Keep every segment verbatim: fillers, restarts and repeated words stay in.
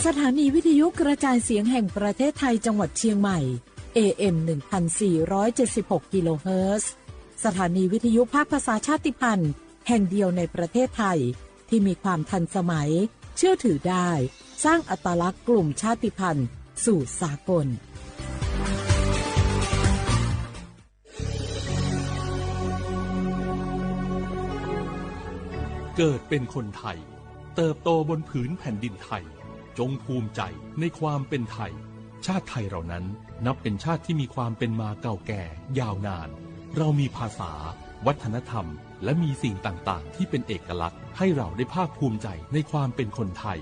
สถานีวิทยุกระจายเสียงแห่งประเทศไทยจังหวัดเชียงใหม่ เอ เอ็ม หนึ่งพันสี่ร้อยเจ็ดสิบหก กิโลเฮิรตซ์ สถานีวิทยุภาคภาษาชาติพันธุ์แห่งเดียวในประเทศไทย ที่มีความทันสมัย เชื่อถือได้ สร้างอัตลักษณ์กลุ่มชาติพันธุ์สู่สากล เกิดเป็นคนไทย เติบโตบนผืนแผ่นดินไทย จงภูมิใจในความเป็นไทย ชาติไทยเรานั้นนับเป็นชาติที่มีความเป็นมาเก่าแก่ยาวนาน เรามีภาษา วัฒนธรรม และมีสิ่งต่างๆ ที่เป็นเอกลักษณ์ ให้เราได้ภาคภูมิใจในความเป็นคนไทย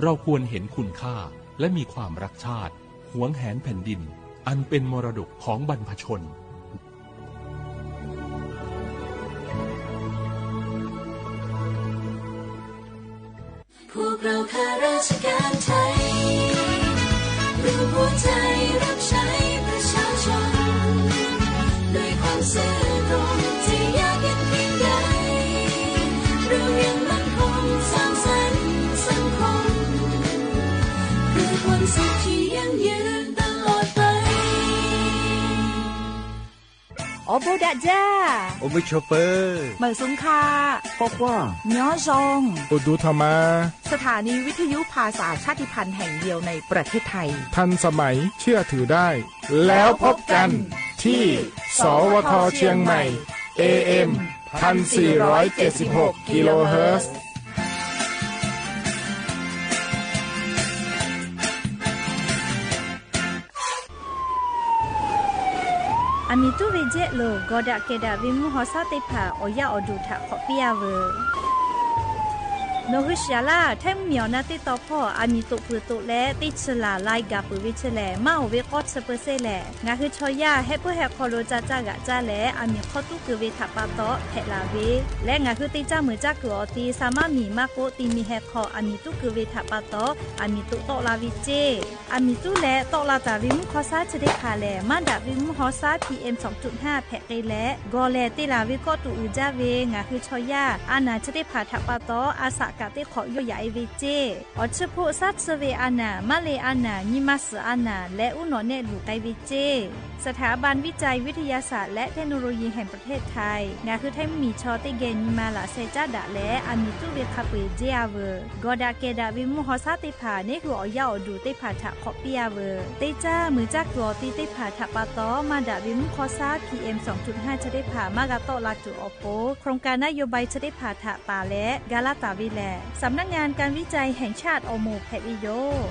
เราควรเห็นคุณค่า และมีความรักชาติ หวงแหนแผ่นดิน อันเป็นมรดกของบรรพชน พวกเราข้าราชการไทย รวมหัวใจรับใช้ประชาชน ด้วยความซื่อตรง จะยากเย็นเพียงใด เรายังมั่นคงสร้างสรรค์สังคม เพื่อความสุขที่ยั่งยืนตลอดไป အိၣ်ဘူးဒၣ်ယၢ် အိၣ်ဘူးဆိးပၢၤ မႂ်ႇသုင်ၶႃႈ ပေႃးၵႂၢင်ႈ ညီၵျွင်း အိၣ်ဒူထီႇမႃႇ สถานีวิทยุภาษาชาติพันธุ์แห่งเดียวในประเทศไทย ทันสมัย เชื่อถือได้ แล้วพบกันที่ สวท เชียงใหม่ เอ เอ็ม พันสี่ร้อยเจ็ดสิบหก กิโลเฮิรตซ์ အမံၤတူၵ်းဝေၸဲးလိာ် ဂီၤဒၣ်ကဲဒၣ်ဝ့ၢ်မူၢ်ဟီၣ်သါသ့ၣ်တဖၣ် အီၣ်ယၢ်အီၣ်ဒူၣ်ထၣ်ခီၣ်ပ့အါဝဲ နီၢ်ဟုရှၢလၢ် ထဲမုၢ်မံၤအီၣ်နၢ်တ့တီၤဖီၣ် အမံၤတူၵ်းပၢၢ်တူၵ်းလၢ တ့ဆၢလၢ်လၢ်ဂၤပၢၢ်ဝဲဆဲလဲၣ် မၢ်အိၣ်ဝဲကီၢ်ဆၢပၢၢ်ဆဲလဲၣ် ငါဟုဆီယၢ် ဟဲပိၢ်ဟဲခီလိာ်ကၠၢ်ကၠၢ်ဂၤကၠၢ်လဲၣ် အမံၤခီတူၵ်းကၢၤဝဲထၣ်ပာ်တီ ဖဲးလၢ်ဝဲ လၢငါဟုတ့ၢ်ကၠၢ်မုာ်ကၠၢ်ကုၢ်အီၤတံၢ် သးမၢ်မံၤမၢ်ကိးတံၢ်မံၤဟဲခီ အမံၤတူၵ်းကၢၤဝဲထၣ်ပာ်တီ အမံၤတူၵ်းတီၣ်လၢ်ဝဲစ့ၢ် အမံၤတူၵ်းလၢတီၣ်လၢ်တၢ်ဝ့ၢ်မူၢ်ဟီၣ်သါဆၢသ့ၣ်တဖၣ်လဲၣ် မၤဒၣ်ဝ့ၢ်မူၢ်ဟီၣ်သါ PM สองจุดห้า ဖဲးဃ့လဲၣ် ဂီၤလဲၣ်တ့ၢ်လၢ်ဝဲကီၢ်တူၢ်အုးကၠၢ်ဝဲ ငါဟုဆီယၢ် အါနၢ်ဆၢသ့ၣ်တဖၣ်ထၣ်ပာ်တီ အါစးကးတ့ၢ်ခီၣ်ယိယၤအ့ဝဲစ့ၢ် အီၤဆၢဖှိၣ်စးဆၢဝဲအါနၢ် မၢလ့အါနၢ် နံၤမၤစၢၤအါနၢ် လၢအူနီၣ်နဲၣ်လူၤကဲဝဲစ့ၢ် สถาบันวิจัยวิทยาศาสตร์และเทคโนโลยีแห่งประเทศไทย ငါဟုထဲမုၢ်မံၤဆီတ့ၢ်ဂဲၤနံၤမၤလၢ်ဆဲးကၠၢ်ဒၣ်လဲၣ် အမံၤတူၵ်းဝဲခးပှဲၤကၠ့အါဝဲ ဂီၤဒၣ်ကဲဒၣ်ဝ့ၢ်မူၢ်ဟီၣ်သါသ့ၣ်တဖၣ် န့ၢ်ဟုၣ်အီၣ်ယၢ်အီၣ်ဒူၣ်သ့ၣ်တဖၣ်ထၣ်ခီၣ်ပ့အါဝဲ တ့ၢ်ကၠၢ်မုာ်ကၠၢ်ကုၢ်အီၤတံၢ်သ့ၣ်တဖၣ်ထၣ်ပာ်တီ မၤဒၣ်ဝ့ၢ်မူၢ်ဟီၣ်သါ PM สองจุดห้า ဆၢသ့ၣ်တဖၣ် မၤဂၤတီၣ်လၢ်တုၤအီၤဖိ โครงการนโยบายဆၢသ့ၣ်တဖၣ်ထၣ်ပာ်လၢ ကၤလၢ်တၢ်ဝဲလဲၣ် สำนักงานการวิจัยแห่งชาติ อมแผนဝဲယိာ်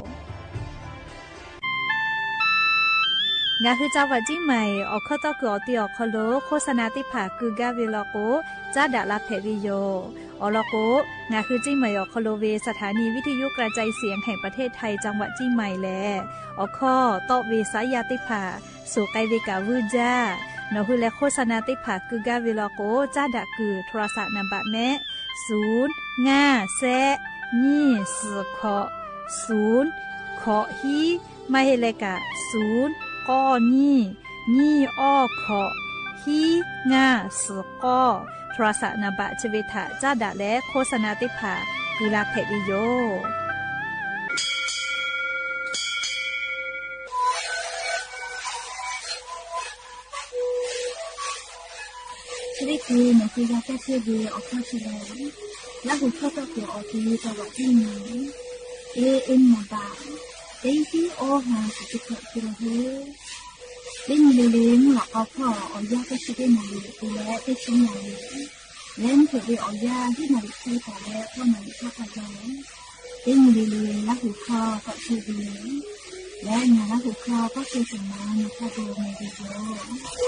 ငါဟု จังหวัดเชียงใหม่ အီၣ်ခီၣ်တီၢ်ကုၢ်အီၤတံၢ်အီၤခီလိာ် โฆษณาသ့ၣ်တဖၣ်ကုၢ်ဂၤဝဲလီၤကိး ကၠၢ်ဒၣ်လၢ်ဖဲးဝဲယိာ် အီၤလီၤကိး ငါဟုเชียงใหม่ အီၣ်ခီလိာ်ဝဲ สถานีวิทยุกระจายเสียงแห่งประเทศไทย จังหวัดเชียงใหม่လဲၣ် အီၣ်ခီၣ်တီၣ်ဝဲစါယၤသ့ၣ်တဖၣ် ဆိၣ်ကဲဝဲကးဝုၢ်ကၠၢ် နီၢ်ဟုလဲၤ โฆษณาသ့ၣ်တဖၣ်ကုၢ်ဂၤဝဲလီၤကိး ကၠၢ်ဒၣ်ကုၢ် โทรศัพท์นามบัตรမ့ၢ် ศูนย์ ငါး ဆယ့် နှစ် ဆံး ခွံ ศูนย์ ခွံ ဟံး မ့ၢ်ဟ့ၣ်လဲၤကး ศูนย์ เก้า နှစ် နှစ် เก้า ခွံ ဟံး ငါး ဆံး ခွံ โทรศัพท์นามบัตร ဆၢဝဲထၣ် ကၠၢ်ဒၣ်လၢ် โฆษณาသ့ၣ်တဖၣ် ကုၢ်လၢ်ဖဲးဝဲယိာ် ဆၢဒ့ၣ်ပူၤ နီၢ်ဟု ယၤတဲဆၢဝဲ အီၣ်ခီၣ်ဆၢလဲၣ် လၢ်ဟူၣ်ခီၣ်တီၢ်ကုၢ်အီၤတံၢ် จังหวัดเชียงใหม่ เอ เอ็ม นามบัตร เก้า ห้า ศูนย์ เจ็ด เก้า กิโลเฮิรตซ์ လၢညါလၢ်လၢ် မုၢ်လၢ်ကီၢ်ဖီၣ် အီၣ်ယၢ်တဲဆၢသ့ၣ်နီၢ်လၢ် ပူၤလဲၣ်တဲဆၢနီၢ်လၢ် လၢမ့ၢ်တ့ၢ်ဝဲအီၣ်ယၢ် ဟံးနၢ်လၢ်ဆၢကတီၢ်လၢ ပီၢ်နၢ်လၢ်ခါခါယၤ လၢညါလၢ်လၢ် လၢ်ဟူၣ်ခီၣ်တီၢ်ဆၢဝဲ လၢညါလၢ်ဟူၣ်ခီၣ်တီၢ်ဆၢဝဲ မ့ၢ်တ့ၢ်ယိာ်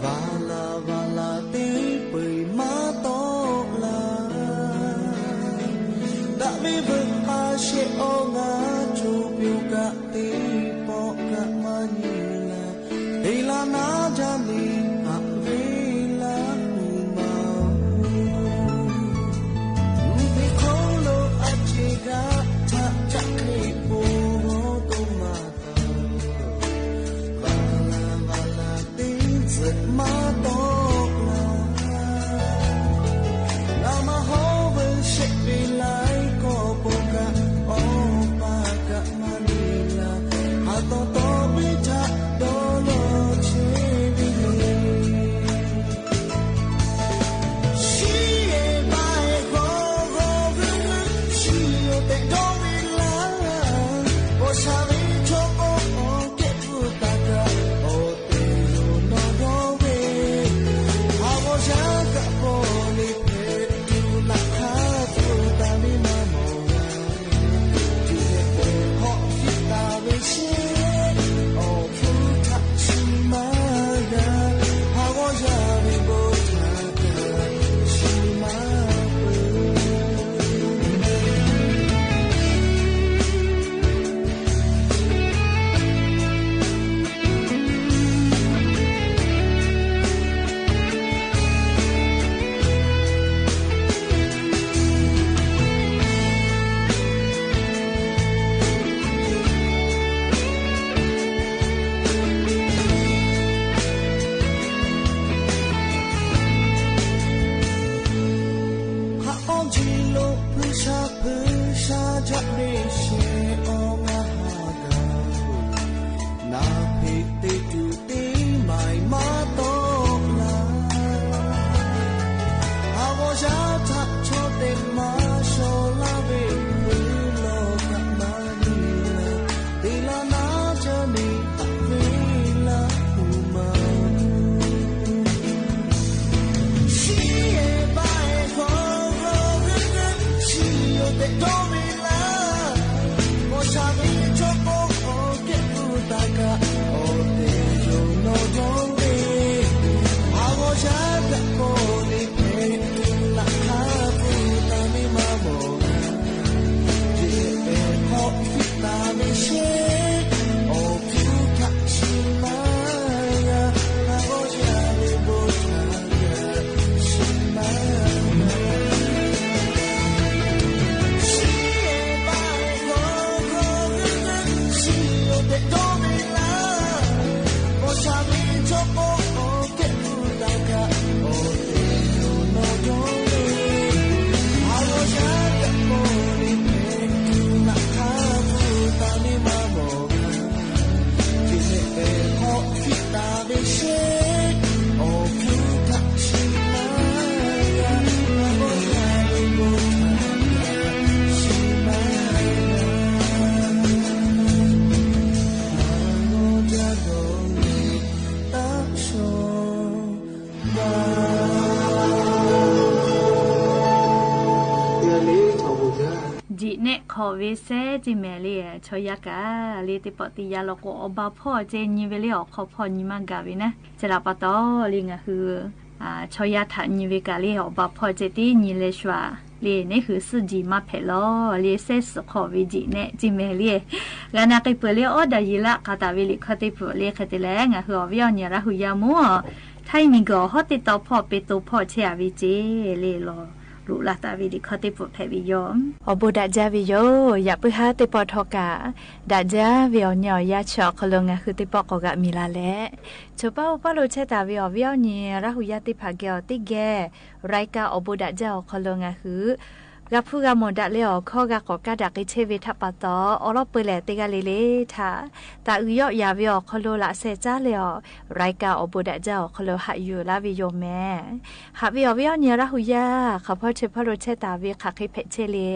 ဝၣ်လၢ်ဝၣ်လၢ်တ့ပှ့ၤမၤတီလၢ် တၢ်မ့ၢ်ဝဲၢ်ပာ်ရှဲအီၤ ငါထိၣ်ပျူၤကတ့ပီၣ်ကမၤနံၤလၢ် တ့လၢ်နၤဒ်န့ၣ် အဝဲလၢ်ဟူမၤ မ့ၢ်ခိၣ်လိာ်အစ့ၢ်ကီး ထးတၢ်ခရံာ်ဖိဒိၣ်မး ဝၣ်လၢ်ဝၣ်လၢ်တ့ စ့ၢ်မၤတီလၢ် နမၤဟီဝဲရှဲပ့ၤလၢ် ကီၢ်ပူၤကအီၣ်ပာ်ကမၤနံၤလၢ် အတီၤတီၤဘ့ၣ်ထးဒီးလီၤဆဲးဘ့ၣ်န့ၣ် ဟးအီၣ်ကံလိာ်ဖုဆါဖုဆါ ဒ်န့ၣ်ရှဲအီၤမၤဟးဂီၤ နဖံးတ့တူၢ်တ့မၤ မၤတီလၢ် အဝဲယါထးဆီတဲာ်မၤ ဆီလၢ်ဘ့ၣ်ဝဲလီၤကမၤနံၤလၢ် တ့လၢ်နၤဒ်န့ၣ် အဝဲလၢ်ဟူမၤ ဒ်န့ၣ်ခီၣ်ဝဲစဲ တံၤမဲာ်လံ ဆီယါကးလံ တ့ပီၣ်တံယါလီၤကိး အီၣ်ဘၣ်ဖီၣ်ကဲ နံၤဝဲလံ အီၣ်ခီၣ်ဖီၣ် နံၤမၤကၤဝဲနၤ စဲလးပာ်တီၢ်လံ ငါဟု ဆီယါထးနံၤဝဲကၤလံ အီၣ်ဘၣ်ဖီၣ်ကဲ တ့နံၤလဲၤဆှး လံ န့ၣ်ဟု စံၣ်ဒံၣ်မးဖဲးလီၤလံ စဲစ့ၢ်ခီၣ်ဝဲဒ်န့ၣ် တံၤမဲာ်လံ ဂၤနၢ်က့ၤပၢၢ်လံ အီၣ်ဒၣ်ယံာ်လၢ ကးတၢ်ဝဲလံ ခီၣ်တ့ၢ်ပူၤလံ ခဲတ့ၢ်လဲၣ် ငါဟု အီၣ်ဝဲအီၣ်ညၣ်ရၢ်ဟူယါမူ ထၢၣ်မံၤကီၢ် ဟီၣ်တ့ၢ်တီဖီၣ် ပ့တိဖီၣ် ဆဲးအဝဲကဲ လံလီၤ လူၤလၢ်တၢ်ဝဲဒံး ခီၣ်တ့ၢ်ပူၤဖဲးဝဲယီၤ အီၣ်ဘိးဒၣ်ကၠါဝဲယိာ် ယပၢဟါတ့ပီၣ်ထီၣ်ကး ဒၣ်ကၠါဝဲအီၣ်ညၣ်အီၣ်ယါဆၢ အခီၣ်လိၤ ငါဟု တ့ပီၣ်ကိးဂၤမံၤလၢ်လဲၣ် ဆိပာ်အိၣ်ပာ်လိာ်ဆဲးတၢ်ဝဲ အီၣ်ဝဲအီၣ်ညၣ်ရၢ်ဟူယါသ့ၣ်တဖၣ် ကဲအီၤတ့ၢ်ဂဲၤ ရၢၢ်ကၢ်အီၣ်ဘိးဒၣ်ကၠါ အခီၣ်လိၤ ငါဟု ဂၤဖုဂၤမိၢ်ဒၣ်လဲအီၤ ခီဂၤကီၣ်ကးဒၣ်က့ၤဆဲးဝဲထးပာ်တီၢ် အီၣ်လီၤပှဲၤလဲၣ် တ့ဂၤလံလံ ထး တၢ်အုၣ်ယီၣ်ယၤဝဲအီၤ အခီၣ်လိၤ လၢအစဲးကၠါလဲအီၤ ရၢၢ်ကၢ်အီၣ်ဘိးဒၣ်ကၠါ အခီၣ်လိၤ ဟးယုၢ်လၢ်ဝဲယိာ်မဲာ် ဟးဝဲအီၣ်ဝဲအီၣ်ညၣ်ရၢ်ဟူယါ ခီၣ်ဖီၣ်ဆဲးဖီၣ်လိာ်ဆဲးတၢ်ဝဲ ခးဃ့ဖဲးဆဲးလံ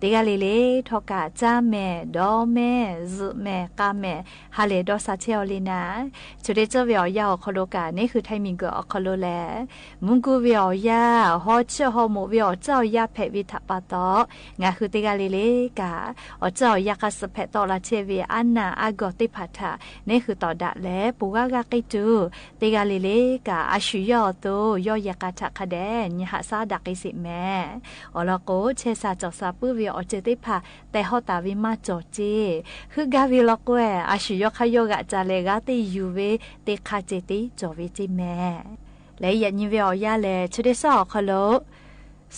တ့ဂၤလံလံ ထီၣ်ကး ကၠါမဲာ် ဒီးမဲာ် စူးမဲာ် ကါမဲာ် ဟးလဲၤဒီးစးဆဲးအီၤလံနၤ ဆိတ့ကၠၢဝဲအီၣ်ယါ အခီၣ်လိၤကး န့ၣ်ဟု ထၢၣ်မံၤကီၢ် အခီၣ်လိၤလဲၣ် မူကူဝဲအီၣ်ယါ ဟီဆၢၣ်ဟီမိၣ်ဝဲအီၣ် ကၠါအီၣ်ယါဖဲးဝဲထး ပၢ်တီၢ် ငါဟုးတဂၤလီၤလီၤကၣ် အီၤစ့ၢ်အီၤ ယၤဃးစၢးဖဲးတီၣ်လၢ်ဆဲးဝဲ အနၢ်အါဂီၢ်သ့ၣ်တဖၣ်ထၣ် နဟ့ၣ်ဃုာ်တီၣ်ဒၣ်လဲာ် ပူၤဂၤဂၤက့ၤတုၤ တဂၤလီၤလီၤကၣ် အဆူၣ်ယီၢ်အသိး ယီၢ်ယဲၢ်ကးထၣ်ခါဒဲး နဟးစၢ်ဒၣ်က့ၤစ့ၢ်မဲာ် အီၤလီၤကိး ဆဲးစၢ်စီၣ်စၢ်ပုၢ်ဝဲ အီၤစ့ၢ်သ့ၣ်တဖၣ် တဲဟီၣ်တၢ်ဝဲမၤစၢၤစ့ၢ် ဟုၣ်ဂၤဝဲလီၤကွဲ အဆူၣ်ယီၢ်ခါယီၢ်ဂၤစၢ်လဲၣ် ဂၤသ့ၣ်ယူၢ်ဝဲ သ့ၣ်ခါစ့ၢ်သ့ၣ်စၢၤဝဲစ့ၢ်မဲာ် လၢယညံးဝဲအီၤယၤလဲၣ် ဆၢဒ့ၣ်စီၣ်အီၤခီလိာ်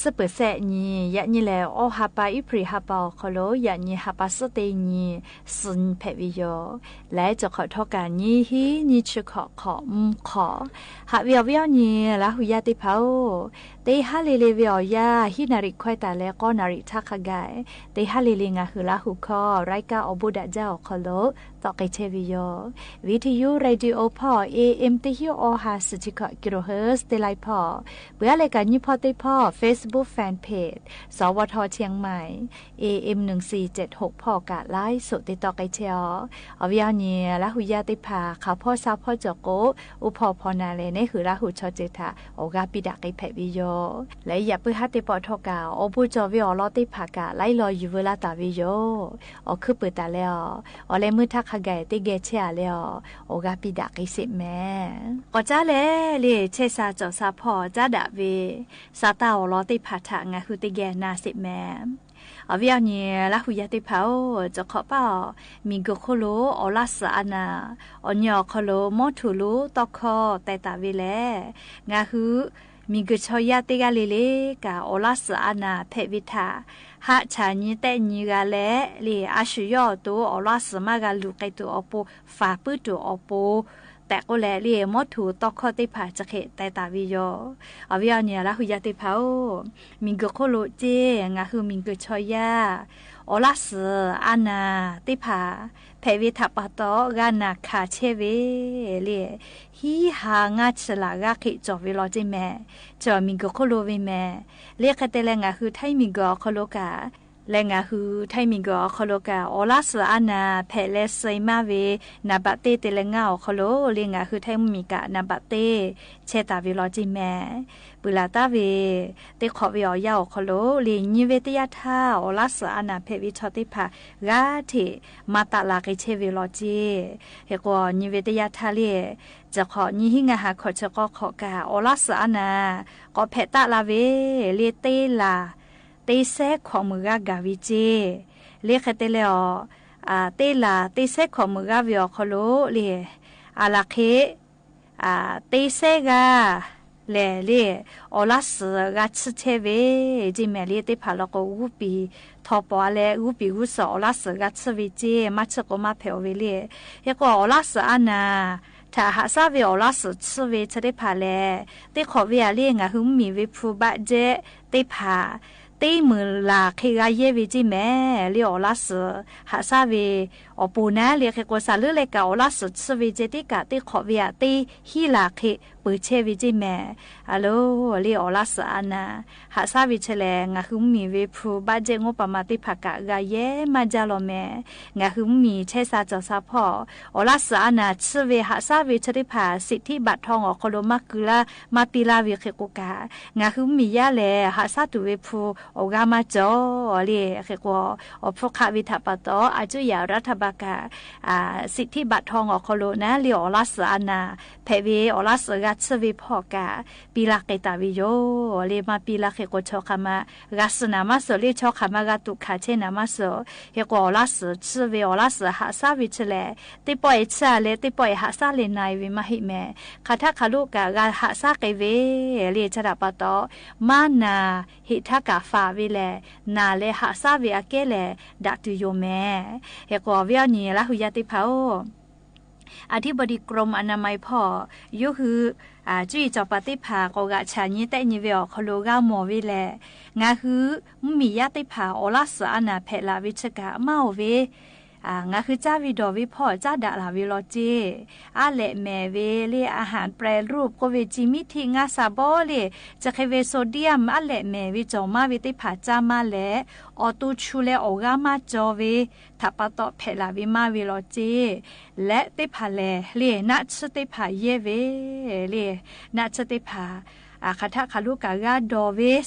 သပၢၤစဲၣ်နံၣ် ယညံးလဲၣ် အီဟးပာ်အ့ဖြ့ၣ်ဟးပာ်အီၤခီလိာ် ယညံးဟးပာ်စ့ၢ်သ့ၣ်နံၣ် သၢနံၣ်ဖဲးဝဲယီၤ လၢစၢၢ်ခီၣ်ထီၣ်ကၣ် နံၣ်ဟံးနံၣ်ဆူခီၣ်ခီၣ်မူၢ်ခီၣ် ဟးဝဲအီၤဝဲအီၤနံၣ် လၢဟူးယၢ်သ့ၣ်တဖၣ်ဧၢ သ့ၣ်ဟးလ့လ့ဝဲအီၤယၤ ဟံးနၣ်ရံၣ်ခွဲးတၢ်လၢ ဃိးနၣ်ရံၣ်ထးခါဂၤ သ့ၣ်ဟးလ့လ့ ငါဟုးလၢဟူးခီၣ် ရၢးကၣ် အီၣ်ဘူဒၣ်ကၠၢ်အီၤခီလိာ် သီးက့ၤဆဲးဝဲယီၤ ဝံထယု ရေဒီယိုဖီၣ် A M တဟံးအီဟး စူၣ်ထံခီၣ် ကံရိၣ်ဟၢၣ် တ့လံဖီၣ် ပှၤလၢကညီဖီၣ်သ့ၣ်တဖၣ် Facebook Fan Page သဝထ เชียงใหม่ A M หนึ่งสี่เจ็ดหก ဖီၣ်ကၢ် ไลฟ์สด သ့ၣ်သီးက့ၤဆဲးအီၤ အီၤဝဲအီၤနံၣ် လၢဟူးယၢ်သ့ၣ်တဖၣ် ခးဖီဆါဖီစၢၢ်ကိး အိၣ်ဖီၣ်ဖီနၢ်လဲၣ် နဟူးလၢဟူးဆီစၢၢ်ထၣ် အီၤဂၤပျံၤဒၣ်က့ၤဖဲးဝဲယီၤ လၢယၤပၢဟးသ့ၣ်ပီၣ်ထီၣ်ကၣ် အီၣ်ဘူကၠီၣ်ဝဲအီၤလီၤသ့ၣ်တဖၣ်ကၣ် လၢလီၤယူၢ်ဝဲလၢတၢ်ဝဲယီၤ အီၤခုးပၢၢ်တၢ်လဲၣ်အီၤ အီၤလဲၤမုၢ်ထးခါဂၤ သ့ၣ်ဂဲၤဆဲးအါလဲၣ်အီၤ အီၤဂၤပျံၤဒၣ်က့ၤစ့ၢ်မဲာ် ကီၢ်ကၠၢလဲၣ်လၢ ဆဲးစၢ်စီၣ်စၢ်ဖီၣ် ကၠၢဒၣ်ဝဲ စၢ်တၢ်အီၣ်လီၤသ့ၣ်တဖၣ်ထၣ် ငါဟုးသ့ၣ်ဂဲၤနၢ်စ့ၢ်မဲာ် အီၤဝဲအီၤနံၣ် လၢဟူးယၢ်သ့ၣ်တဖၣ်ဧၢ စၢၢ်ခီၣ်ပၢ်အီၤ မံၤဂုာ်ခိၣ်လိာ် အီၣ်လၢစၢ်အနၢ် အီၤနံၣ်အီၤခီလိာ် မီထိၣ်လိာ် တီခီၣ် တဲတၢ်ဝဲလဲၣ် ငါဟုး မံၤဂုာ်ဆီယၢ်သ့ၣ်ဂၤလီၤလီၤကၣ် အီၣ်လၢစၢ်အနၢ်ဖဲးဝဲထၣ် ဟးဆၣ်နံၣ်သဲးနံၣ်ဂၤလဲၣ်လၢ အဆူၣ်ယီၢ်အသိး အီၣ်လၢစၢ်မၤဂၤလူၤက့ၤတုၤအီၤပူၤ ဖးပၢတုၤအီၤပူၤ တဲကိးလဲၣ်လၢ မီထိၣ်တီခီၣ်သ့ၣ်တဖၣ် စၢၢ်ခီၣ်တဲတၢ်ဝဲယီၤ အီၤဝဲအီၤနံၣ် လၢဟူးယၢ်သ့ၣ်တဖၣ်ဧၢ မံၤဂုာ်ခိၣ်လိာ်စ့ၢ် ငါဟုးမံၤဂုာ်ဆီယၢ် အီၣ်လၢစၢ်အနၢ်သ့ၣ်တဖၣ် ဖဲးဝဲထၣ်ပၢ်တီၢ် ဂၤနၢ်ခးဆဲးဝဲလၢ ဟံးဟးငါဆံးလၢ်ဂၤဃ့ၢ်ကၠီၣ်ဝဲလီၤစ့ၢ်မဲာ် စၢၢ်မံၤဂုာ်ခိၣ်လိာ်ဝဲမဲာ် လၢဃဲတဲလဲၣ် ငါဟုးထဲမံၤဂုာ်အီၤခီလိာ်ကၣ် လၢငါဟုးထဲမံၤဂုာ်အီၤခီလိာ်ကၣ် အီၣ်လၢစၢ်အနၢ် ဖဲးလဲၤစ့မၤဝဲ နၢ်ဘၣ်သ့ တ့လၢငါအီၤခီလိာ် လၢငါဟုးထဲမံၤကၣ် နၢ်ဘၣ်သ့ ဆဲးတၢ်ဝဲလီၤစ့ၢ်မဲာ် ပုၢ်လၢ်တၢ်ဝဲ သ့ၣ်ခီၣ်ဝဲအီၤယၤအီၤခီလိာ် လၢညံးဝဲတယၢ်ထါ အီၣ်လၢစၢ်အနၢ်ဖဲးဝဲဆီသ့ၣ်တဖၣ် ဂၤထံး မၤတၢ်လၢ်က့ၤဆဲးဝဲလီၤစ့ၢ် ဟဲကီးညံးဝဲတယၢ်ထါလၢ စၢၢ်ခီၣ်နံၣ်ဟံးငါဟး ခီၣ်ဆၢကီၢ်ခီၣ်ကၢ် အီၣ်လၢစၢ်အနၢ် ကီးဖဲးတၢ်လၢ်ဝဲ လၢသ့လၢ် သ့စဲခိၣ်မုၣ်ဂၤဂၤဝဲစ့ၢ် လၢဃဲတဲလဲၣ်အီၤ သ့လၢ် သ့စဲခိၣ်မုၣ်ဂၤဝဲအီၤခီလိာ်လၢ အလၢ်ဃ့ၢ် သ့စဲဂၤ လဲၣ်လၢ အီၣ်လၢစၢ်ဂၤဆံးဆဲးဝဲ စ့ၢ်မဲာ်လၢသ့ၣ်တဖၣ်လီၤကီး ဂုၢ်ပံၤထီၣ်ပီၣ်အါလဲၣ် ဂုၢ်ပံၤဂုၢ်စီၤ အီၣ်လၢစၢ်ဂၤဆံးဝဲစ့ၢ် မၤဆံးကိးမၤဖဲးအီၤဝဲလၢ ဟဲကီးအီၣ်လၢစၢ်အနၢ် ထၣ်ဟးဆါဝဲအီၣ်လၢစၢ်ဆံးဝဲ ဆၢသ့ၣ်တဖၣ်လဲၣ် သ့ၣ်ခီၣ်ဝဲအလၢ ငါဟုးမံၤဝဲဖုဘၣ်ဒဲးသ့ၣ်တဖၣ် သ့မုၢ်လၢ်ဃ့ၢ်ဂၤယဲၢ်ဝဲစ့ၢ်မဲာ် လၢအီၣ်လၢစၢ် ဟးဆါဝဲ အီၣ်ပူၤနၢ်လၢဃ့ၢ်ကီး စးလၢလဲၣ်ကၣ်အီၣ်လၢစၢ်ဆံးဝဲစ့ၢ် သ့ၣ်ကၣ်သ့ၣ်ခီၣ်ဝဲအသ့ဟံးလၢ်ဃ့ၢ်ပၢၢ်ဆဲးဝဲစ့ၢ်မဲာ် အလီၢ်လၢအီၣ်လၢစၢ်အနၢ် ဟးဆါဝဲဆဲးလဲၣ် ငါဟုးမံၤဝဲဖုဘၣ်ဒဲး ငိုးပာ်မၤသ့ၣ်တဖၣ်ကၣ်ဂၤယဲၢ်မးဒ်လဲၣ်မဲာ် ငါဟုးမံၤဆဲးစၢ်စီၣ်စၢ်ဖီၣ် အီၣ်လၢစၢ်အနၢ်ဆံးဝဲ ဟးဆါဝဲဆၢသ့ၣ်တဖၣ် စံးထံၣ်ဘၣ်ထီၣ်အီၤခီလိာ် မၤကုလၢ မၤပံၤလၢ်ဝဲဃ့ၢ်ကီးကၣ် ငါဟုးမံၤယဲၢ်လဲၣ် ဟးဆါတုၤဝဲဖု အီၣ်ဂၤမၤစၢၤလၢဃ့ၢ်ကီး အီၣ်ဖုခးဝဲထၣ်ပၢ်တီၢ် အကၠူၣ်ယၤရးထၢၣ်ဘၣ်ကၣ် စံးထံၣ်ဘၣ်ထီၣ်အီၤခီလိာ်နၢ် လၢအီၣ်လၢစၢ်အနၢ် ဖဲးဝဲအီၣ်လၢစၢ်ဂၤဆံးဝဲဖီၣ်ကၣ် ပံၤလၢ်ဃ့ၢ်တၢ်ဝဲယိၤ လၢမၤပံၤလၢ်ဃ့ၢ်ကီးဆီခးမး ဂၤစၢ်နၢ်မးစၢၤ လၢဆီခးမး ဂၤတူၢ်ခးဆဲးနၢ်မးစၢၤ ဟ့ၣ်ကီးအီၣ်လၢစၢ်ဆံးဝဲ အီၣ်လၢစၢ်ဟးဆါဝဲဆဲးလဲၣ် သ့ၣ်ပီၣ်အဲၣ်ဆံးအါလဲၣ် သ့ၣ်ပီၣ်အဲၣ်ဟးဆါလဲၣ်နၤအံၤဝဲမးဟ့ၣ်မဲာ် ခးထါခးလိာ်ကၣ် ဂၤဟးဆါက့ၤဝဲ လၢဆၢထၢၣ်ပၢ်တီၢ် မၤနၢ်ဟ့ၣ်ထါကၣ်ဖးဝဲလဲၣ် နၢ်လၢဟးဆါဝဲအကဲလဲၣ် ဒၣ်တုၤယိၤမဲာ် ဟ့ၣ်ကီးအီၤဝဲအီၤနံၣ် လၢဟူးယၢ်သ့ၣ်တဖၣ်ဧၢ อธิบดีกรมอนามัยဖီၣ် ယိၤဟုး ကၠူၣ်အံၣ်စီၤပၤသ့ၣ်တဖၣ် ကိးဂၤဆၣ်ညံသဲးညံဝဲအီၤခီလိာ် ဂၤမီၢ်ဝဲလဲၣ် ငါဟုးမံၤယါသ့ၣ်တဖၣ် အီၣ်လၢစၢ်အနၢ်ဖဲးလၢ်ဝဲဆၢကၣ် မၤအီၣ်ဝဲ ငါဟုးကၠါဝံၤဒီးဝဲဖီၣ် ကၠါဒၣ်လၢ်ဝဲလီၤတ့ၢ် အလဲၣ်မဲာ်ဝဲလၢ อาหารแปรรูป ကိးဝဲ ကၠံမံထံ ငါစၢ်ဘီလၢ ကၠီဃ့ဝဲ โซเดียม အလဲၣ်မဲာ်ဝဲ ကၠီၣ်မါဝဲသ့ၣ်တဖၣ် ကၠါမါလဲၣ် အီၣ်တူၢ်ဆူၣ်လဲၣ် အီၣ်ဂၤမၤကၠီဝဲ ထၣ်ပၢ်တီၢ်ဖဲးလၢ်ဝဲမၤဝဲလီၤတ့ၢ် လၢသ့ၣ်တဖၣ်လဲၣ် လၢနးဆၢသ့ၣ်တဖၣ်ယဲၢ်ဝဲ လၢနးဆၢသ့ၣ်တဖၣ် ဢႃႇ ၶႃထၣ်ၶႃလူး ၵႂႃႇဂၤဒီးဝႄႈ သးလိုလၢၵ်ႈလႄႈ ဢဵၼ်ႇသီႇတီႇ ဢေႃႈ မူႇၶူဝ်းလူဝ်ႇဝႄႈ ဢႃႇၼႃႇၽႄႈဢဝ်ဝႄႈ ၸဝ်ႈတႄႉၽႃႇ ၼႃႈၸိူဝ်းၶႃထၣ်ၶႃလူး ၵႂႃႇဂၤဒီးၸႄႈဝႄႈ တႄႉၼႆႉ လႄႈ လႄႈ ဂၤဒီးဝႄႈလႄႈ ပႃႇဝႃႉဢႃႇၼႃႇ ဢေႃႇသိုဝ်ႇမူႇဝႄႈဢႃႇၼႃႇ ၸဝ်ႈတႄႉၽႃႇ ၸိူဝ်းၵူၼ်းမႃး လႄႈ တႄႉၼႆႉ လႄႈ လႄႈ ၼႃႈၸိူဝ်းဂၤဒီးဝႄႈ ထၢပ်ႈပႃးတေႃႇ ဢေႃႇလႃႇသီႇ ၵႃႈတေႁႄႉၸႃႉ ၶႄႇၵေႃႈ ဢေႃႇလႃႇသီႇ တႄႉၽႃႇ လူႇၵႆဝႄႈ လႄႈ ႁႄႉၵေႃႈ ယႃႇၼႆႉ ငၢႆႈႁိုဝ် ဢေႃႇလႃႇသီႇ မႃးၵႃႈလူၺ်ႈတူဝ်ဢေႃႈ ပေႃး လႄႈ ငၢႆႈႁိုဝ် ဢႃႇ ၵႃႈၼႆႉ ႁႃသၢၵ်ႈၵႆႉတူဝ်ဝႄႈ ဢေႃႈ ၶႃႈလႄႈ ၶေႃႈယႃႇၸေႃႇဝႄႈမႄႈ တႄႉ ဢႃႇလႄႇမႄႈဝႄႈ ဢေႃႈ ၸဝ်ႈတႄႉၽႃႇ ၸႃႉယေႃးၵႆႉၸေး လႄႈ သူဝ်ႇတီႇယမ်ႇ ၸေႃႇမႃးဝႄႈ ဢႃႇလႄႇ ဢေႃႈ ၶေႃႈလူဝ်ႇ ၸဝ်ႈတႄႉမႆႈမႄႈ ၸီႇမီႇထိ ငႃးသႃႇပေႃး ၶေႃႈၼူၵေႃႉၵႄႈဝႄႈ ၸဝ်ႈတႄႉၽႃႇ ဢေႃႈ ၶေႃႈလူဝ်ႇၵႃႈ ၸေႃႇမႃးဝႄႈယဝ်ႉ လႄႈ ၼႃႇ ပေႃးၽွႆးထၢၵ်ႈၶႃႈၵႆႉၵႃႈ ၸေႃႇမႃးဝႄႈယဝ်ႉ သႃႇလိုလၢၵ်ႈလႄႈ သူဝ်ႇတီႇယမ်ႇ ၸေႃႇမႃးၸႃႉဝႄႈလႄႈ ဢႃႇလႄႇမႄႈဝႄႈလႄႈ ဢႃႇ ၽူႈမူႇသတေႇယႃႇဝႄႈ သူမ်ႈတမ်ၵေႃႈဝႄႈလႄႈ ၵူၺ်းတဵဝ်ၸေး ၶေႃႈသွႆးလႄႈ ၸီႇမီႇထိၸေး ဢႃႇၽီႇ တႄႉႁိုဝ်ၸေးမႄႈလႄႈ ႁႄႉၵေႃႈ သၢႆႉၵရွပ်ႉမူယေႃႈလႄႈ ၶၼူမ်ၶူပ်ႇၶဵဝ်ၵေႃႈဝႄႈ ၵေႃႈလႄႈ ၵေႃႈလႄႈဝႄႈ ၶႃႈၼူတႄႉၽႃႇၸေး လႄႈ ၸဝ်ႈတႄႉၽႃႇ လေႃးၵေႃႈ ၸႃႉယေႃးၵႆႉၸေးမႄႈ ယႃႇၶႃႈၸႃႉမႃးၵႆႉၸေႃႇဝႄႈ ဢေႃႈ ၸိုဝ်ႈလေႃးၵေႃႈၼႃႇ ဢႃႇ ဢူဝ်း ၽႃႇမူၼ်ႇၼွႆႉ သီႇမႃႇသီႇ လၢႆးသီႇၸေႃႇဝႄႈတႄႉၽႃႇလႄႈ ဢႃႇ ဢၸိူဝ်းၸႃႉမႃးၵႆႉလႃႈၸေးလႄႈ ဢေႃႈ ဢေႃႈ ဢေႃႇလႃႇသီႇ တႃႇလႃႇတူဝ်ဢေႃႈ ပေႃးၼႃႇ ဢေႃႇလႃႇသီႇ မႃးၵႃႈလူၺ်ႈတူဝ်ဢေႃႈ ပေႃး ၸဝ်ႈတႄႉၽႃႇ ဢၸိူဝ်းၸႃႉမႃးၵႆႉလႃႈၸေးမႄႈ လႄႈ ၶႂ်ႈတေလႄႈ ဢႃႇယိုဝ်ႇၸႃႉဝႄႈ ဢီးၵႃႉလႄႈ ၶႃႈတေၵႃႈတေႃႇဝႄႈၸေးလႄႈ ဢီးၵႃႉလႄႈ ၸွႆႈယႃႉဝႄႈ ဢႃႇသႃႇယေႃးမႄႈလႄႈ ဢီးၵႃႉ ၶႃႈတေတေႃႇၸေး ဢီးဢေႃႈဝႄႈ ႁီးလႃႇၶႄးတႃႇလႄႈ တႄႉၶျိုၼ်ႈလႃႇၶႄးၶႃႈၵႆႉ ၶႃႈတေတေႃႇၸေး တႄႉၼႆႉလႄႈလႄႈ လႄႈ သႃႇလိုလၢၵ်ႈၵႃႈ ႁေႃႈဝႄႈဢေႃႈ ယႃႇလေႃးၵေႃႈ ၼႆႉႁိုဝ် ဢေႃႈ တူဝ်ၵႃႈ ဢီးၵႃႉလူဝ်ႇဝႄႈယဝ်ႉ ဢေႃႈ ဝႄႈဢေႃႈ ၼႆႉ လႃႇႁူႉယႃႉတႄႉၽႃႇ ဢေႃႈ ၼႆႉႁိုဝ် သျႃႇလႄႈ ၼႆႉႁိုဝ် ဢေႃႈ တူဝ်ၶေႃႈလူဝ်ႇ ၵႃႈတေၸႄႈဝႄႈဢေႃႈ ၶဝ်ၶႃႈ မႃႇသီႇ ဢေႃႇလႃႇသီႇ ဢေႃႇသႄႇ ဢေႃႇဝူႇတႄႉ လႄႈ ဢေႃႇၽိုၵ်းၵူဝ်ႇ ၸဝ်ႈတႄႉၽႃႇလႄႈ ၶႃႈပဵၼ်ၵႃႈ ဢီးၵႃႉ ထႃႈၸူးလႄႈ ၵႃႈၵႃႈတေၵႆႉၸႄႈဝႄႈယဝ်ႉ လႄႈ ဢီးၵႃႉ ဢေႃႇသီႇ ပေႃးဝႄႈၸၵႃႈ မႃႇသီႇၵႃႈ ဢီးၵႃႉ ဢၵႃႈၸူးဝႄႈမႄႈ ဢီးၵႃႉ မႃးတေႃႇမႃးလႄႈ ဢီးၵႃႉ မႃးလေႃႇဝႄႈ တႄႉယႃႉထႃႈ ဢေႃႇသီႇၵႃႈ ၼႆႉဢေႃႈ ဝႄႈၸေး ၼႆႉဢေႃႈ လႃႇဝႄႈ တႄႉယႃႉထႃႈလႄႈ ဢေႃႇသီႇၸႃႉၶႃႈသေႃႇ ႁႃႈပေႃးၵႆႉမႃးၵႃႈဝႄႈယဝ်ႉ လႄႈ ၸဝ်ႈတႄႉၽႃႇတေႃႇ ဢီးၵႃႉလႄႈ ဢႃႇယိုဝ်ႇၸႃႉမႄႈ ၼႆႉႁိုဝ် ဢေႃႈ တူဝ်ၶေႃႈလူဝ်ႇ ဢီးၵႃႉ မႃးၸွႆႈၶႃႈတေတေႃႇၸေး တႄႉၶျိုၼ်ႈလႃႇၶႄးဢေႃႈ လိုဝ်ႈတေႃႇၽႄႈဢေႃႈလႄႈ ၶဝ်ၵေႃႈတေႃႇၽႄႈဢေႃႈလႄႈ ၶႃႈတေတေႃႇလႄႈ ယႃႇၶႃႈၸႂ်ႉဝႄႈဢေႃႈ ႁေႃႈတႃႇယေႃးပီးၸေး လႄႈ တေလႆႈၵႃႈ ဢေႃႈ ၵႃႈၶႃႈတေၸေႃႇၸေးမႄႈ လႄႈ ဢေႃႈ လႄႈ ငႃႇႁိုဝ် ၸိုဝ်ႈဝႄႈဢေႃႈ ယႃႇၵႃႈၶႃႈတေၸိုဝ်ႈၸေး လႄႈ ၸိုဝ်ႈမိူဝ်းၵႃႈဝႄႈၸၵႃႈ ဢႃႇယိုဝ်ႇၸႃႉမႄႈ လႄႈ ၶႂ်ႈတေလႄႈ ဢႃႇယိုဝ်ႇၸႃႉဝႄႈ လႄႈ ငႃႇႁိုဝ် တေၶေႃႈတေပေႃႈ လႄႈ ငႃႇႁိုဝ် ဢေႃႈ တူဝ်ၶေႃႈလူဝ်ႇ ဢႃႇၼႃႇတႄႉၽႃႇ ၶႃႈတေၸႃႉတႄႉၸႄႈၸေးမႄႈ လႄႈ လီၸေႃႇ ၵႆႉၸေႃႇဝႄႈဢေႃႈ ၸိုဝ်ႈတႄႉၽႃႇၼႃႇ ယႃႇၵႄႈပူတ်ႇႁႄႉႁႄႉဝႄႈတႄႉၽႃႇ လႄႈ ၸႃႉမႃးမႃးတႃႇတေႃႇၸေး ဢေႃႈ မႃးၸေႃႇဝူဝ်းပီႇၶေႃႈ တေၸႃႉမႃးၸေႃႇထႃႈၵႃႈတႃႇတေႃႇၸေး လႄႈ ဢေႃႈ ၽိုၵ်းၵူဝ်ႇၵႃႈၶျီႇဝႄႈၸေးမႄႈ လႄႈ ဢေႃႈ လႃႇသီႇၸႄႈတီႈလူၺ်ႈဝႄႈမႃးႁႄႉ လႄႈ သူတေႃႇဝႄႈ လႄႈ ၸႄႈ ၸႄႈၵႆႉၸေးမႄႈ လႄႈ သူတေႃႇဝႄႈ လႄႈ ၶႂ်ႈတေလႄႈ ၸိုဝ်ႈတႄႉၽႃႇတေႃႇဝႄႈၵႃႈ ၸႄႈၵႆႉၸေးဢေႃႈ လႄႈၵေႃႈ ဢေႃႈ လႃႇသီႇ ဢေႃႈ ပူဝ်ႇၼႃႇ မႃးတႃႇၸေး လႄႈ ဢေႃႈ လႃႇသီႇၵႃႈတေႁႄႉၸႃႉဝႄႈၼႃႇ လႄႈ ႁႄႉၵေႃႈ ငႃႇႁိုဝ် တေၵႃႈလႄႈလႄႈၵႃႈ လႄႈ ဢေႃႈ လႃႇသီႇၸေႃႇ ႁႃသႃႇဝႄႈဢေႃႈ ယႃႇၵႃႈမေႃလႄႈ လႄႈ ၽူႈၵႃႈၵႃႈယႄႈမႃးၸႃႉဝႄႈ ထႃႈပႃႈတေႃႇၼႃႇ လႄႈ ငႃႇႁိုဝ် တေၵႃႈလႄႈလႄႈၵႃႈ ဢေႃႈ လႃႇသီႇ မႃးၵႃႈလူၺ်ႈတူဝ် ဢေႃႈ လႃႇသီႇ မႃးၵႃႈၼႆႉတူဝ် ဢေႃႈ ပူဝ်ႇ ၶႃႈၶႂ်ႈတေၺႃးႁႃသႃႇၸေႃႇဝႄႈဢေႃႈ ၶႃႈဢေႃႈ တေႉၽႃႇ ငႃႇႁိုဝ် ၵႃႈၵႃႈၵႃႈၼႃႇၵႆႉပိူဝ်ႈ ၸႃႉဝႄႈတေႃႇဝႄႈ ၸႄႈဝႄႈ ၸေႃႇဝႄႈ ဢႃႇသႃႇတေႉၶႃႈ လႄႈ ၸႃႉၸေႃႇဝႄႈ ၸႃႉယေႃႈၸေႃႇဝႄႈ မႃးၸႃႉၸေႃႇဝႄႈ လႄႈ တေႉၸေႃႇဝႄႈ မႃးတေႉၸေႃႇဝႄႈ ဢေႃႈ ၸႄႈတေႉၽႃႇ ငႃႇႁိုဝ် ၵႃႈၼႃႇၵႆႉပိူဝ်ႈဝႄႈ ထႃႈပႃႈတေႃႇ တေၵႃႈလႄႈလႄႈၵႃႈ ၵႃႈၶႃႈဢေႃႈ သိုဝ်ႇၵူႈလႄႈ လႄႈ ဢႃႇသီႇယေႃႈ တူဝ်ထႃႈႁႃသႃႇမ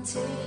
ႄႈ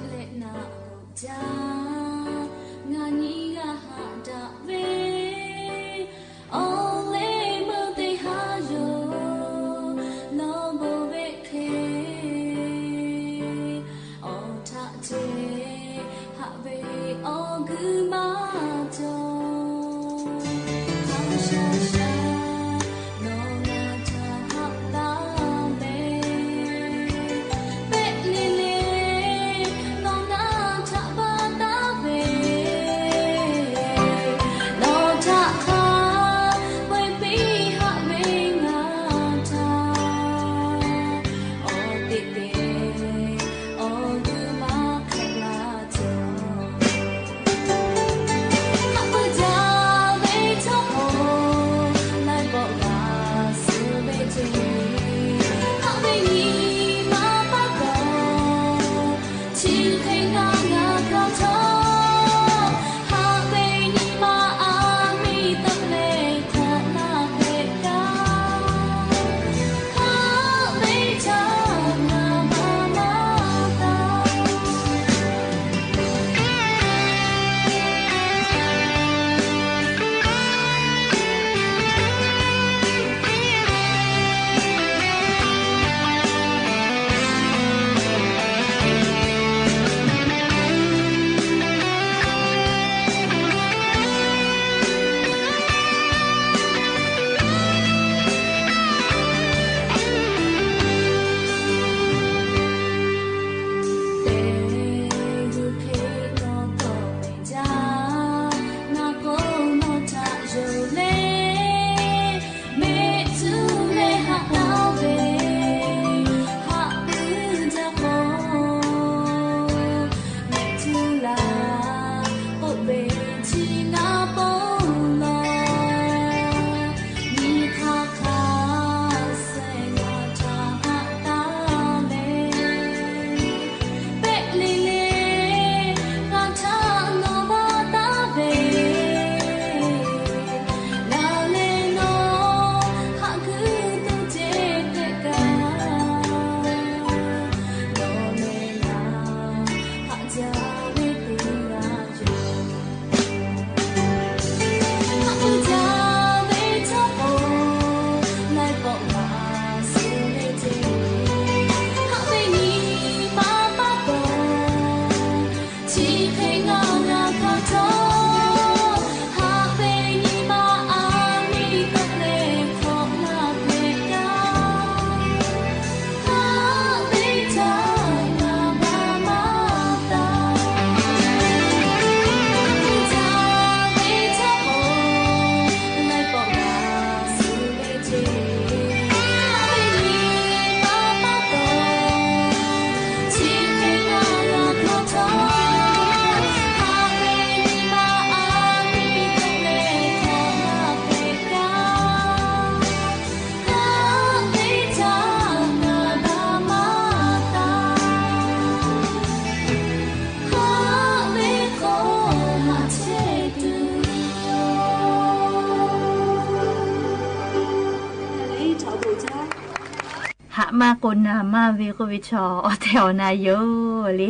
မး ကိးနၤမးဝဲ ကိးဝဲဆၢ အီတဲအီနၤယိာ်လံ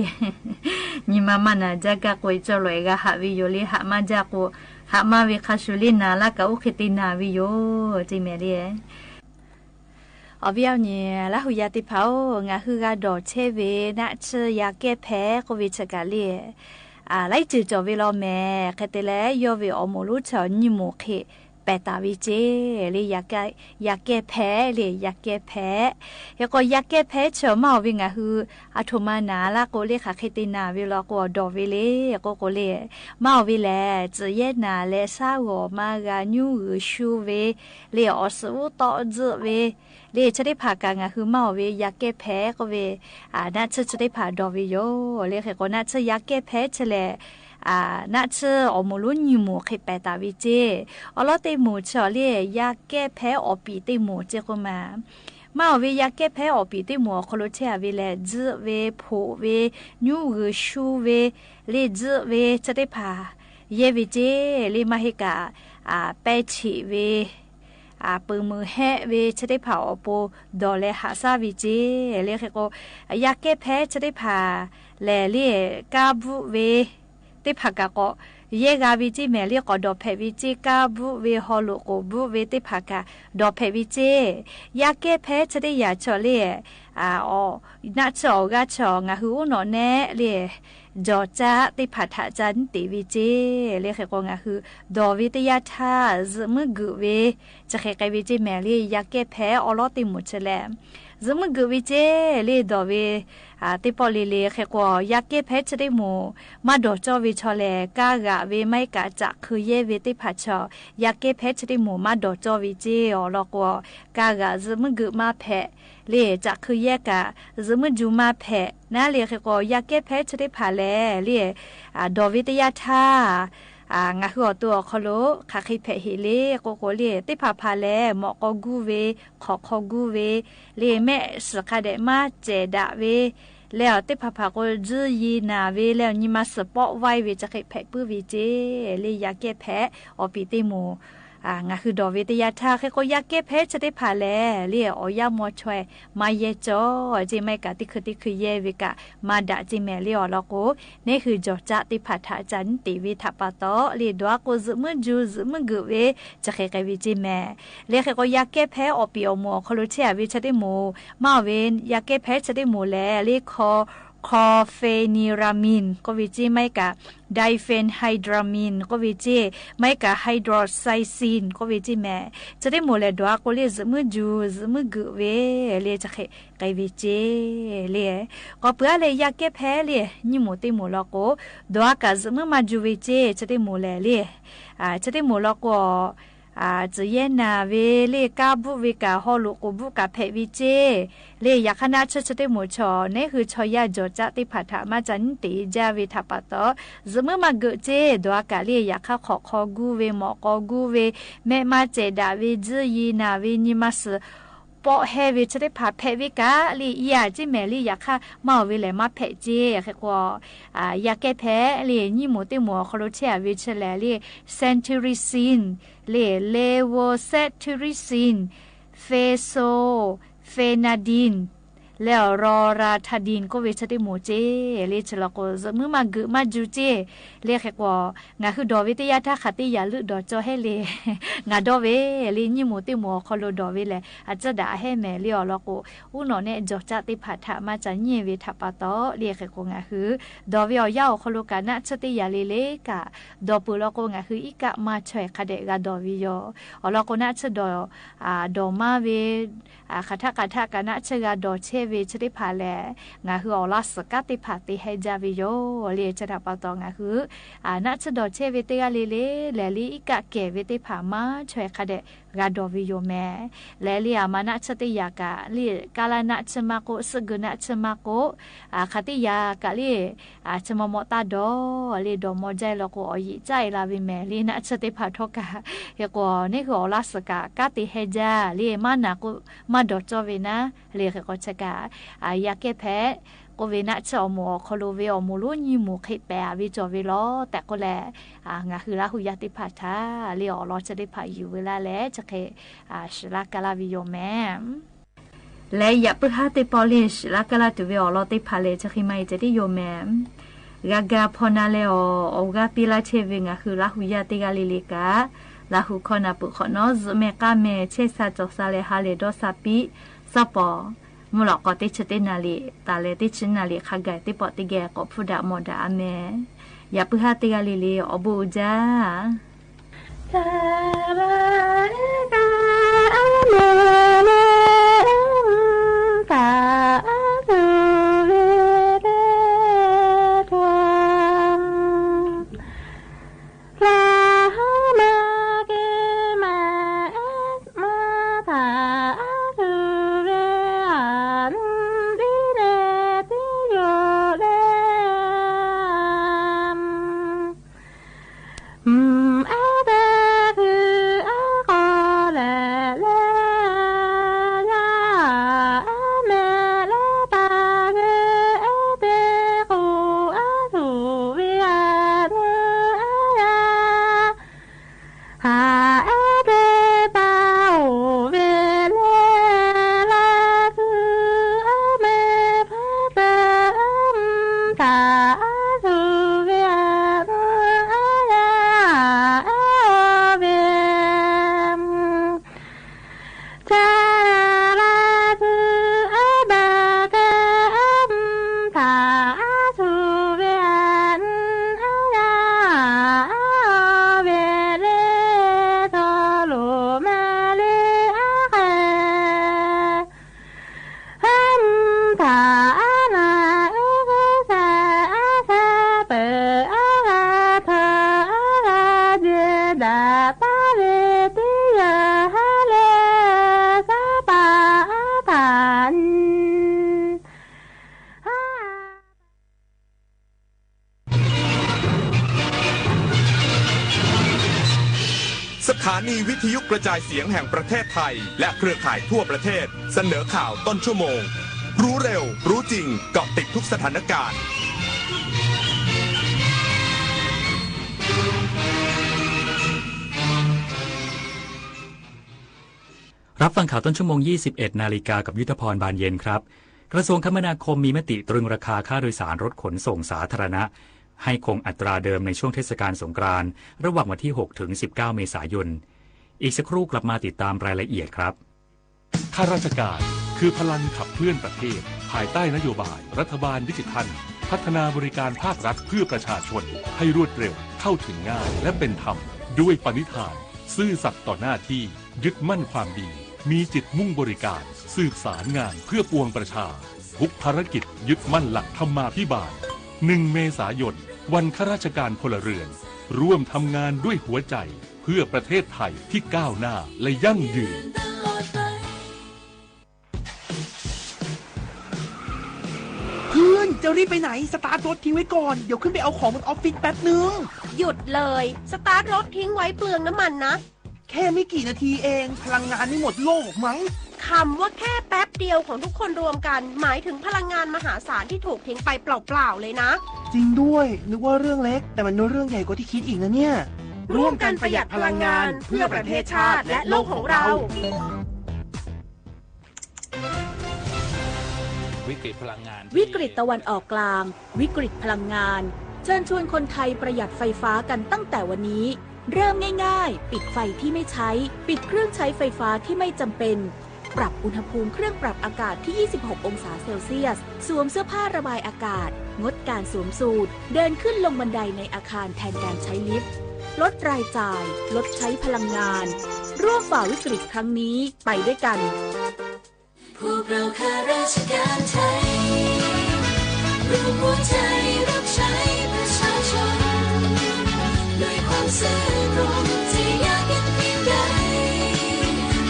နံၤမါမးနၤ ဒ်ကးကိး ကၠီလီၤအဲၣ်ဂၤဟးဝဲယိာ်လံ ဟးမးဒ်ကိး ဟးမးဝဲခါဆူ လၢနၤလၢ်ကး အိၣ်ဃ့တ့ၢ်နၤဝဲယိာ် တ့ၢ်မဲာ်လံ အဝဲအီၤန့ၣ် လၢဟူယၤသ့ၣ်တဖၣ်ဧၢ, ငါဟုဂၤဒီးဆဲဝဲ နၢ်ထၢၣ်ယၤကဲၣ်ဖဲ ကိးဝဲဆၢ ကးလံ လၢယစၢၤကီးဝဲလီၤမဲာ်, ခဲတဲလၢ ယီၢ်ဝဲအီၣ်မိၣ်လူး ဆၢ နံၣ်မိၣ်ဃ့ပဲာ်တၢ်ဝဲစ့ၢ် လၢ ယၤကဲၣ်ဖဲ လၢ ယၤကဲၣ်ဖဲ ဟဲကိး ယၤကဲၣ်ဖဲဆၢ မၤအီၣ်ဝဲ ငါဟု အထိၣ်မၤနၤလၢ်ကိး လၢဃးဃ့တ့ၢ်နၤဝဲလီၤကိး အီၤဒီးဝဲလံ ကိးကိးလံ မၤအီၣ်ဝဲလဲၣ်, စၢၤယဲၢ်နၤလဲၣ်, ဆၣ်ဂီၤမါဂၤ ညူဂုၤဆူဝဲ လၢအီၣ်စူးတ့ၢ်စ့ၢ်ဝဲ လၢဆၢသ့ၣ်တဖၣ်ကး ငါဟုမၤအီၣ်ဝဲ ယၤကဲၣ်ဖဲ ကိးဝဲ နၢ်ထၢၣ်ဆၢသ့ၣ်တဖၣ်ဒီးဝဲယိာ် လၢဃဲကိး နၢ်ထၢၣ်ယၤကဲၣ်ဖဲဆၢလဲၣ်, နၢ်ထၢၣ်အီၣ်မိၣ်လူး နံၣ်မိၣ်ဃ့ပဲာ်တၢ်ဝဲစ့ၢ်, အီလီၤတ့ၢ်မိၣ်ဆၢအီၤလၢ ယၤကဲၣ်ဖဲအီၣ်ပံာ်တ့ၢ်မိၣ်စ့ၢ်ကိးမး မၤအီၣ်ဝဲ ယၤကဲၣ်ဖဲအီၣ်ပံာ်တ့ၢ်မိၣ်အီၤ ခီဖျိထဲအဝဲလဲၣ်, စ့ၢ်ဝဲ ဖိးဝဲ ညူဂုၤဆူဝဲ လၢစ့ၢ်ဝဲ ဆၢသ့ၣ်တဖၣ် ယဲၢ်ဝဲစ့ၢ် လၢမၤဟ့ၣ်ကး ပဲဆံးဝဲ ပုၢ်မုၢ်ဟဲဝဲ ဆၢသ့ၣ်တဖၣ်အီၣ်ပိာ်ဒီးလဲၤဟးစၢ်ဝဲစ့ၢ် လၢဃဲကိး ယၤကဲၣ်ဖဲဆၢသ့ၣ်တဖၣ်လဲၣ် လၢ ကါဘူးဝဲ သ့ၣ်တဖၣ်ကးကိး ယဲၢ်ဂၤဝဲစ့ၢ်မဲာ် လၢကိးဒီးဖဲးဝဲစ့ၢ် ကါဘူးဝဲ ဟီၣ်လိာ်ကိးဘူးဝဲသ့ၣ်တဖၣ်ကး ဒီးဖဲးဝဲစ့ၢ်, ယၤကဲၣ်ဖဲဆၢသ့ၣ်တဖၣ်ဆၢလၢ နၢ်ထၢၣ်အီၣ်ဂၤဆၢ ငါဟုအိၣ်နီၣ်နဲၣ်လၢ ကၠီၣ်ကၠၣ်သ့ၣ်တဖၣ်ထးကၢ်န့ၣ်တ့ၢ်ဝဲစ့ၢ် လၢဃဲကိး ငါဟု ဒီးဝဲတယါထါ စ့ၢ်မုၢ်ဂုာ်ဝဲ ဆၢဃဲးဃဲးဝဲစ့ၢ်မဲာ် လၢယၤကဲၣ်ဖဲအီလီၤတ့ၢ်မိၣ်ဆၢလဲၣ် စ့ၢ်မုၢ်ဂုာ်ဝဲစ့ၢ် လၢဒီးဝဲ သ့ၣ်ပီၣ်လံလံ ဃဲကိး ယၤကဲၣ်ဖဲဆၢသ့ၣ်မိၣ် မၤဒီးကၠီဝဲဆၢလဲၣ်, ကါဂာ်ဝဲ မၤကးစးခုယဲၢ်ဝဲသ့ၣ်တဖၣ်ဆၢ ယၤကဲၣ်ဖဲဆၢသ့ၣ်မိၣ် မၤဒီးကၠီဝဲစ့ၢ်အီၤလီၤကိး ကါဂာ် စ့ၢ်မုၢ်ဂုာ်မၤဖဲး လၢစးခုယဲၢ်ကး စ့ၢ်မုၢ်စူၤမၤဖဲး နၤလၢဃဲကိး ယၤကဲၣ်ဖဲဆၢသ့ၣ်တဖၣ်လဲၣ် လၢ ဒီးဝဲတယါထါ ငါဟုအီၤတိၢ်အီၤခီလိာ် ဃးဃ့ဖဲးဟ့ၣ်လံ ကိးကိးလံ သ့ၣ်တဖၣ်ဖးလဲၣ် မိၣ်ကီၤဂူဝဲ ခိးခီဂူဝဲ လၢမဲာ်စၢးခါဒဲး မၤစဲးဒၣ်ဝဲ လၢအီၤသ့ၣ်တဖၣ်ဖးကိး ဒ်ယံၤနၤဝဲ လၢနံၤမၤစၢးပိာ်ဝဲဝဲ ဆၢဃဲးဖဲးပုၢ်ဝဲစ့ၢ် လၢယၤကဲၣ်ဖဲအီၣ်ပံာ်တ့ၢ်မိၣ် ငါဟုဒီးဝဲတယါထါ ဃဲကိး ယၤကဲၣ်ဖဲဆၢသ့ၣ်တဖၣ်လဲၣ် လၢအီၣ်ယၣ်မီထွဲ မၤယဲၢ်ကၠီ စ့ၢ် မၤကးတံၢ်ခုတံၢ်ခုယဲၢ်ဝဲကး မၤဒၣ်စ့ၢ်မဲာ်လံအီၤလီၤကိး န့ၣ်ဃုာ် ကၠီၣ်ကၠၣ်သ့ၣ်တဖၣ်ထးကၢ်န့ၣ်တ့ၢ်ဝဲထးပာ်တီ လၢဒီးကိး စ့ၢ်မုၢ်စူၤ စ့ၢ်မုၢ်ဂုာ်ဝဲ ဆၢဃဲးဃဲးဝဲစ့ၢ်မဲာ် လၢဃဲကိး ယၤကဲၣ်ဖဲအီၣ်ပံာ်အီၣ်မိၣ်အီၤခီလိာ် ထဲအဝဲဆၢသ့ၣ်မိၣ် မၤအီၣ်ဝဲ ယၤကဲၣ်ဖဲဆၢသ့ၣ်မိၣ်လဲၣ် လၢ chlorpheniramine ကိးဝဲစ့ၢ် မၤကး diphenhydramine ကိးဝဲစ့ၢ် မၤကး hydroxyzine ကိးဝဲစ့ၢ်မဲာ် ဆၢသ့ၣ်မိၣ်လဲၣ် ဒီးကိးလၢ စ့ၢ်မုၢ်စူၤ စ့ၢ်မုၢ်ဂုာ်ဝဲ လၢဆၢဃဲးဃဲးဝဲစ့ၢ်လံ ကိးပှၤလၢယၤကဲၣ်ဖဲလၢ နံၣ်မိၣ်သ့ၣ်မိၣ်လီၤကိး ဒီးကး စ့ၢ်မုၢ်မၤစူၤဝဲစ့ၢ် ဆၢသ့ၣ်မိၣ်လဲၣ်လၢ ဆၢသ့ၣ်မိၣ်လီၤကိး စၢၤယဲၢ်နၤဝဲ လၢကါဘူးဝဲကး ဟီၣ်လိာ်ကိးဘူးကးဖဲးဝဲစ့ၢ် လၢယၤခါနၢ်ဆၢဆၢသ့ၣ်မိၣ်ဆၢ န့ၣ်ဃုာ် ဆၢယၤကၠီၣ်ကၠၣ်သ့ၣ်တဖၣ်ထး မၤကၢ်န့ၣ်တ့ၢ်ယဲၢ်ဝဲထးပာ်တီ စ့ၢ်မုၢ်မၤဂုာ်စ့ၢ် ဒီးကးလၢယၤခါ ခိးခီဂူဝဲ မိၣ်ကီၤဂူဝဲ မဲာ်မၤစဲးဒၣ်ဝဲ ဒ်ယံၤနၤဝဲ နံၤမၤစၢး ပိာ်ဟဲဝဲ ဆၢသ့ၣ်တဖၣ်ဖဲးဝဲကးလၢ ယၤစ့ၢ်မဲာ်လၢယၤခါ မၤအီၣ်ဝဲလဲၣ် မၤဖဲးစ့ၢ် ဃဲကိး ယၤကဲၣ်ဖဲလၢ နံၣ်မိၣ်သ့ၣ်မိၣ်အီၤခီလိာ် ထဲအဝဲဆၢလဲၣ်လၢ cetirizine လၢ levocetirizine, fexofenadine လၢ loratadine ကိးဝဲဆၢသ့ၣ်မိၣ်စ့ၢ် လၢဆၢလီၤကိး စ့ၢ်မုၢ်မၤဂုာ်မၤစူၤစ့ၢ် လၢဃဲကိး ငါဟုဒီးဝဲတယါထါ ဃးတ့ၢ်ယၤလုၢ်ဒီးကၠီဟဲလံ ငါဒီးဝဲ လၢနံၣ်မိၣ်သ့ၣ်မိၣ်အီၤခီလိာ်ဒီးဝဲလဲၣ် အစၢဒၣ်အဟဲမဲာ်လံအီၤလီၤကိး အူနီၣ်နဲၣ် ကၠီၣ်ကၠၣ်သ့ၣ်တဖၣ်ထး မၤကၢ်န့ၢ်ဝဲထးပာ်တီ လၢဃဲကိး ငါဟု ဒီးဝဲအီၤယါအီၤခီလိာ် ကးနၢ်ဆၢတ့ၢ်ယၤလံလၢကး ဒီပုၢ်လီၤကိး ငါဟုအံၤကး မၤထွဲခါဒဲးဂၤဒီးဝဲယိာ် အီၤလီၤကိး နၢ်ဆၢဒီး ဒီးမါဝဲ ဃးထးဃးထး ကးနၢ်ဆၢဂၤဒီးဆဲဝဲ ဆၢသ့ၣ်တဖၣ်လဲၣ် ငါဟုအီၣ်လါစကါသ့ၣ်တဖၣ်တ့ၢ်ဟဲကၢ်ဝဲယိာ် လၢဆၢထးပာ်တီ ငါဟု နၢ်ဆၢဒီးဆဲဝဲတဂၤလံလံ လဲၤလံအံၤကးကဲဝဲသ့ၣ်တဖၣ် မၤထွဲခါဒဲးဂၤဒီးဝဲယိာ်မဲာ် လဲၤလံအမၤနၢ်ဆၢတ့ၢ်ယၤကး လၢကါလၢနၢ်ဆၢမၤကိး စ့ၢ်ဂုာ်နၢ်ဆၢမၤကိး ဃးတ့ၢ်ယၤကးလၢ ဆၢမၤမီၢ်တၢ်ဒီး လၢဒီးမီၢ်ကၠဲလီၤကိး အီၣ်ယံာ်ကၠဲလၢဝဲမဲာ် လၢနၢ်ဆၢသ့ၣ်တဖၣ်ထီၣ်ကး ဃဲကိး န့ၣ်ဃုာ် အီၣ်လါစကါ ကါတ့ၢ်ဟဲကၢ် လၢမၤနၢ်ကိး မၤဒီးကၠီဝဲနၤ လၢဃဲကိးဆၢကး ယၤကဲၣ်ဖဲ ကိးဝဲနၢ်ဆၢအီၣ်မိၣ်အီၤခီလိာ်ဝဲ အီၣ်မိၣ်လိ နံၣ်မိၣ်ဃ့ပဲာ်ဝဲကၠီဝဲလီၤ တၢ်ကိးလဲၣ် ငါဟုလၢဟူယၤသ့ၣ်တဖၣ်ထး လၢအီၣ်လီၤဆၢသ့ၣ်တဖၣ်ယုာ်ဝဲလၢ်လဲၣ် ဆၢဃ့ စှၤလၢ်ကါလၢ်ဝဲယိာ်မဲာ် လႄႈ ယၢပ်ၵ်ႉႁႃးတႄႉ ပေႃးလဵင်ႉ လၢၵ်ႉၵႃႈလၢတ်ႈတူဝ်ဝႄႈ ဢေႃႈ လေႃႇတေၽၢၼ်လႄႈ ၸၢၵ်ႈၶီႈမႆႈ ၸႃႉတိယုမ်ႇမႄႈ ၵႃႈၵႃႈ ၽွင်းၼၼ်ႉလႄႈ ဢေႃႈ ဢဝ်ၵႃႈပီႈလၢတ်ႈၸႄႈဝဵင်း ဢႃႇ ၶိုဝ်း လႃးႁူႇယႃႉ တႄႉၵႃႈလီလီၵႃႈ လႃးႁူႇၶေႃႈၼႃႈ ပုၵ်ႈၶေႃႈၼေႃႈ ၸိုဝ်ႈမႄႈၵႃႈမႄႈ ၶျႄးသႃႇ ၸွၵ်ႇသႃႇလႄႈ ႁႃလႄႈ တေႃးသႃႇပီႇ သႃႇပေႃႇ မူႇလေႃႇၵေႃႈ တေၶျႃႉတႄႉၼႃႇလီႇ တႃႇလႄႈ တေၶျႃႉၼႃႇလီႇ ၶႃႈၵႆႉ တေပေႃႇတေၵႄႈ ၵေႃႈ ၽူႈတႃႇမေႃတႃႇဢမေႇ ယၢပ်ႇႁႃးတႄႉၵႃႈလီလီ ဢေႃႈ ဢူႈၸႃႉ สถานีวิทยุกระจายเสียงแห่งประเทศไทย และเครือข่ายทั่วประเทศ เสนอข่าวต้นชั่วโมง รู้เร็ว รู้จริง เกาะติดทุกสถานการณ์ รับฟังข่าวต้นชั่วโมง ยี่สิบเอ็ดนาฬิกา กับยุทธพร บานเย็นครับ กระทรวงคมนาคมมีมติตรึงราคาค่าโดยสารรถขนส่งสาธารณะ ให้คงอัตราเดิมในช่วงเทศกาลสงกรานต์ ระหว่างวันที่ หก ถึง สิบเก้า เมษายน อีกสักครู่กลับมาติดตามรายละเอียดครับ ข้าราชการคือพลังขับเคลื่อนประเทศ ภายใต้นโยบายรัฐบาลดิจิทัล พัฒนาบริการภาครัฐเพื่อประชาชนให้รวดเร็ว เข้าถึงง่าย และเป็นธรรม ด้วยปณิธาน ซื่อสัตย์ต่อหน้าที่ ยึดมั่นความดี มีจิตมุ่งบริการ สืบสานงานเพื่อปวงประชา ทุกภารกิจยึดมั่นหลักธรรมาภิบาล หนึ่ง เมษายน วันข้าราชการพลเรือน ร่วมทำงานด้วยหัวใจ เพื่อประเทศไทยที่ก้าวหน้าและยั่งยืน เพื่อน จะรีบไปไหน สตาร์ทรถทิ้งไว้ก่อน เดี๋ยวขึ้นไปเอาของบนออฟฟิศแป๊บนึง หยุดเลย สตาร์ทรถทิ้งไว้เปลืองน้ำมันนะ แค่ไม่กี่นาทีเอง พลังงานไม่หมดโลกหรอกมั้ง คำว่าแค่แป๊บเดียวของทุกคนรวมกัน หมายถึงพลังงานมหาศาลที่ถูกทิ้งไปเปล่าๆเลยนะ จริงด้วย นึกว่าเรื่องเล็ก แต่มันเรื่องใหญ่กว่าที่คิดอีกนะเนี่ย ร่วมกันประหยัดพลังงาน เพื่อประเทศชาติและโลกของเรา วิกฤตพลังงาน วิกฤตตะวันออกกลาง วิกฤตพลังงาน เชิญชวนคนไทยประหยัดไฟฟ้ากันตั้งแต่วันนี้ เริ่มง่ายๆ ปิดไฟที่ไม่ใช้ ปิดเครื่องใช้ไฟฟ้าที่ไม่จำเป็น ปรับอุณหภูมิเครื่องปรับอากาศที่ ยี่สิบหก องศาเซลเซียส สวมเสื้อผ้าระบายอากาศ งดการสวมสูท เดินขึ้นลงบันไดในอาคารแทนการใช้ลิฟต์ ลดรายจ่าย ลดใช้พลังงาน ร่วมฝ่าวิกฤตครั้งนี้ไปด้วยกัน พวกเราข้าราชการไทย รวมหัวใจรับใช้ประชาชน ด้วยความซื่อตรง จะยากเย็นเพียงใด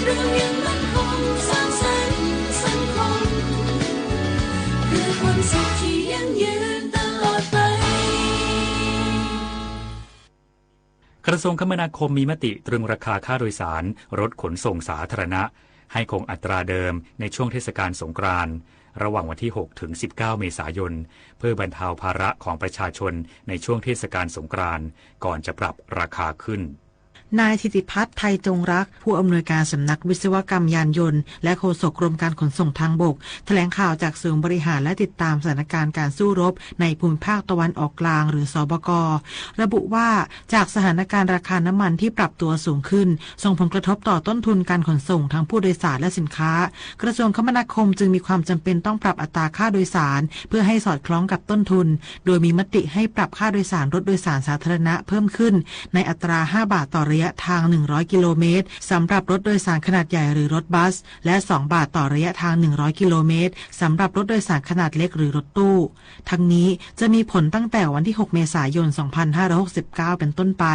เรายังมั่นคงสร้างสรรค์สังคม เพื่อความสุขที่ยั่งยืนตลอดไป กระทรวงคมนาคมมีมติตรึงราคาค่าโดยสารรถขนส่งสาธารณะ ให้คงอัตราเดิมในช่วงเทศกาลสงกรานต์ ระหว่างวันที่ หก ถึง สิบเก้า เมษายน เพื่อบรรเทาภาระของประชาชนในช่วงเทศกาลสงกรานต์ ก่อนจะปรับราคาขึ้น นายธิติพัฒน์ ไทยจงรัก ผู้อำนวยการสำนักวิศวกรรมยานยนต์ และโฆษกกรมการขนส่งทางบก แถลงข่าวจากศูนย์บริหารและติดตามสถานการณ์การสู้รบในภูมิภาคตะวันออกกลาง หรือ สบก ระบุว่า จากสถานการณ์ราคาน้ำมันที่ปรับตัวสูงขึ้น ส่งผลกระทบต่อต้นทุนการขนส่งทั้งผู้โดยสารและสินค้า กระทรวงคมนาคมจึงมีความจำเป็นต้องปรับอัตราค่าโดยสาร เพื่อให้สอดคล้องกับต้นทุน โดยมีมติให้ปรับค่าโดยสารรถโดยสารสาธารณะเพิ่มขึ้น ในอัตรา ห้า บาทต่อระยะทาง หนึ่งร้อย กิโลเมตร สำหรับรถโดยสารขนาดใหญ่หรือรถบัส และ สอง บาทต่อระยะทาง หนึ่งร้อย กิโลเมตร สำหรับรถโดยสารขนาดเล็กหรือรถตู้ ทั้งนี้จะมีผลตั้งแต่วันที่ หก เมษายน สองพันห้าร้อยหกสิบเก้า เป็นต้นไป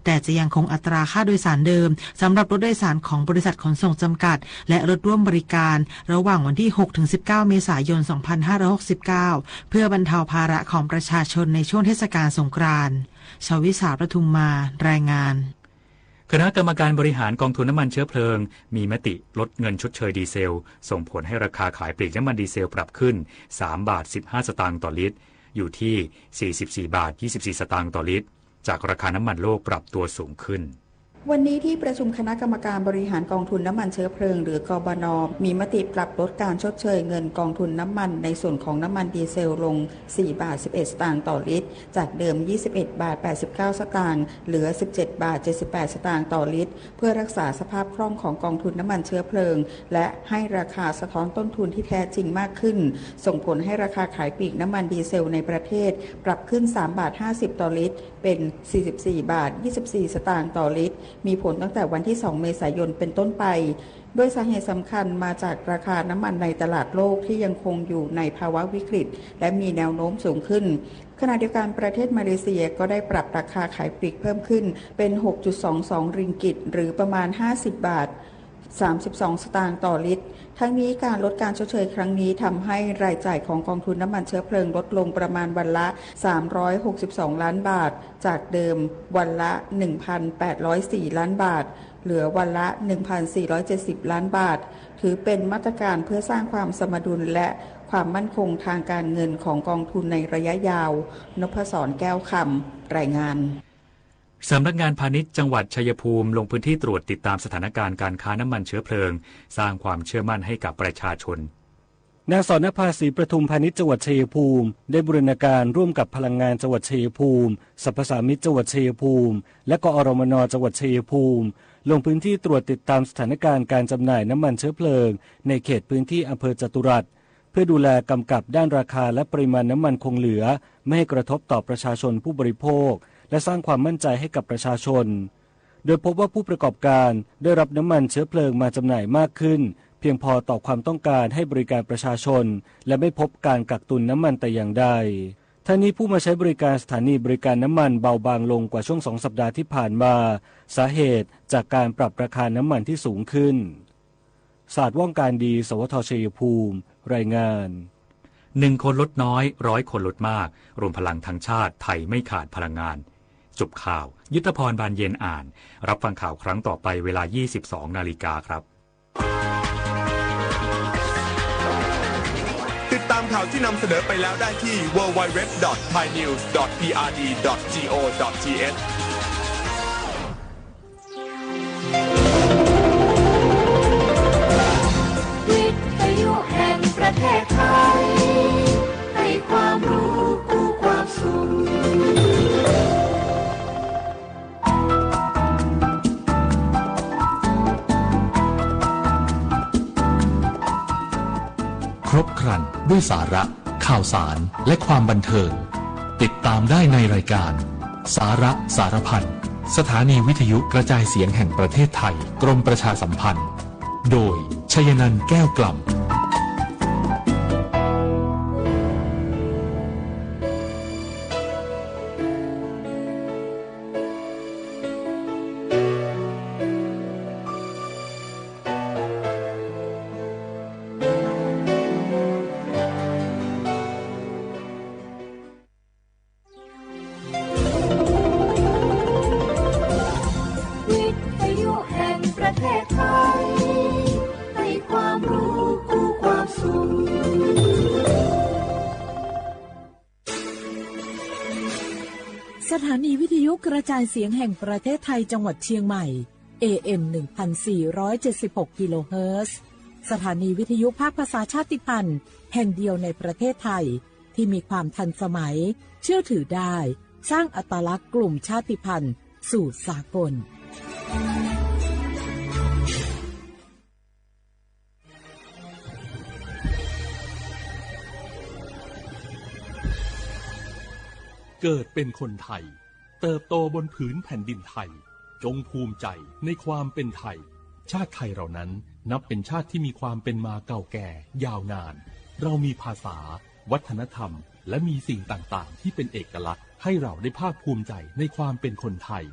แต่จะยังคงอัตราค่าโดยสารเดิม สำหรับรถโดยสารของบริษัทขนส่งจำกัด และรถร่วมบริการ ระหว่างวันที่ หก ถึง สิบเก้า เมษายน สองพันห้าร้อยหกสิบเก้า เพื่อบรรเทาภาระของประชาชนในช่วงเทศกาลสงกรานต์ ชวิสา ประทุมมา รายงาน คณะกรรมการบริหารกองทุนน้ำมันเชื้อเพลิง มีมติลดเงินชดเชยดีเซล ส่งผลให้ราคาขายปลีกน้ำมันดีเซลปรับขึ้น สาม บาท สิบห้า สตางค์ต่อลิตร อยู่ที่ สี่สิบสี่ บาท ยี่สิบสี่ สตางค์ต่อลิตร จากราคาน้ำมันโลกปรับตัวสูงขึ้น วันนี้ที่ประชุมคณะกรรมการบริหารกองทุนน้ำมันเชื้อเพลิง หรือ กบน มีมติปรับลดการชดเชยเงินกองทุนน้ำมันในส่วนของน้ำมันดีเซลลง สี่ บาท สิบเอ็ด สตางค์ต่อลิตร จากเดิม ยี่สิบเอ็ด บาท แปดสิบเก้า สตางค์ เหลือ สิบเจ็ด บาท เจ็ดสิบแปด สตางค์ต่อลิตร เพื่อรักษาสภาพคล่องของกองทุนน้ำมันเชื้อเพลิง และให้ราคาสะท้อนต้นทุนที่แท้จริงมากขึ้น ส่งผลให้ราคาขายปลีกน้ำมันดีเซลในประเทศ ปรับขึ้น สาม บาท ห้าสิบ ต่อลิตร เป็น สี่สิบสี่ บาท ยี่สิบสี่ สตางค์ต่อลิตร มีผลตั้งแต่วันที่ สอง เมษายน เป็นต้นไป โดยสาเหตุสำคัญมาจากราคาน้ำมันในตลาดโลกที่ยังคงอยู่ในภาวะวิกฤต และมีแนวโน้มสูงขึ้น ขณะเดียวกันประเทศมาเลเซียก็ได้ปรับราคาขายปลีกเพิ่มขึ้นเป็น หกจุดสองสอง ริงกิต หรือประมาณ ห้าสิบ บาท สามสิบสอง สตางค์ต่อลิตร ทั้งนี้การลดการชดเชยครั้งนี้ทำให้รายจ่ายของกองทุนน้ำมันเชื้อเพลิงลดลงประมาณวันละ สามร้อยหกสิบสอง ล้านบาท จากเดิมวันละ หนึ่งพันแปดร้อยสี่ ล้านบาท เหลือวันละ หนึ่งพันสี่ร้อยเจ็ดสิบ ล้านบาท ถือเป็นมาตรการเพื่อสร้างความสมดุลและความมั่นคงทางการเงินของกองทุนในระยะยาว นพศร แก้วคำ รายงาน สำนักงานพาณิชย์จังหวัดชัยภูมิลงพื้นที่ตรวจติดตามสถานการณ์การค้าน้ำมันเชื้อเพลิง สร้างความเชื่อมั่นให้กับประชาชน นางสรณภา ศรีประทุม พาณิชย์จังหวัดชัยภูมิ ได้บูรณาการร่วมกับพลังงานจังหวัดชัยภูมิ สรรพสามิตจังหวัดชัยภูมิ และ กอรมน จังหวัดชัยภูมิ ลงพื้นที่ตรวจติดตามสถานการณ์การจำหน่ายน้ำมันเชื้อเพลิง ในเขตพื้นที่อำเภอจตุรัส เพื่อดูแลกำกับด้านราคาและปริมาณน้ำมันคงเหลือ ไม่ให้กระทบต่อประชาชนผู้บริโภค และสร้างความมั่นใจให้กับประชาชน โดยพบว่าผู้ประกอบการได้รับน้ำมันเชื้อเพลิงมาจำหน่ายมากขึ้น เพียงพอต่อความต้องการให้บริการประชาชน และไม่พบการกักตุนน้ำมันแต่อย่างใด ทั้งนี้ผู้มาใช้บริการสถานีบริการน้ำมันเบาบางลงกว่าช่วงสองสัปดาห์ที่ผ่านมา สาเหตุจากการปรับราคาน้ำมันที่สูงขึ้น ศาสตร์ว่องการดี สวท ชัยภูมิ รายงาน หนึ่งคนลดน้อย ร้อยคนลดมาก รวมพลังทั้งชาติ ไทยไม่ขาดพลังงาน จบข่าว ยุทธพร บานเย็นอ่าน รับฟังข่าวครั้งต่อไปเวลา ยี่สิบสอง นาฬิกาครับ ติดตามข่าวที่นำเสนอไปแล้วได้ที่ ดับเบิลยู ดับเบิลยู ดับเบิลยู ดอท ไทยนิวส์ ดอท พีอาร์ดี ดอท จีโอ ดอท ทีเอช วิทยุแห่งประเทศไทย ให้ความรู้คู่ความสุข ครบครันด้วยสาระ ข่าวสาร และความบันเทิง ติดตามได้ในรายการ สาระสารพัน สถานีวิทยุกระจายเสียงแห่งประเทศไทย กรมประชาสัมพันธ์ โดย ชยนันท์ แก้วกล่ำ สถานีวิทยุกระจายเสียงแห่งประเทศไทยจังหวัดเชียงใหม่ เอ เอ็ม หนึ่งพันสี่ร้อยเจ็ดสิบหก กิโลเฮิรตซ์ สถานีวิทยุภาคภาษาชาติพันธุ์แห่งเดียวในประเทศไทย ที่มีความทันสมัย เชื่อถือได้ สร้างอัตลักษณ์กลุ่มชาติพันธุ์สู่สากล เกิดเป็นคนไทย เติบโตบนผืนแผ่นดินไทย จงภูมิใจในความเป็นไทย ชาติไทยเรานั้นนับเป็นชาติที่มีความเป็นมาเก่าแก่ยาวนาน เรามีภาษา วัฒนธรรม และมีสิ่งต่างๆ ที่เป็นเอกลักษณ์ ให้เราได้ภาคภูมิใจในความเป็นคนไทย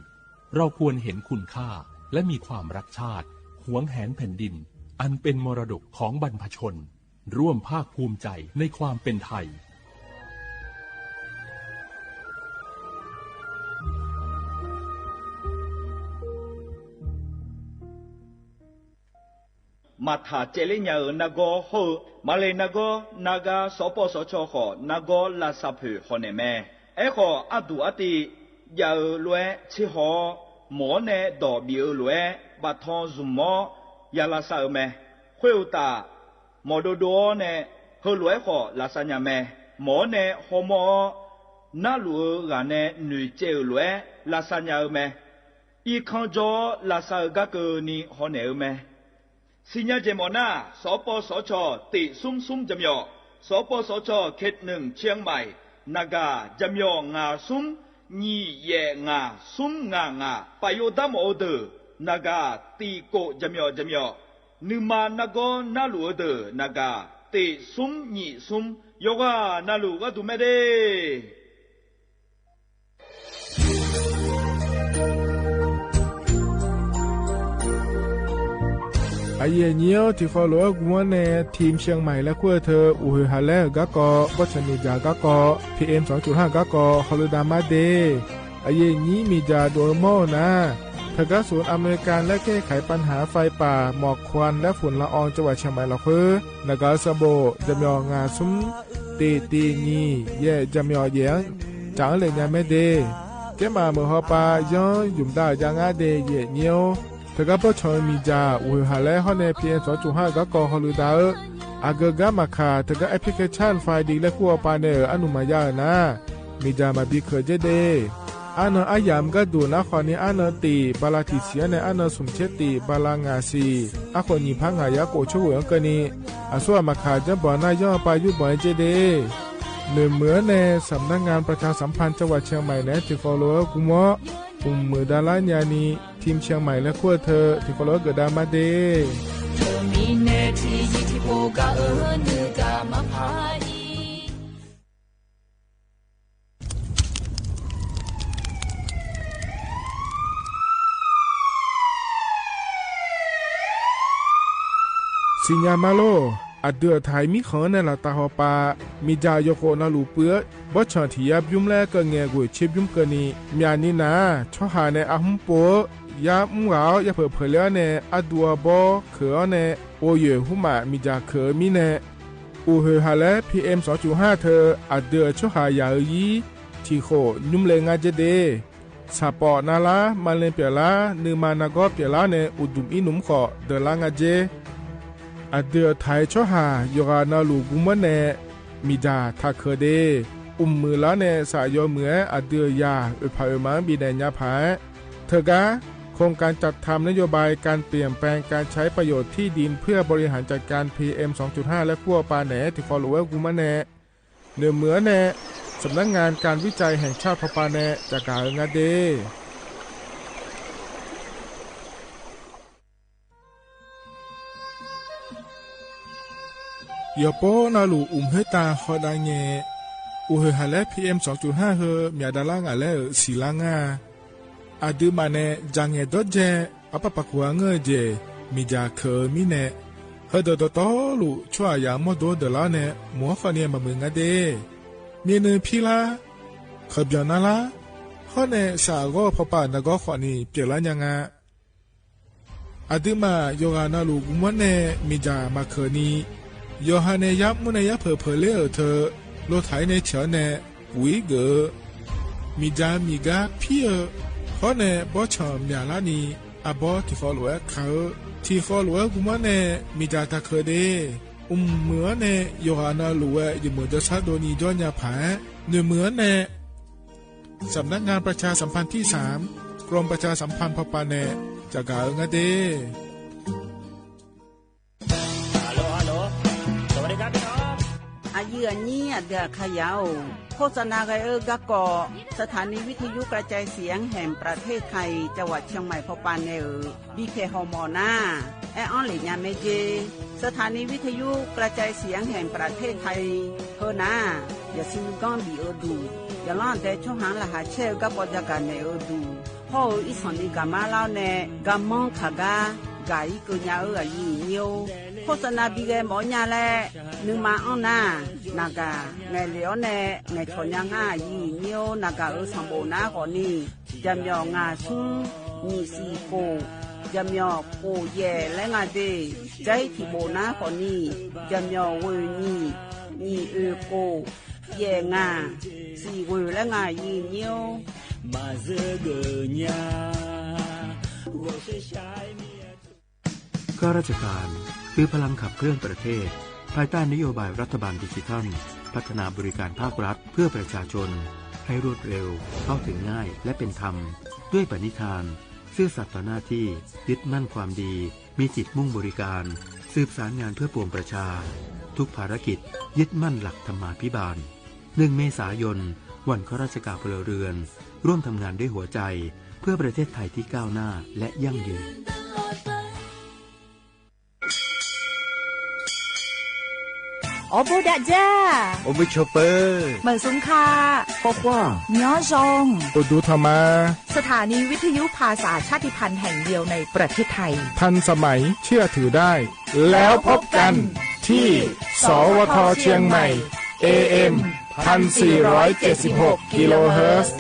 เราควรเห็นคุณค่า และมีความรักชาติ หวงแหนแผ่นดิน อันเป็นมรดกของบรรพชน ร่วมภาคภูมิใจในความเป็นไทย မၤထၣ်ကဲလဲၣ်ညါဧိၤ နါဂီၢ်ဟီၣ်ဧိၤ, မၤလၢနါဂီၢ် နါဂၤ စီၤပီစီၤကၠီၣ်ဃိး နါဂီၢ်လၢ်သၣ်ဖၢၣ်ဟီၣ်နဲၣ်မဲ, အဲၣ်ဃိးအဒူၣ်အတ့ၢ် ယၢ်ဧိၤလွဲဆ့ဟီၣ်, မ်အီနဲၣ်ဒီးဘံၣ်ဧိၤလွဲ ဘၣ်ထီၣ်ဇုၣ်မီ ယၢ်လၢ်သၣ်ဧိၤမဲ, ဃ့ၢ်ဧိၤတၢ် မ်ဒိၣ်ဒိၣ်အီၤနဲၣ် ဟၢလွဲဃိးလၢ်သၣ်ညၣ်မဲ, မ်အီနဲၣ်ဟီၣ်မီအီၤ နၢ်လူၢ်ဧိၤဂၤနဲၣ် နွံၢ်ကဲဧိၤလွဲ လၢ်သၣ်ညၣ်ဧိၤမဲ, အံၤခီကၠီလၢ်သၣ်ဧိၤ ကါကၢၤနံၤဟီၣ်နဲၣ်ဧိၤမဲ စံးညါကဲမီၤနၢ် စီၤပီစီၤကၠီၣ် တ့ၢ်သုမ်းသုမ်း ကၠၢ်မၠီၣ်, စီၤပီစီၤကၠီၣ် เขตหนึ่ง เชียงใหม่, နဂၤ ကၠၢ်မၠီၣ် ငါးသုမ်း ညိယဲၢ် ငါးသုမ်း ငါး ငါး, ပာ်ယိၣ်တၢ်မီၣ်အိၣ်ဒၢး နဂၤ တံာ်ကိၣ် ကၠၢ်မၠီၣ် ကၠၢ်မၠီၣ်, နုၢ်မၤနါဂီၢ်နၢ်လူၢ်အိၣ်ဒၢး နဂၤ တ့ၢ်သုမ်း ညိသုမ်း, ယိၤဂၤနၢ်လူၢ်ဂီၢ်ဒူၣ်မဲဒၣ် အယဲၢ်နံၤ ထံၣ်ဃီလိာ်ဝဲ ဂုၢ်မီၢ်နဲၣ် ထံၣ် เชียงใหม่ လၢခူၣ်ထၢ အိၣ်ဟ့ၣ်ဟးလဲအဂီၢ်ကီၢ် ဘီၣ်ဆၣ်မ့ၢ်ဒၣ်အဂီၢ်ကီၢ် PM สองจุดห้า အဂီၢ်ကီၢ် ဟီၣ်လူၢ်ဒၣ်မးဒဲး, အယဲၢ်နံၤမ့ၢ်ဒၣ်ဒွဲၣ်မီၢ်နၢ်, ထၢကါ ศูนย์อำนวยการและแก้ไขปัญหาไฟป่า หมอกควันและฝุ่นละออง จังหวัดเชียงใหม่ လီၤဃိ, နဂၤ သဘိၣ် ကၠၢ်မၠီၣ် ငါးသုမ်း တ့ၢ်တ့ၢ် ညိယဲၢ် ကၠၢ်မၠီၣ် ယဲၢ် ကၠၢ်လၢညါမဲဒဲး, ကဲမးမုၢ်ဟီၣ်ပၢ် ယီၤယုၢ်မတၤယါငါဒဲး ယဲၢ်နံၤဧိၤ, ထၢကါ ဘီၣ်ဆၣ်မ့ၢ်ဒၣ် အိၣ်ဟ့ၣ်ဟးလဲဟီၣ်နဲၣ် PM สองจุดห้า အဂီၢ်ကီၢ် ဟီၣ်လူၢ်ဒၣ်ဧိၤ, အဂုၤအဂၤမၤခး ထၢကါ application ဖဲဒ်လၢခူၣ်အပၢ်နဲၣ်ဧိၤ အနုၢ်မၤယါဧိၤနၢ်, မ့ၢ်ဒၣ်မၤဘံခၢၣ်ကဲဒဲး အါနၢၤအါယၢ်မ့ၢ်ကဲဒိၣ်နၢ်ဃီန့ၣ် အါနၢၤတ့ၢ် ဘၤလးတံၢ်ဆံးအီၤနဲၣ် အါနၢၤ သုးဆဲး တ့ၢ် ဘၤလး ငါးဆံး, အဃိ ညိဖးငါး ယါကိာ်ဆိဝဲအီၤကဲန့ၣ်, အဆိ အမၤခး ကၠီဘီၣ်နၢ်ယီၣ်အပၢ် ယူၢ်ဘီၣ်ကဲဒဲး, နၢၤမုၢ်အီၤနဲၣ် สำนักงานประชาสัมพันธ์จังหวัดเชียงใหม่ နဲၣ် ထံၣ်ဃီလိာ်ဝဲ ဂုၢ်မီၢ်, အိၣ်မုာ်ဒၣ်လၢညါနံၤ ထံၣ် เชียงใหม่ လၢခူၣ်ထၢ ထံၣ်ဃီလိာ်ဝဲ ကၢၣ်ဒၣ်မးဒဲး စံၣ်ညါမးလိာ်, အဒုးအထၢၣ်မံၣ်ဃိၣ်န့ၣ် လၢတၢ်ဟီၣ်ပၢ်, မ့ၢ်ဒၣ်ယိၤဃိၣ်နၢ်လူၢ်ပၢၢ်, ဘီၣ်ဆၣ်ထံၣ်ယါဘျုးလၢကငဲၢ်ကွံာ် ဆ့ဘျုးကၢၢ်နံၤ, မၠၣ်နံၤနၤ, ဆီဟၣ်နဲၣ် အဟူပိာ်, ယါမူဂၤအီၤ ယါဖၢၣ်ဖၢၣ်လၢအီၤန့ၣ် အဒူအဘီ ခၢၣ်အီၤန့ၣ် အိၣ်ယဲၢ်ဟူမး မ့ၢ်ဒၣ်ခၢၣ်မံန့ၣ် အိၣ်ဟ့ၣ်ဟးလၢ PM สองจุดห้า ထၢ အဒုးအဆီဟၣ်ယၢ်ဧိၤယံၤ, ထံၣ်ဃိၣ် ညွှန်းလဲငါကဲဒဲး, ဆၣ်ပီၣ်နါလါ, မၤလ့ၣ်ပျဲၢ်လါ, နုၢ်မၤနါဂီၢ်ပျဲၢ်လါန့ၣ် အိၣ်ဒုၣ်အံၤနုၢ်ဃိၣ် ဒၢးလါငါကဲ အဒုးအထၢၣ်ဆီဟၣ် ယိၤဂၤနၢ်လူၢ်ဂုၢ်မီၢ်နဲၣ် မ့ၢ်ဒၣ်ထးခၢၣ်ဒဲး, အိၣ်မုာ်လၢန့ၣ် စးယီၤမုာ်ဧဲ အဒုးယၢ် အိၣ်ဖးအိၣ်မၤ ဘံၣ်နဲၣ်ညါဖး ထၢကါ โครงการจัดทำนโยบายการเปลี่ยนแปลงการใช้ประโยชน์ที่ดินเพื่อบริหารจัดการ PM สองจุดห้า လၢခူၣ်အပၢ်နဲၣ် ထံၣ်ဃီလိာ်ဝဲဂုၢ်မီၢ်နဲၣ် နၢၤမုၢ်အီၤနဲၣ် สำนักงานการวิจัยแห่งชาติ ဖီၣ်ပၢ်နဲၣ် တၢ်ကၢ်ဧိၤငါဒဲး ယီၤပီနၢ်လူၢ်အိၣ်မူတၢ်ဃီဒၣ်ညါ, အိၣ်ဟ့ၣ်ဟးလၢ PM สองจุดห้า ဟၢ မၠၣ်ဒၣ်လါငါ် လၢအစံၣ်လါငါ်, အဒုးမးနဲၣ် ဒၣ်ငဲၣ်ဒီးယဲၢ် အပၢ်ပာ်ကွၢ်အငၢၣ်ယဲၢ် မ့ၢ်ဒၣ်ခၢၣ်မံန့ၣ်, ဟၢဒီးတီတီလိာ် ဆူအယၢ်မီၢ်ဒိၣ်ဒၢးလါန့ၣ် မ့ၢ်ဃီန့ၣ်မၤမုာ်ငါဒဲး, မ့ၢ်နုၤဖံလါ, ခၢၣ်ပၠီၣ်နါလါ, ဃီန့ၣ် စးအဂီၢ်ဖီၣ်ပၢ်နဂီၢ်ဃိၣ်န့ၣ် ပျဲၢ်လါညါငါ အဒုးမး ယိၤဂၤနၢ်လူၢ်ဂုၢ်မီၢ်နဲၣ် မ့ၢ်ဒၣ်မၤခၢၣ်နံၤ, ယီၤဟါန့ၣ် ယါမူန့ၣ် ယါဖၢၣ်ဖၢၣ်လၢအီၤထၢ, လိၣ်ထးအံၤန့ၣ် ဆဲးအီၤနဲၣ် ဝံၤဂ့ၤ မီၣ်ဒၢမီၣ်ဂါဖံးဧၢ, ဟီန့ၣ် ဘီဆၣ်မျၢ်လါနံၤ အဘီထံၣ်ဃီလိာ်ဝဲခါဧၢ, ထံၣ်ဃီလိာ်ဝဲဂုၤမီန့ၣ် မီၣ်ဒၢတၢ်ခဲၣ်ဒ့, အိၣ်မုာ်အီၤန့ၣ် ယိၤဟၣ်နၢ်လိာ်ဝဲ ယမုၢ်ဒီးဆၣ်ဒိၣ်နံၤဒီးညါဖး, နွံမုာ်အီၤန့ၣ် สำนักงานประชาสัมพันธ์ที่สาม กรมประชาสัมพันธ์ พอปาแนจะก๋าเอิงอาเด ฮัลโหล ฮัลโหล สวัสดีครับพี่น้อง อายื้ออายี้อาเดืออาขยาย โฆษณากั๋นเออ กาเกาะ สถานีวิทยุกระจายเสียงแห่งประเทศไทย จังหวัดเชียงใหม่ พอปาแนเออ บีเค ฮอมอ นา แออั้นเหล่นญาแม่เจ สถานีวิทยุกระจายเสียงแห่งประเทศไทย เฮอนา อย่าซินก้องบีเออดู อย่าล่องแต่ช่องหางรหัสแช่เออกาเกาะจะก๋าแหน่เออดู เพราะเออ อี้ส่องนี้ก๋ามาเล่าแน่ ก๋ามองขาก๊า ก๋าอี้เกอญาเออ อายื้ออายี้ โฆษณาบีแกหมอญาแล นึงมาอั้นนา นาก๋า แหน่เหลียวแน่ แหน่ถอนญาง่า อายื้ออายี้ นาก๋าเออ ส่องโบนัสก่อนนี้ จะเหมียวง่าสุ้ง หยี่สี่โกะ จะเหมียวโกะแหย่และง่าเด้ ใจ๊ถี่โบนัสก่อนนี้ จะเหมียวเว่ยหยี่ หยี่เอ่อโกะ แหย่ง่า สี่เว่ยและง่า อายื้ออายี้ ข้าราชการคือพลังขับเคลื่อนประเทศ ภายใต้นโยบายรัฐบาลดิจิทัล พัฒนาบริการภาครัฐเพื่อประชาชนให้รวดเร็ว เข้าถึงง่าย และเป็นธรรม ด้วยปณิธาน ซื่อสัตย์ต่อหน้าที่ ยึดมั่นความดี มีจิตมุ่งบริการ สืบสารงานเพื่อปวงประชา ทุกภารกิจยึดมั่นหลักธรรมาภิบาล หนึ่งเมษายน วันข้าราชการพลเรือน ร่วมทำงานด้วยหัวใจ เพื่อประเทศไทยที่ก้าวหน้าและยั่งยืน အိၣ်ဘူးဒၣ်ယၢ် အိၣ်ဘူးဆိးပၢၤ မုၢ်သုင်ခါ ကွၢ်ကွၢ် ညီယုၢ် အိၣ်ဒူထီၣ်မး สถานีวิทยุภาษาชาติพันธุ์แห่งเดียวในประเทศไทย ทันสมัย เชื่อถือได้ แล้วพบกันที่ สวท เชียงใหม่ เอเอ็ม พันสี่ร้อยเจ็ดสิบหก กิโลเฮิรตซ์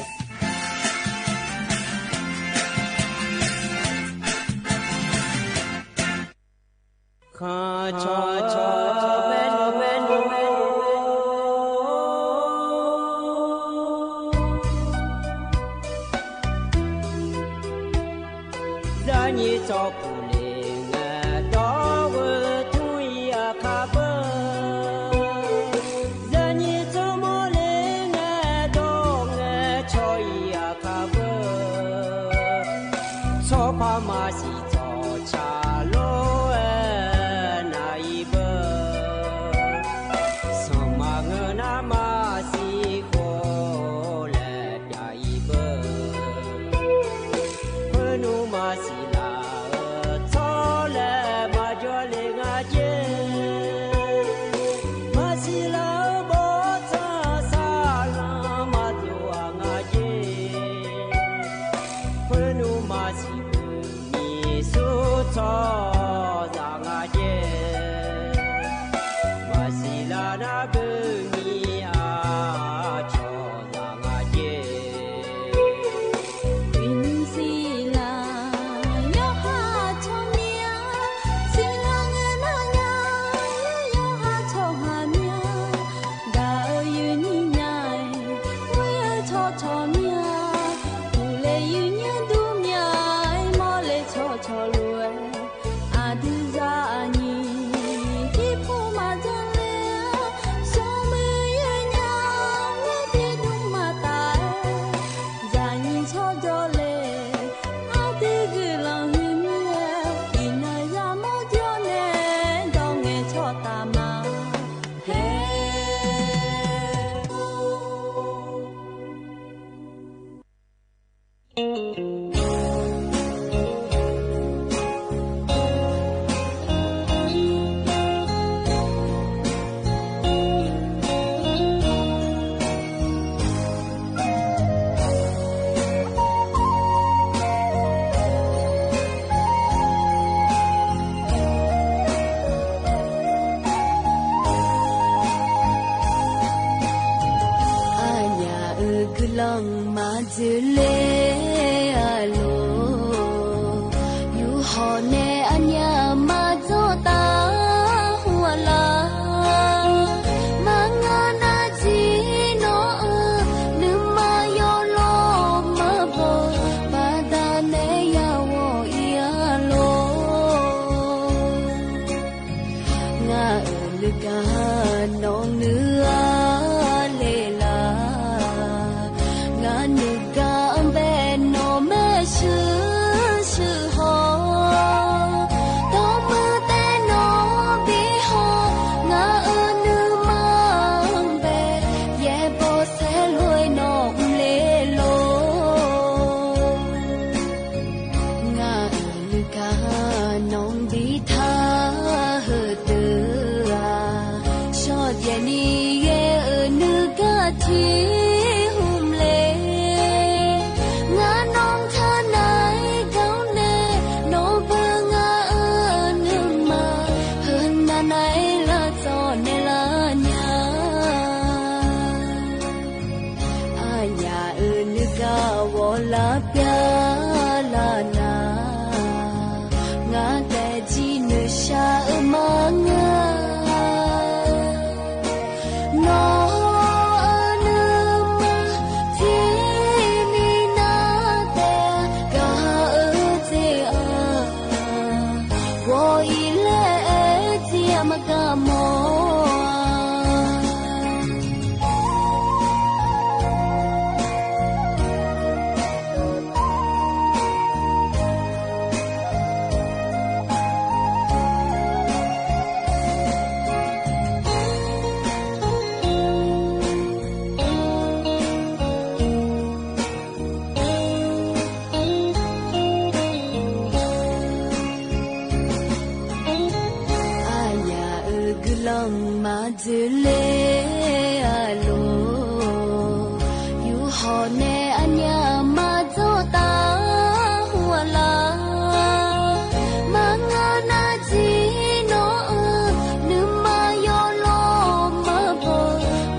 ဝီၤလၢပျၢၤလၢနၤ, ငါတဲာ်ကံနုာ်စှၤအမၤငါ, နီၢ်အနုာ်မၤ ထံနံၤနၤတဲာ် ကဟၣ်အၢသ့ၣ်အါ, ဝီၤအံၤလဲၣ်အဲၣ်တံအမကမီၤ အညၣ်အုၣ်ကလီၤမၤ ဒုးလဲအလိၤ, ယူဟီၣ်နဲအညၣ်မၤဒိးတၢ်ဟူအလၢ်, မၤငါနၤဒ်နီၢ်အၢ, နမၤယီၤလီၤမၤဘီ,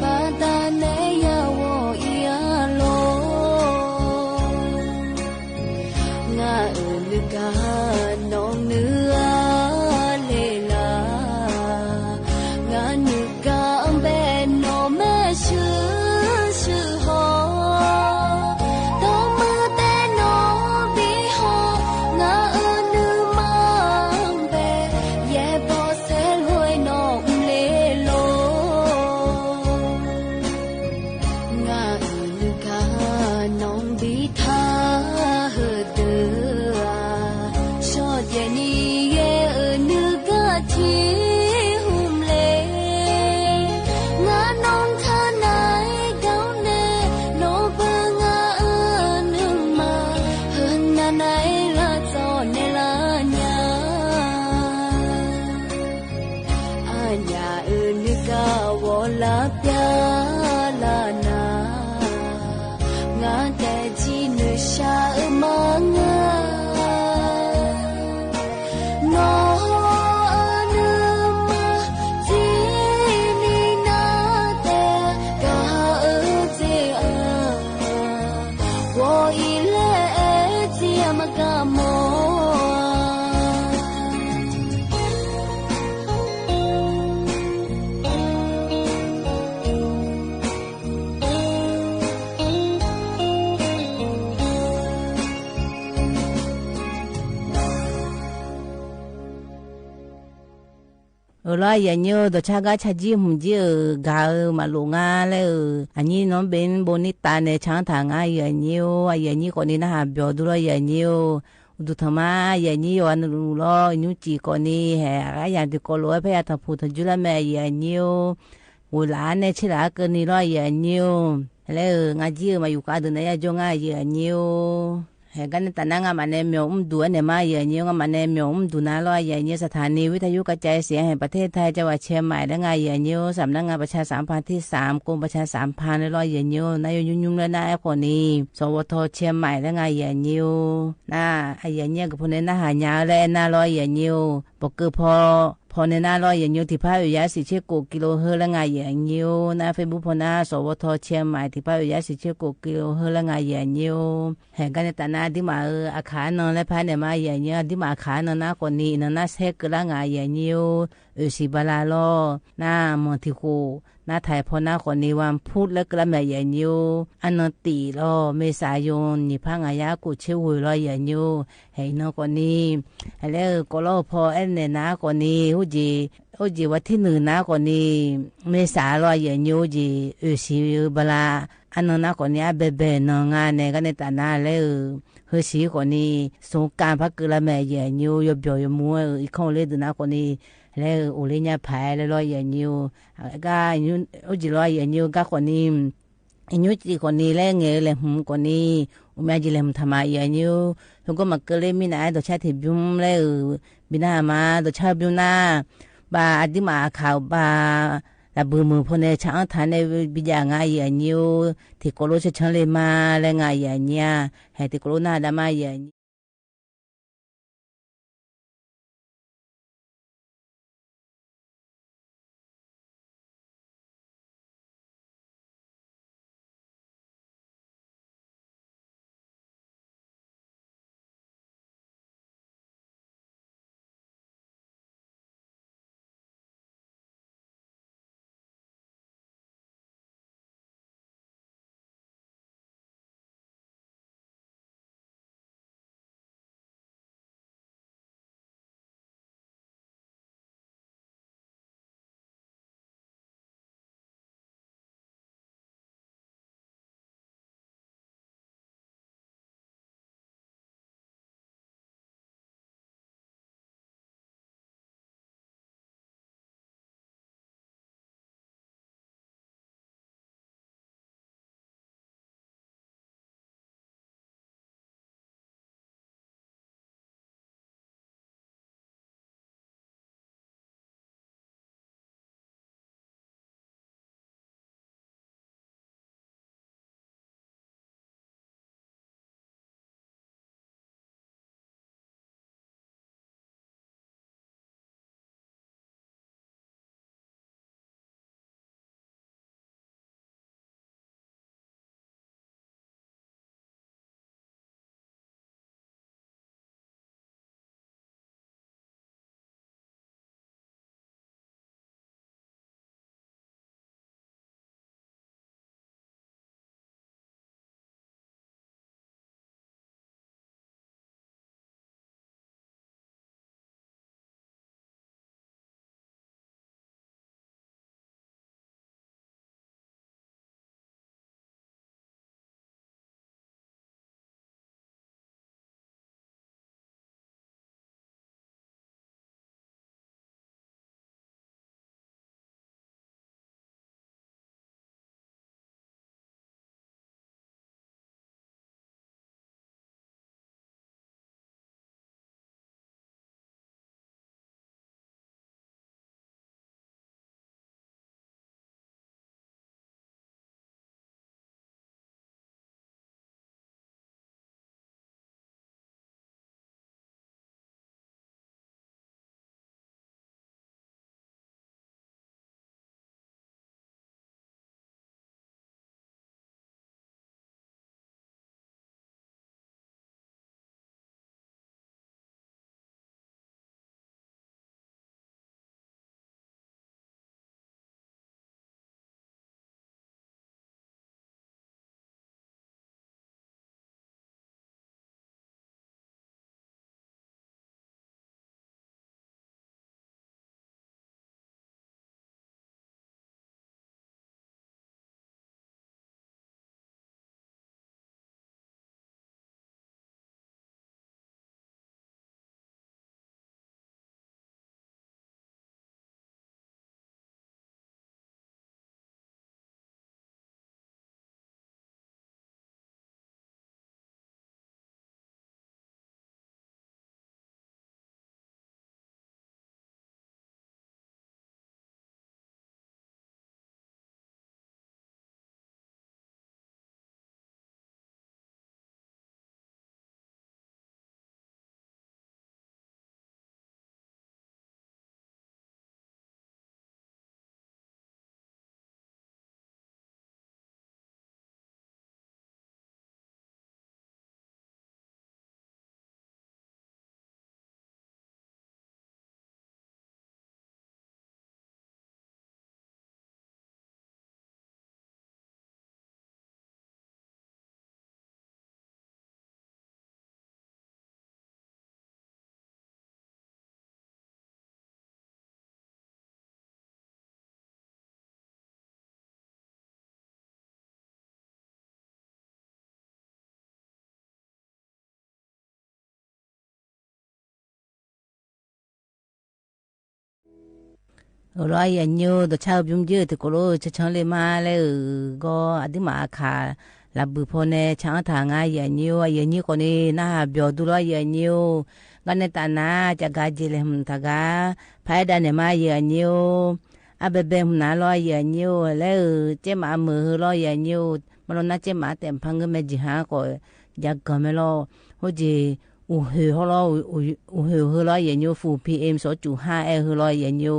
ဘၣ်တၢ်နဲယၤဝီၤအံၤအလိၤ ငါအၢနုၢ်ကါ နီၢ်နုၢ်အါလဲၣ်လၢ်, ငါနုၢ်ကါဘဲနီၢ်မဲာ်ဆှုၣ်ဆှုၣ်ဟီၣ်, ဒီးမုၢ်တဲနီၢ်ဘံဟီၣ်, ငါအၢနုၢ်မၤဘဲ, ယဲဘီဆဲလွဲနီၢ်မူလဲၣ်လိၤ ငါအၢနုၢ်ကါ နီၢ်ဘံထါဟၢဒၢဧါ, ဆီၣ်ဒဲးနံၤယဲအၢနုၢ်ကါထံဟူမူလဲၣ်, ငါနီၢ်ခါနၤဒိးနဲ, နီၢ်ပၢ်ငါအၢနုၢ်မၤ, ဟၢနၤနၤလၢ်ကၠီၣ်နဲလၢညါ အညၣ်အုၣ်နုၢ်ကါ ဝီၤလၢပျၢၤလၢ်နၤ, ငါတဲာ်ကံနုာ်စှၤအမၤငါ, နီၢ်အၢနုၢ်မၤ ထံနံၤနၤတဲာ် ကဟၣ်အၢသ့ၣ်အါ ဝီၤအံၤလဲၣ်အဲၣ်တံအမကမီၤ အၢ လီၤ ယဲၢ်နံၣ်ဧိၤ, ဒီးဆၣ်ဂၤဆၣ်ကၠံၣ်မုၢ်ကၠံၣ်ဧိၤ ဂၤဧိၤ မၤလိာ်ငါလၢဧိၤ, အညံၣ်နီၢ်ဘ့ၣ်ဘိန့ၢ်တၢ်နဲ ဆၣ်ထၣ်ငါ ယဲၢ်နံၣ်ဧိၤ, ယဲၢ်နံၣ်ကိးနံၤ နဟးပျီၤဒုလီၤ ယဲၢ်နံၣ်ဧိၤ, ဒုးထီၣ်မး ယဲၢ်နံၣ်ဧိၤ အနုာ်လီၤ နုၢ်ကံၣ်ကိးနံၤ ဟဲ အကယၤတံၤကိးလိာ်ဝဲဖဲယၤထီၣ်ဖူးထီၣ်ကၠူလၢမဲာ် ယဲၢ်နံၣ်ဧိၤ, ဝဲလၢအနဲဆ့လၢအကနံၤလီၤ ယဲၢ်နံၣ်ဧိၤ, ဟဲလၢဧိၤ ငါကၠံၣ်ဧိၤ မၤယူၤကါဒုးနဲယၤကၠိ ငါ ယဲၢ်နံၣ်ဧိၤ ဟဲ ကါန့ၣ်တၢ်နါ ငါမၤနဲမၠီၣ်အုၣ်ဒူၣ်အနဲမး ယဲၢ်နံၣ်ဧိၤ, ငါမၤနဲမၠီၣ်အုၣ်ဒူၣ်နၤလီၤ ယဲၢ်နံၣ်ဧိၤ, สถานีวิทยุกระจายเสียงแห่งประเทศไทย จังหวัดเชียงใหม่ လၢငါ ယဲၢ်နံၣ်ဧိၤ, สำนักงานประชาสัมพันธ์ที่สาม กรมประชาสัมพันธ์ လၢလီၤ ယဲၢ်နံၣ်ဧိၤ, နၢ်ယိၣ်ညုၢ်ညုၢ်လၢနၢ်အဲၣ်ကိးနံၤ สวท เชียงใหม่ လၢငါ ယဲၢ်နံၣ်ဧိၤ, နၢ် အယဲၢ်နံၣ်ဧိၤ ကဖိန့ၣ် နၢ်ဟါညါလၢအဲၣ်နၤလီၤ ယဲၢ်နံၣ်ဧိၤ, ပကၢၢ်ဖီ ဖီန့ၢ်နၤလီၤ ယဲၢ်နံၣ်ဧိၤ, တံၢ်ဖးယိၤယၤ ဆံဆ့ကိးကံလိဟၢ လၢငါ ယဲၢ်နံၣ်ဧိၤ, နၢ် Facebook ဖီန့ၢ် สวท เชียงใหม่ တံၢ်ဖးယိၤယၤ ဆံဆ့ကိးကံလိဟၢ လၢငါ ယဲၢ်နံၣ်ဧိၤ, ဟဲ ကါန့ၣ်တၢ်နါ ဒ်မးဧိၤ အခါအနီၢ်လၢဖဲန့ၣ်မး ယဲၢ်နံၣ်ဧိၤ, ဒ်မးအခါအနီၢ်နၤကိးနံၤ နၢ်ဆဲးကလၢငါ ယဲၢ်နံၣ်ဧိၤ, အုၣ်စံဘါလါလီၤ, နၢ် မီၢ်ထံးဃိး နၢ် ถ่าย ဖီန့ၢ်ကိးနံၤ วันพุธ လၢကလၢမဲာ် ယဲၢ်နံၣ်ဧိၤ, အနီၢ်တံၢ်လီၤ เมษายน နံၣ်ဖးငါးရာကိုးဆယ့်ဝေၢ် လီၤ ယဲၢ်နံၣ်ဧိၤ, ဟဲအံၤနီၢ်ကိးနံၤ ဟဲလၢကိးလီၤဖီအဲၣ်နဲၣ်နၤကိးနံၤ အိၣ်က့ၤ အိၣ်က့ၤဝဲထံၣ်နုာ်နၤကိးနံၤ เมษา လီၤ ယဲၢ်နံၣ်ဧိၤ, အိၣ်က့ၤ အုၣ်စံဘါလါ အနီၢ်နၤကိးနံၤ အဘဲဘဲနီၢ် ငါနဲ ကါန့ၣ်တၢ်နါလၢဧိၤ, ဟၢစံကိးနံၤ สงกรานต์ ဖးကလၢမဲာ် ယဲၢ်နံၣ်ဧိၤ, ယီၤဘျီၣ်ယီၤမူဧိၤ အံၤခီၣ်အိၣ်လၢဒုးနၤကိးနံၤ ဟဲလၢဧိၤ အိၣ်လၢညါဖးလၢလီၤ ယဲၢ်နံၣ်ဧိၤ, ကါ အိၣ်က့ၤလီၤ ယဲၢ်နံၣ်ဧိၤ ကါကိးနံၤ အညိၣ်ကံၣ်ကိးနံၤ လၢငဲၤလဲၤမုၢ်ကိးနံၤ အိၣ်မ့ၢ်အယံၤလဲၤမုၢ်ထီၣ်မး ယဲၢ်နံၣ်ဧိၤ, ဟဲကိးမၤကၢလၢမံနၤ ဒီးဆၣ်ထံးဘျုးလၢဧိၤ ဘံနၤမး ဒီးဆၣ်ဘျုးနၤ ဘၣ်အဒံးမးအခါဘၣ် လၢဘုၢ်မုၢ်ဖိန့ၣ် ဆၣ်အၣ်ထါန့ၣ် ဘံယၤငါ ယဲၢ်နံၣ်ဧိၤ, ထံးကိးလိာ်ဆၢဆၢလံမး လၢငါ ယဲၢ်နံၣ်ဧိၤ, ဟဲထံးကိးလိာ်နၤဒၣ်မး ယဲၢ်နံၣ် เออ ลออาเหยื่ออะญิว ดอกช้าเออ บิมเยอะ เต๋อโกรธ เชิงเชิงเลยมา แลว เออ ก็ อดีตหมา อาข่า ลาบึกพอแน ชะอั้นถางา อาเหยื่ออะญิว อาเหยื่ออะญิว ก่อนนี้ หน้าหาเบียวดู ลออาเหยื่ออะญิว ก็ในตาหนา จะกาเจเลย หืม ถากา พายดาเนี่ยมา อาเหยื่ออะญิว อาเบเบ หืม หนา ลออาเหยื่ออะญิว แลว เออ เจ๊หมาเหมือ ลออาเหยื่ออะญิว มาลอหน้า เจ๊หมา แต่พังเงินแม่จีหา ก็ อยากเกิดแม่ลอ โหเจ อู่เหียวเฮาลอ อู่ อู่ อู่เหียวเฮาลออาเหยื่ออะญิว ฝุ่น พีเอ็ม สองจุดห้า แอล เฮาลออาเหยื่ออะญิว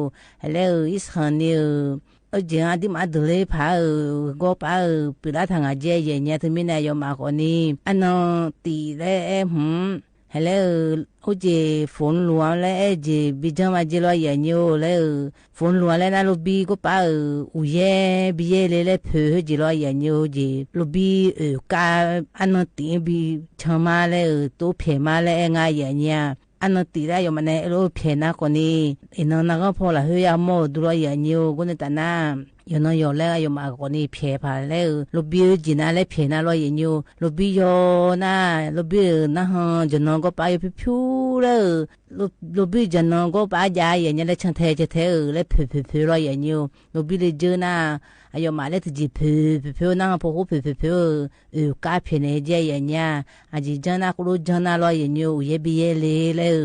แลว เออ อีสันนี่ เออ เออ เจ๋งอะ ตี้หมาเดือดเลยผา เออ ก็ปา เออ ปิดละทางอะเจ๊ อาเหยื่ออะญิว เถิงมี้แน ยอมหมาก่อนนี้ อันนั้นติและแอ หืม แลว เออ โหเจ ฝนหลวงและแอ เจ บีเจิงมาเจ๊ ลออาเหยื่ออะญิว แลว เออ ฝนหลวงและนะ ลมบีก็ปา เออ อู่เย็น บีเย็นเลย แลวเผลอเฮาเจ ลออาเหยื่ออะญิว เจ ลมบี เออ กา อันนั้นติบีเจิงมา แลว เออ โต้เผยมา แลวแอ งา อาเหยื่ออะญิว อันนั้นติและ ยอมหมาแน ลมเผยหนาก่อนนี้ เออ นางนางก็พอละ เฮายาหม้อดู ลออาเหยื่ออะญิว ก็ในตาหนา ยอมนางยอม แลว ยอมหมาก่อนนี้ เผยผา แลว เออ ลมบี เออ เจ๋งนะ แลวเผยหนา ลออาเหยื่ออะญิว ลมบียอมนะ ลมบี เออ หน้าห้อง เจ๋งนางก็ปา ยอมผิวผิว แลว เออ ลม ลมบี เจ๋งนางก็ปา อาเหยื่ออะญิว แลวเชิงแท เชิงแท เออ แลวเผยเผยเผย ลออาเหยื่ออะญิว ลมบีเลยเจิงหนา อาหยอดหมากแลบตี้จีบเผลอเผลอเผลอ นั่งพอโคเผลอเผลอเผลอ เออ เออ ก้าเผลอในเจ๊ อาเหยื่ออะญิว อาจีเจิงหน้า โคโลเจิงหน้า ลออาเหยื่ออะญิว อู่เย็นบีเย็นเลย แลว เออ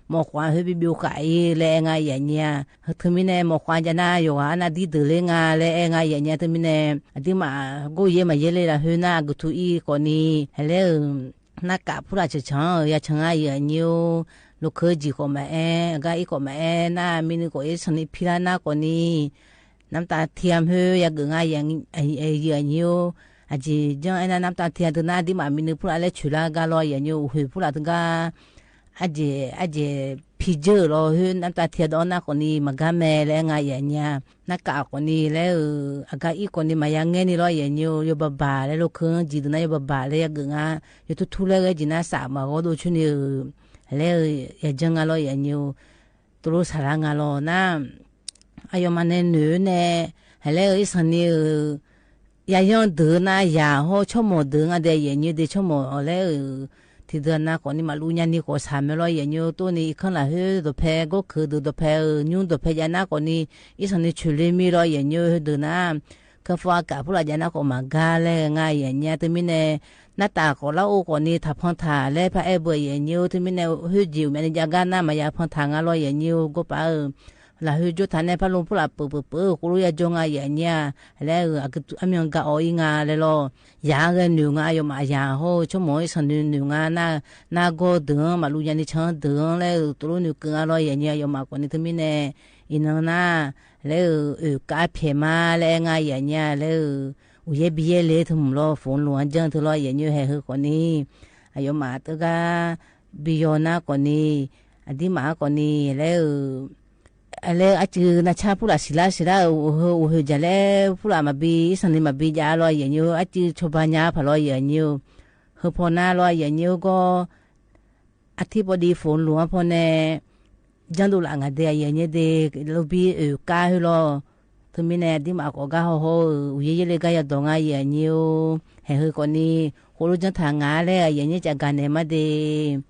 หมอกขวานเฮาบีบีโอกาสอีก แลว แอ งา อาเหยื่ออะญิว เถิงมี้แน หมอกขวานจะหน้าอยู่อะ หน้าดีเดือดเลยงา แลว แอ งา อาเหยื่ออะญิว เถิงมี้แน อดีตหมา ก็เย็นมาเย็นเลยละ เฮาหน้ากูทูอีกก่อนนี้ แลว เออ หน้ากากผู้หลาเฉยๆ เออ ยาเชิงอาเหยื่ออะญิว ลูกเขยจีก็มาแอ อาก้าอี้ก็มาแอ หน้ามีนึ่งก็เอ๊ะ สันนิษฐานผิดละหน้าก่อนนี้ น้ำตาเทียมเฮายาเกิดงา อาเหยื่อ อา อาเหยื่ออะญิว อาจีเจิงไอ้หน้าน้ำตาเทียมเถิงหน้า อดีตหมามีนึ่งผู้หลาแลบฉวยละก้า ลออาเหยื่ออะญิว โอ้โห ผู้หลาเถิงก้า อาเจ๋ อาเจ๋ ผิดเยอะลอ เฮย น้ำตาเทียมดอกหน้าก่อนนี้ มาก้าแม่ แลว แอ งา อาเหยื่ออะญิว หน้ากากก่อนนี้ แลว เออ อาก้าอี้ก่อนนี้ มายาแง่นี่ ลออาเหยื่ออะญิว ยอมบ่าบ่า แลว ลูกเขยจีเถิงหน้า ยอมบ่าบ่า แลว ยาเกิดงา ยอมทู่ๆ แลว เออ จีหน้าสามหมาก็ดูชุดนี้ เออ แลว เออ ยาเจิงงา ลออาเหยื่ออะญิว ตกลงสาระงาลอหน้า อาหยอดหมากแนเหน่อแน แลว เออ อีสันนี่ เออ ยาย่างเดือดนะ ยาโห ชั่วโมงเดือดงา เดียวอาเหยื่ออะญิว เดียวชั่วโมง แลว เออ ตี้เดือดหน้าก่อนนี้ หมากลูกยานี่ก็สามแม่ ลออาเหยื่ออะญิว โต๊ะนี้อีกข้างละ เฮย ดอกแพ ก็คือเดือด ดอกแพ เออ ยุ้งดอกแพ ยาหน้าก่อนนี้ อีสันนี่เฉยเลยมี ลออาเหยื่ออะญิว เฮยเดือดหน้า เครื่องฟอกอากาศผู้หลา ยาหน้าก็มาก้า แลว งา อาเหยื่ออะญิว เถิงมี้แน หน้าต่างก็ละโอก่อนนี้ ถาพังถา แลว พาแอเบอร์ อาเหยื่ออะญิว เถิงมี้แน เฮยเจ๋วแม่นี่ ยาก้าหน้า มายาพังถางา ลออาเหยื่ออะญิว ก็ปา เออ ละเฮยโจ้ถาแน พัดลมผู้หลาเปิดเปิดเปิด โคโลยาเจิงงา อาเหยื่ออะญิว แลว เออ อาเกิด อามียาก้าออกอีกงา แลว ลอ ยาเฮยเหน่องา อาหยอดหมากยาโห ชั่วโมงอีสันนี่เหน่องา หน้า หน้าก็เดือด หมากลูกยานี่เจิงเดือด แลว เออ ตกลงเหน่อเกินงา ลออาเหยื่ออะญิว อาหยอดหมากก่อนนี้ เถิงมี้แน อีน้องหน้า แลว เออ เออ ก้าเผยมา แลว แอ งา อาเหยื่ออะญิว แลว เออ อู่เย็นบีเย็นเลย เถิงลอ ฝนหลวงเจิงเถิง ลออาเหยื่ออะญิว เฮยเฮยก่อนนี้ อาหยอดหมากเถิงก้า บียอมหน้าก่อนนี้ อดีตหมาก่อนนี้ แลว เออ แลว อาจื้อนาชาผู้หลา สีละ สีละ เออ โอ้โห โอ้โห จ๋า แลว ผู้หลามาบี อีสันนี่มาบียา ลออาเหยื่ออะญิว อาจื้อชอบบายาผา ลออาเหยื่ออะญิว เฮยผ่อหน้า ลออาเหยื่ออะญิว ก็ อาทิตย์พอดีฝนหลวงผ่อแน ยังดูหลังอะ เดียวอาเหยื่ออะญิว เดียว ลมบี เออ ก้าเฮยลอ เถิงมี้แน อดีตหมาก็ก้าโหโห เออ อู่เย็นเย็นเลย ก้ายาดองงา อาเหยื่ออะญิว เฮยเฮยก่อนนี้ โคโลเจิงถางา แลว อาเหยื่ออะญิว จะก้าแหนมา เดียว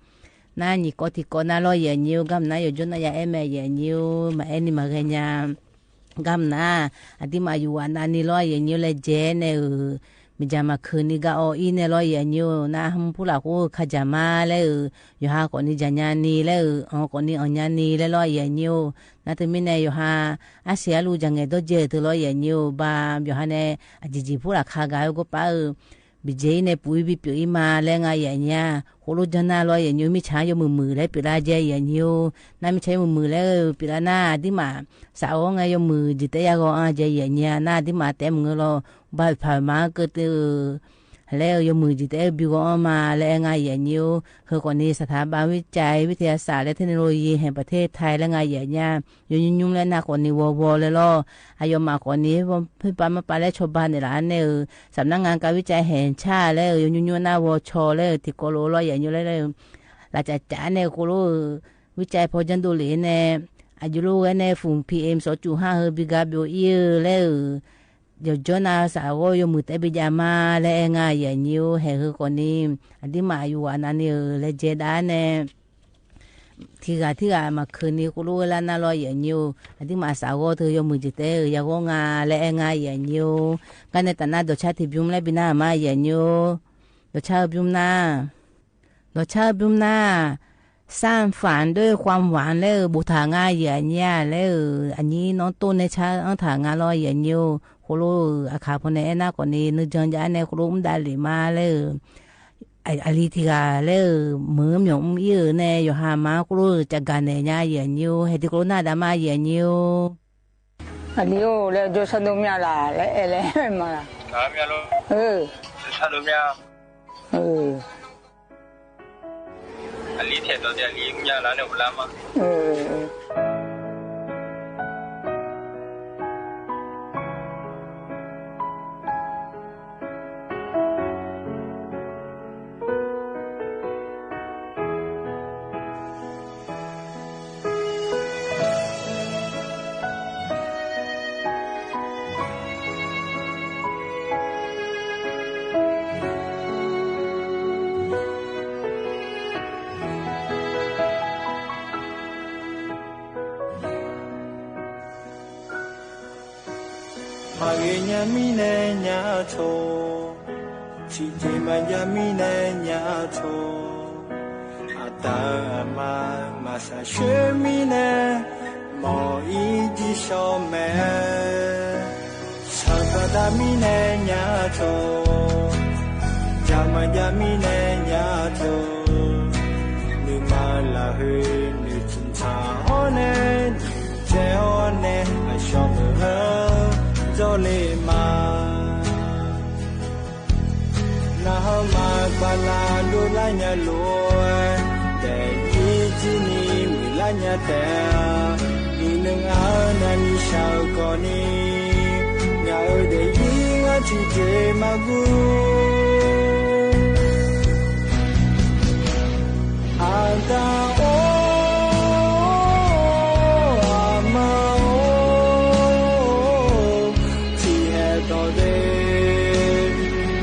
หน้านี่ก็ตี้ก็หน้า ลออาเหยื่ออะญิว ก้ามหน้า ยอดโจ้หน้ายาแอแม่ อาเหยื่ออะญิว มาแอนี่มาแกยา ก้ามหน้า อดีตหมาอยู่วันนั้นนี่ ลออาเหยื่ออะญิว แลเจ๊แน เออ มีจ๋ามาคืนนี้ก้าออกอีกแน ลออาเหยื่ออะญิว หน้าหึมผู้หลาก็ เออ ข้าจ๋ามา แลว เออ หยอดหาก่อนนี้จ๋ายานี่ แลว เออ อ๋อ ก่อนนี้อ๋อยานี่ แลว ลออาเหยื่ออะญิว หน้าเถิงมี้แน หยอดหา อาเสียลูกจ๋าแหงดอเจ๋อเถิง ลออาเหยื่ออะญิว บา หยอดหาแน อาจีจีผู้หลาคาก้า เออ ก็ปา เออ บีเจ๋อแน ปุ๋ยบีเปียวอีมา แลว งา อาเหยื่ออะญิว โคโลเจิงหน้า ลออาเหยื่ออะญิว มิจฉายกมือ มือ แลว ปิดละเจ๊ อาเหยื่ออะญิว หน้ามิจฉายกมือ มือ แลว เออ ปิดละหน้า อดีตหมา สาวไง ยกมือ จีแต๊ยาก็ อา เจ๊ อาเหยื่ออะญิว หน้าอดีตหมาแต๊มือลอ บ่ายผ่านมาก็เตอ แลว ยกมือจีแต๊ เออ บีก็ออกมา แลว แอ งา อาเหยื่ออะญิว เฮยก่อนนี้ สถาบันวิจัยวิทยาศาสตร์และเทคโนโลยีแห่งประเทศไทย แลว งา อาเหยื่ออะญิว ยอดยุ่งๆ แลว หน้าก่อนนี้ วอวอ แลวลอ อาหยอดหมากก่อนนี้ เฮยปามาปา แลว ชอบบายานี่ละแน เออ สำนักงานการวิจัยแห่งชาติ แลว เออ ยอดยุ่งๆ หน้า วช แลว เออ ตี้ก็ลอ ลออาเหยื่ออะญิว แลว เออ ละจ๋าจ๋าแน โคโล เออ วิจัยผ่อยังดูเหลแน อายุโลกแน ฝุ่น พีเอ็ม สองจุดห้า เฮยบีก้าเบลอี้ เออ แลว เออ เดี๋ยวโจ้หน้าสาวก็ยกมือแต๊บียามา แลว แอ งา อาเหยื่ออะญิว เฮยเฮยก่อนนี้ อดีตหมาอยู่วันนั้นนี่ เออ แลเจ๊ดาแน ထိဂၤထိဂၤမၤခုၣ်နံၤ ဃိလိလၢနၤလီၤ ယဲၢ်နံၤဧိၤ, အဒံးမး အစးဂီၢ်တယိမုၢ်ကတဲဧၢ ယဂီၢ်ငါလဲၣ် အဲၣ်ငါ ယဲၢ်နံၤဧိၤ, ကါန့ၣ်တၢ်နါ ဒီးဆါထံဘျုးမလဲၣ် ဘံနၤမး ယဲၢ်နံၤဧိၤ, ဒီးဆါဧၢ ဘျုးနၤ ဒီးဆါဧၢ ဘျုးနၤ, สานฝันด้วยความหวัง လၢဧိၤ ဘူးထီၣ်ငါ ယဲၢ်နံၤဧိၤ လၢဧိၤ အညီနီၢ်တိၢ်န့ၣ် ဆါအၢထီၣ်ငါလီၤ ယဲၢ်နံၤဧိၤ, ဃိလိဧိၤ အခါဖိန့ၣ် အဲၣ်နၤကိးနံၤ နုၢ်ကၠီယါန့ၣ် ဃိလိမုၢ်ဒါလံာ်မးလၢဧိၤ အလံၤထိဂၤလၢဧိၤ မုၢ်မျီၣ်အူအံၤဧိၤန့ၣ် ယိၤဟၣ်မး ဃိလိဧိၤ ကဂၤနဲၣ်ညါ ယဲၢ်နံၤဧိၤ, ဟဲဒံးဃိလိနၤဒါမး ယဲၢ်နံၤဧိၤ. အလံၤဧိၤ လၢကၠိဆၣ်ဒိၣ်မျၢ်လၢ လၢအဲၣ်လၢမးလၢ ဆၣ်ဒိၣ်မျၢ်လီၤ. အၢ ဆၣ်ဒိၣ်မျၢ် အၢ အလံၤထဲးဒီး အလံၤမျၢ်လၢန့ၣ် ဝလါမး အၢ မၤဂ့ၤညါမံန့ၣ်ညါထိၣ်, ထံၣ်တ့ၢ်မၤယါမံန့ၣ်ညါထိၣ်, အတၢ်မၤ မၤစၢ်ဆှၢမံန့ၣ်, မ်အံၤဒ်သိးမဲာ်, ဆၢပာ်တၢ်မံန့ၣ်ညါထိၣ်, တၢ်မၤယါမံန့ၣ်ညါထိၣ်, နမၤလၢဟ့ နထံၣ်ထါအီၤန့ၣ် နတဲအီၤန့ၣ် အဆှီမုၢ်ဧၢ ဒီးလ့မး နဟၢမၤပာ်လၢဒိလါညါလိၤ, ဒ်အံၤဒ်နံၤမုၢ်လါညါတဲ, နံၤနုၤအါနၤနံၤဆၢကိးနံၤ, ညါဧၢ ဒ်အံၤ နထံၣ်တ့ၢ်မၤဂ့ၤ အတၢ်အိၣ် အမါအိၣ် ထံၣ်ဟဲဒီးဒ့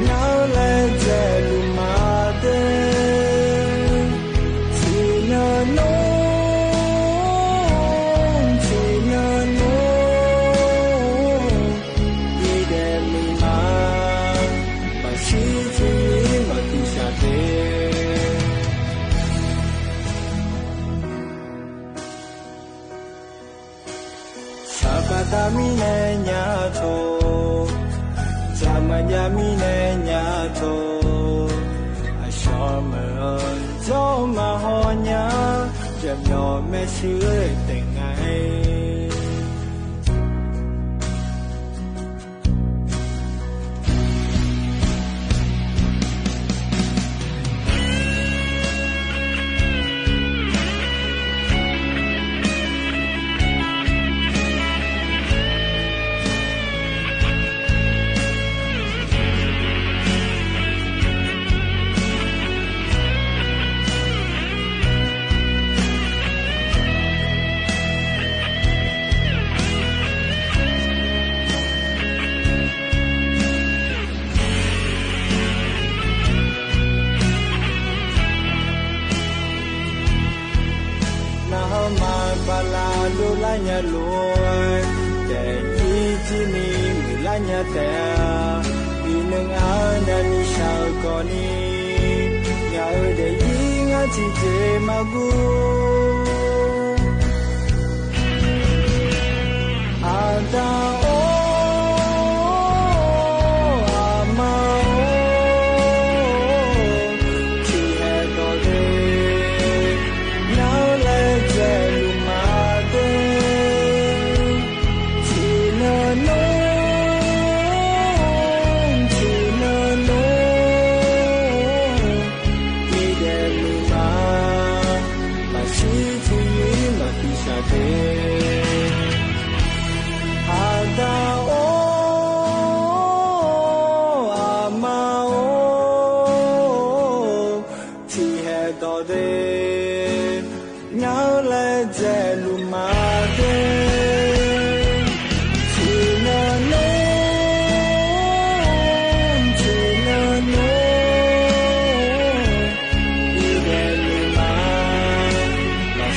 နၤလဲၤဒဲလူၤမၤဒ့ ထံၣ်နၤနိ ထံၣ်နၤနိ ဒ်ဒဲမုၢ်မး ဘၣ်ဆံးဆံး ဘၣ်သူၣ်စၢ်သ့ ဆၢပာ်တၢ်မံန့ၣ်ညါထိၣ်, တၢ်မၤယါမံန့ၣ်ညါထိၣ်, အဆှီမုၢ်ဧၢ ဒီးမၤဟီၣ်ညါ တမျီမဲာ်ဆှးတနၤ နဟၢမၤပာ်လၢဒိလါညါလိၤ, ဒ်အံၤဒ်နံၤမုၢ်လါညါတဲ, နံၤနုၤအါနၤနံၤဆၢကိးနံၤ, ညါဧၢ ဒ်အံၤ နထံၣ်တ့ၢ်မၤဂ့ၤ အတၢ်အိၣ် အမါအိၣ် ထံၣ်ဟဲဒီးဒ့ နၤလဲၤဒဲလူၤမၤဒ့ ထံၣ်နၤနိ ထံၣ်နၤနိ ဒ်ဒဲမုၢ်မး ဘၣ်ဆံးဆံး ဘၣ်သူၣ်စၢ်သ့ အတၢ်အိၣ် အမါအိၣ် ထံၣ်ဟဲဒီးဒ့ နၤလဲၤဒဲလူၤမၤဒ့ ထံၣ်နၤနိ ထံၣ်နၤနိ ဒ်ဒဲမုၢ်မး ဘၣ်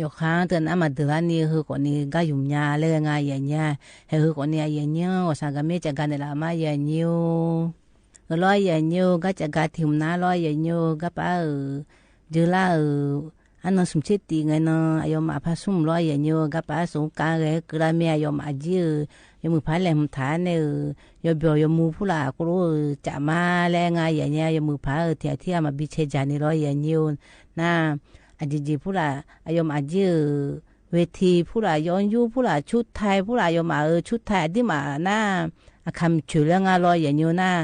ယိၤခါတၢ်နၢ်မၤဒုးလၢ်န့ၣ် ဟဲဃုာ်ကိးန့ၣ် ကါယုမ်ၢ်ညါလၢဂၤယဲၢ်ညါ, ဟဲဃုာ်ကိးန့ၣ် အယဲၢ်ညါ အိၣ်သးဂၤမ့ၢ်ကဂၤန့ၣ်လၢမးယဲၢ်ညါ ဂ့ၤလီၤယဲၢ်ညါ ဂၤကဂၤထံၣ်မနုၤလီၤယဲၢ်ညါ ဂၤပၢ်ဧၢ, ယုၢ်လၢ်ဧၢ, အနီၢ်ဆူၣ်ဆ့တံၢ်ဂ့ၤနီၤ အယွၤမးဖးဆူၣ်မးလီၤယဲၢ်ညါ ဂၤပၢ်စူၢ်ကါဂ့ၤ ကုလၢ်မ့ၢ်အယွၤမးကံၣ်ဧၢ, ယမုၢ်ဖးလဲၢ်မုၢ်ထါန့ၣ်ဧၢ, ယဘျီယမူဖုလၢ်ကိးလိာ်ဧၢ ကးမးလၢဂၤယဲၢ်ညါ ယမုၢ်ဖးဧၢ ထံၣ်ထံၣ်အမၤဘံဆဲးယၤန့ၣ်လီၤယဲၢ်ညါ, နၢ် အယံၤယံၤဖုလၢ် အယွၤမးကံၣ်ဧၢ ဝေထံဖုလၢ် ယွၤယူၢ်ဖုလၢ် ဆူၣ်ထၢၣ်ဖုလၢ် အယွၤမးဧၢ ဆူၣ်ထၢၣ်အဒံးမးနၢ်, အခါမုၢ်ဆူၣ်လၢဂၤလီၤယဲၢ်ညါနၢ်,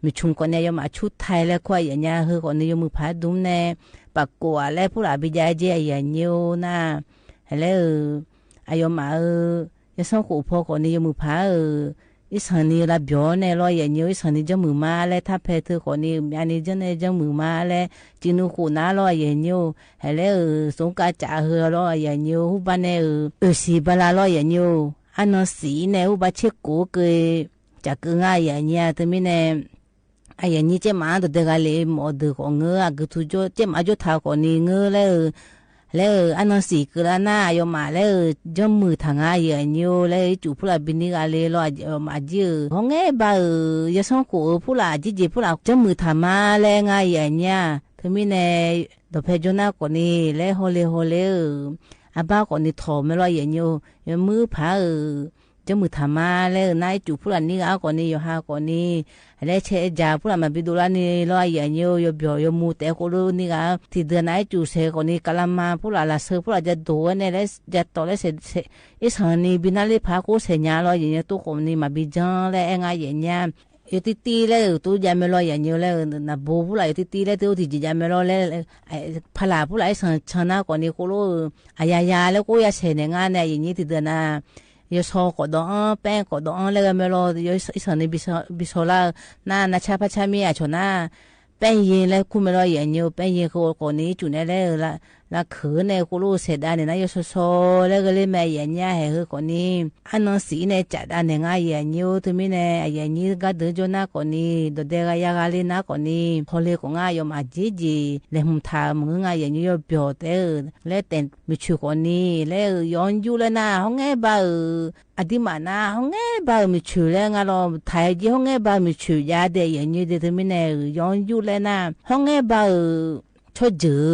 မုၢ်ဆူၣ်ကိးန့ၣ် အယွၤမးဆူၣ်ထၢၣ်လၢခွါယဲၢ်ညါ ဟဲဃုာ်ကိးန့ၣ် ယမုၢ်ဖးဒုးန့ၣ် ပာ်ကိးအလၢဖုလၢ် ဘံယါက့ယဲၢ်ညါနၢ်, ဟဲလၢဧၢ, အယွၤမးဧၢ, ယဲၢ်စီၤဃိးဖီကိးန့ၣ် ယမုၢ်ဖးဧၢ အံၣ်စၢၣ်နံၤလၢဘျီန့ၣ်လီၤယဲၢ်ညါ အံၣ်စၢၣ်နံၤ ယဲၢ်မုၢ်မးလၢ ထါဖဲထၢၣ်ကိးန့ၣ် မၠၣ်နံၤ ယဲၢ်န့ၣ် ယဲၢ်မုၢ်မးလၢ စံးနုာ်ဃိးနၢ်လီၤယဲၢ်ညါ, ဟဲလၢဧၢ စူၢ်ကါကးဟဲလီၤယဲၢ်ညါ ဟူဘၣ်န့ၣ်ဧၢ အၢၣ်စံၣ်ဘၣ်လၢ်လီၤယဲၢ်ညါ, အနီၢ်စံၣ်န့ၣ် ဟူဘၣ်ဆ့ကိးက့ၤ ကးက့ၤဂၤယဲၢ်ညါ တမံၤန့ၣ် အယဲၢ်ညါ ကဲမးတဒဲဂၤလၢ မ့ၢ်အီၣ်ဒုးကိး ငၢအကထုးကၠိ ကဲမးကၠိထးကိးန့ၣ် ငၢလၢဧၢ လၢအနီၢ်စံၣ်ကလၢနၢ် အယွၤမးလၢ ယဲၢ်မုၢ်ထးဂၤယဲၢ်ညါ လၢအံၤစူၣ်ဖုလၢ် ဘံန့ၢ်ဂၤလၢလီၤ အယွၤမးကံၣ်ဧၢ ဟီၣ်ငဲဘၣ်ဧၢ ယဲၢ်စီၤဃိးဧၢ ဖုလၢ် အကံၣ်က့ၤဖုလၢ် ယဲၢ်မုၢ်ထးမးလၢဂၤယဲၢ်ညါ တမံၤန့ၣ် ဒီးဖဲကၠိနၢ်ကိးန့ၣ် လၢဟီၣ်လ့ၣ်ဟီၣ်လ့ၣ်ဧၢ အဘၣ်ကိးန့ၣ် ထိးမ့ၢ်လီၤယဲၢ်ညါ ယဲၢ်မုၢ်ဖးဧၢ ယဲၢ်မုၢ်ထးမးလၢနၢ် အံၤစူၣ်ဖုလၢ်န့ၢ်ဂၤကိးန့ၣ် ယိၤဟၣ်ကိးန့ၣ် လၢဆဲးယၤဖုလၢ် မၤဘံဒိးလၢ်န့ၣ်လီၤယဲၢ်ညါ ယဲၢ်ဘျီယဲၢ်မူတဲကိးလိာ်န့ၢ်ဂၤ ထံၣ်ဒုးနၢ် အံၤစူၣ်ဆဲးကိးန့ၣ် ကလးမၤဖုလၢ် လၢဆၢဖုလၢ် ယဲၢ်ဒိးဝဲန့ၣ်လၢ ယဲၢ်တီၤလၢဆဲး အံၣ်စၢၣ်နံၤ ဘံနၢ်လၢဖးကိးဆဲးညါလီၤယဲၢ်ညါ တိၢ်ကိးန့ၣ် မၤဘံကၠီလၢအဲၣ်ဂၤယဲၢ်ညါ ယဲၢ်တံၢ်တံၢ်လၢ တိၢ်ယါမ့ၢ်လီၤယဲၢ်ညါလၢ နဘိဖုလၢ် ယဲၢ်တံၢ်တံၢ်လၢ တအိၣ်တံၢ်ယါမ့ၢ်လီၤလၢ ဖးလၢ်ဖုလၢ် အံၣ်စၢၣ်ဆၢနၢ်ကိးန့ၣ် ကိးလိာ် အယၤယၤလၢကိးယၤဆဲးန့ၣ် ငါန့ၣ် ယဲၢ်ညါထံၣ်ဒုးနၢ် ယဲၢ်ဆီကိးဒီးအီၤ ပဲၣ်ကိးဒီးအီၤလၢဂၤမ့ၢ်လီၤ ယဲၢ်အံၣ်စၢၣ်နံၤ ဘံဆီလၢ် နၢ် နၢ်ဆါဖးဆါမ့ၢ်အဆိးနၢ် ပဲၣ်ယ့လၢခူမ့ၢ်လီၤယဲၢ်ညါ ပဲၣ်ယ့ဃိးကိးန့ၣ် စူၣ်န့ၣ်လၢ လၢခုးန့ၣ် ကိးလိာ်ဆဲးဒၣ်န့ၣ် နၢ်ယဲၢ်ဆီဆီလၢဂၤလၢမ့ၢ်ယဲၢ်ညါ ဟဲဃုာ်ကိးန့ၣ် အနီၢ်စံၣ်န့ၣ် ကးဒၣ်န့ၣ် ငါယဲၢ်ညါ တမံၤန့ၣ် အယဲၢ်ညါ ဂၤဒုးကၠိနၢ်ကိးန့ၣ် ဒီးဒဲဂၤယၤဂၤလၢနၢ်ကိးန့ၣ် ဟီၣ်လ့ၣ်ကိး ငါယွၤမးကံၣ်က့ၣ် လဲၤမုၢ်ထါမုၢ် ငါယဲၢ်ညါ ယွၤပျီၢ်တဲဧၢ လၢတဲာ်မုၢ်ဆူၣ်ကိးန့ၣ် လၢယွၤယူၢ်လၢနၢ် ဟီၣ်ငဲဘၣ်ဧၢ အဒံးမးနၢ် ဟီၣ်ငဲဘၣ်ဧၢ မုၢ်ဆူၣ်လၢငါလီၤ ထးယဲၢ် ဟီၣ်ငဲဘၣ်မုၢ်ဆူၣ်ယါဒဲး ယဲၢ်ညါဒဲး တမံၤန့ၣ် ယွၤယူၢ်လၢနၢ် ဟီၣ်ငဲဘၣ်ဧၢ ဆီၣ်ယၢၢ်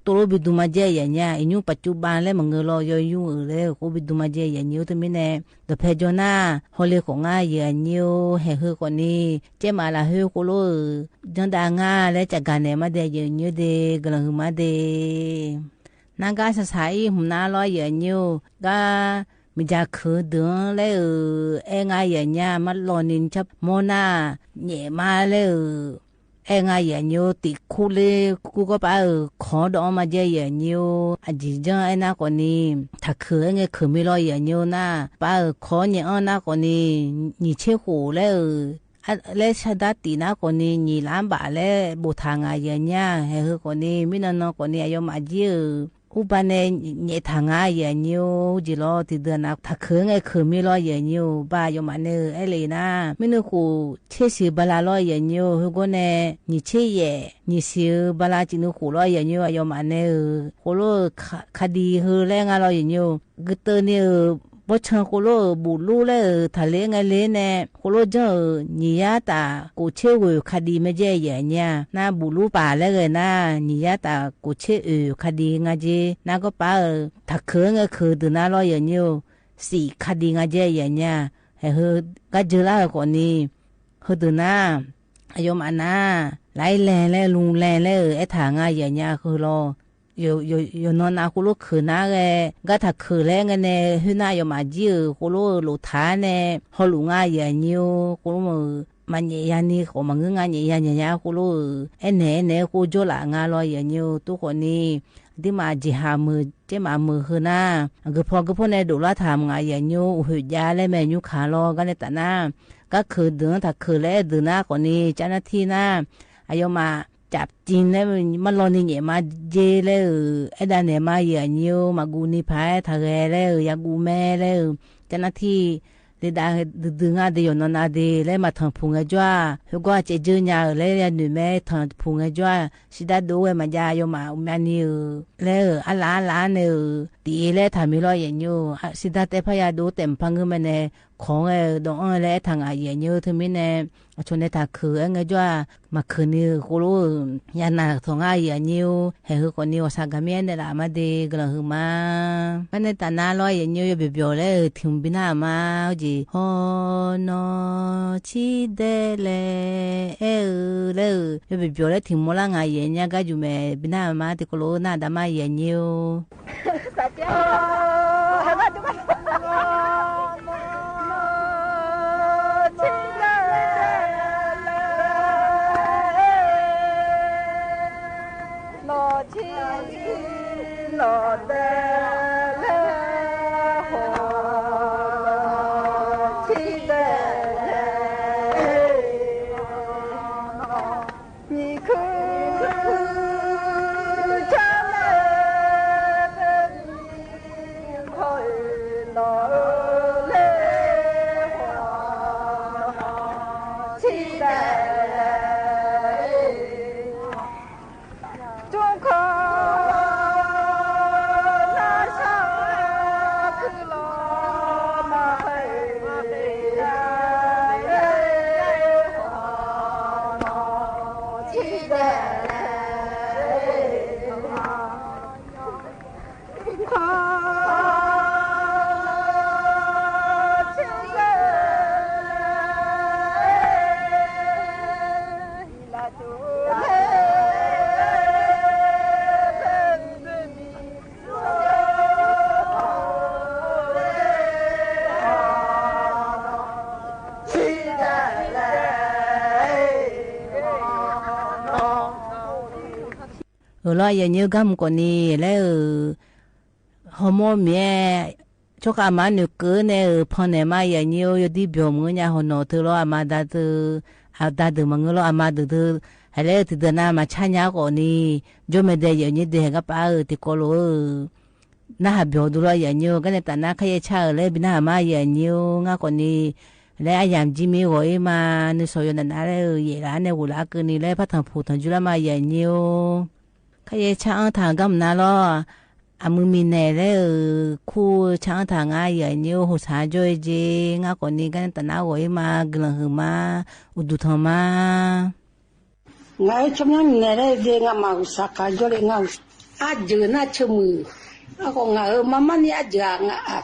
တိလိာ်ဘံဒုးမးကဲယဲၢ်ညါ အံၤညါပာ်ကၠူဘါလၢမုၢ်ဂီၤလီၤ ယွၤယူၢ်ဧၢ လၢကိးဘံဒုးမးကဲယဲၢ်ညါ တမံၤန့ၣ် ဒီးဖဲကၠိနၢ် ဟီၣ်လ့ၣ်ကိး ငါယဲၢ်ညါ ဟဲဃုာ်ကိးန့ၣ် ကဲမးလၢဟဲဃုာ်ကိးလိာ်ဧၢ ယဲၢ်ဒၣ်ငါလၢကဂၤန့ၣ်မးဒဲး ယဲၢ်ညါဒဲး ကလီၤဟုမးဒဲး နၢ်ဂၤဆးဆးအံၤ မုၢ်နၤလီၤယဲၢ်ညါ ဂၤ မ့ၢ်ယၤခုးဒုးလၢဧၢ အဲၣ်ငါယဲၢ်ညါ မၤလီၤန့ၢ် မီၢ်နၢ် ညဲၣ်မးလၢဧၢ အဲၣ်ငါယဲၢ်ညါ တံာ်ခူလၢ ကူကီၢ်ပၢ်ဧၢ ခိးဒီးအီၤမးကဲယဲၢ်ညါ အယံၤယဲၢ်အဲၣ်နၢ်ကိးန့ၣ် ထးခုးအဲၣ်ငဲခုးမ့ၢ်လီၤယဲၢ်ညါနၢ် ပၢ်ဧၢ ခိးညဲၣ်အီၣ်နၢ်ကိးန့ၣ် နံၣ်ဆံဃိးလၢဧၢ လၢဆၢဒၣ်တံာ်နၢ်ကိးန့ၣ် နံၣ်လါဘၣ်လၢ ဘိးထးငါယဲၢ်ညါ ဟဲဃုာ်ကိးန့ၣ် မ့ၢ်နီၢ်နီၢ်ကိးန့ၣ် အယွၤမးကံၣ်ဧၢ အူဘၣ်န့ၣ် ညဲၣ်ထးငါယဲၢ်ညါ ယံၤလီၤ တံာ်ဒုးနၢ် ထးခုးအဲၣ်ငဲခုးမ့ၢ်လီၤယဲၢ်ညါ ဘၣ်ယွၤမးန့ၣ် အဲၣ်လၢနၢ် မ့ၢ်နုၤဃိ ဆံးဆံးဘၣ်လၢ်လီၤယဲၢ်ညါ ဟဲဃုာ်ကိးန့ၣ် နံၣ်ဆံယဲၢ် နံၣ်ဆံဘၣ်လၢ် စံးနုာ်ဃိးလီၤယဲၢ်ညါ အယွၤမးန့ၣ်ဧၢ ဃိးလိာ် ခးဒံဟဲလၢငါလီၤယဲၢ်ညါ ကတၢၢ်န့ၣ်ဧၢ ဘီဆၣ်ဃိးလိာ် ဘူးလူလၢ ထးလ့အဲၣ်ငဲလ့န့ၣ် ဃိးလိာ်ကၠီဧၢ နံၣ်ယါတၢ်ကိးဆံဧၢ ခးဒံမးကဲယဲၢ်ညါ နၢ်ဘူးလူပာ်လၢဂ့ၤနၢ် နံၣ်ယါတၢ်ကိးဆံဧၢ ခးဒံငါက့ နၢ်ကီၢ်ပၢ်ဧၢ ထးခုးအဲၣ်ငဲခုးဒုးနၢ်လီၤယဲၢ်ညါ စံးခးဒံငါကဲယဲၢ်ညါ ဟဲဃုာ် ဂၤကၢလၢဃုာ်ကိးန့ၣ် ဟဲဒုးနၢ် အယွၤမးနၢ် လါလဲၣ်လၢ လူလဲၣ်လၢ အဲၣ်ထးငါယဲၢ်ညါဃုာ်လီၤ ယနီၢ်နၢ်ဃိးလိာ်ခုးနၢ်ဂ့ၤ ဂၤထးခုးလၢအဲၣ်ငဲန့ၣ် ဟဲနၢ်ယွၤမးကံၣ်ဧၢ ဃိးလိာ်လိာ်ထးန့ၣ် ဟီၣ်လူၤငါယဲၢ်ညါ ဃိးလိာ်မး မၤညဲၣ်ယၤန့ၣ် ဃိးမၤငုာ်ငါညဲၣ်ယၤညါညါဃိးလိာ် အဲၣ်နဲၣ်အဲၣ်နဲၣ်ဃိးကၠီလၢ်ငါလီၤယဲၢ်ညါ တိၢ်ဃိးန့ၣ် ဒ်မးက့ၤဟးမုာ် ကဲမးမုာ်ဃုာ်နၢ် အဂုၤဖီဂုၤဖီန့ၣ် ဒိးလၢထးမုၢ်ငါယဲၢ်ညါ အိၣ်ဟုၣ်ယါလၢမဲာ်ညါခါလီၤ ဂၤန့ၣ်တၢ်နၢ် ဂၤခုးဒုးထးခုးလၢအဲၣ်ဒုးနၢ်ကိးန့ၣ် ကၠၣ်နၢ်ထံၣ်နၢ် အယွၤမး ကၠးကံၣ်လၢ မၤလီၤန့ၢ်ညဲၣ်မးက့လၢ အဲၣ်ဒၣ်နဲၣ်မးယဲၢ်ညါ မၤကူးန့ၢ်ဖးထးဂဲၤလၢ ယၤကူးမဲလၢ ကၠၣ်နၢ်ထံၣ် ဒ့ဒၣ်ဒုၣ်ဒုၣ် ငါဒ့ယိာ်နီၢ်နီၢ်ဒ့ လၢမၤထၢၣ်ဖူၣ်ငဲၢ်ကၠွၢ် ဟဲကွၢ်စဲးကၠိညါဧၢ လၢယနုာ်မ့ၢ်ထၢၣ်ဖူၣ်ငဲၢ်ကၠွၢ် စံးဒၣ်ဒိဝဲမၤယါ ယိာ်မး မၤနံၤဧၢ လၢအလါအလါန့ၣ်ဧၢ တအ့လၢထၢၣ်မံၤလီၤ ယဲၢ်ညိ စံးဒၣ်တဲဖးယါဒိ တဲမုၢ်ဖးငိုၢ်မ့ၢ်န့ၣ် ခိးဝဲဒီးအီၣ်လၢအဲၣ်ထၢၣ်ငါ ယဲၢ်ညိ တမံၤန့ၣ် အဆိန့ၣ် ထၢၣ်ခုၣ်အဲၣ်ငဲၢ်ကၠွၢ် မၤခုၣ်နံၤဃိလိ ယနာ်ထီၣ်ငါ ယဲၢ်ညိ ဟဲဟ့ၣ်ဃီၤနံၤ အိၣ်ဆၢဂၤမ့ၢ်အဲၣ်န့ၣ်လၢအမါဒ့ ကလၢာ်ဟုမါ ဘၣ်န့ၣ်တၢ်နါလီၤ ယဲၢ်ညိ ယဘၣ်ဘျီၣ်လၢထံၣ်ဘံနါအမါ က့ၤ ဟီၣ်နီၢ်ဆံးဒဲးလဲၣ် အဲၣ်ဧၢ လၢ ယဘၣ်ဘျီၣ်လၢထံၣ်မိၢ်လၢ်ငါ ယဲၢ်ညိ ကါယူၤမဲာ် ဘံနါအမါ တံၤကိလိ နၢ်ဒါမါ ယဲၢ်ညိ အၢၣ်လီၤ ယဲၢ်ညိ ဂၤမုၢ်ကိးနံၤ လၢ ဟီၣ်မိၢ်မ့ၢ် ဆိခါအမါနုာ်ကၢန့ၣ် ဖီၣ်န့ၢ်မါ ယဲၢ်ညိ ယဒ်ဘျီၣ်မုၢ်ညါ ဟီၣ်နီၢ်တၢ်လီၤ အမါဒါတၢ် အဒါတၢ်မၤငိုၢ်လီၤ အမါဒုးတၢ် ဟဲလၢတံၤဒၢးနၤ မၤဆါညါကိးနံၤ ယိၢ်မဲာ်ဒဲး ယဲၢ်ညိ ဒဲးဟဲကပၤဧၢ တံၤကိလိဧၢ နၢ်ဟးဘျီၣ်ဒုးလီၤ ယဲၢ်ညိ ကန့ၣ်တၢ်နါ ခါယဲၢ်ဆၢဧၢ လၢဘံနါအမါ ယဲၢ်ညိ ငါကိးနံၤ လၢအယၢမ်ၣ်ကၠံမ့ၢ်ဂီၤအံၤမါ နုာ်စီၤယိၤနးနးလၢ ယဲၢ်လၢန့ၣ် ဝူၤလၢအကၢန့ၣ် လၢဖးထၢၣ်ဖူၣ်ထၢၣ်ကၠူလၢမါ ယဲၢ်ညိ ခါယဲၢ်ဆၢအၢထၢၣ်ဂၤမုၢ်နၤလီၤ အမုၢ်မံၤနဲၣ်လၢ ခူၣ်ဆၢအၢထၢၣ်ငါ ယဲၢ်ညိ ဟိုၣ်ဆါကၠိအ့ၣ်ကၠ့ ငါကိးနံၤ ကန့ၣ်တၢ်နါဂီၤအံၤမါ ကလၢာ်ဟုၣ်မါ အိၣ်ဒူၣ်ထီၣ်မါ ငါအၢ ဆၢမုၢ်နံၤနဲၣ်လၢဒ့ ငါမၤဟူးစးကါယီၤလၢ ငါအၢ အစၢၤနၢ်ဆၢမုၢ် အဃိ ငါအၢ မၤမၤန့ၢ်အစၢၤ အ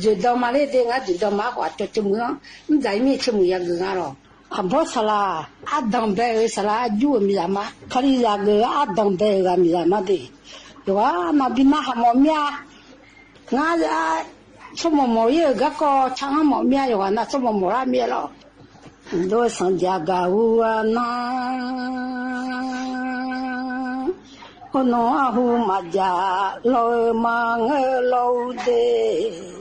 စၢၤဒီးမါလၢဒ့ ငါစၢၤဒီးမါ အဃိ အတၢ်ဆၢမုၢ် မ့ၢ်ဒၣ်အံၤမ့ၢ်ဆၢမုၢ်ယၤဂ့ၤဂၤလီၤ အဘီစလါ အဒၣ်ဘဲဧၢ စလါအယူၢ်အမံၤလၢမါ ခါလံယၤဂ့ၤ အဒၣ်ဘဲဧၢ ဂၤမံၤလၢမါဒ့ ယွၤ နဘံနၢ်ဟးမီၢ်မ့ၢ်ဧါ ငါ ဆိကမိၣ်မိၢ်ယဲၢ်ဂၤကီး ဆၢမီၢ်မ့ၢ်ယဲၢ်ဝဲ နဆိကမိၣ်မိၢ်လၢမ့ၢ်လီၤ ဒိးသံယၤဂၤဟူအနၢ် ဟိနီၢ်အဟူမၤယၤ လီၤမၤငၢၢ်လီၤဒ့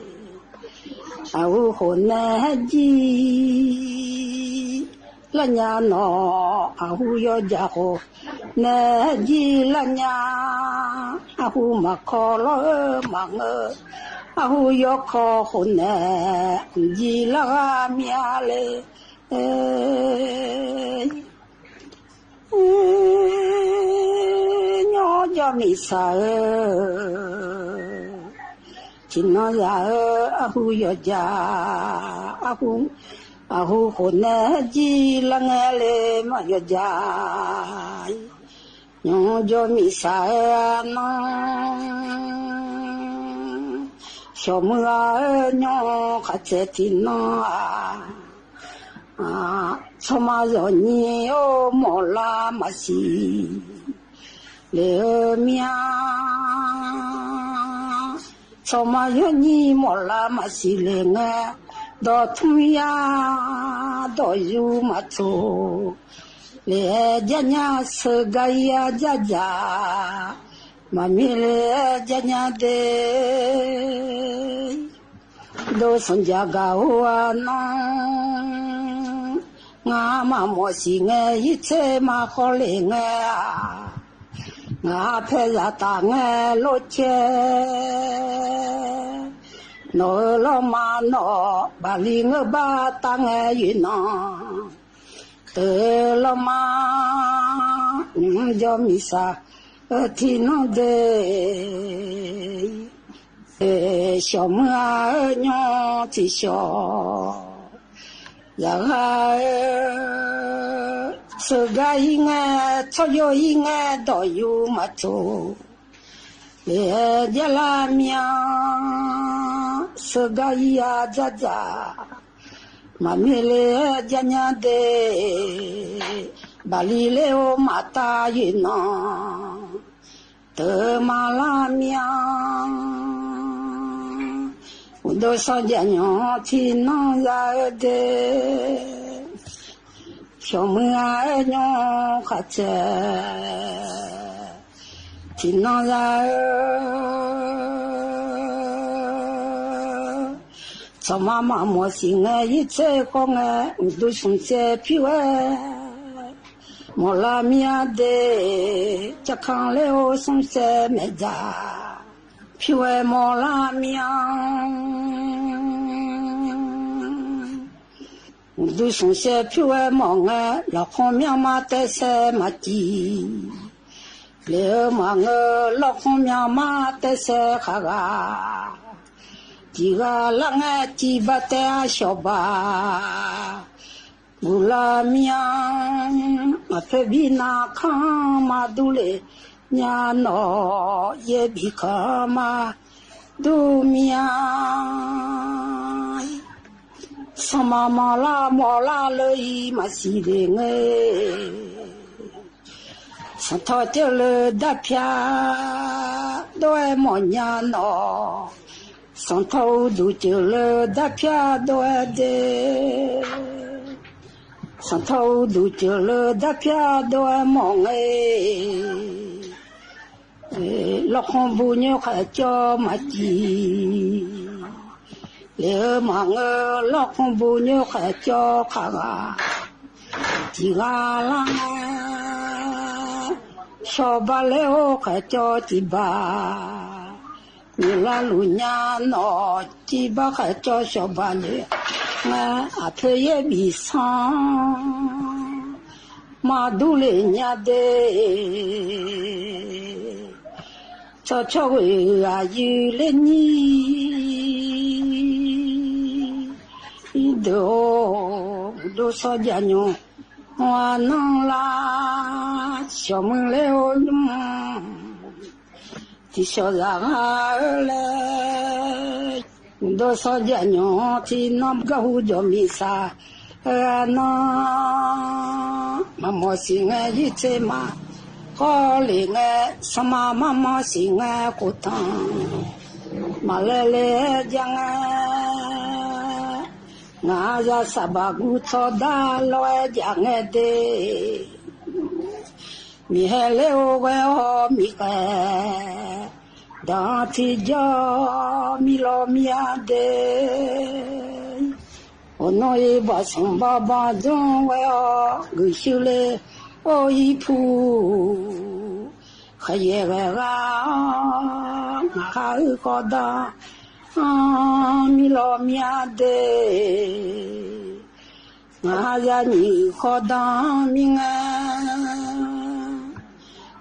အဟူဃိန့ၣ်ဟဲယံၤ လၢညါနီၤ အဟူယီၤယၤဃိ နဲၣ်ယံၤလၢညါ အဟူမၤခီလီၤမၤငၢၢ် အဟူယီၤခီဃိန့ၣ် ယံၤလၢဂၤမ့ၢ်လၢ ညီယီၤမံၤစၢ်ဧၢ ထံၣ်နီၢ်ယၤဧၢ အဟူယီၤယၤ အဟူ အဟူဃိန့ၣ် ယံၤလၢငဲလၢမၤယီၤယၤ ညီယီၤမံၤစၢ်ဧၢ အနၢ် ဆိမိၣ်ဧၢ ညီခါစဲးထံၣ်နီၢ် အ ဆိမးယီၤညံ အိၣ် မီၢ်လၢမၤစံၤ လဲၤဧၢမ့ၢ်ဧါ ဆိမးယီၤညံ မီၢ်လၢမၤစံၤလဲၤငဲ ဒီးထူယၤ ဒီးယူမၤဆိ လဲၤယညါ ဆၢဂၤယၤယၤယၤ မၤမ့ၢ်လဲၤယညါဒ့ ဒိးသံယၤဂၤဟူအနၢ် ငါမၤမီၢ်စံၤငဲ ယဆဲးမၤဃီလဲၤငဲဧါ ငါဖဲယၤတၢ်ငဲလိာ်ကဲ နီၢ်ဧၢ လီၤမၢ်နီၢ် ဘၣ်လံငါဘၣ်တၢ်ငဲယုၢ်နီၢ် တၢ်လီၤမၢ် ယွၤမံၣ်စၢ် ထံနီၢ်ဒဲး စီၤမုၢ်ဧၢ ညီထံၣ်စီၤ ယၤဂၤဧၢ စၢ်ဂၤအံၤငဲ ထီၣ်ယိအံၤငဲ ဒီးယုၢ်မၤထူၣ် လၢယလၢမၠၣ် စၢ်ဂၤအံၤယၤဒၣ်ဒၣ် မၤမ့ၢ်လၢယညါဒဲး ဘၣ်လံလၢအိၣ်မးတၢ်ယုၢ်နီၢ် တၢ်မၤလၢမၠၣ် အိၣ်ဒိၣ်စီၤယၣ်ညီထံနီၢ်ယၤဧၢဒဲး စီၤမုၢ်ဧၢ ညီခးစဲး ထံနီၢ်ယၤဧၢ စီၤမၤမၤမီၢ်စံၣ်ငဲ ယံးဆဲးဃီငဲ အိၣ်ဒိၣ်စီၤစဲးဖံဝဲ မီၢ်လၢမၠၣ်ဒဲး ကခါလၢအိၣ်စီၤစဲးမဲာ်ဒၣ် ဖံဝဲမီၢ်လၢမၠၣ် ဒုးစီၤစဲးဖံဝဲမီၢ်ငဲ လီၢ်ခီမၠၣ်မးတဲစဲးမၤစံၣ် လၢမၤငဲ လီၢ်ခီမၠၣ်မးတဲစဲးခါဂၤ စံၣ်ဂၤလၢ်ငဲ စံၣ်ဘၣ်တဲအစီၤဘၣ် ဘူၣ်လၢမၠၣ် အဖဲဘံနၤခါမးဒူလ့ၣ် မၠၣ်နီၢ် ယဲဘံခါမးဒူမၠၣ် စီၤမၤမီၢ်လၢ်မီၢ်လၢ်လၢအံၤမၤစံၣ်ဒဲးငဲ စီၤထီၣ်စၢၤလၢဒၣ်ဖၠၣ် ဒွဲမီၢ်ညၣ်နီၢ် စီၤထီၣ်အိၣ်ဒိၣ်စၢၤလၢဒၣ်ဖၠၣ်ဒွဲဒဲး စီၤထီၣ်အိၣ်ဒိၣ်စၢၤလၢဒၣ်ဖၠၣ်ဒွဲမီၢ်ငဲ လီၢ်ခီဘူညိခဲကၠီမၤစံၣ် လၢမၤငဲ လီၢ်ခီဘူညိခဲကၠီခါဂၤ စံၣ်ဂၤလၢ်ငဲ စီၤဘၣ်လၢအိၣ်ခဲကၠီစံၣ်ဘၣ် မုၢ်လၢ်လူၤညၣ်နီၢ် စံၣ်ဘၣ်ခဲကၠီစီၤဘၣ်လၢ ငဲအဖဲယဲဘံဆၣ် မၤဒူလ့ၣ်ညါဒဲး စီၤဆီၣ်ဂ့ၤဂၤယုၢ်လၢနံၤ ဒိၣ် ဒိၣ်စီၤယၣ်ညီ ဝၤနီၢ်လၢ် စီၤမုၢ်လၢအိၣ် ထံၣ်စီၤယၤဂၤဧၢလဲၣ် ဒိၣ်စီၤယၣ်ညီထံနီၢ် ကဟူယွၤမံၣ်စၢ် ဂၤနီၢ် မၤမီၢ်စံၣ်ငဲ ယံးဆဲးမၤ ကီလ့ၣ်ငဲ စီၤမၤမၤမီၢ်စံၣ်ငဲ ခိၣ်ထီၣ် မၤလဲၤလဲၤယၤငဲ ငါယၤစၢ်ဘၣ်ကူထီဒါ လီၤဝဲယၤငဲဒဲး မ့ၢ်ဟဲလၢအိၣ်ဝဲအီၤမ့ၢ်ကဲ ဒီးထံၣ်ယီၤ မံလီၤမံယၤဒဲး အိၣ်နီၢ်အံၤဘၣ်စီၤဘၣ်ဘၣ်ဒိဝဲအီၤ ဂုာ်ဆူလၢအိၣ်အံၤဖု ဃယဲၢ်ဂၤဂၤ ငါဟးအုၣ်ဃီဒီး မံလီၤမံယၤဒဲး ငါယၤနံၣ်ဃီဒီးမံငဲ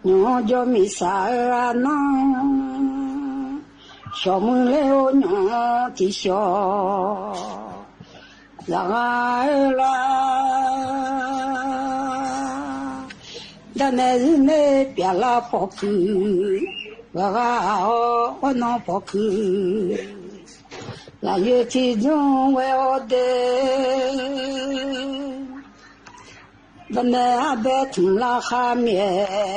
ညီယွၤမံၣ်စၢ်ဧၢနီၢ် စီၤမုၢ်လၢအိၣ်ညီထံၣ်စီၤ ယၤဂၤဧၢလဲၣ် ဒ်န့ၣ်အံၤန့ၣ် ပျၢ်လၢဖီခိၣ် ဝဲဂၤအီၤ ဝဲနီၢ်ဖီခိၣ် လၢယွၤထံၣ်ဒိဝဲအီၤဒဲး ဒ်န့ၣ်အဘဲထူၣ်လၢဃါမဲာ်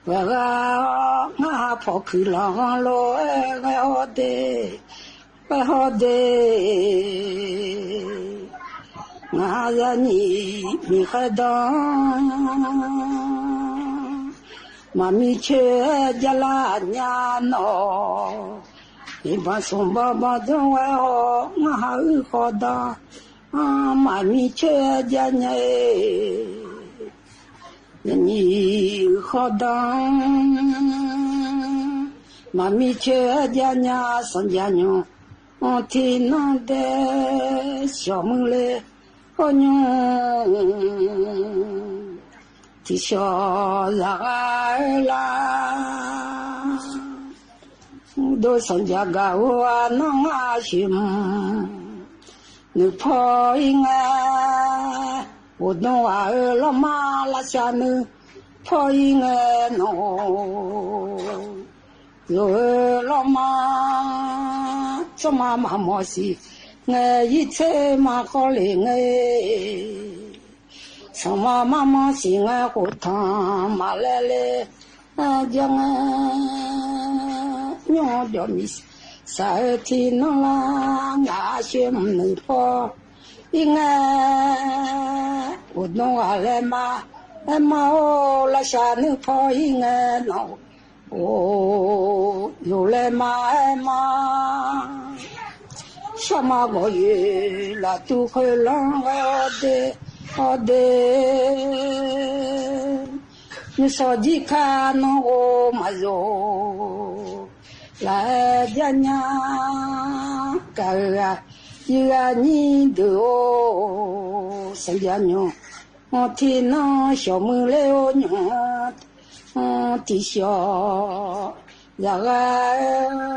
ဝဲဂၤအီၤ ငါဟးဖီခိၣ်လီၤ လီၤဝဲအီၤဒဲး ဝဲအီၤဒဲး ငါယၤနံၣ်မံဃဲဒီး မၤမံဆၢယၤလၢညါနီၢ် အံၤဘၣ်စီၤဘၣ်ဘၣ်ဒိဝဲအီၤ ငါဟးအုၣ်ဃီဒီး မၤမံဆၢယၤညါ ယၤနံၣ်ဃီဒီး မၤမံၢ်ဆၢယါညါ သင်ယါညို အိၣ်ထံနီၢ်ဒဲး ဆှီၣ်မုၢ်လႄႈ အိၣ်ညို ထံဆှီၣ်ယါဂၤဧၢလႃၢ် ဒိၣ်သၢၣ်ယါဂၤဧိၤ နီၢ်ငါၢ်သဵမ် နုၢ်ဖီအံၤငဲ အိၣ်ဒိၣ်ဧါဧၢ လီၤမၢ်လၢ်သၢ် နုၢ်ဖီအံၤငဲနီၢ် ယိၤဧၢ လီၤမၢ် စီၤမၤမၤမီၢ်သံ ငဲယံၤ ဆဲးမၤဃီလ့ၣ်ငဲ စီၤမၤမၤမီၢ် မီၢ်သံ ငဲဃိထီၣ် မၤလဲၤလၢ ယါငဲ ညီဒီးမံစၢ်ဧၢ ထံနီၢ်လၢ် ငါၢ်သဵမ် နုၢ်ဖီအံၤငဲ အိၣ်ဒိၣ်ဧါ လဲၤမၢ် လဲၤမၢ်ဧိၤ လၢ်သၢ် နုၢ်ဖီအံၤငဲနီၢ် အိၣ် ယိၤလဲၤမၢ် လဲၤမၢ် စီၤမၤဂီၤယဲ လၢ်တူၢ်ဃဲလီၤဝဲ အီၣ်ဒ့ အီၣ်ဒ့ မုၢ်စီၤယံၤခါနီၢ် အိၣ်မၤယိၤ လၢ်ယါညါ ကၤဧၢ ယုၢ်ဂၤနံၤဒုးအိၣ် သၢၣ်ယါညို ထံနီၢ် ဆှီၣ်မုၢ်လႄႈ အိၣ်ညို ထံဆှီၣ်ယါဂၤဧၢ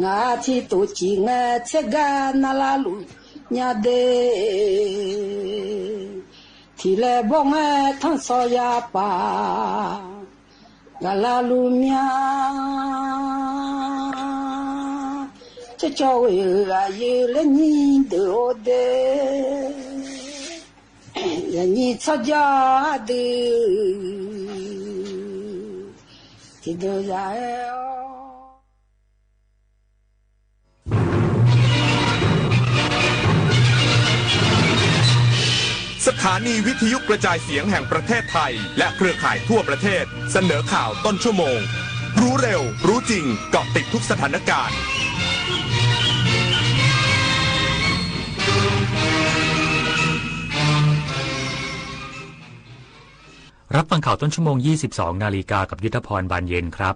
ငါထံတိၣ်ကံၣ်ငဲ ဆဲးဂၤ နၤလၢလူညါဒ့ ထံလဲၤဘီၣ်ငဲ ထီၣ်စီၤယါပၢ် ဂၤလၢလူမၠါ ကၠီကၠီဝဲဧၢ ယုၢ်လၢနံၤဒုးအိၣ်ဒ့ ယနံၤဆီၣ်ယါဒုး ထံဒုးယါဧၢ สถานีวิทยุกระจายเสียงแห่งประเทศไทย และเครือข่ายทั่วประเทศ เสนอข่าวต้นชั่วโมง รู้เร็ว รู้จริง เกาะติดทุกสถานการณ์ รับฟังข่าวต้นชั่วโมง ยี่สิบสองนาฬิกา กับยุทธพร บานเย็นครับ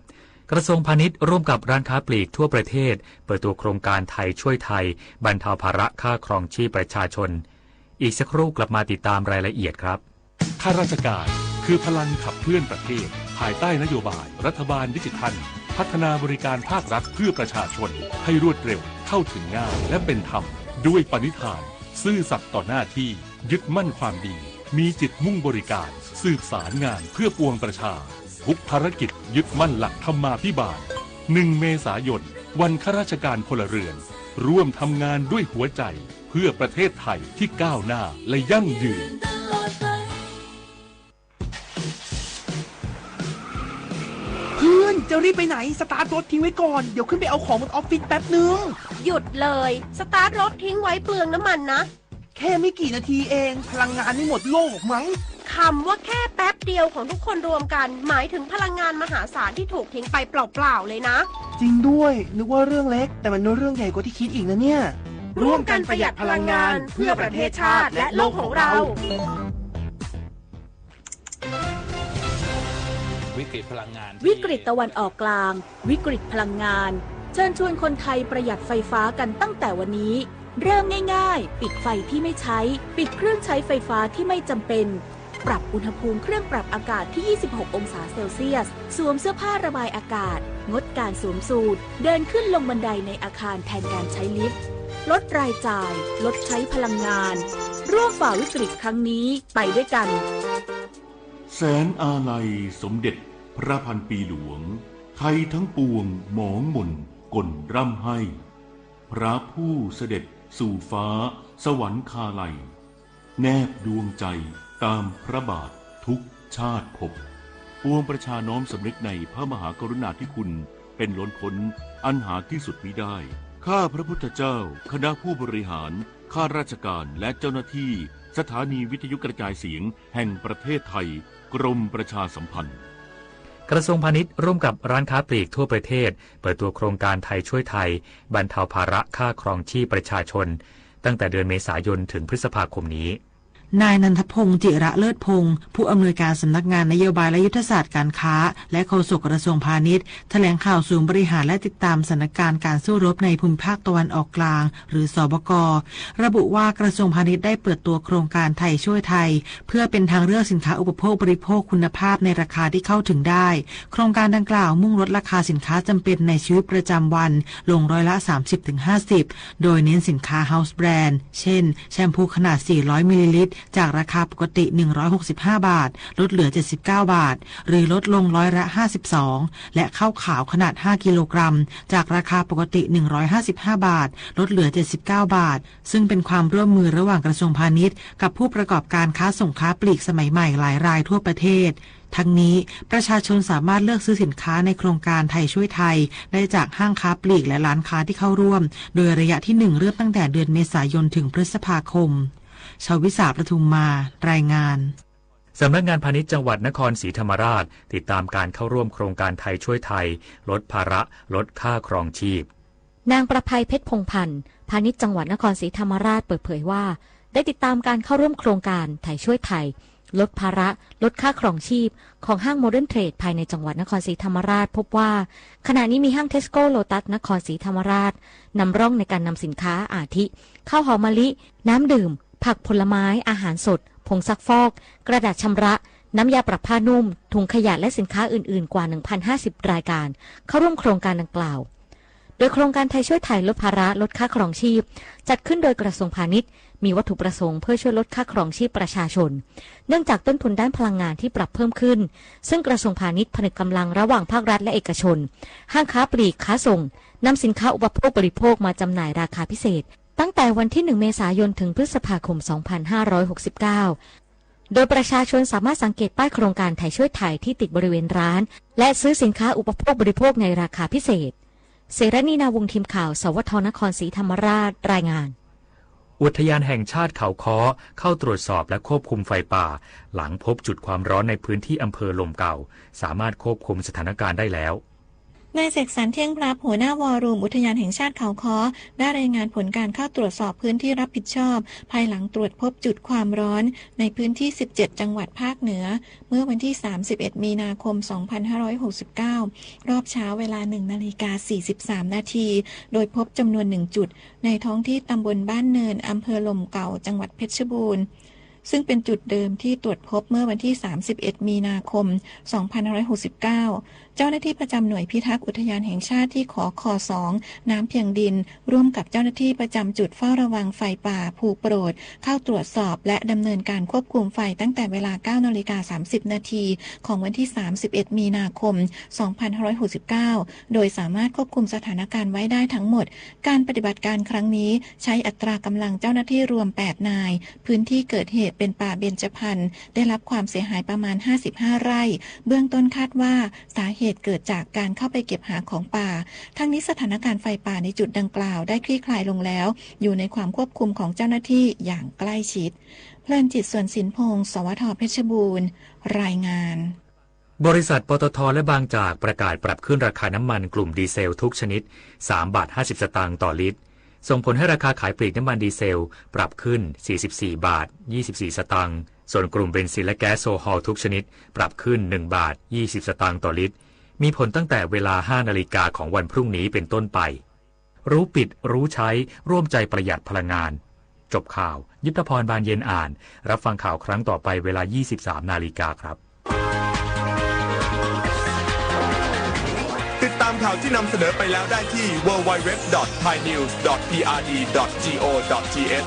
กระทรวงพาณิชย์ร่วมกับร้านค้าปลีกทั่วประเทศ เปิดตัวโครงการไทยช่วยไทย บรรเทาภาระค่าครองชีพประชาชน อีกสักครู่กลับมาติดตามรายละเอียดครับ ข้าราชการคือพลังขับเคลื่อนประเทศ ภายใต้นโยบายรัฐบาลดิจิทัล พัฒนาบริการภาครัฐเพื่อประชาชนให้รวดเร็ว เข้าถึงง่าย และเป็นธรรม ด้วยปณิธาน ซื่อสัตย์ต่อหน้าที่ ยึดมั่นความดี มีจิตมุ่งบริการ สืบสารงานเพื่อปวงประชา ทุกภารกิจยึดมั่นหลักธรรมาภิบาล หนึ่งเมษายน วันข้าราชการพลเรือน ร่วมทำงานด้วยหัวใจ เพื่อประเทศไทยที่ก้าวหน้าและยั่งยืน เพื่อน จะรีบไปไหน สตาร์ทรถทิ้งไว้ก่อน เดี๋ยวขึ้นไปเอาของบนออฟฟิศแป๊บนึง หยุดเลย สตาร์ทรถทิ้งไว้เปลืองน้ำมันนะ แค่ไม่กี่นาทีเอง พลังงานไม่หมดโลกหรอกมั้ง คำว่าแค่แป๊บเดียวของทุกคนรวมกัน หมายถึงพลังงานมหาศาลที่ถูกทิ้งไปเปล่าๆเลยนะ จริงด้วย นึกว่าเรื่องเล็ก แต่มันเป็นเรื่องใหญ่กว่าที่คิดอีกนะเนี่ย ร่วมกันประหยัดพลังงาน เพื่อประเทศชาติและโลกของเรา วิกฤตพลังงานที่ วิกฤตตะวันออกกลาง วิกฤตพลังงาน เชิญชวนคนไทยประหยัดไฟฟ้ากันตั้งแต่วันนี้ เริ่มง่ายๆ ปิดไฟที่ไม่ใช้ ปิดเครื่องใช้ไฟฟ้าที่ไม่จำเป็น ปรับอุณหภูมิเครื่องปรับอากาศที่ ยี่สิบหกองศาเซลเซียส สวมเสื้อผ้าระบายอากาศ งดการสวมสูท เดินขึ้นลงบันไดในอาคารแทนการใช้ลิฟต์ ลดรายจ่าย ลดใช้พลังงาน ร่วมฝ่าวิกฤตครั้งนี้ไปด้วยกัน แสนอาลัยสมเด็จพระพันปีหลวง ไทยทั้งปวงหมองหม่นก่นร่ำไห้ พระผู้เสด็จสู่ฟ้าสวรรคาลัย แนบดวงใจตามพระบาททุกชาติภพ ปวงประชาน้อมสำนึกในพระมหากรุณาธิคุณเป็นล้นพ้น อันหาที่สุดมิได้ ข้าพระพุทธเจ้า คณะผู้บริหาร ข้าราชการ และเจ้าหน้าที่ สถานีวิทยุกระจายเสียงแห่งประเทศไทย กรมประชาสัมพันธ์ กระทรวงพาณิชย์ร่วมกับร้านค้าปลีกทั่วประเทศ เปิดตัวโครงการไทยช่วยไทย บรรเทาภาระค่าครองชีพประชาชน ตั้งแต่เดือนเมษายนถึงพฤษภาคมนี้ นายนันทพงษ์ จิระเลิศพงษ์ ผู้อำนวยการสำนักงานนโยบายและยุทธศาสตร์การค้า และโฆษกกระทรวงพาณิชย์ แถลงข่าวศูนย์บริหารและติดตามสถานการณ์การสู้รบในภูมิภาคตะวันออกกลาง หรือ สบก ระบุว่ากระทรวงพาณิชย์ได้เปิดตัวโครงการไทยช่วยไทย เพื่อเป็นทางเลือกสินค้าอุปโภคบริโภคคุณภาพในราคาที่เข้าถึงได้ โครงการดังกล่าวมุ่งลดราคาสินค้าจำเป็นในชีวิตประจำวันลงร้อยละ สามสิบถึงห้าสิบ โดยเน้นสินค้า house brand เช่น แชมพูขนาด สี่ร้อยมิลลิลิตร จากราคาปกติ หนึ่งร้อยหกสิบห้าบาท ลดเหลือ เจ็ดสิบเก้าบาท หรือลดลงร้อยละ ห้าสิบสอง และข้าวขาวขนาด ห้ากิโลกรัม จากราคาปกติ หนึ่งร้อยห้าสิบห้าบาท ลดเหลือ เจ็ดสิบเก้าบาท ซึ่งเป็นความร่วมมือระหว่างกระทรวงพาณิชย์ กับผู้ประกอบการค้าส่งค้าปลีกสมัยใหม่หลายรายทั่วประเทศ ทั้งนี้ประชาชนสามารถเลือกซื้อสินค้าในโครงการไทยช่วยไทย ได้จากห้างค้าปลีกและร้านค้าที่เข้าร่วม โดยระยะที่หนึ่งเริ่มตั้งแต่เดือนเมษายนถึงพฤษภาคม ชวิสา ประทุมมา รายงาน สำนักงานพาณิชย์จังหวัดนครศรีธรรมราช ติดตามการเข้าร่วมโครงการไทยช่วยไทย ลดภาระ ลดค่าครองชีพ นางประภัย เพชรพงษ์พันธ์ พาณิชย์จังหวัดนครศรีธรรมราชเปิดเผยว่า ได้ติดตามการเข้าร่วมโครงการไทยช่วยไทย ลดภาระ ลดค่าครองชีพ ของห้างโมเดิร์นเทรดภายในจังหวัดนครศรีธรรมราช พบว่า ขณะนี้มีห้างเทสโก้ โลตัส นครศรีธรรมราช นำร่องในการนำสินค้าอาทิ ข้าวหอมมะลิ น้ำดื่ม ผักผลไม้ อาหารสด ผงซักฟอก กระดาษชำระ น้ำยาปรับผ้านุ่ม ถุงขยะ และสินค้าอื่นๆ กว่า หนึ่งพันห้าสิบรายการ เข้าร่วมโครงการดังกล่าว โดยโครงการไทยช่วยไทย ลดภาระ ลดค่าครองชีพ จัดขึ้นโดยกระทรวงพาณิชย์ มีวัตถุประสงค์เพื่อช่วยลดค่าครองชีพประชาชน เนื่องจากต้นทุนด้านพลังงานที่ปรับเพิ่มขึ้น ซึ่งกระทรวงพาณิชย์ผนึกกำลังระหว่างภาครัฐและเอกชน ห้างค้าปลีก ค้าส่ง นำสินค้าอุปโภคบริโภคมาจำหน่ายราคาพิเศษ ตั้งแต่วันที่หนึ่งเมษายนถึงพฤษภาคมสองพันห้าร้อยหกสิบเก้า โดยประชาชนสามารถสังเกตป้ายโครงการไทยช่วยไทยที่ติดบริเวณร้าน และซื้อสินค้าอุปโภคบริโภคในราคาพิเศษ เสรณี นาวงศ์ ทีมข่าว สวท นครศรีธรรมราช รายงาน อุทยานแห่งชาติเขาค้อเข้าตรวจสอบและควบคุมไฟป่า หลังพบจุดความร้อนในพื้นที่อำเภอหล่มเก่า สามารถควบคุมสถานการณ์ได้แล้ว นายเสกสรร เที่ยงพลับ หัวหน้าวอรูมอุทยานแห่งชาติเขาค้อ ได้รายงานผลการเข้าตรวจสอบพื้นที่รับผิดชอบ ภายหลังตรวจพบจุดความร้อนในพื้นที่สิบเจ็ดจังหวัดภาคเหนือ เมื่อวันที่สามสิบเอ็ดมีนาคมสองพันห้าร้อยหกสิบเก้า รอบเช้าเวลาหนึ่งนาฬิกาสี่สิบสามนาที โดยพบจำนวนหนึ่งจุด ในท้องที่ตำบลบ้านเนิน อำเภอหล่มเก่า จังหวัดเพชรบูรณ์ ซึ่งเป็นจุดเดิมที่ตรวจพบเมื่อวันที่สามสิบเอ็ดมีนาคมสองพันห้าร้อยหกสิบเก้า เจ้าหน้าที่ประจำหน่วยพิทักษ์อุทยานแห่งชาติที่ ขค สอง น้ำเพียงดิน ร่วมกับเจ้าหน้าที่ประจำจุดเฝ้าระวังไฟป่าภูโปรด เข้าตรวจสอบและดำเนินการควบคุมไฟตั้งแต่เวลาเก้านาฬิกาสามสิบนาทีของวันที่สามสิบเอ็ดมีนาคมสองพันห้าร้อยหกสิบเก้า โดยสามารถควบคุมสถานการณ์ไว้ได้ทั้งหมด การปฏิบัติการครั้งนี้ใช้อัตรากำลังเจ้าหน้าที่รวมแปดนาย พื้นที่เกิดเหตุเป็นป่าเบญจพรรณ ได้รับความเสียหายประมาณห้าสิบห้าไร่ เบื้องต้นคาดว่าสาเหตุเกิดจากการเข้าไปเก็บหาของป่า ทั้งนี้สถานการณ์ไฟป่าในจุดดังกล่าวได้คลี่คลายลงแล้ว อยู่ในความควบคุมของเจ้าหน้าที่อย่างใกล้ชิด เพลินจิต สวนสินพงศ์ สวท เพชรบูรณ์ รายงาน บริษัท ปตท และบางจากประกาศปรับขึ้นราคาน้ำมันกลุ่มดีเซลทุกชนิด สามบาทห้าสิบสตางค์ต่อลิตร ส่งผลให้ราคาขายปลีกน้ำมันดีเซลปรับขึ้นสี่สิบสี่บาทยี่สิบสี่สตางค์ ส่วนกลุ่มเบนซินและแก๊สโซฮอลทุกชนิด ปรับขึ้นหนึ่งบาทยี่สิบสตางค์ต่อลิตร มีผลตั้งแต่เวลาห้านาฬิกาของวันพรุ่งนี้เป็นต้นไป รู้ปิด รู้ใช้ ร่วมใจประหยัดพลังงาน จบข่าว ยุทธพร บานเย็นอ่าน รับฟังข่าวครั้งต่อไปเวลายี่สิบสามนาฬิกาครับ ติดตามข่าวที่นำเสนอไปแล้วได้ที่ ดับเบิลยู ดับเบิลยู ดับเบิลยู ดอท ไทยนิวส์ ดอท พี อาร์ ดี ดอท จี โอ ดอท ที เอช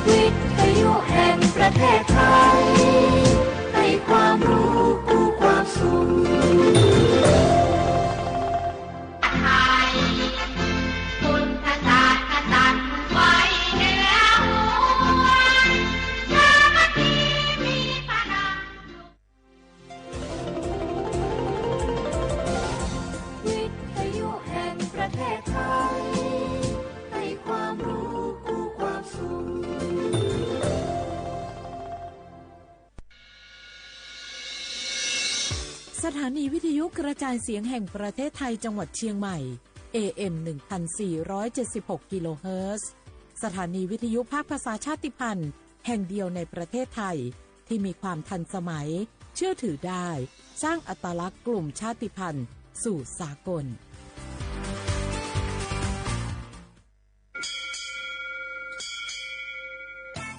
วิทยุแห่งประเทศไทย ให้ความรู้คู่ความสุข วิทยุแห่งประเทศไทย ให้ความรู้คู่ความสุข สถานีวิทยุกระจายเสียงแห่งประเทศไทยจังหวัดเชียงใหม่ เอ เอ็ม หนึ่งพันสี่ร้อยเจ็ดสิบหก กิโลเฮิรตซ์ สถานีวิทยุภาคภาษาชาติพันธุ์แห่งเดียวในประเทศไทย ที่มีความทันสมัย เชื่อถือได้ สร้างอัตลักษณ์กลุ่มชาติพันธุ์สู่สากล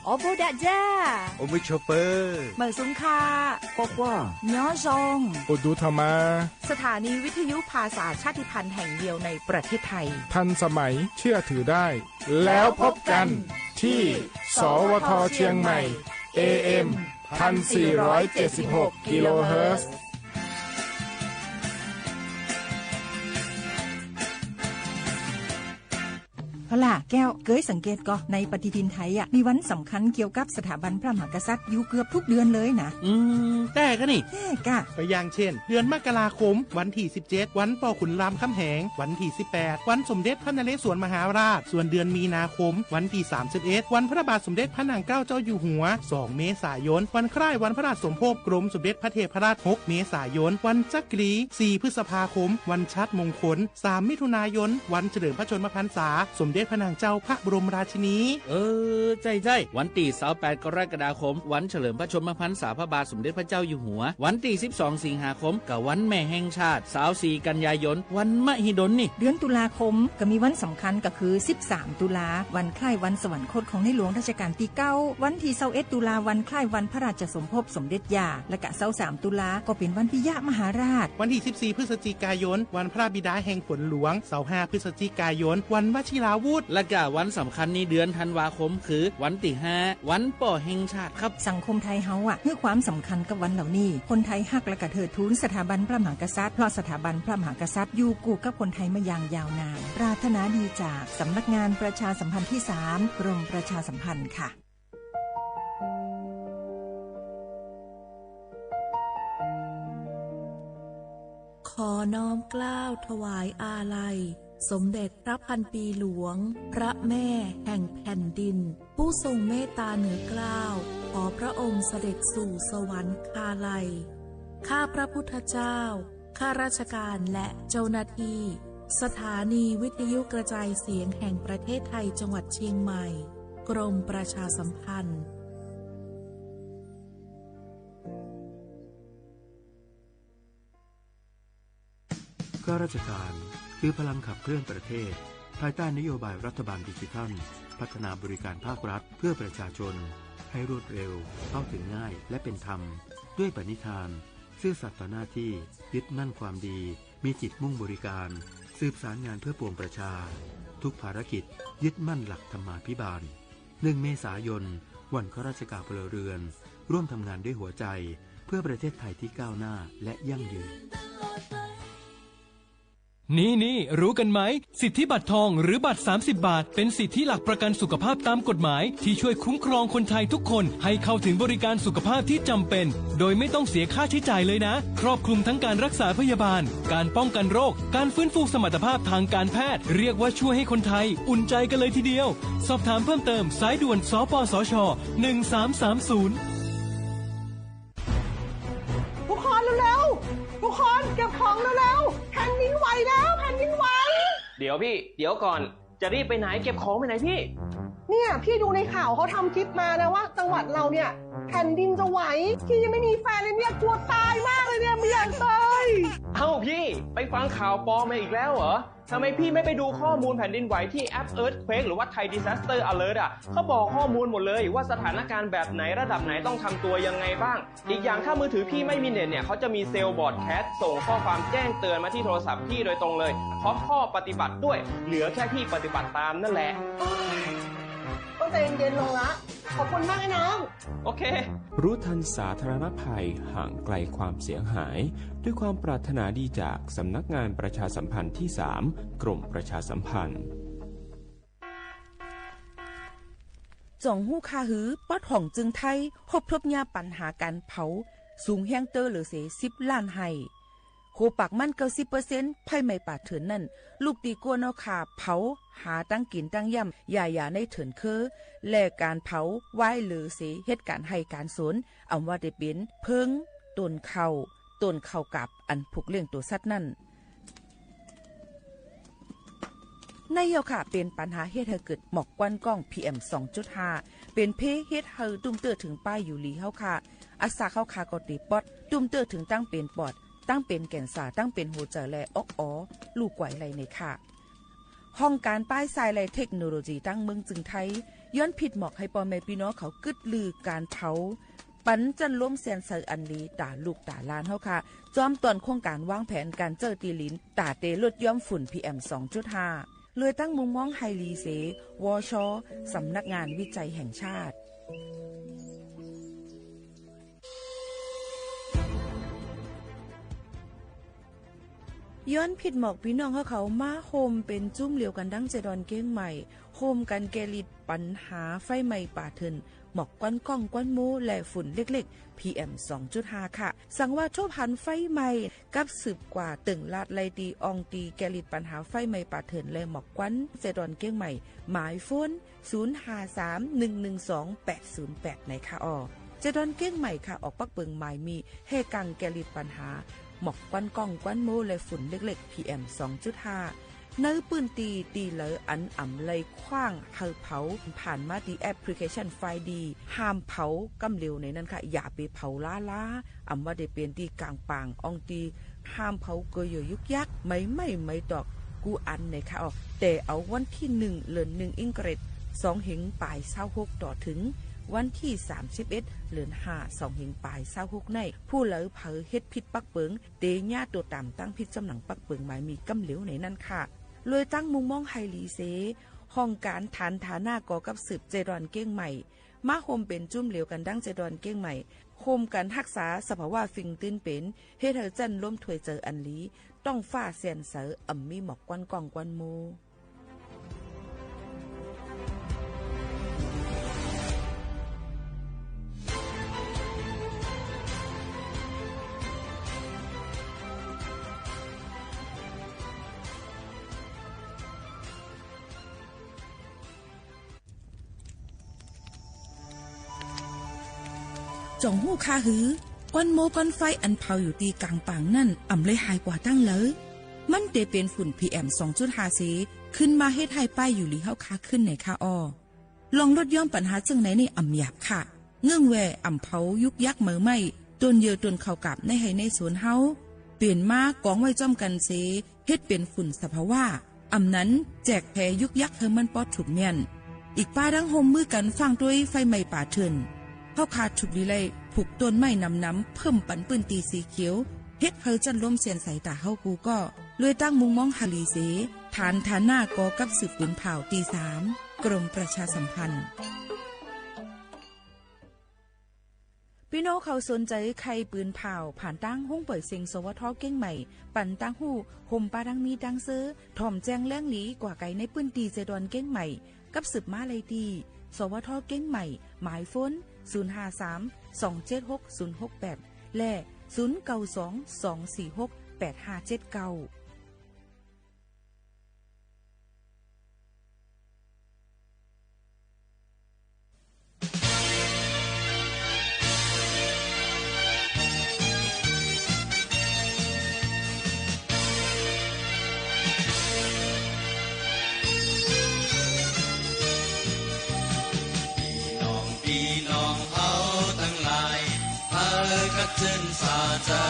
ဢေႃႈ ပေႃးတႃႇၸႃႉ ဢူး မုၵ်ႉၶျူဝ်းပိူဝ်ႇ မႂ်ႇသုင်ၶႃႈ ၵေႃႈၵႂႃႇ ၺေႃးၸွင်ႇ ဢူး တူႇထမ်ႇမႃႇ สถานีวิทยุภาษาชาติพันธุ์แห่งเดียวในประเทศไทย ทันสมัย เชื่อถือได้ แล้วพบกันที่ สวท เชียงใหม่ เอ เอ็ม พันสี่ร้อยเจ็ดสิบหก กิโลเฮิรตซ์ พะล่ะแก้ว เกยสังเกตก่อ ในปฏิทินไทยอะ มีวันสำคัญเกี่ยวกับสถาบันพระมหากษัตริย์อยู่เกือบทุกเดือนเลยนะ อืม แต๊กะนี่ แต๊กะ ก็อย่างเช่น เดือนมกราคม วันตี้ สิบเจ็ด วันป้อขุนรามคำแหง วันตี้ สิบแปด วันสมเด็จพระนเรศวรมหาราช ส่วนเดือนมีนาคม วันตี้ สามสิบเอ็ด วันพระบาทสมเด็จพระนางเกล้าเจ้าอยู่หัว สอง เมษายน วันคล้ายวันพระราชสมภพกรมสมเด็จพระเทพรัตน์ หก เมษายน วันจักรี สี่ พฤษภาคม วันชาติมงคล สาม มิถุนายน วันเฉลิมพระชนมพรรษา สมเด็จพระนางเจ้าพระบรมราชินี เออ ใจ้ใจ้ วันตี้ ซาวแปด กรกฎาคม วันเฉลิมพระชนมพรรษาพระบาทสมเด็จพระเจ้าอยู่หัว วันตี้ สิบสอง สิงหาคม ก็วันแม่แห่งชาติ ซาวสี่ กันยายน วันมหิดลนี่ เดือนตุลาคมก็มีวันสำคัญก็คือ สิบสาม ตุลา วันคล้ายวันสวรรคตของในหลวงรัชกาลตี้ เก้า วันตี้ ซาวเอ็ด ตุลา วันคล้ายวันพระราชสมภพสมเด็จย่า และก็ ซาวสาม ตุลา ก็เป๋นวันปิยมหาราช วันตี้ สิบสี่ พฤศจิกายน วันพระบิดาแห่งฝนหลวง ซาวห้า พฤศจิกายน วันวชิราวุธ และก็วันสำคัญในเดือนธันวาคมคือวันตี้ ห้า วันป้อแห่งชาติครับ สังคมไทยเฮาอะ หื้อความสำคัญกับวันเหล่านี้ คนไทยฮักและก็เทิดทูนสถาบันพระมหากษัตริย์ เพราะสถาบันพระมหากษัตริย์อยู่กู้กับคนไทยมาอย่างยาวนาน ปรารถนาดีจากสำนักงานประชาสัมพันธ์ตี้ สาม กรมประชาสัมพันธ์ค่ะ ขอน้อมเกล้าถวายอาลัย สมเด็จพระพันปีหลวง พระแม่แห่งแผ่นดิน ผู้ทรงเมตตาเหนือเกล้า ขอพระองค์เสด็จสู่สวรรคาลัย ข้าพระพุทธเจ้า ข้าราชการและเจ้าหน้าที่ สถานีวิทยุกระจายเสียงแห่งประเทศไทย จังหวัดเชียงใหม่ กรมประชาสัมพันธ์ ข้าราชการคือพลังขับเคลื่อนประเทศ ภายใต้นโยบายรัฐบาลดิจิทัล พัฒนาบริการภาครัฐเพื่อประชาชน ให้รวดเร็ว เข้าถึงง่าย และเป็นธรรม ด้วยปณิธาน ซื่อสัตย์ต่อหน้าที่ ยึดมั่นความดี มีจิตมุ่งบริการ สืบสานงานเพื่อปวงประชา ทุกภารกิจยึดมั่นหลักธรรมาภิบาล หนึ่ง เมษายน วันข้าราชการพลเรือน ร่วมทำงานด้วยหัวใจ เพื่อประเทศไทยที่ก้าวหน้าและยั่งยืน นี่นี่ รู้กันไหม สิทธิบัตรทองหรือบัตร สามสิบ บาท เป็นสิทธิหลักประกันสุขภาพตามกฎหมาย ที่ช่วยคุ้มครองคนไทยทุกคนให้เข้าถึงบริการสุขภาพที่จำเป็น โดยไม่ต้องเสียค่าใช้จ่ายเลยนะ ครอบคลุมทั้งการรักษาพยาบาล การป้องกันโรค การฟื้นฟูสมรรถภาพทางการแพทย์ เรียกว่าช่วยให้คนไทยอุ่นใจกันเลยทีเดียว สอบถามเพิ่มเติม สายด่วน สปสช หนึ่งสามสามศูนย์ ทุกคนเร็วๆ ทุกคนเก็บของเร็วๆ แผ่นดินไหวแล้ว แผ่นดินไหว เดี๋ยวพี่ เดี๋ยวก่อน จะรีบไปไหน เก็บของไปไหนพี่ เนี่ย พี่ดูในข่าวเขาทำคลิปมานะว่าจังหวัดเราเนี่ย แผ่นดินจะไหว พี่ยังไม่มีแฟนเลยเนี่ย กลัวตายมากเลยเนี่ย ไม่อยากตาย เอ้าพี่ ไปฟังข่าวปลอมมาอีกแล้วเหรอ ทำไมพี่ไม่ไปดูข้อมูลแผ่นดินไหวที่แอป Earthquake หรือว่า Thai Disaster Alert อ่ะ เขาบอกข้อมูลหมดเลยว่าสถานการณ์แบบไหนระดับไหนต้องทำตัวยังไงบ้าง อีกอย่างถ้ามือถือพี่ไม่มีเน็ตเนี่ย เขาจะมีเซลล์บรอดแคสต์ส่งข้อความแจ้งเตือนมาที่โทรศัพท์พี่โดยตรงเลย พร้อมข้อปฏิบัติด้วย เหลือแค่พี่ปฏิบัติตามนั่นแหละ โอ๊ย ต้องใจเย็นๆ ลงละ ขอบคุณมากนะน้อง โอเค รู้ทันสาธารณภัย ห่างไกลความเสียหาย ด้วยความปรารถนาดีจากสำนักงานประชาสัมพันธ์ที่ สาม กรมประชาสัมพันธ์ จ่องฮู้ค่าหื้อ ปอดของจึงไทย ฮบทบญาปัญหาก๋านเผา สูงแฮงเต๊อะเหลือเส สิบ ล้านไฮ่ โหปากมัน เก้าสิบเปอร์เซ็นต์ ไฟไหม้ป่าเถื่อนนั้น ลูกตี้กั๋วเนาะค่าเผา หาตังกิ๋นตังย่ำ หญ้าๆ ในเถื่อนเคิ และก๋านเผาไว้เหลือเส เฮ็ดก๋านไฮ่ก๋านสวน อำว่าได้เป๋นเผิง ต้นข้าว ต้นข้าวกาบ อันผูกเลี้ยงตั๋วสัตว์นั้น ในเฮาค่ะ เป๋นปัญหาเฮ็ดหื้อเกิดหมอกควันก้อง PM สองจุดห้า เป๋นเป้เฮ็ดหื้อตุ้มเตื้อเถิงป้ายอยู่หลีเฮาค่ะ อัสสาเฮาค่ะก็เตะป๊อด ตุ้มเตื้อเถิงตังเป๋นปอด ตังเป๋นแก๋นเซอร์ ตังเป๋นหัวใจ๋ และอ๊อกอ๋อ ลู่ไกวไลในค่ะ ห้องก๋านป้ายทรายและเทคโนโลยีตังเมืองจึงไทย ย้อนผิดหมอกหื้อป้อแม่ปี้น้องเขากึ๊ดลือก๋านเผา ปันจั้นลมแสนใสอันดี ต๋าลูกต๋าหลานเฮาค่ะ จอมต๋อนโครงก๋านวางแผนก๋านเจ้าตี้หลิน ต๋าเตลดย้อมฝุ่น PM สองจุดห้า เลยตั้งมุมมองหื้อหลีเส วช สำนักงานวิจัยแห่งชาติ ย้อนผิดหมอกปี้น้องเฮาเขามาโฮมเป๋นจุ้มเหลียวกั๋นดังเจดอนเก้งใหม่ โฮมกั๋นแก้ฤทธิ์ปัญหาไฟไหม้ป่าเถื่อน หมอกควันก้องควันโม และฝุ่นเล็กๆ PM สองจุดห้า ค่ะ สังว่าทบหันไฟไหม้ กับสืบกว่าเติ่งลาดไล่ตี้อ่องตี้แก้ฤทธิ์ปัญหาไฟไหม้ป่าเถื่อนและหมอกควัน เจดอนเก้งใหม่ หมายโฟน ศูนย์ห้าสาม หนึ่งหนึ่งสอง แปดศูนย์แปด ในค่ะอ่อ เจดอนเก้งใหม่ค่ะ ออกปักเปิงหมายมีแห่กังแก้ฤทธิ์ปัญหาหมอกควันก้องควันโม และฝุ่นเล็กๆ PM สองจุดห้า ในปื้นตี้ตี้เหลืออันอ่ำไล่ขว้างหื้อเผา ผ่านมาตี้แอปพลิเคชันไฟดี ห้ามเผาก้ำเหลียวในนั้นค่ะ อย่าไปเผาล้าๆ อ่ำว่าได้เป๋นตี้ก๋างป่าง อ่องตี้ห้ามเผาเกยเยื่อยุกยัก ไม้ไหม้ไม้ตอก กู้อันในค่ะอ่อ แต่เอาวันตี้หนึ่ง เดือนหนึ่ง อิงเกรด สองเฮงป๋ายซาวหก ต่อเถิงวันตี้สามสิบเอ็ด เดือนห้า สองเฮงป๋ายซาวหก ใน ผู้ใดเผลอเฮ็ดผิดปักเปิง เตย้าตั๋วต๋ามตั้งผิดจำหนังปักเปิงหมายมีก้ำเหลียวในนั้นค่ะ เลยตั้งมุมมองหื้อหลีเส ห้องก๋านฐานฐานะก่อกับสืบเจดอนเก้งใหม่ มาโฮมเป๋นจุ้มเหลียวกั๋นดังเจดอนเก้งใหม่ โฮมกั๋นฮักษาสภาวะฟิงตื้นเป๋น เฮ็ดหื้อจั้นลมถ้วยใจ๋อันดี ต๊องฟ้าแสนใส อ่ำมีหมอกควันก้องควันโม จ่องฮู้ค่าหือ ควันโมควันไฟอันเผาอยู่ตี้ก๋างป่างนั้น อ่ำเลยหายกว่าตั้งเลิว มันเต๋เป๋นฝุ่น PM สองจุดห้า เส ขึ้นมาเฮ็ดหื้อป้ายอยู่หลีเฮาค่ะขึ้นในค่ะอ่อ ลองลดย้อมปัญหาเจิ่งในนี่อ่ำหยาบค่ะ เงื่องแว่อ่ำเผายุกยักไม้ไหม้ ต้นเยื่อต้นข้าวกาบในไฮ่ในสวนเฮา เป๋นมากองไว้จ้อมกั๋นเส เฮ็ดเป๋นฝุ่นสภาวะ อ่ำนั้นแจกแผ่ยุกยักหื้อมันปอดถูกเมี้ยน อีกป้าดังโฮมมือกั๋นฟ้างตวยไฟไหม้ป่าเถื่อน เฮาค่ะถูกดีไล่ผูกต้นไม้หนำๆ เพิ่มปันปื้นตี้สีเขียว เฮ็ดหื้อจั้นลมแสนใสต๋าเฮากู้ก่อ เลยตั้งมุมมองหื้อหลีเส ฐานฐานะก่อกับสืบปืนผ่าวตี้สาม กรมประชาสัมพันธ์ ปี้น้องเขาสนใจ๋ใค่ปืนผ่าว ผ่านตางห้องเปิดเสียง สวท เก้งใหม่ ปันตางฮู้ ห่มปาดังมีตางเซอ ถ่อมแจ้งแหลงหลีกว่าไก๋ในปื้นตี้เจดอนเก้งใหม่ กับสืบมาไล่ตี้ สวท เก้งใหม่ หมายโฟน ศูนย์ห้าสาม สองเจ็ดหก ศูนย์หกแปด และ ศูนย์เก้าสอง สองสี่หก แปดห้าเจ็ดเก้า ปี้น้อง ปี้น้องเฮาตังหลาย เฮากัดจื้นสาใจ๋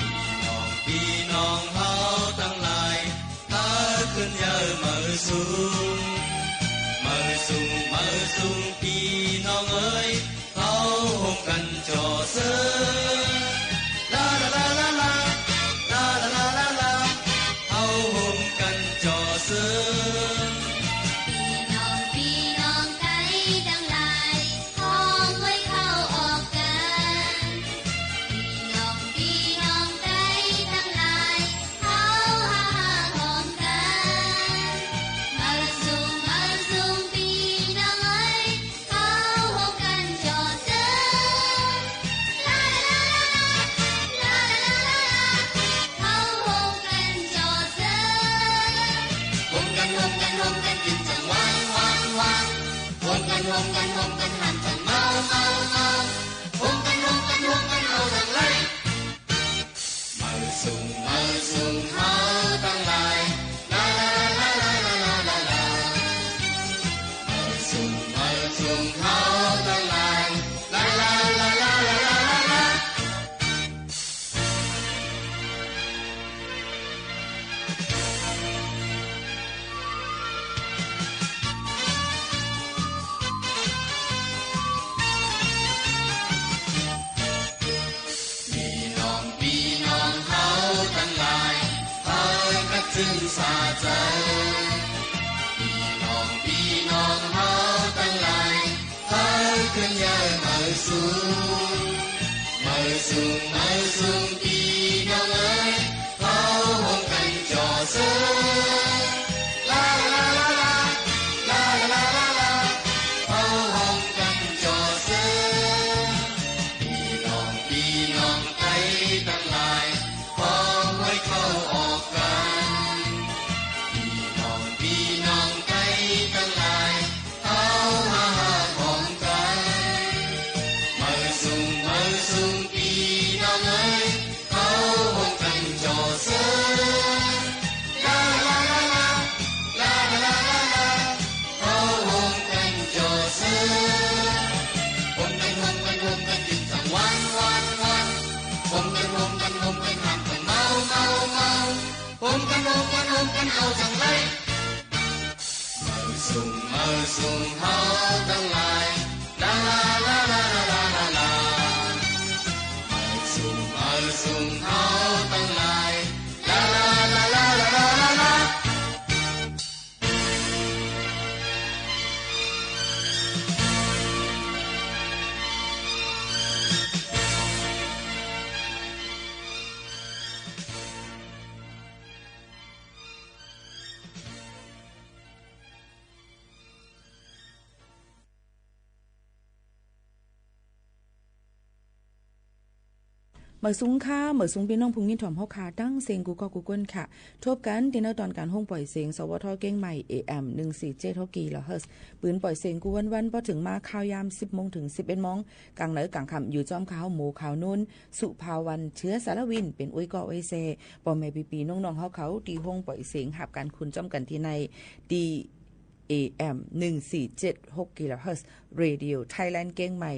ปี้น้อง ปี้น้องเฮาตังหลาย เฮาขึ้นเย้าเมินสูง เมินสูง เมินสูง ปี้น้องเอ๋ย เฮาห่มกั๋นจ่อเซอ ลาลาลาลาลา ลาลาลาลาลา เฮาห่มกั๋นจ่อเซอ ปี้น้อง ปี้น้องไตตังหลาย ฮ้องไว้เข้าออกกั๋น ปี้น้อง ปี้น้องไตตังหลาย เฮาหาห่มกั๋น เมินสูง เมินสูง ปี้น้องเอ๋ย เฮาห่มกั๋นจ่อเซอ ล ซึ่งสาใจ๋ ปี้น้อง ปี้น้องเฮาตังหลาย เฮาขึ้นเย้ยเหมยสูง เหมยสูง เหมยสูง ปี้น้องเอ๋ย เฮาฮ่วมกั๋นจ่อเสอ ลาลาลาลา ลาลาลาลาลา เฮาฮ่วมกั๋นจ่อเสอ ปี้น้อง ปี้น้องไตตังหลาย ปองห้วยเข้าออกกั๋น ปี้น้อง ปี้น้องไตตังหลาย เฮามาหาของกั๋น เหมยสูง เหมยสูง ปี้น้องเอ๋ย เฮาฮ่วมกั๋นจ่อเสอ ลาลาลาลา ลาลาลาลาลา เฮาฮ่วมกั๋นจ่อเสอ ฮ่วมกั๋น ฮ่วมกั๋น ฮ่วมกั๋น กิ๋นสังวัน วัน วัน ฮ่วมกั๋น ฮ่วมกั๋น ฮ่วมกั๋น ห้ามกั๋นเมา เมา เมา ฮ่วมกั๋น ฮ่วมกั๋น ฮ่วมกั๋น เอาจังไร เหมยสูง เหมยสูง เฮาตังหลาย ลาลาลาลา เหมยสูง เหมยสูง เฮาตังหลาย ลาลาลาลาลาลาลา เหมยสูงค่ะ เหมยสูงปี้น้องผู้ยินถ่อมเฮาค่ะ ตังเซ็งกู้ก๊อกกู้ก้นค่ะ ทบกั๋นตี้เน่าตอนก๋านโฮงป่อยเสียง สวท เกียงใหม่ เอเอ็ม หนึ่งสี่เจ็ดหกกิโลเฮิรตซ์ ปืนป่อยเสียงกู้วันๆ ปอเถิงมาข่าวยามสิบโมงเถิงสิบเอ็ดโมง ก๋างเหนือก๋างค่ำ อยู่จ้อมข้าเฮาหมู่ข่าวนูน สุภาวัน เชื้อสารวิน เป๋นอุ้ยก้ออุ้ยเซ ป้อแม่ปี้ๆ น้องๆ เฮาเขา ตี้โฮงป่อยเสียง หับก๋านคุณจ้อมกั๋นตี้ใน ตี้ เอเอ็ม หนึ่งสี่เจ็ดหกกิโลเฮิรตซ์ เรดิโอไทยแลนด์เกียงใหม่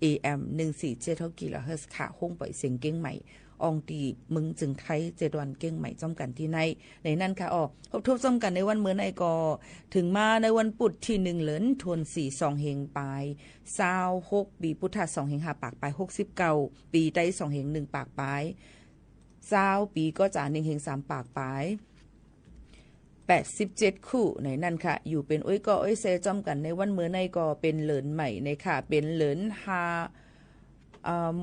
เอเอ็ม หนึ่งสี่เจ็ดหกกิโลเฮิรตซ์ค่ะ โฮงป่อยเสียงเกียงใหม่ อ่องตี้เมืองเจิงไท้ เจดวันเกียงใหม่ จ้อมกั๋นตี้ใน ในนั้นค่ะ อ้อ พบทบจ้อมกั๋นในวันเมื่อในก็ เถิงมาในวันปุธตี้หนึ่ง เหลินธันวา สองเฮงปายซาวหก ปี๋พุทธะ สองเฮงห้าปากปายหกสิบเก้า ปี๋ไต สองเฮงหนึ่งปากปายซาว ปี๋ก๋อจ๋า หนึ่งเฮงสามปากปาย แปดสิบเจ็ดคู่ ในนั้นค่ะ อยู่เป๋นอุ้ยก้ออุ้ยเซจ้อมกั๋นในวันเมื่อในก็เป๋นเหลินใหม่ในค่ะ เป๋นเหลินห้า เอิ่ม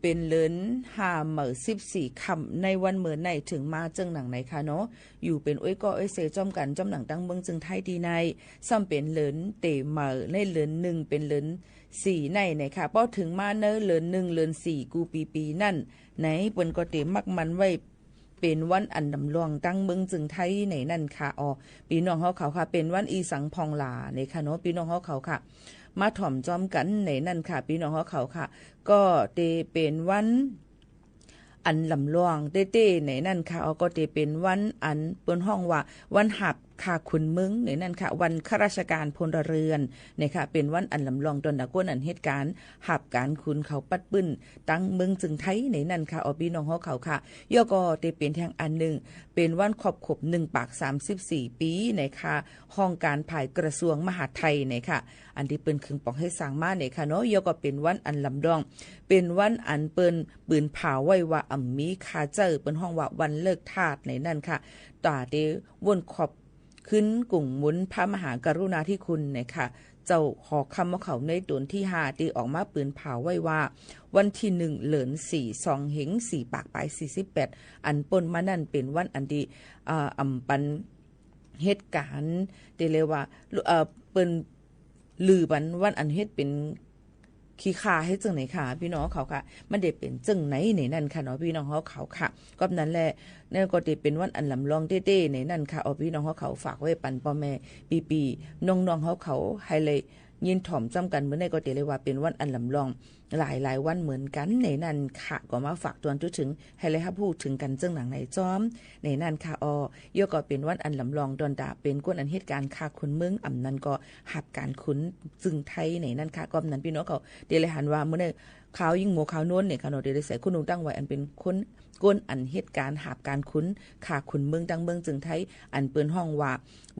เป๋นเหลินห้าเหมยสิบสี่ค่ำ ในวันเมื่อในเถิงมาเจิ่งหนังในค่ะเนาะ อยู่เป๋นอุ้ยก้ออุ้ยเซจ้อมกั๋น จ้อมหนังตังเมืองเจิงไท้ตี้ใน ซ้ำเป๋นเหลินเต๋เหมยในเหลินหนึ่ง เป๋นเหลินสี่ในในค่ะ ปอเถิงมาในเหลินหนึ่ง เหลินสี่ กู้ปี๋ๆ นั้น ในเปิ้นก็เต๋มักหมั่นไว้ เป๋นวันอันลำลองตังเมืองเจิงไท้ในนั้นค่ะ อ้อ ปี้น้องเฮาเขาค่ะ เป๋นวันอีสังพ่องหล่าในค่ะเนาะ ปี้น้องเฮาเขาค่ะ มาถ่อมจ้อมกั๋นในนั้นค่ะ ปี้น้องเฮาเขาค่ะ ก็เต๋เป๋นวันอันลำลองเต๊ๆ ในนั้นค่ะ อ้อ ก็เต๋เป๋นวันอันเปิ้นฮ้องว่าวันหับค่าขุนเมืองในนั้นค่ะ วันข้าราชการพลเรือนในค่ะ เป๋นวันอันลำลองตอนดาก้นอันเหตุก๋ารณ์ หับก๋านขุนเขาปัดปื้นตังเมืองเจิงไท้ในนั้นค่ะ อ้อ ปี้น้องเฮาเขาค่ะ ย่อก็เต๋เป๋นแทงอันนึ่ง เป๋นวันครบหนึ่งปากสามสิบสี่ปี๋ในค่ะ ห้องก๋านฝ่ายกระทรวงมหาดไทยในค่ะ อันตี้เปิ้นเคิงป๋องหื้อสร้างมาในค่ะเนาะ ย่อก็เป๋นวันอันลำลอง เป๋นวันอันเปิ้นปืนผ่าไว้ว่าอ่ำมีค่าเจ้อ เปิ้นฮ้องว่าวันเลิกทาสในนั้นค่ะ ต๋าเต๋วนขอบ ขึ้นกุ่งหมุนพระมหากรุณาธิคุณในค่ะ เจ้าหอคำเฮาเขาในต๋นตี้ห้าตี้ออกมาปืนผ่าไว้ว่า วันตี้หนึ่ง เหลินสี่ สองเฮงสี่ปากปายสี่สิบแปด อันป้นมานั้นเป๋นวันอันตี้ เอ่อ อ่ำปันเหตุก๋ารณ์ตี้เรียกว่า เอ่อ เปิ้น ลือปันวันอันเฮ็ดเป๋นขี้ข้าเฮ็ดเจิ่งไหนค่ะ ปี้น้องเขาค่ะ มันได้เป๋นเจิ่งไหนในนั้นค่ะเนาะ ปี้น้องเฮาเขาค่ะ ก็นั้นแหละ นั่นก็ได้เป๋นวันอันลำลองเต๊ๆ ในนั้นค่ะ อ้อ ปี้น้องเฮาเขาฝากไว้ปันป้อแม่ปี้ๆ น้องๆ เฮาเขา หื้อได้ยินถ่อมจ้ำกั๋น มื้อนี้ก็ได้เลยว่าเป๋นวันอันลำลอง หลายๆ วันเหมือนกั๋นในนั้นค่ะ ก็มาฝากตวนทั่วเถิง หื้อได้ฮับฮู้เถิงกั๋นเจิ่งหนังในจ้อม ในนั้นค่ะ อ้อ เยียะก็เป๋นวันอันลำลอง ตอนต๋าเป๋นคนอันเฮ็ดก๋านฆ่าคนเมือง อ่ำนั้นก็ ฮับก๋านขุนจึงไทยในนั้นค่ะ ก็นั้นปี้น้องเขา ได้เลยหันว่ามื้อนี้ ข่าวยิ่งโมข่าวโน้นเนี่ยค่ะเนาะ ได้เลยใส่คนหนุ่งตั้งไว้ อันเป๋นคน คนอันเฮ็ดก๋านฮับก๋านขุน ฆ่าคนเมืองตังเมืองจึงไทย อันเปิ้นฮ้องว่า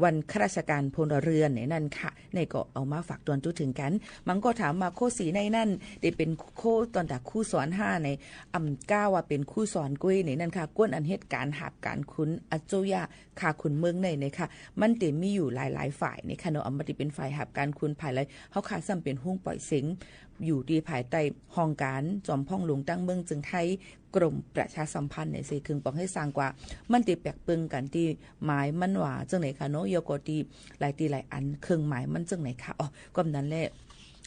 วันข้าราชการพลเรือนในนั้นค่ะ นี่ก็เอามาฝากตวนทั่วเถิงกั๋น บางก็ถามว่าโคสีในนั้น ได้ เป็นครู ตอนตาครูสอนห้าใน อ่ำก้าวว่าเป็นครูสอนก้วยในนั้นค่ะ คนอันเฮ็ดก๋านหาบก๋านคุณ อาโจยะ ข้าคุณเมืองในในค่ะ มันเต๋มีอยู่หลายๆ ฝ่ายในค่ะเนาะ อ่ำบ่าตี้เป๋นฝ่ายหาบก๋านคุณ ฝ่ายใด เฮาข้าซ้ำเป๋นห้องป่อยเสียง อยู่ตี้ภายใต้ห้องก๋านจอมพ่องหลวงตั้งเมืองเจียงไฮ้ กรมประชาสัมพันธ์ในเซ เคิงป๋องหื้อสร้างกว่า มันเต๋แปลกเปิงกั๋นตี้หมายมันว่าจั่งไหนค่ะเนาะ ยอก็ตี้หลายตี้หลายอัน เครื่องหมายมันจั่งไหนค่ะ อ๋อ ก็นั้นแหละ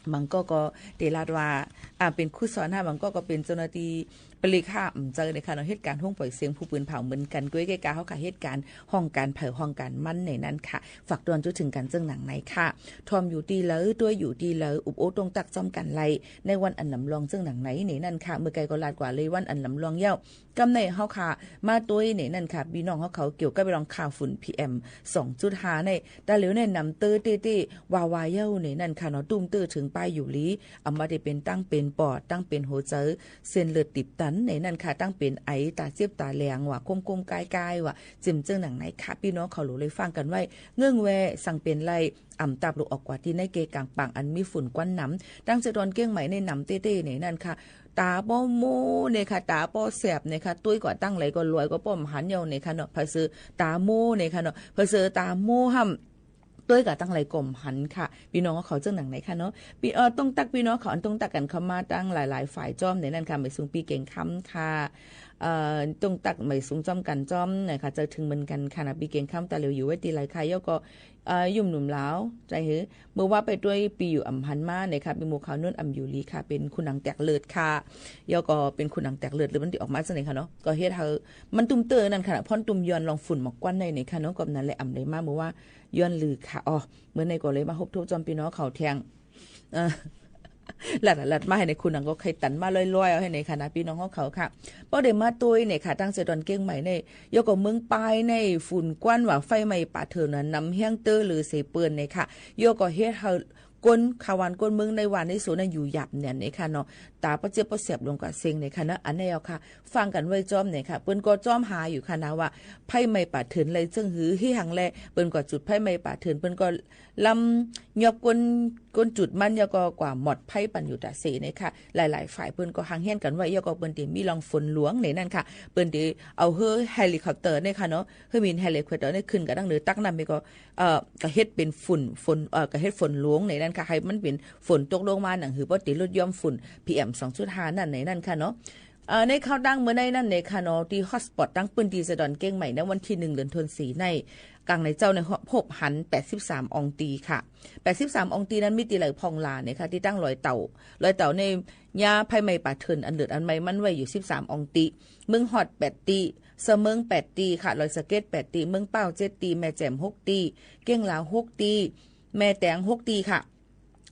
บางก๊อกก็เต๋ลาดว่า อ่า เป๋นครูสอนห้า บางก๊อกก็เป๋นเจ้าหน้าตี้ ปลีกห้า อ่ำเจอในค่ะเนาะ เฮ็ดก๋านห้องป่อยเสียงผู้ปืนเผาเหมือนกั๋น ก้วยแก่กาเฮาข้าเฮ็ดก๋านห้องก๋านไผห้องก๋านมันในนั้นค่ะ ฝากตวนจุ๊ถึงกั๋นเจิ่งหนังในค่ะ ถ่อมอยู่ตี้ใด ตวยอยู่ตี้ใด อุบโอ้ตรงตักจ้อมกั๋นไล่ ในวันอันลำลองเจิ่งหนังในในนั้นค่ะ เมื่อไกลก็ลาดกว่าเลยวันอันลำลองเย้า กำในเฮาข้ามาตวยในนั้นค่ะ ปี้น้องเฮาเขาเกี่ยวกับเรื่องข่าวฝุ่น PM สองจุดห้า ใน ต๋าเหลียวในนำเต๊อะเต๊ะๆ ว่าๆ เย้าในนั้นค่ะเนาะ ตุ้มเต๊อะเถิงป้ายอยู่หลี อ่ำบ่าตี้เป๋นตังเป๋นปอด ตังเป๋นหัวใจ๋ เส้นเลือดตีบตันในนั้นค่ะ ตังเป๋นไอ ต๋าเจ็บต๋าแหลงว่า ก้มๆ ก้ายๆ ว่า เจิ่มเจิ่งหนังในค่ะ ปี้น้องเขาหลูเลยฟังกั๋นไว้ เงื่องแวสังเป๋นไร อ่ำตับลุกออกกว่าตี้ในเกกลางป่างอันมีฝุ่นควันหนำ ตั้งเสียตอนเกียงใหม่ในนำเต๊ะๆ ในนั้นค่ะ ต๋าป้อโม้ในค่ะ ต๋าป้อแสบในค่ะ ตวยกว่าตังไหลก็ลอยก็ป้อบ่หันเย้าในค่ะเนาะ ผะเสอต๋าโม้ในค่ะเนาะ ผะเสอต๋าโม้ห้ำ ตวยกว่าตังไหลก็บ่หันค่ะ ปี้น้องเขาเจิ่งหนังในค่ะเนาะ ปี้ เอ่อ ตรงตักปี้น้องเขาอันตรงตักกั๋นเข้ามาตังหลายๆ ฝ่ายจ้อมในนั้นค่ะ หมายสูงปี้เก่งคำค่ะ เอ่อ ตรงตักหมายสูงจ้อมกั๋นจ้อมนะคะ เจิ่งเถิงเหมือนกั๋นค่ะนะ ปี้เก่งคำ ต๋าเหลียวอยู่ไว้ตี้ใดค่ะ ยอก็ เอ่อ ยุ่มหนุ่มลาว ใจ๋หื้อ เมื่อว่าไปตวยปี้อยู่อ่ำหันมาในค่ะ ปี้หมู่เขานุ่นอ่ำอยู่หลีค่ะ เป๋นคุณหนังแตกเลือดค่ะ ยอก็เป๋นคุณหนังแตกเลือด หรือมันตี้ออกมาจั่งไหนค่ะเนาะ ก็เฮ็ดหื้อ มันตุ้มเต๊อะนั้นค่ะ พ่อนตุ้มย้อนลองฝุ่นหมอกควันในในค่ะเนาะ ก็นั้นแหละอ่ำได้มาเมื่อว่า ย้อนลือค่ะ อ๋อ เมื่อในก็เลยมาพบทบจ้อมปี้น้องเขาแทง เอ่อ ลัดลัดมาหื้อในคุณหนังก็ใค่ตันมาลอยๆ เอาหื้อในค่ะนะ ปี้น้องเขาค่ะ ป้อได้มาตวยในค่ะ ตั้งเสียตอนเกียงใหม่ใน ยอก็เมืองปายใน ฝุ่นควันว่าไฟไหม้ป่าเถินน่ะ นำแฮงเต๊อะเหลือเสียเปิ้นในค่ะ ยอก็เฮ็ดหื้อคนข้าวหวานคนเมืองในหวานในสวนนั้นอยู่หยาบแหนนในค่ะเนาะ ต๋าป้อเจ็บป้อแสบลงกว่าเซ็งในค่ะนะ อันนี้เอาค่ะ ฟังกั๋นไว้จ้อมในค่ะ เปิ้นก็จ้อมหาอยู่ค่ะนะว่า ไฟไหม้ป่าเถินไรเจิ่งหื้อ เฮหังแล เปิ้นก็จุดไฟไหม้ป่าเถิน เปิ้นก็ ลำยอบก้น ก้นจุดมันยอก็กว่าหมดไฟปันอยู่ต๋าเสในค่ะ หลายๆ ฝ่ายเปิ้นก็หังเฮียนกั๋นไว้ ยอก็เปิ้นเต๋มีลองฝนหลวงในนั้นค่ะ เปิ้นเต๋เอาหื้อเฮลิคอปเตอร์ในค่ะเนาะ หื้อบินเฮลิคอปเตอร์ในขึ้นกั๋นตังเหนือตักน้ำไปก็ เอ่อ ก็เฮ็ดเป๋นฝุ่น ฝน เอ่อ ก็เฮ็ดฝนหลวงในนั้นค่ะ หื้อมันเป๋นฝนตกลงมาหนังหื้อป้อเต๋ลดย้อมฝุ่น PM สองจุดห้า นั้นในนั้นค่ะเนาะ เอ่อ ในข่าวตังเมื่อในนั้นในค่ะเนาะ ตี้ฮอตสปอตตังปื้นตี้เสียตอนเกียงใหม่ในวันตี้หนึ่งเดือนธันวาใน ก๋างในเจ๊าในพบหันแปดสิบสามอองตีค่ะ แปดสิบสามอองตีนั้นมีตี้ใดพ่องลาในค่ะ ตี้ตั้งลอยเต่า ลอยเต่าในยาไฟไหม้ป่าเถินอันเลือดอันไหม้มันไว้อยู่สิบสามอองตี เมืองฮอดแปดตี เสมิงแปดตีค่ะ ลอยสะเก็ดแปดตี เมืองเป้าเจ็ดตี แม่แจ่มหกตี เก้งลาวหกตี แม่แตงหกตีค่ะ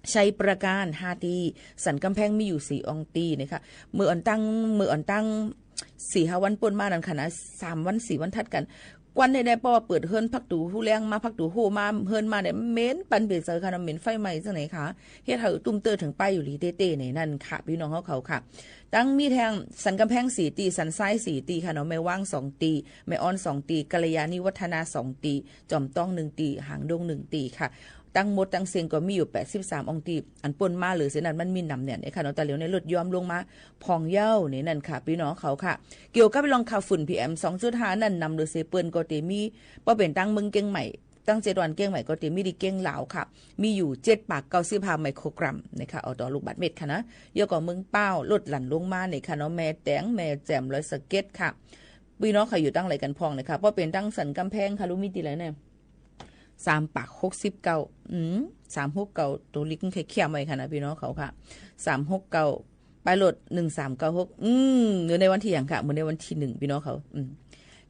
ชัยปราการห้าตี้ สันก๋ำแพงมีอยู่สี่อองตี้นะคะ เมื่ออ่อนตั้ง เมื่ออ่อนตั้งสี่ห้าวันป่นมานั้นค่ะนะ สามวันสี่วันถัดกั๋น ควันได้ได้ เพราะว่าเปิดเฮือนพักตั๋วฮู้แลงมา พักตั๋วฮู้มา เฮือนมาเนี่ย เหม็นปันเป๋เซอค่ะนะ เหม็นไฟไหม้จั่งไหนคะ เฮ็ดหื้อตุ้มเตื้อเถิงป้ายอยู่หลีเต๊ๆ ในนั้นค่ะ ปี้น้องเฮาเขาค่ะ ตังมีแทงสันก๋ำแพงสี่ตี้ สันทรายสี่ตี้ค่ะเนาะ แม่ว้างสองตี้ แม่อ่อนสองตี้ กัลยาณิวัฒนาสองตี้ จอมต้องหนึ่งตี้ หางดงหนึ่งตี้ค่ะ ตังหมดตังเสี้ยงก็มีอยู่แปดสิบสามอองตี้ อันป่นมาเหลือเสียนั้นมันมีหนำแน่นเนี่ยค่ะเนาะ แต่เหลียวในลดย้อมลงมาพ่องเย้าในนั้นค่ะ ปี้น้องเขาค่ะ เกี่ยวกับเรื่องข่าวฝุ่น พีเอ็ม สองจุดห้า นั้นหนำเหลือเสียเปิ้นก็เตมี เพราะเป๋นตังเมืองเกียงใหม่ ตังเจ็ดวันเกียงใหม่ก็เตมีตี้เกียงลาวค่ะ มีอยู่เจ็ดปากเก้าสิบห้าไมโครกรัมนะคะ เอาต่อลูกบาศก์เมตรค่ะนะ เยียะก็เมืองเป้าลดหลั่นลงมาเนี่ยค่ะเนาะ แม่แตง แม่แจ่ม ลอยสะเก็ดค่ะ ปี้น้องเขาอยู่ตังไหนกั๋นพ่องเนี่ยค่ะ เพราะเป๋นตังสันก๋ำแพงค่ะ ลูกมีตี้ใดเนี่ย สามปากหกสิบเก้า อืม สามหกเก้า ตั๋วลิกมันเคียมไว้ค่ะนะ ปี้น้องเขาค่ะ สามหกเก้า ป้ายรถ หนึ่งสามเก้าหก อืม เมื่อในวันตี้หยังค่ะ เมื่อในวันตี้หนึ่ง ปี้น้องเขา อืม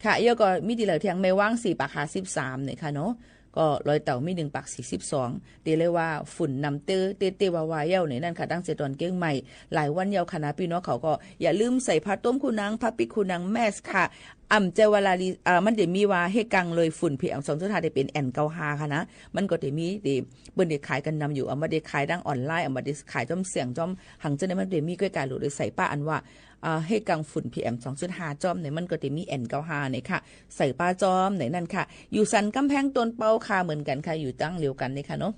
ค่ะ เยียะก็มีตี้ใดแทง แม่ว้างสี่ปากห้าสิบสามเนี่ยค่ะเนาะ ก็ลอยเต่ามีหนึ่งปากสี่สิบสอง เต๋เลยว่าฝุ่นหนำเต๊เต๊ๆ ว่าๆ เย้าในนั้นค่ะ ตังเจ็ดวันเกียงใหม่ หลายวันเย้าค่ะนะ ปี้น้องเขาก็อย่าลืมใส่ผ้าต้มคู่หนัง ผ้าปิดคู่หนัง แมสก์ค่ะ อ่ำเจอเวลาลี อ่า มันเตมีว่าเฮกังเลยฝุ่น พีเอ็ม สองจุดห้า เตเป๋น เอ็น เก้าห้า ค่ะนะ มันก็เตมีเต เปิ้นเตขายกั๋นนำอยู่ อ่า บ่ได้ขายตังออนไลน์ อ่า บ่ได้ขายจ้อมเสี้ยงจ้อม หังเจ้าเนี่ยมันเตมีก้อยก๋าหลูกโดยใส่ป้ายอันว่า อ่า เฮกังฝุ่น พีเอ็ม สองจุดห้า จ้อมเนี่ย มันก็เตมี เอ็น เก้าห้า เนี่ยค่ะ ใส่ป้ายจ้อมในนั้นค่ะ อยู่สันก๋ำแพงต้นเป้าค่ะ เหมือนกั๋นค่ะ อยู่ตังเดียวกั๋นเนี่ยค่ะเนาะ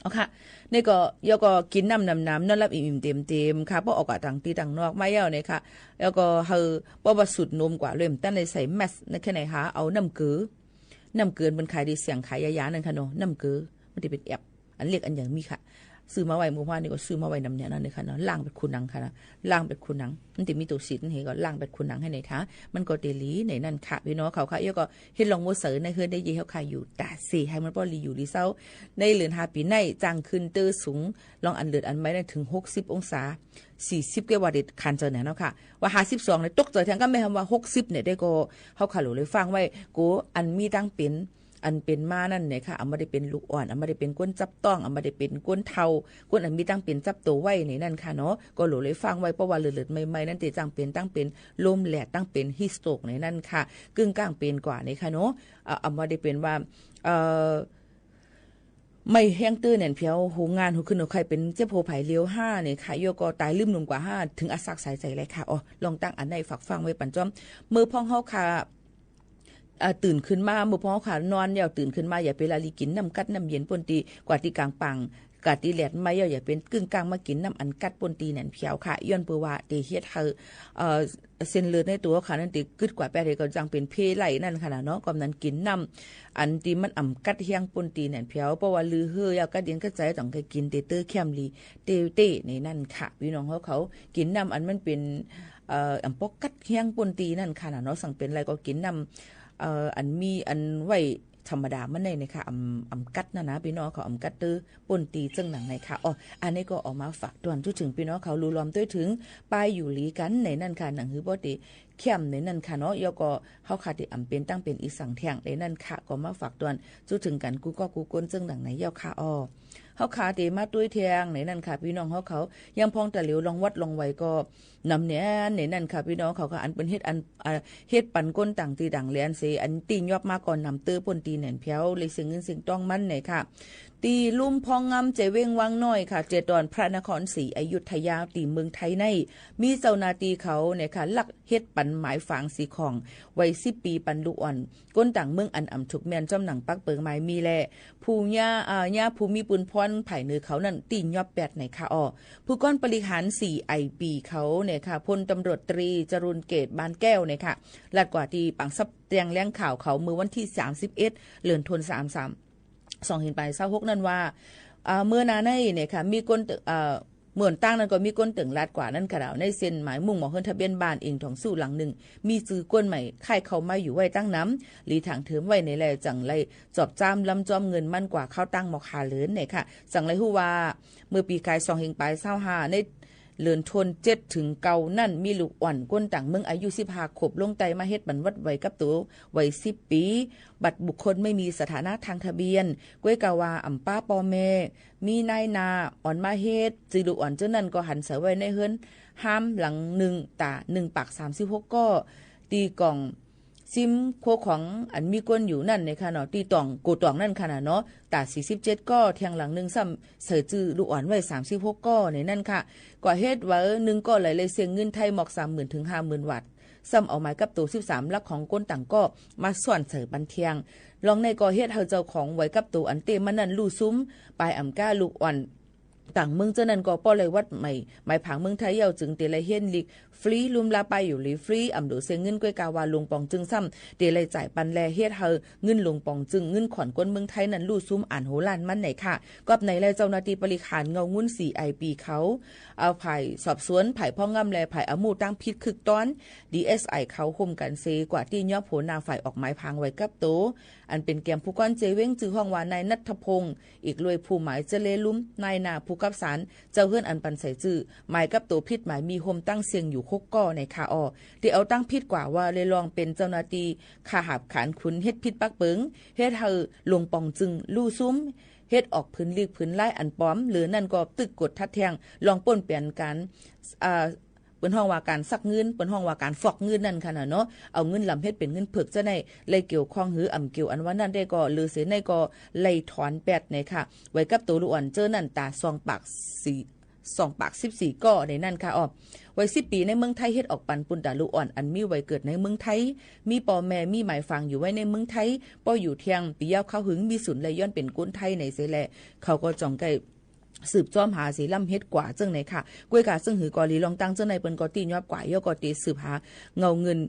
เอาค่ะ นี่ก็ แล้วก็กิ๋นน้ำหนำๆ นอนหลับอิ่มๆ เต็มๆ ค่ะ ป้อออกกว่าต่างตี้ต่างนอกมาแล้วเนี่ยค่ะ แล้วก็หื้อ ป้อว่าสูดนมกว่าเลย บ่ตันได้ใส่แมสก์ นะแค่ไหนคะ เอาน้ำเกลือ น้ำเกลือเปิ้นขายตี้เสียงขายยาๆ นั่นค่ะเนาะ น้ำเกลือ มันจะเป๋นแอป อันเล็กอันใหญ่มีค่ะ ซื้อมาไว้เมื่อวานนี่ก็ซื้อมาไว้นำเนี่ยนั่นเลยค่ะเนาะ ล้างเป๋นคูหนังค่ะนะ ล้างเป๋นคูหนัง มันจะมีตั๋วสีนั่นเอง ก็ล้างเป๋นคูหนังหื้อในถา มันก็จะหลีในนั้นค่ะ ปี้น้องเขาค่ะ แล้วก็ เฮ็ดลองมัวเสอในเฮือนได้เย้ยเฮาค่ะ อยู่ต๋าเส หื้อมันป้อหลีอยู่หลีเซา ในเดือนห้าปี๋ใน จ้างขึ้นเต๊อะสูง ลองอันเลิศอันใหม่นั้นเถิงหกสิบองศา สี่สิบ ก็ว่าเด็ดขาดเจ๋อเนี่ยเนาะค่ะ ว่าห้าสิบสองเนี่ยตกเจ๋อแทง ก็แม่นว่าหกสิบเนี่ยได้ ก็เฮาค่ะหลูเลยฟังไว้ โกอันมีตังเป๋น อันเป๋นมานั่นเนี่ยค่ะ อันบ่ได้เป๋นลูกอ่อน อันบ่ได้เป๋นคนจับต้อง อันบ่ได้เป๋นคนเฒ่า คนอันมีตังเป๋นจับตั๋วไว้ในนั้นค่ะเนาะ ก็หลูเลยฟังไว้ เพราะว่าเลิศๆ ใหม่ๆ นั้นเต๋จั่งเป๋นตังเป๋นลมแหลด ตังเป๋นฮีทสโตรกในนั้นค่ะ กึ่งก้างเป๋นกว่านี่ค่ะเนาะ เอ่อ อันบ่ได้เป๋นว่า เอ่อ ไม่แฮงเต๊อะแหน่นแผว หัวงานหัวคืนหัวค่ำ เป๋นเจ็บหัวผายเลียวห้าเนี่ยค่ะ แล้วก็ต๋ายลืมหนุ่มกว่าห้า เถิงอัดสักสายใจ๋เลยค่ะ อ๋อ ลองตั้งอันไหนฝากฟังไว้ปันจ้อม เมื่อพ้องเฮาค่ะ เอ่อ ตื่นขึ้นมา เมื่อพ้องเฮาค่ะนอนแล้วตื่นขึ้นมา อย่าไปละลีกิ๋นน้ำกั๊ดน้ำเย็นป้นตี้ กว่าตี้ก๋างป่าง กาตี้แหลดไหม้แล้ว อย่าไปกึ่งก้างมากิ๋นน้ำอันกั๊ดป้นตี้แหน่นแผวค่ะ ย้อนเปื้อว่าเต๋เฮ็ดหื้อ เอ่อ เส้นเลือดในตั๋วค่ะ นั้นเต๋กึ๊ดกว่าแป๊ด ก็จั่งเป๋นเพลี้ยไหลนั่นค่ะนะเนาะ ก็นั้นกิ๋นน้ำอันตี้มันอ่ำกั๊ดแฮงป้นตี้แหน่นแผว เพราะว่าลือเฮอแล้วกั๊ดเย็นกั๊ดใจ๋ ต้องได้กิ๋นเต๊อะๆ เข้มหลีเต๊อะๆ ในนั้นค่ะ ปี้น้องเฮาเขา กิ๋นน้ำอันมันเป๋น เอ่อ อ่ำปอกกั๊ดแฮงป้นตี้นั่นค่ะนะเนาะ สังเป๋นไรก็กิ๋นน้ำ เอ่อ อันมีอันไว้ธรรมดามันในนะคะ อ่ำ อ่ำกั๊ดนั่นนะ ปี้น้องเขา อ่ำกั๊ดเต๊อะป้นตี้เจิ่งหนังในค่ะ อ๋อ อันนี้ก็เอามาฝากตวน จุ๊เถิงปี้น้องเขา ลูลอมตวยเถิง ป้ายอยู่หลีกั๋นในนั้นค่ะ หนังหื้อบ่เต๋เข้มในนั้นค่ะเนาะ แล้วก็เฮาค่ะตี้อ่ำเป๋นตังเป๋นอีสังแทงในนั้นค่ะ ก็มาฝากตวน จุ๊เถิงกั๋นกู้ก๊อกกู้คนเจิ่งหนังในเย้าค่ะ อ๋อ เฮาค่ะเต๋มาตวยแทงในนั้นค่ะ ปี้น้องเฮาเขา ยังพ้องตะเหลียวลองวัดลองไหวก็ นำแหน่นในนั้นค่ะ ปี้น้องเขาค่ะ อันเปิ้นเฮ็ดอัน อ่า เฮ็ดปันคนต่างตี้ต่างแหล่นเส อันตี้ยอบมาก่อนนำเต๊อะป้นตี้แหน่นแผว เลยเสียเงินเสียตองมันเนี่ยค่ะ ตี้ลุ่มพ้องงามเจเว้งวังน้อยค่ะ เจตอนพระนครศรีอยุธยา ตี้เมืองไทยใน มีเจ้าหน้าตี้เขาเนี่ยค่ะ ลักเฮ็ดปันหมายฝางสีข่อง วัยสิบปี๋ ปันลูกอ่อน คนต่างเมืองอันอ่ำถูกแม่นจ้อมหนังปักเปิงหมายมีแล ผู้เยียะ อ่า เยียะผู้มีปุญพรภายเหนือเขานั้นตี้ยอบแป๊ดในค่ะ อ๋อ ผู้ก้อนบริหาร ซีไอบี เขาเนี่ยค่ะ พลตำรวจตรีจรูญเกต บานแก้วเนี่ยค่ะ ลาดกว่าตี้ปางซับแจ้งแหล่งข่าวเขา เมื่อวันตี้สามสิบเอ็ด เดือนธันวาคม สอง สอง สอง สอง ห้า หก นั้นว่า อ่า เมื่อนาในเนี่ยค่ะ มีคนตึง อ่า เมื่อวันตั้งนั้นก็มีคนตึงลาดกว่านั้นค่ะ ในเส้นหมายมุ่งหมอเฮือนทะเบียนบ้านเองทองสู้หลังนึ่ง มีจื้อคนใหม่ค่ายเข้ามาอยู่ไว้ตั้งนำ หลีถางเถิมไว้ในแล จั่งได้จอบจ้ำล้ำจ้อมเงินมันกว่าเข้าตั้งหมอกหาเหลินเนี่ยค่ะ จั่งได้ฮู้ว่า เมื่อปี๋กาย สอง เฮงปาย ซาวห้า ในเดือนธันวาคม เจ็ด เถิง เก้า นั้น มีลูกอ่อนคนต่างเมืองอายุ สิบห้า ขวบลงใต้มาเฮ็ดปันวัดไหวกับตั๋ว วัยสิบปี๋ บัตรบุคคลไม่มีสถานะทางทะเบียน ก้วยกาว่าอ่ำป้าป้อแม่ มีนายหน้าอ่อนมาเฮ็ด จื้อลูกอ่อนเจ้านั้นก็หันใส่ไว้ในเฮือนฮ้ามหลังนึ่ง ต๋า นึ่งปาก สามสิบหก ก้อ ตี้ก่อง ซิมโคของอันมีคนอยู่นั่นเนี่ยค่ะเนาะ ตี้ต่อง โกต่องนั่นค่ะนะเนาะ ต๋า สี่สิบเจ็ด ก้อ แถงหลังนึ่งซ้ำใส่จื้อลูกอ่อนไว้ สามสิบหก ก้อ ในนั้นค่ะ ก็เฮ็ดไว้นึ่งก้อไหลเลยเสียเงินไทยหมอก สามหมื่น เถิง ห้าหมื่น บาท ซ้ำเอาหมายกับตั๋ว สิบสาม หลักของคนต่างก้อมาซ่อนใส่ปันแทง ลองในก็เฮ็ดหื้อเจ้าของไหวกับตั๋วอันเต๊มานั้นลู่ซุม ปายอ่ำก้าลูกอ่อน ต่างเมืองเจ้านั้นก็ป้อได้วัดหมาย หมายผางเมืองไทยเย้า จึงเต๋ได้เฮียนหลีกฟรี ลุ่มลาป้ายอยู่หลีฟรี อ่ำหลูเสียเงิน ก้วยกาว่าหลวงป๋องจึงซ้ำเต๋ได้จ่ายปันแล เฮ็ดหื้อเงินหลวงป๋องจึง เงินขวัญคนเมืองไทยนั้นลู่ซุมอ่านโหล้านมันไหนค่ะ กอบในแลเจ้าหน้าตี้บริหารงาวงุ้น ซีไอบี เขา เอาฝ่ายสอบสวน ฝ่ายพ้องงามแลฝ่ายอามู่ตางผิดคึกต้อน ดีเอสไอ เขาฮ่วมกั๋นเส กว่าตี้ยอบหัวหน้าฝ่ายออกหมายผางไหวกับตั๋ว อันเป๋นแกมผู้ก้อนเจเว้ง จื้อฮ้องว่านายณัฐพงษ์ อีกลวยผู้หมายเจเลลุ่ม นายหน้าผู้กับสาร เจ้าเฮือนอันปันใส่จื้อ หมายกับตั๋วผิดหมายมีฮ่วมตั้งเสี่ยงอยู่หกก้อในค่ะ อ๋อ ตี้เอาตางผิดกว่าว่าเลยลองเป๋นเจ้าหน้าตี้ข้าหาบขานขุน เฮ็ดผิดปักเปิง เฮ็ดหื้อหลวงป๋องจึงลู่ซุม เฮ็ดออกผืนลีกผืนลายอันป๋อม หรือนั้นก็ตึกกฎทัดแทง ลองป้นเป๋นก๋าน อ่า เปิ้นฮ้องว่าก๋านซักเงิน เปิ้นฮ้องว่าก๋านฟอกเงินนั่นค่ะนะเนาะ เอาเงินลำเฮ็ดเป๋นเงินเผิกเจ้าใน ไล่เกี่ยวข้องหื้ออ่ำเกี่ยวอันว่านั้นได้ก็ หรือเสในก็ไล่ถอนแป๊ดในค่ะ ไหวกับตั๋วลูกอ่อนเจ้านั้นต๋า สองปาก สี่ สองปากสิบสี่ก้อในนั้นค่ะ อ้อ วัยสิบปี๋ในเมืองไทย เฮ็ดออกปันปุ้นต๋าลูกอ่อน อันมีวัยเกิดในเมืองไทย มีป้อแม่ มีหมายฝางอยู่ไว้ในเมืองไทย ป้ออยู่เตียง ปี๋ยาวคาวหึง มีสุนและย้อนเป๋นคนไทยในเสียแล เขาก็จ่องใก้ สืบจ้อมหาเสีย ลำเฮ็ดกว่าเจิ่งในค่ะ ก้วยกาเซิ่งหือก่อหลี ล่องตั้งเจิ่งในเปิ้นก็ตี้ยอบกว่า ยอก็ตี้สืบหาเงาเงิน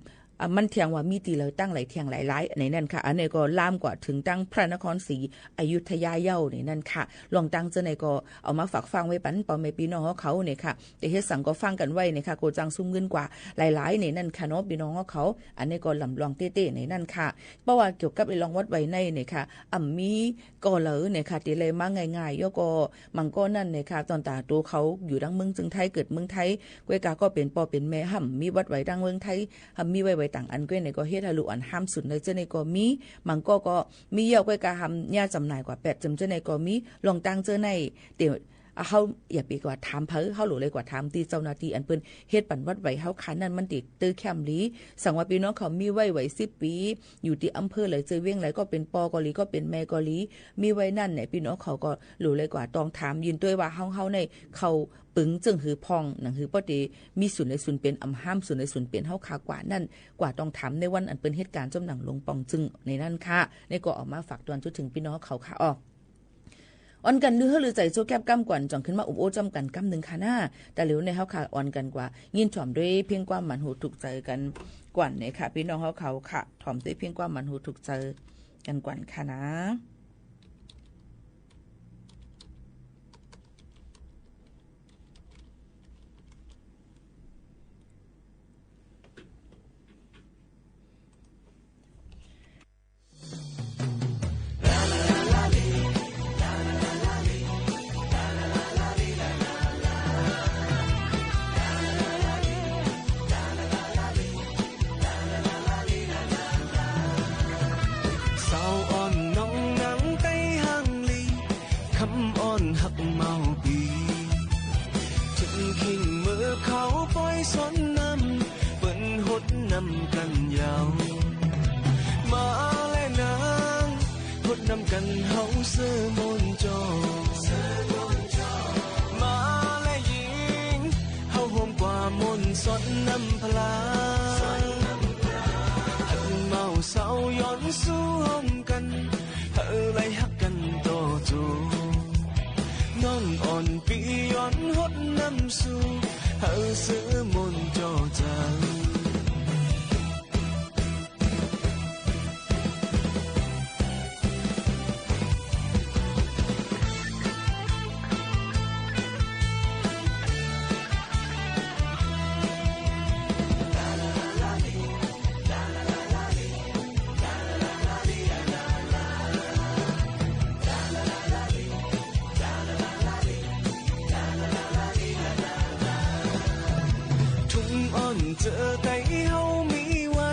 อ่ะ มันเตียงว่ามีตี้เหลาตั้งหลายเตียงหลายๆ ในนั้นค่ะ อันนี้ก็ลามกว่าเถิงตั้งพระนครศรีอยุธยาเย้าในนั้นค่ะ ล่องตั้งเจิ่งในก็เอามาฝากฟังไว้ปันป้อแม่ปี้น้องเฮาเขาเนี่ยค่ะ ตี้เฮ็ดสังก็ฟังกั๋นไว้เนี่ยค่ะ ก็จั่งสุมเงินกว่าหลายๆ ในนั้นค่ะเนาะ ปี้น้องเฮาเขา อันนี้ก็ลำลองเต๊ๆ ในนั้นค่ะ เพราะว่าเกี่ยวกับไอ้ลองวัดไหวในเนี่ยค่ะ อ่ำมี ก่อเหลอเนี่ยค่ะ ตี้แลมาง่ายๆ ยอก็ บางก้อนั้นเนี่ยค่ะ ต๋อนต๋าตั๋วเขาอยู่ดั้งเมืองเจิงไทย เกิดเมืองไทย ก้วยกาก็เป๋นป้อเป๋นแม่ หำมีวัดไหวดั้งเมืองไทย หำมีไหว้ไหวต่างอัน ก้วยในก็เฮ็ดหื้อลูกอ่อนห้ามสุนในเจ้าในก็มี บางก้อก็มีเย้า ก้วยกาหำย่าจ๋ำหน่ายกว่าแปดเจิมเจ้าในก็มี ล่องตั้งเจ้าใน ตี้ อ่ะ เฮาอย่าไปกว่าถามใผ เฮาหลูเลยกว่าถามตี้เจ้าหน้าตี้อันเปิ้นเฮ็ดปันวัดไหวเฮาค่ะ นั้นมันตี้ตื้อแคมหลี สังว่าปี้น้องเขามีวัย วัยสิบปี๋ อยู่ตี้อำเภอใด เจ้าเวียงใด ก็เป๋นป้อก็หลี ก็เป๋นแม่ก็หลี มีวัยนั้นเนี่ย ปี้น้องเขาก็หลูเลยกว่าต้องถาม ยินตวยว่าเฮา เฮาในเข้าปึงเจิ่งหื้อพ่อง หนังหื้อป้อตี้มีสุนในสุนเป๋น อ่ำห้ามสุนในสุนเป๋นเฮาค่ะกว่านั้น กว่าต้องถามในวันอันเปิ้นเหตุก๋ารณ์จ้อมหนังลงป่องจึงในนั้นค่ะ นี่ก็เอามาฝากตวนจุดเถิงปี้น้องเขาค่ะ อ้อ อ่อนกั๋นลือเฮ้อลือใจ๋ โจ้แก๊บก้ำก่อน จ่องขึ้นมาอบโอ้จ้ำกั๋นก้ำนึ่งค่ะนา แต่เหลียวในเฮาค่ะ อ่อนกั๋นกว่า ยินถ่อมด้วยเพลงความหมานหูถูกใจ๋กั๋นก่อนเนี่ยค่ะ ปี้น้องเฮาเขาค่ะ ถ่อมด้วยเพลงความหมานหูถูกใจ๋กั๋นก่อนค่ะนา สาวอ่อนน้องนางไต้หางลี คำอ่อนฮักเมาปี เถิงคิงเมื่อเขาปอยสอนนำ เปิ้นหดนำกั๋นยาว มาแลนาง หดนำกั๋นเฮาเซอม่วนจอ มาแลญิง เฮาโฮมกว่าม่วนสอนนำพลา อันเมาสาวย้อนสู้โฮมกั๋น เฮาไหลฮักกั๋นต่อจู น้องอ่อนปี้ย้อนหดนำสู้ เฮาเซอม่วนจอเจ้า ทุ่งอ่อนเจอไตเฮามีไว้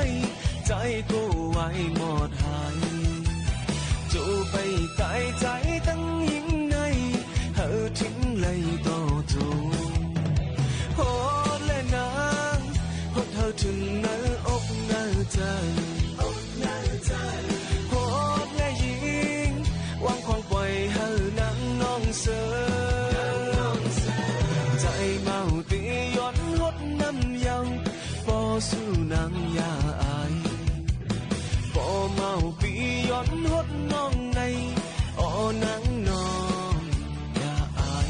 ใจ๋ก็ไหวหมดหาย โจไปต๋ายใจ๋ตังหิงใน เฮาถิงไหลต่อโจ หดแลนาง หดเฮาเถิงในอกในใจ๋ หดแลญิง วางขว้างปล่อยเฮานางนองเซอ ใจ๋เมาตี้ย้อนหดนำเยาว์ ป้อสู้นางอย่าอาย ป้อเมาปี้ย้อนหดน้องใน อ้อนางนอง อย่าอาย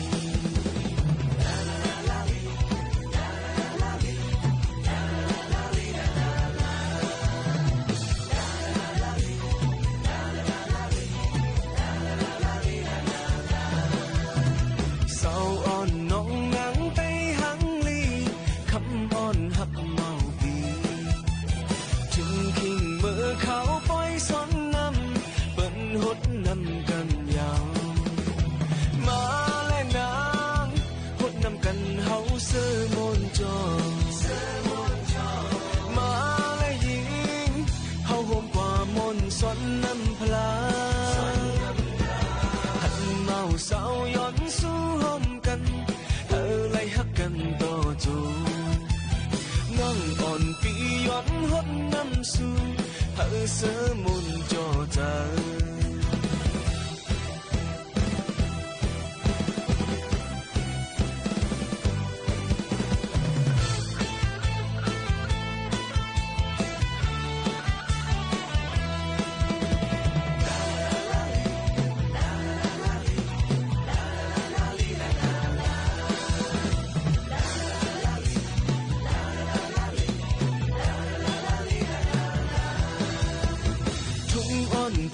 สาวอ่อนน้องนางไต้หางลี คำอ่อนฮักเมาปี เถิงคิงเมื่อเขาปอยสอนนำ เปิ้นหดนำกั๋นยาว มาแลนาง หดนำกั๋นเฮาเซอม่วนจอ มาแลญิง เฮาโฮมกว่าม่วนสอนนำพลา หันเมาสาวย้อนสู้โฮมกั๋น เฮาไหลฮักกั๋นต่อโจ น้องอ่อนปี้ย้อนหดนำสู้ เฮาเซอม่วนจอเจ้า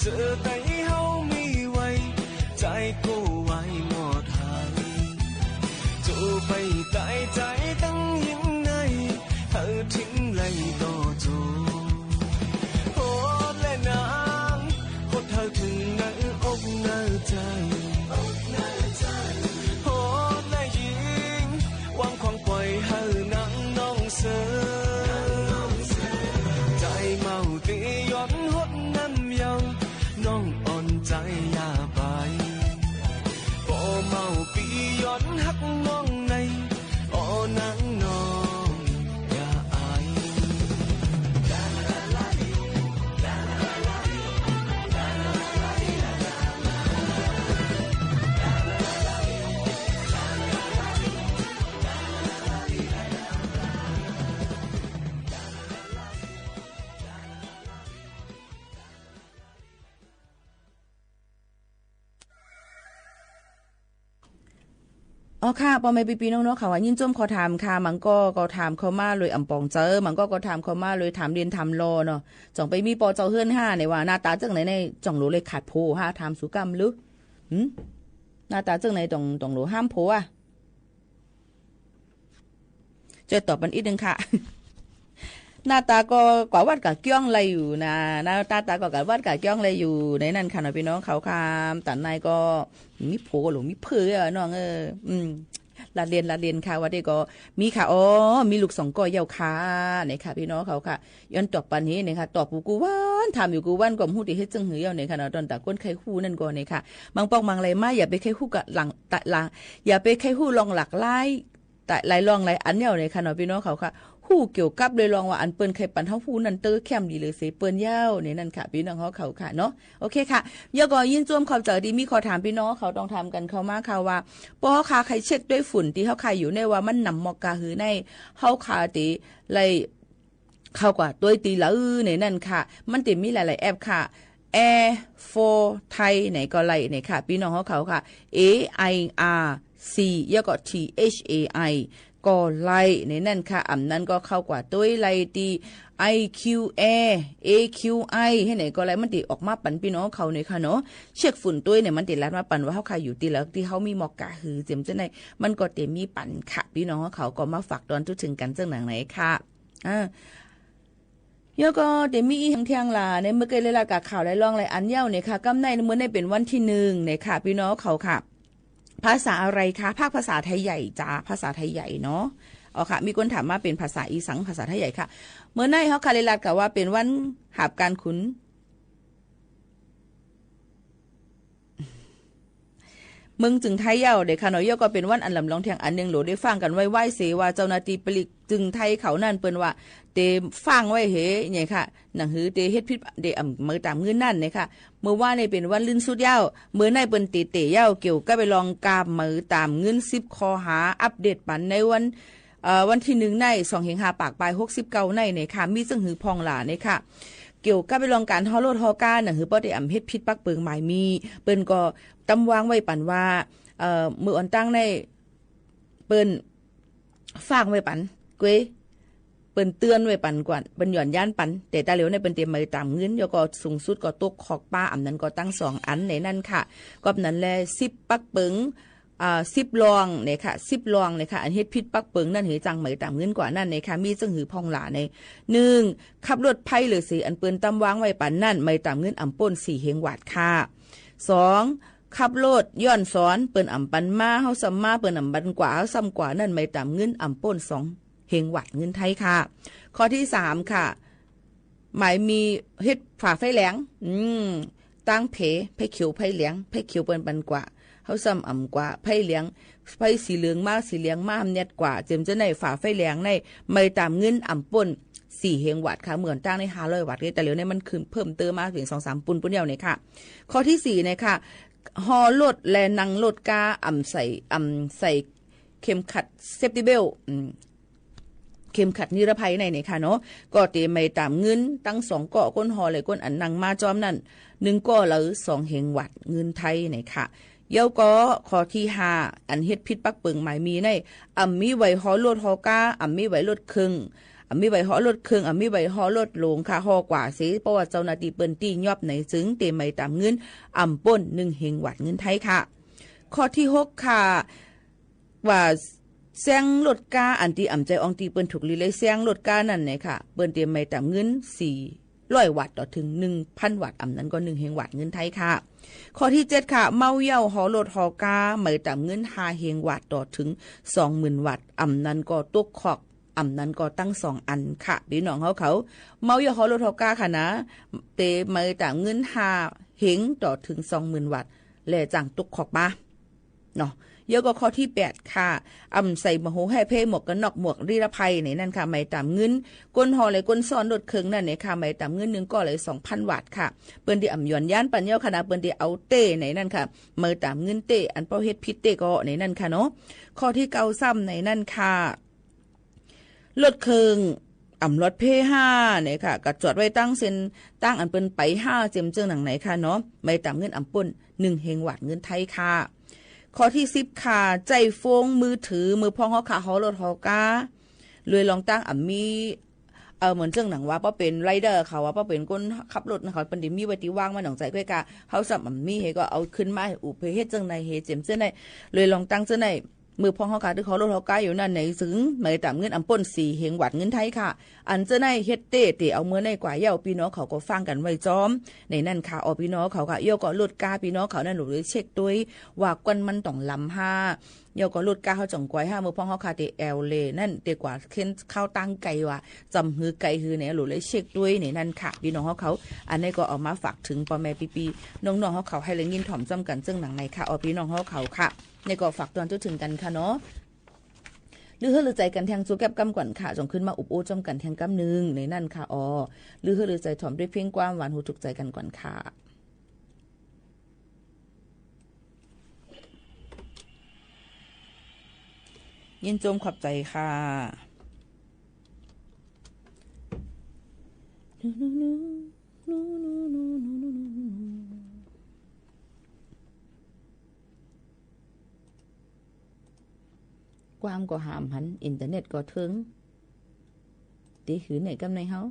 เจอไตเฮามีไว้ ใจ๋ก็ไหวหมดหาย โจไปต๋ายใจ๋ตังหิ้งใน หื้อถิงไหลต่อโจ โหดแลนาง โหดเถิงในอกในใจ๋ โหดแลยิ่ง วางขว้างป่อยหื้อหนังนองเสิร์ ใจ๋เมาเตียหย่อนหดน้ำเย้า น้องอ่อนใจ๋อย่าไป ปอเมาปี้หย่อนฮักน้องใน ออนางน้องอย่าอาย อ๋อค่ะ ป้อแม่ปี้ๆน้องๆ ค่ะ ว่ายินจมข้อถามค่ะ บางก้อก็ถามเข้ามาโดยอ่ำป๋องเจิ๋อ บางก้อก็ถามเข้ามาโดยถามเล่นถามลอเนาะ จ่องไปมีปอเจ้าเฮือนห้าในว่าหน้าต๋าเจิ่งไหนในจ่องโหลเลยขาดโผห้า ถามสูก้ำลึก หืม หน้าต๋าเจิ่งไหนต้อง ต้องโหลห้ามโผอะ จ้อยตอบมันอีกนึ่งค่ะ หน้าต๋าก็กว่าวัดกะเกี้ยงได้อยู่นะ หน้าต๋า ต๋าก็กว่าวัดกะเกี้ยงได้อยู่ในนั้นค่ะเนาะ ปี้น้องเขาค่ะ ต๋าในก็มีโผหรือมีเผยอะน้องเอ้ย อืม ละเล่นละเล่นค่ะ ว่าเดี๋ยวก็มีค่ะ อ๋อ มีลูกสองก้อเย้าค่ะ เนี่ยค่ะ ปี้น้องเขาค่ะ ย้อนตอบปันนี้เนี่ยค่ะ ตอบอยู่กู้วัน ถามอยู่กู้วัน ก็บ่ฮู้จะเฮ็ดจั่งหื้อเย้าเนี่ยค่ะเนาะ ต๋อนต๋าก้นใค่ฮู้นั่นก็เนี่ยค่ะ บางปอกบางไหล่มา อย่าไปใค่ฮู้กะหลัง ตะหลัง อย่าไปใค่ฮู้ลองหลากหลาย แต่หลายลองหลายอันเย้าเนี่ยค่ะเนาะ ปี้น้องเขาค่ะ ฮู้เกี่ยวกับโดยลองว่าอันเปิ้นใค่ปันเฮาฮู้นั่นเต๊อะ แค่มดีเลยเสเปิ้นเย้าเนี่ยนั่นค่ะ ปี้น้องเขาค่ะเนาะ โอเคค่ะ เย้าก็ยินจมขอบใจ๋ตี้มีข้อถามปี้น้องเขาต้องถามกั๋นเข้ามาค่ะว่า ปอเฮาค่ะใค่เช็คตวยฝุ่นตี้เฮาค่ะอยู่ในว่ามันหนำมอกกาหือใน เฮาค่ะตี้ไล่ เข้ากว่าตวยตี้ไหนในนั้นค่ะ มันตี้มีหลายๆแอปค่ะ Air for Thai ไหนก็ไล่เนี่ยค่ะ ปี้น้องเขาค่ะ A I R C แล้วก็ T H A I ก็ไล่ในนั้นค่ะ อ่ำนั้นก็เข้ากว่าตวยไล่ตี้ I Q A A Q I หื้อไหนก็ไล่ มันตี้ออกมาปันปี้น้องเขาเนี่ยค่ะเนาะ เช็คฝุ่นตวยเนี่ยมันตี้ลัดมาปันว่าเฮาค่ะอยู่ตี้ไหน ตี้เฮามีมอกกาหือเจียมเจ้าไหน มันก็ตี้มีปันค่ะ ปี้น้องเขาก็มาฝากตอนทั่วเถิงกั๋นเจ้าหนังไหนค่ะ อ่า แล้วก็ตี้มีอีกเที่ยงละ ในเมื่อกี้ได้ลาดกาข่าวหลายลองหลายอันเย้าเนี่ยค่ะ กำในเมื่อในเป๋นวันตี้หนึ่งเนี่ยค่ะ ปี้น้องเขาค่ะ ภาษาอะไรคะ ภาคภาษาไทยใหญ่จ้า ภาษาไทยใหญ่เนาะ อ๋อค่ะ มีคนถามมาเป๋นภาษาอีสัง ภาษาไทยใหญ่ค่ะ เมื่อในเฮาค่ะได้ลาดกาว่าเป๋นวันหาบก๋านขุน เมืองจึงไทเย้าเด้อค่ะเนาะ เย้าก็เป๋นวันอันลำลองเที่ยงอันนึ่ง โหลได้ฟังกั๋นไว้ไว้เสว่าเจ้าหน้าตี้ปลีกจึงไทเขานั่นเปิ้นว่าเตะฟั่งไว้เหยเนี่ยค่ะ หนังหือเตะเฮ็ดผิดเตะอ่ำเหมยต๋ามเงินนั่นเนี่ยค่ะ เมื่อวานนี่เป๋นวันลื่นสุดเย้า เมื่อในเปิ้นเตะเตะเย้าเกี่ยวกับไปลองกาเหมยต๋ามเงินสิบข้อหา อัปเดตปันในวัน เอ่อ วันตี้หนึ่งใน สองเฮงห้าปากปายหกสิบเก้าในเนี่ยค่ะ มีจั่งหื้อพ่องหล่าเนี่ยค่ะ เกี่ยวกับไปลองก๋านฮอรถฮอกา หนังหือป้อเตะอ่ำเฮ็ดผิดปักเปิงหมายมี เปิ้นก็ตำวางไว้ปันว่า เอ่อ เมื่ออ่อนตั้งใน เปิ้นฟั่งไว้ปันเกวย เปิ้นเตือนไว้ปันก่อน เปิ้นหย่อนยานปัน แต่ต๋าเหลียวในเปิ้นเตะเหมยต๋ามเงิน แล้วก็สูงสุดก็ตกคอกปลา อ่ำนั้นก็ตั้งสองอันในนั้นค่ะ ก็นั้นแล สิบปักเปิง อ่า สิบลองเนี่ยค่ะ สิบลองเนี่ยค่ะ อันเฮ็ดผิดปักเปิงนั่นหื้อจั่งเหมยต๋ามเงินกว่านั่นเนี่ยค่ะ มีจั่งหื้อพ่องหล่าใน หนึ่ง ขับรถไพร่เหลือเสอันเปิ้นตำวางไว้ปันนั่น เหมยต๋ามเงินอ่ำป้นสี่เฮงวาทค่ะ สอง ขับรถย้อนสอน เปิ้นอ่ำปันมา เฮาซ้ำมา เปิ้นอ่ำปันกว่า เฮาซ้ำกว่านั่น เหมยต๋ามเงินอ่ำป้นสองเฮงวาทเงินไทยค่ะ ข้อตี้สามค่ะ หมายมีเฮ็ดฝ่าไฟแดง อืม ตางเผ ไฟเขียวไฟแดง ไฟเขียวเปิ้นปันกว่า เฮาซ้ำอ่ำกว่า ไฟแดง ไฟสีเหลืองมา สีแดงมา ห้ามแนดกว่า เจียมเจ้าในฝ่าไฟแดงใน เหมยต๋ามเงินอ่ำป้นสี่เฮงวาทค่ะ เมื่ออ่อนตั้งในห้าร้อยวาท ต๋าเหลียวในมันขึ้นเพิ่มเติมมาเป๋นสองสามปูนปูนเดียวเนี่ยค่ะ ข้อตี้สี่เนี่ยค่ะ ฮอรถและนั่งรถกาอ่ำใส่ อ่ำใส่เข็มขัดเซฟตี้เบลต์ อืม เข็มขัดนิรภัยในเนี่ยค่ะเนาะ ก็เตะเหมยต๋ามเงินตั้งสองก้อ คนฮอและคนอันนั่งมาจ้อมนั่น หนึ่งก้อละสองเฮงวาทเงินไทยเนี่ยค่ะ แล้วก็ข้อตี้ห้า อันเฮ็ดผิดปักเปิงหมายมีใน อ่ำมีใบฮอรถฮอกา อ่ำมีใบรถเครื่อง อ่ำมีใบฮอรถเคิง อ่ำมีใบฮอรถโหลงค่ะ ฮอกว่าเสีย เพราะว่าเจ้าหน้าตี้เปิ้นตี้ยอบไหนจึง เต๋ใหม่ต๋ามเงิน อ่ำป้นหนึ่งเฮงวาทเงินไทยค่ะ ข้อตี้หกค่ะ ว่าแซงรถก๊า อันตี้อ่ำใจ๋อองตี้เปิ้นถูกลีไล่แซงรถก๊านั้นเนี่ยค่ะ เปิ้นเต๋ใหม่ต๋ามเงินสี่ร้อยวาทต่อเถิงหนึ่งพันวาท อ่ำนั้นก็หนึ่งเฮงวาทเงินไทยค่ะ ข้อตี้เจ็ดค่ะ เมาเหย้าฮอรถฮอก๊า ใหม่ต๋ามเงินห้าเฮงวาทต่อเถิงสองหมื่นวาท อ่ำนั้นก็ตกคอก อ่ำนั้นก็ตังสองอันค่ะ ปี้น้องเฮาเขา เมาเหย้าฮอรถฮอก๊าค่ะนะ เต๋ใหม่ต๋ามเงินห้าเฮงต่อเถิงสองหมื่นวาท และจั้งตกคอกมา เนาะ แล้วก็ข้อตี้แปดค่ะ อ่ำใส่หมวกหูแฮ่เพ หมวกกั๋นน็อก หมวกนิรภัยในนั้นค่ะ ใหม่ต๋ามเงิน ก้นฮอและก้นซ้อนรถเคิงนั้นเนี่ยค่ะ ใหม่ต๋ามเงินหนึ่งก้อเลยสองพันวาทค่ะ เปิ้นเต๋อ่ำหย่อนยานปั๋นเย้าค่ะนะ เปิ้นเต๋เอาเต๊ในนั้นค่ะ ใหม่ต๋ามเงินเต๊ อันเป้าเฮ็ดผิดเต๊ก็ในนั้นค่ะเนาะ ข้อตี้เก้าซ้ำในนั้นค่ะ รถเคิงอ่ำลอดเพ่ห้าเนี่ยค่ะ ก็จอดไว้ตังเส้นตางอันเปิ้นไปห้า เจียมเจิ่งหนังไหนค่ะเนาะ ใหม่ต๋ามเงินอ่ำป้นหนึ่งเฮงวาทเงินไทยค่ะ ข้อตี้สิบค่ะ ใจ๊โฟนมือถือ เมื่อพ่องฮอค่ะ ฮอรถฮอก๊า โดยลองตั้งอ่ำมี เอ่อ เหมือนเจิ่งหนังว่า ป้อเป๋นไรเดอร์เขาว่า ป้อเป๋นคนขับรถนะเขา เปิ้นเต๋มีไว้ตี้ว่างมาหนองใจ๋ก้อยกา เฮาซ้ำอ่ำมีเฮก็เอาขึ้นมาหื้อ เปื้อเฮ็ดเจิ่งในเฮ เจียมเจิ่งใน โดยลองตั้งเจิ่งใน เมื่อพ่องฮอค่ะ ตึกฮอรถฮอก๊าอยู่นั้นในจึง ใหม่ต๋ามเงินอ่ำป้นสี่เฮงวาทเงินไทยค่ะ อันเจิ่งในเฮ็ดเต๊เต๋เอาเมื่อในกว่าเย้า ปี้น้องเขาก็ฟังกั๋นไว้จอม ในนั้นค่ะ ออ ปี้น้องเขาค่ะ แล้วก็รถก๊าปี้น้องเขานั้น หลูเลยเช็คตวย ว่าก้นมันต้องลำห้า แล้วก็รถก๊าเฮาจ่องก๋วยห้า เมื่อพ่องฮอค่ะ เต๋แอ่วเลนั้น เต๋กว่าเค้นเข้าตั้งไกลว่า จำหื้อไกลหื้อเนี่ย หลูเลยเช็คตวยในนั้นค่ะ ปี้น้องเฮาเขา อันนี้ก็เอามาฝากเถิงป้อแม่ปี้ๆ น้องๆ เฮาเขา หื้อได้ยินถ่อมจ้ำกั๋นเจิ่งหนังในค่ะ ออ ปี้น้องเฮาเขาค่ะ นี่ก็ฝากตอนจุดถึงกั๋นค่ะเนาะ ลือเฮือลือใจ๋กั๋นแทงจั๊วแก๊บก้ำก่อนค่ะ จ่องขึ้นมาอุบอู้จ้ำกั๋นแทงก้ำนึ่งในนั้นค่ะ ออ ลือเฮือลือใจ๋ถ่อมด้วยเพลงความหวานหูถูกใจ๋กั๋นก่อนค่ะ ยินจมขอบใจ๋ค่ะ ความก็หาบ่หัน อินเทอร์เน็ตก็เถิง เต๋หื้อไหนก้ำในเฮา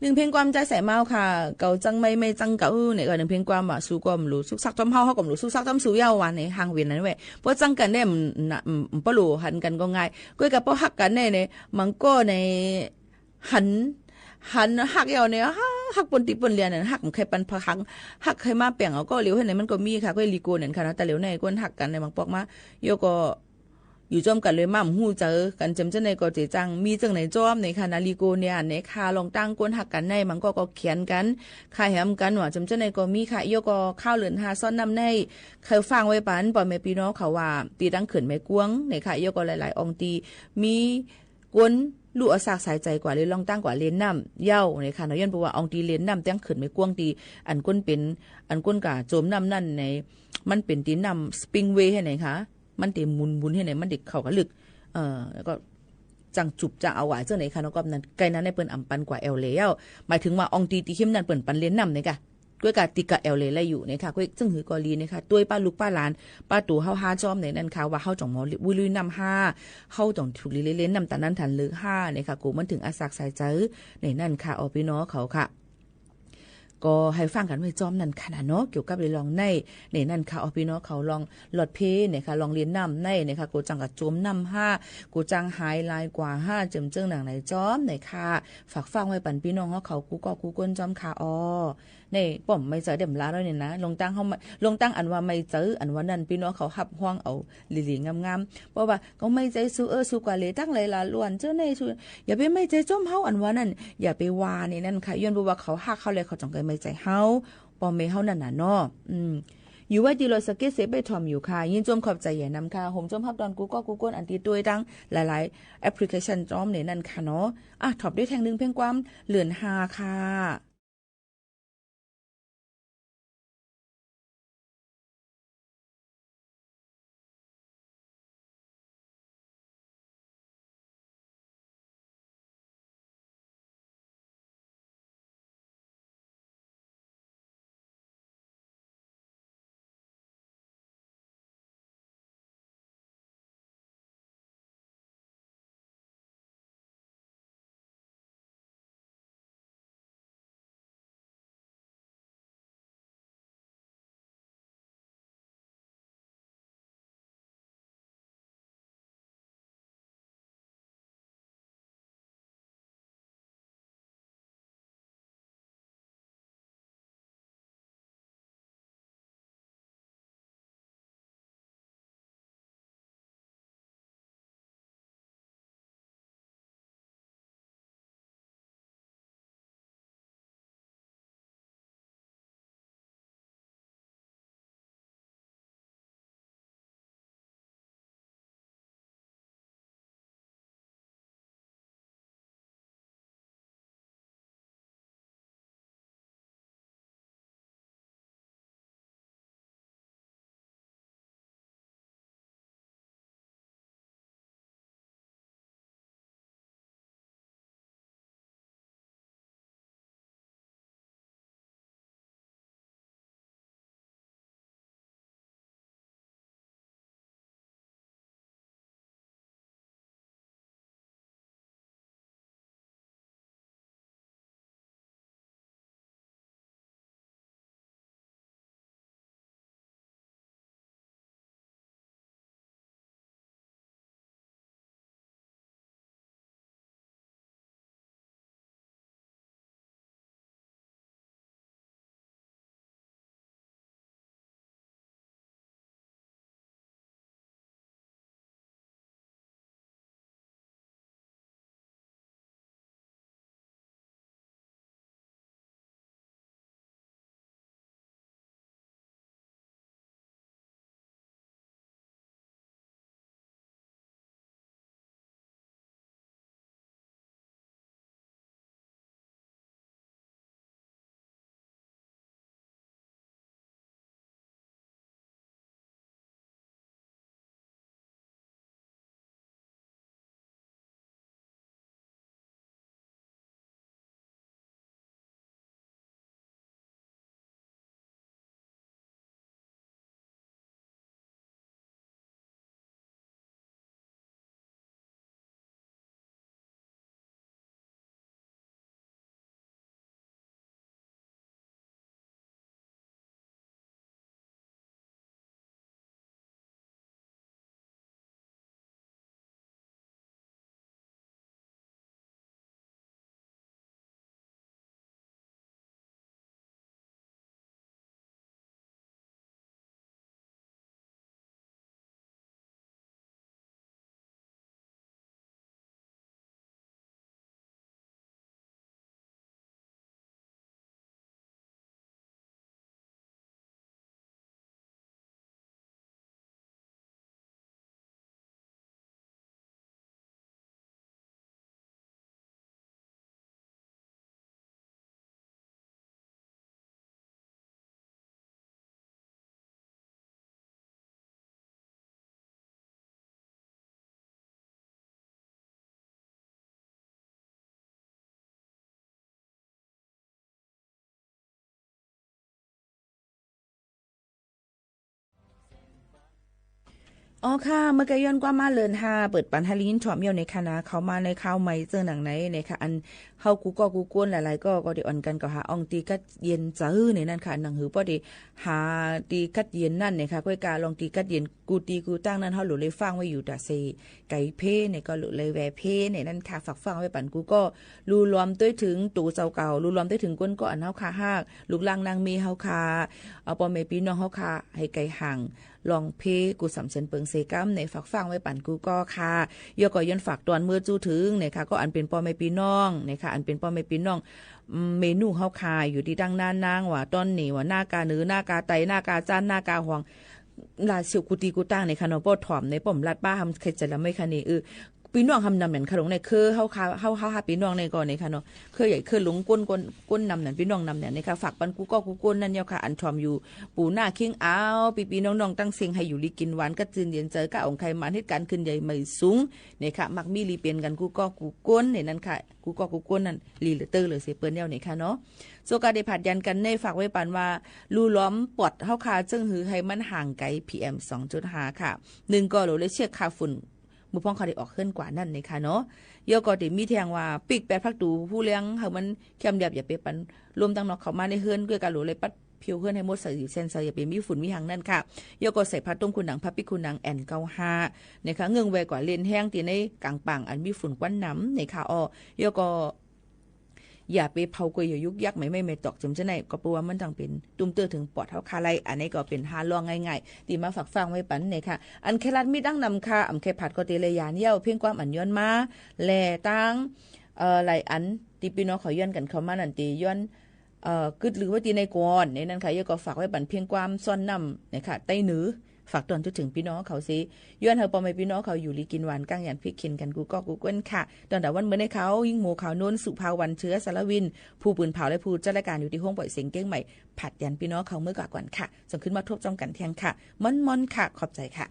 นึ่งเพลงความจาใส่เมาค่ะ เก่าจังใหม่ ใหม่จังเก่า เนี่ยก็นึ่งเพลงความว่า สู้ก็บ่ฮู้สุกสักจ้อมเฮา เฮาก็บ่ฮู้สุกสักจ้อมสู้ เย้าว่าในห้างเวียนนั้นเว้ย เพราะจังกั๋นเนี่ย มัน มัน มันบ่ฮู้หันกั๋นก็ง่าย ก้อยก็เพราะฮักกั๋นเนี่ย เนี่ย มันก็ใน หัน หันฮักเย้าเนี่ย ฮัก ฮักปนตี๋ปนเลียนน่ะ ฮักบ่ใค่ปันผาหัง ฮักใค่มาแป๋งเอา ก็เหลียวเห็นในมันก็มีค่ะ ก้อยลีโกนั่นค่ะเนาะ แต่เหลียวในคนฮักกั๋นในบางปอกมา เย้าก็ อยู่จ้อมกั๋นเลย บ่ฮู้จักกั๋น เจิมเจ้าไหนก็เจ๋จัง มีจังไหนจ้อมเนี่ยค่ะนะ ลีโกเนี่ย เนี่ยค่ะ ลองตั้งคนฮักกั๋นใน มันก็ ก็เขียนกั๋น ค่ะแหมกั๋นว่า เจิมเจ้าไหนก็มีค่ะ เย้าก็ข่าวเลินห้าซ้อนน้ำใน ใค่ฟังไว้ปัน ป้อแม่ปี้น้องเขาว่า ตี้ตังเขื่อนแม่กวงเนี่ยค่ะ เย้าก็หลายๆ อ่องตี้ มีคนลูกเอาซากสายใจ๋กว่าเลย ลองตั้งกว่าเล่นน้ำเย้าเนี่ยค่ะเนาะ ย้อนเพราะว่าอ่องตี้เล่นน้ำตังเขื่อนแม่กวงตี้ อันคนเป๋น อันคนก่าจ๋มน้ำนั้นใน มันเป๋นตี้น้ำสปริงเวย์หั้นไหนคะ มันตี้หมุนๆ หั้นไหน มันตี้เข้าก้าลึก เอ่อ แล้วก็ จังจุบจังเอาหวายเจ้าไหนคะเนาะ ก็นั้น ใก้นั้นในเปิ้นอำปันกว่าแอ่วเหล่เย้า หมายถึงว่าอ่องตี้ตี้หิมนั้นเปิ้นปันเล่นน้ำเนี่ยค่ะ ก้อยก็ตี้ก็แอ่วเหล่ไล่อยู่เนี่ยค่ะ ก้อยจึงหื้อก็ลีเนี่ยค่ะ ตวยป้าลูกป้าหลาน ป้าตั๋วเฮาห้าจ้อมเนี่ยนั่นค่ะ ว่าเฮาจ๋องหมอวุ้ยลุยน้ำห้า เฮาจ๋องถูกลีเล่นน้ำตานั้นตันเลยห้าเนี่ยค่ะ กูมันเถิงเอาซากสายใจ๋เนี่ยนั่นค่ะ ออปี้น้องเขาค่ะ ก็ใค่ฟังกั๋นไว้จ้อมนั่นค่ะนะเนาะ เกี่ยวกับเรื่องใน ในนั่นค่ะ ออปี้น้องเขาลองลอดเพเนี่ยค่ะ ลองเล่นน้ำในเนี่ยค่ะ กูจังก่าจ๋มน้ำห้า กูจังหายลายกว่าห้า เจิมเจ้าหนังไหนจ้อมเนี่ยค่ะ ฝากฟังไว้ปันปี้น้องเฮาเขากู้ก็กู้ก้นจ้อมค่ะ ออ ในป้อมไม่ใจ๋เดี่ยมล้าแล้วเนี่ยนะ ลองตั้งเฮามา ลองตั้งอันว่าไม่ใจ๋ อันว่านั้น ปี้น้องเขาฮับฮ้องเอาหลีๆ งามๆ เพราะว่า ก็ไม่ใจ๋สู้ เออ สู้กว่าเหล่ตังหลายล้านล้วน เจ้าไหนสู้ อย่าไปไม่ใจ๋จ้อมเฮา อันว่านั้น อย่าไปว่าในนั่นค่ะ ย้อนเพราะว่าเขาฮักเฮาแล้ว เขาจ๋องใค่ไม่ใจ๋เฮา ป้อแม่เฮานั่นน่ะเนาะ อืม อยู่ไว้ตี้รถสะเก็ดเสไปถ่อมอยู่ค่ะ ยินจ้อมขอบใจ๋ใหญ่นำค่ะ โหมจ้อมฮับตอนกู้ก็กู้ก้น อันตี้ตวยตังหลายๆ แอปพลิเคชันจ้อมในนั่นค่ะเนาะ อ่ะ ถ่อมด้วยแท่งนึ่งเพลงความเลินห้าค่ะ อ๋อค่ะ เมื่อกี้ย้อนความมาเลินห้า เปิดปันหื้อได้ยินถ่อมเย้าในขณะเข้ามาในข่าวใหม่เจ้าหนังใน ในค่ะ อันเฮากู้ก๊อกกู้ก๊นหลายๆ ก๊อกก็ได้อ่อนกั๋นก่อหาอ่องตี้กั๊ดเย็นเจิ๋นในนั้นค่ะ หนังหือป้อได้หาตี้กั๊ดเย็นนั้นในค่ะ ก้อยก่าอ่องตี้กั๊ดเย็นกู้ตี้กู้ตั้งนั้น เฮาหลูได้ฟังไว้อยู่ต๋าเซ ไก๋เพในก็หลูได้แวเพในนั้นค่ะ ฝากฟังไว้ปันกู้ก๊อก ลู่ลอมตวยเถิงตั๋วเจ้าเก่า ลู่ลอมตวยเถิงก้นก้ออันเฮาค่าฮัก ลูกหลานนางเมเฮาค่า เอ่อ ป้อแม่ปี้น้องเฮาค่า หื้อไก๋ห่าง ลองเพกู้สามเสียนเปิงเสก๋ำใน ฝากฟังไว้ปันกู้ก๊อกค่ะ เย้าก็ย้อนฝากตวนเมื่อจู้เถิงในค่ะ ก็อันเป๋นป้อแม่ปี้น้องในค่ะ อันเป๋นป้อแม่ปี้น้อง อืม เมหนูเฮาค่า อยู่ตี้ตังหน้านางว่า ต๋อนนี้ว่า หน้ากาเหนือ หน้ากาใต้ หน้ากาจ๊าน หน้ากาหวาง ลาเสี่ยวกู้ตี้กู้ตั้งในค่ะเนาะ ป้อถ่อมใน ป้อมลาดป้า หำใค่ใจ๋ละไม่คะนี่ เออ ปี้น้องหำนำแหน่นค่ะหลวงใน คือเฮาค่า เฮา เฮาหาปี้น้องในก่อนในค่ะเนาะ คือใหญ่คือหลวงก้น ก้น ก้นนำแหน่น ปี้น้องนำแหน่นในค่ะ ฝากปันกู้ก๊อกกู้ก๊นนั้นเย้าค่ะ อันถ่อมอยู่ ปู่หน้าเคียงอาว ปี้ๆ น้องๆ ตังเซ็ง หื้ออยู่ดีกิ๋นหวาน กั๊ดจืนเย็นเจิ๋น ก้าอ่องไข่หมาน เหตุก๋ารณ์ขึ้นใหญ่ใหม่สูงในค่ะ มักมีหลีเป๋นกั๋นกู้ก๊อกกู้ก๊นในนั้นค่ะ กู้ก๊อกกู้ก๊นนั้น หลีเหลือเต๊อะเหลือเสียเปิ้นเย้าในค่ะเนาะ โซกาได้ผัดยันกั๋นใน ฝากไว้ปันว่า ลู่ลอมปอดเฮาค่า เจิ่งหื้อหื้อมันห่างไก๋ PM สองจุดห้า ค่ะ นึ่งก็หลูได้เช็คค่าฝุ่น เมื่อพ่องเขาได้ออกเฮือนกว่านั้นในค่ะเนาะ เย้าก็ได้มีแถงว่า ปิ๊กแปดปะตู๋ ฮู้เรื่อง หื้อมันแคมเรียบ อย่าไปปันลมตังนอกเข้ามาในเฮือน ก้อยก่าหลูได้ปัดเผียวเฮือนหื้อหมดใสอยู่แสนใส อย่าไปมีฝุ่นมีหยังนั้นค่ะ เย้าก็ใส่ผ้าต้มคูหนัง ผ้าปิ๊กคูหนัง แอนเก้าห้า ในค่ะ เงื้องแวกว่าเล่นแฮงตี้ในก๋างป่างอันมีฝุ่นควันหนำในค่ะ อ้อ เย้าก็ อย่าไปเผาก้วย อย่ายุกยักไม้ไม้ไม้ตอก เจิ่มจะไหน ก็เปื้อว่ามันตังเป๋นตุ้มเตื้อเถิงปอดเฮาค่าไล อันนี้ก็เป๋นห้าล่องง่ายๆ ตี้มาฝากฟังไว้ปันในค่ะ อันแครัดมีดังนำค่ะ อันแคผัดก็เตะเลยยานเย้า เพียงความอันย้อนมา และตัง เอ่อ หลายอันตี้ปี้น้องเขาย้อนกั๋นเข้ามานั้น ตี้ย้อน เอ่อ กึ๊ดลือไว้ตี้ในก่อนในนั้นค่ะ เย้าก็ฝากไว้ปันเพียงความซ่อนนำในค่ะ ใต้เหนือ ฝากตวนจุดเถิงปี้น้องเขาเซ ย้อนหื้อป้อแม่ปี้น้องเขาอยู่ดีกิ๋นหวาน กั๋งหยันพิกเข็ญกั๋นกู้ก๊อกกู้ก๊นค่ะ ตอนตะวันเมื่อในข่าว ยิ่งโมข่าวโน้น สุภาวัน เชื้อสารวิน ผู้ปืนเผาและผู้จัดรายก๋านอยู่ตี้ห้องป่อยเสียงเกียงใหม่ ผัดยันปี้น้องเขาเมื่อกว่าก่อนค่ะ ส่งขึ้นมาทบจ้องกั๋นเที่ยงค่ะ ม่อนๆ ค่ะ ขอบใจ๋ค่ะ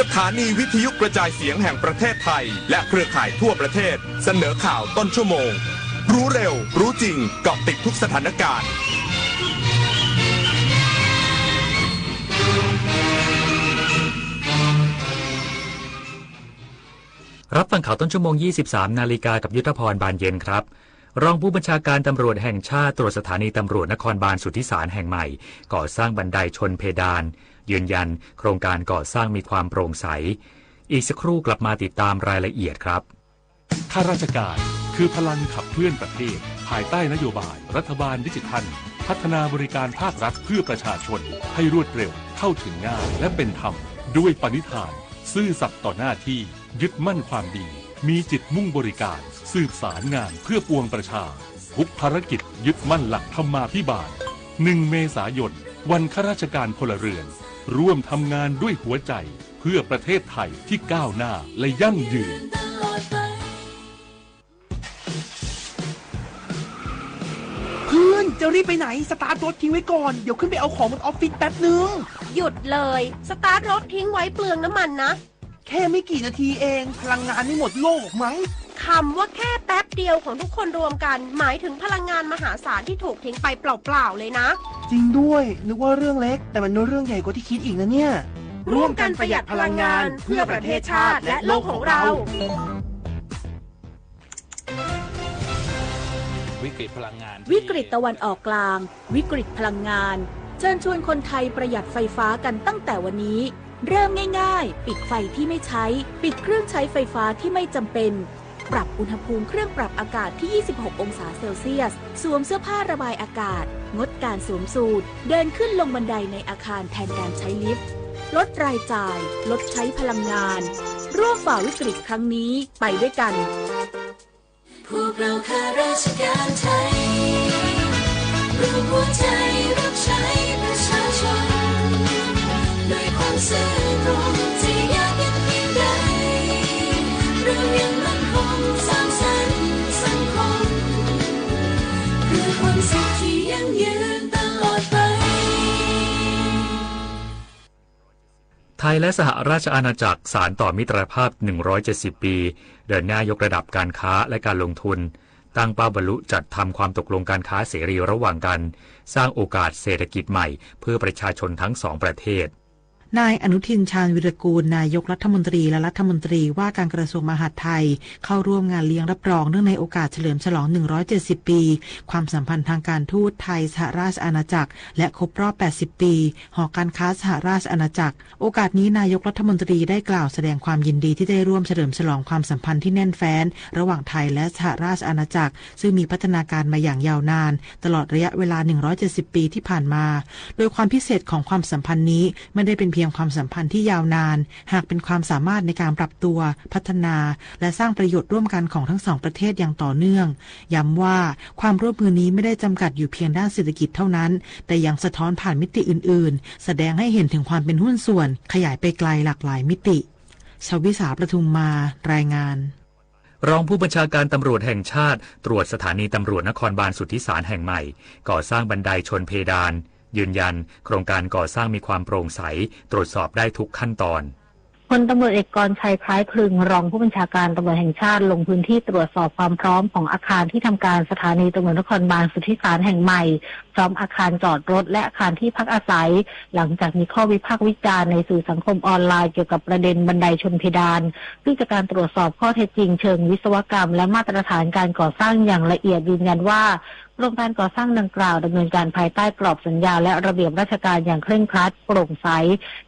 สถานีวิทยุกระจายเสียงแห่งประเทศไทย และเครือข่ายทั่วประเทศ เสนอข่าวต้นชั่วโมง รู้เร็ว รู้จริง เกาะติดทุกสถานการณ์ รับฟังข่าวต้นชั่วโมง ยี่สิบสามนาฬิกา กับยุทธพร บานเย็นครับ รองผู้บัญชาการตำรวจแห่งชาติตรวจสถานีตำรวจนครบาลสุทธิสารแห่งใหม่ ก่อสร้างบันไดชนเพดาน ยืนยันโครงการก่อสร้างมีความโปร่งใส อีกสักครู่กลับมาติดตามรายละเอียดครับ ข้าราชการคือพลังขับเคลื่อนประเทศ ภายใต้นโยบายรัฐบาลดิจิทัล พัฒนาบริการภาครัฐเพื่อประชาชนให้รวดเร็ว เข้าถึงง่าย และเป็นธรรม ด้วยปณิธาน ซื่อสัตย์ต่อหน้าที่ ยึดมั่นความดี มีจิตมุ่งบริการ สืบสารงานเพื่อปวงประชา ทุกภารกิจยึดมั่นหลักธรรมาภิบาล หนึ่งเมษายน วันข้าราชการพลเรือน ร่วมทำงานด้วยหัวใจ เพื่อประเทศไทยที่ก้าวหน้าและยั่งยืน เพื่อน จะรีบไปไหน สตาร์ทรถทิ้งไว้ก่อน เดี๋ยวขึ้นไปเอาของบนออฟฟิศแป๊บนึง หยุดเลย สตาร์ทรถทิ้งไว้เปลืองน้ำมันนะ แค่ไม่กี่นาทีเอง พลังงานไม่หมดโลกหรอกมั้ง คำว่าแค่แป๊บเดียวของทุกคนรวมกัน หมายถึงพลังงานมหาศาลที่ถูกทิ้งไปเปล่าๆเลยนะ จริงด้วย นึกว่าเรื่องเล็ก แต่มันเรื่องใหญ่กว่าที่คิดอีกนะเนี่ย ร่วมกันประหยัดพลังงาน เพื่อประเทศชาติและโลกของเรา วิกฤตพลังงาน วิกฤตตะวันออกกลาง วิกฤตพลังงาน เชิญชวนคนไทยประหยัดไฟฟ้ากันตั้งแต่วันนี้ เริ่มง่ายๆ ปิดไฟที่ไม่ใช้ ปิดเครื่องใช้ไฟฟ้าที่ไม่จำเป็น ปรับอุณหภูมิเครื่องปรับอากาศที่ ยี่สิบหกองศาเซลเซียส สวมเสื้อผ้าระบายอากาศ งดการสวมสูท เดินขึ้นลงบันไดในอาคารแทนการใช้ลิฟต์ ลดรายจ่าย ลดใช้พลังงาน ร่วมฝ่าวิกฤตครั้งนี้ไปด้วยกัน พวกเราข้าราชการไทย รวมหัวใจรับใช้ประชาชน ด้วยความซื่อตรง จะยากเย็นเพียงใด เรายังมั่นคงสร้างสรรค์สังคม เพื่อความสุขที่ยั่งยืนตลอดไป ไทยและสหราชอาณาจักรสานต่อมิตรภาพ หนึ่งร้อยเจ็ดสิบปี เดินหน้ายกระดับการค้าและการลงทุน ตั้งเป้าบรรลุจัดทำความตกลงการค้าเสรีระหว่างกัน สร้างโอกาสเศรษฐกิจใหม่เพื่อประชาชนทั้งสองประเทศ นายอนุทิน ชาญวีรกูล นายกรัฐมนตรีและรัฐมนตรีว่าการกระทรวงมหาดไทย เข้าร่วมงานเลี้ยงรับรองเนื่องในโอกาสเฉลิมฉลอง หนึ่งร้อยเจ็ดสิบปี ความสัมพันธ์ทางการทูตไทยสหราชอาณาจักร และครบรอบ แปดสิบปี หอการค้าสหราชอาณาจักร โอกาสนี้นายกรัฐมนตรีได้กล่าวแสดงความยินดีที่ได้ร่วมเฉลิมฉลองความสัมพันธ์ที่แน่นแฟ้นระหว่างไทยและสหราชอาณาจักร ซึ่งมีพัฒนาการมาอย่างยาวนาน ตลอดระยะเวลา หนึ่งร้อยเจ็ดสิบปีที่ผ่านมา โดยความพิเศษของความสัมพันธ์นี้ไม่ได้เป็นเพียงความสัมพันธ์ที่ยาวนาน หากเป็นความสามารถในการปรับตัว พัฒนา และสร้างประโยชน์ร่วมกันของทั้งสองประเทศอย่างต่อเนื่อง ย้ำว่าความร่วมมือนี้ไม่ได้จำกัดอยู่เพียงด้านเศรษฐกิจเท่านั้น แต่ยังสะท้อนผ่านมิติอื่นๆ แสดงให้เห็นถึงความเป็นหุ้นส่วน ขยายไปไกลหลากหลายมิติ ชวิสา ประทุมมา รายงาน รองผู้บัญชาการตำรวจแห่งชาติตรวจสถานีตำรวจนครบาลสุทธิสารแห่งใหม่ ก่อสร้างบันไดชนเพดาน ยืนยันโครงการก่อสร้างมีความโปร่งใส ตรวจสอบได้ทุกขั้นตอน พลตำรวจเอกกรชัย คล้ายคลึง รองผู้บัญชาการตำรวจแห่งชาติ ลงพื้นที่ตรวจสอบความพร้อมของอาคารที่ทำการสถานีตำรวจนครบาลสุทธิสารแห่งใหม่ พร้อมอาคารจอดรถและอาคารที่พักอาศัย หลังจากมีข้อวิพากษ์วิจารณ์ในสื่อสังคมออนไลน์เกี่ยวกับประเด็นบันไดชนเพดาน ซึ่งจากการตรวจสอบข้อเท็จจริงเชิงวิศวกรรม และมาตรฐานการก่อสร้างอย่างละเอียดยืนยันว่า โครงการก่อสร้างดังกล่าวดำเนินการภายใต้กรอบสัญญาและระเบียบราชการอย่างเคร่งครัด โปร่งใส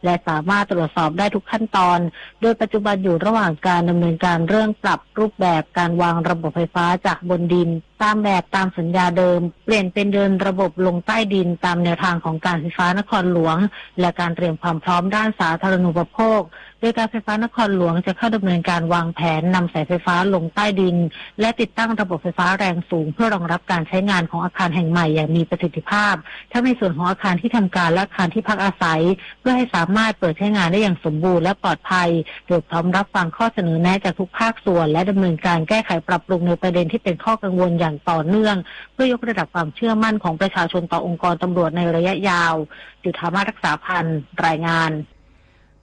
และสามารถตรวจสอบได้ทุกขั้นตอน โดยปัจจุบันอยู่ระหว่างการดำเนินการเรื่องปรับรูปแบบการวางระบบไฟฟ้าจากบนดิน ตามแบบตามสัญญาเดิม เปลี่ยนเป็นเดินระบบลงใต้ดินตามแนวทางของการไฟฟ้านครหลวง และการเตรียมความพร้อมด้านสาธารณูปโภค โดยการไฟฟ้านครหลวงจะเข้าดำเนินการวางแผนนำสายไฟฟ้าลงใต้ดิน และติดตั้งระบบไฟฟ้าแรงสูงเพื่อรองรับการใช้งานของอาคารแห่งใหม่อย่างมีประสิทธิภาพ ทั้งในส่วนของอาคารที่ทำการและอาคารที่พักอาศัย เพื่อให้สามารถเปิดใช้งานได้อย่างสมบูรณ์และปลอดภัย โดยพร้อมรับฟังข้อเสนอแนะจากทุกภาคส่วน และดำเนินการแก้ไขปรับปรุงในประเด็นที่เป็นข้อกังวลอย่างต่อเนื่อง เพื่อยกระดับความเชื่อมั่นของประชาชนต่อองค์กรตำรวจในระยะยาว จุฑามาศ รักษาพันธ์ รายงาน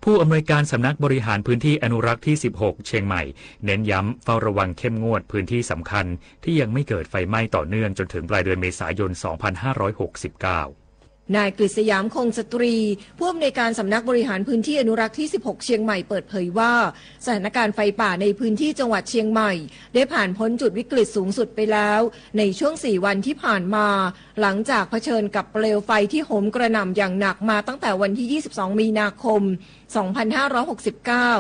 ผู้อำนวยการสำนักบริหารพื้นที่อนุรักษ์ที่ สิบหก เชียงใหม่ เน้นย้ำเฝ้าระวังเข้มงวดพื้นที่สำคัญที่ยังไม่เกิดไฟไหม้ต่อเนื่องจนถึงปลายเดือนเมษายน สองพันห้าร้อยหกสิบเก้า นายกฤษยาม คงสตรี ผู้อำนวยการสำนักบริหารพื้นที่อนุรักษ์ที่ สิบหก เชียงใหม่ เปิดเผยว่า สถานการณ์ไฟป่าในพื้นที่จังหวัดเชียงใหม่ ได้ผ่านพ้นจุดวิกฤตสูงสุดไปแล้ว ในช่วงสี่วันที่ผ่านมา หลังจากเผชิญกับเปลวไฟที่โหมกระหน่ำอย่างหนักมาตั้งแต่วันที่ ยี่สิบสอง มีนาคม สองพันห้าร้อยหกสิบเก้า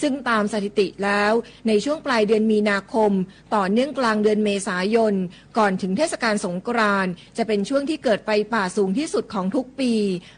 ซึ่งตามสถิติแล้ว ในช่วงปลายเดือนมีนาคม ต่อเนื่องกลางเดือนเมษายน ก่อนถึงเทศกาลสงกรานต์ จะเป็นช่วงที่เกิดไฟป่าสูงที่สุดของทุกปี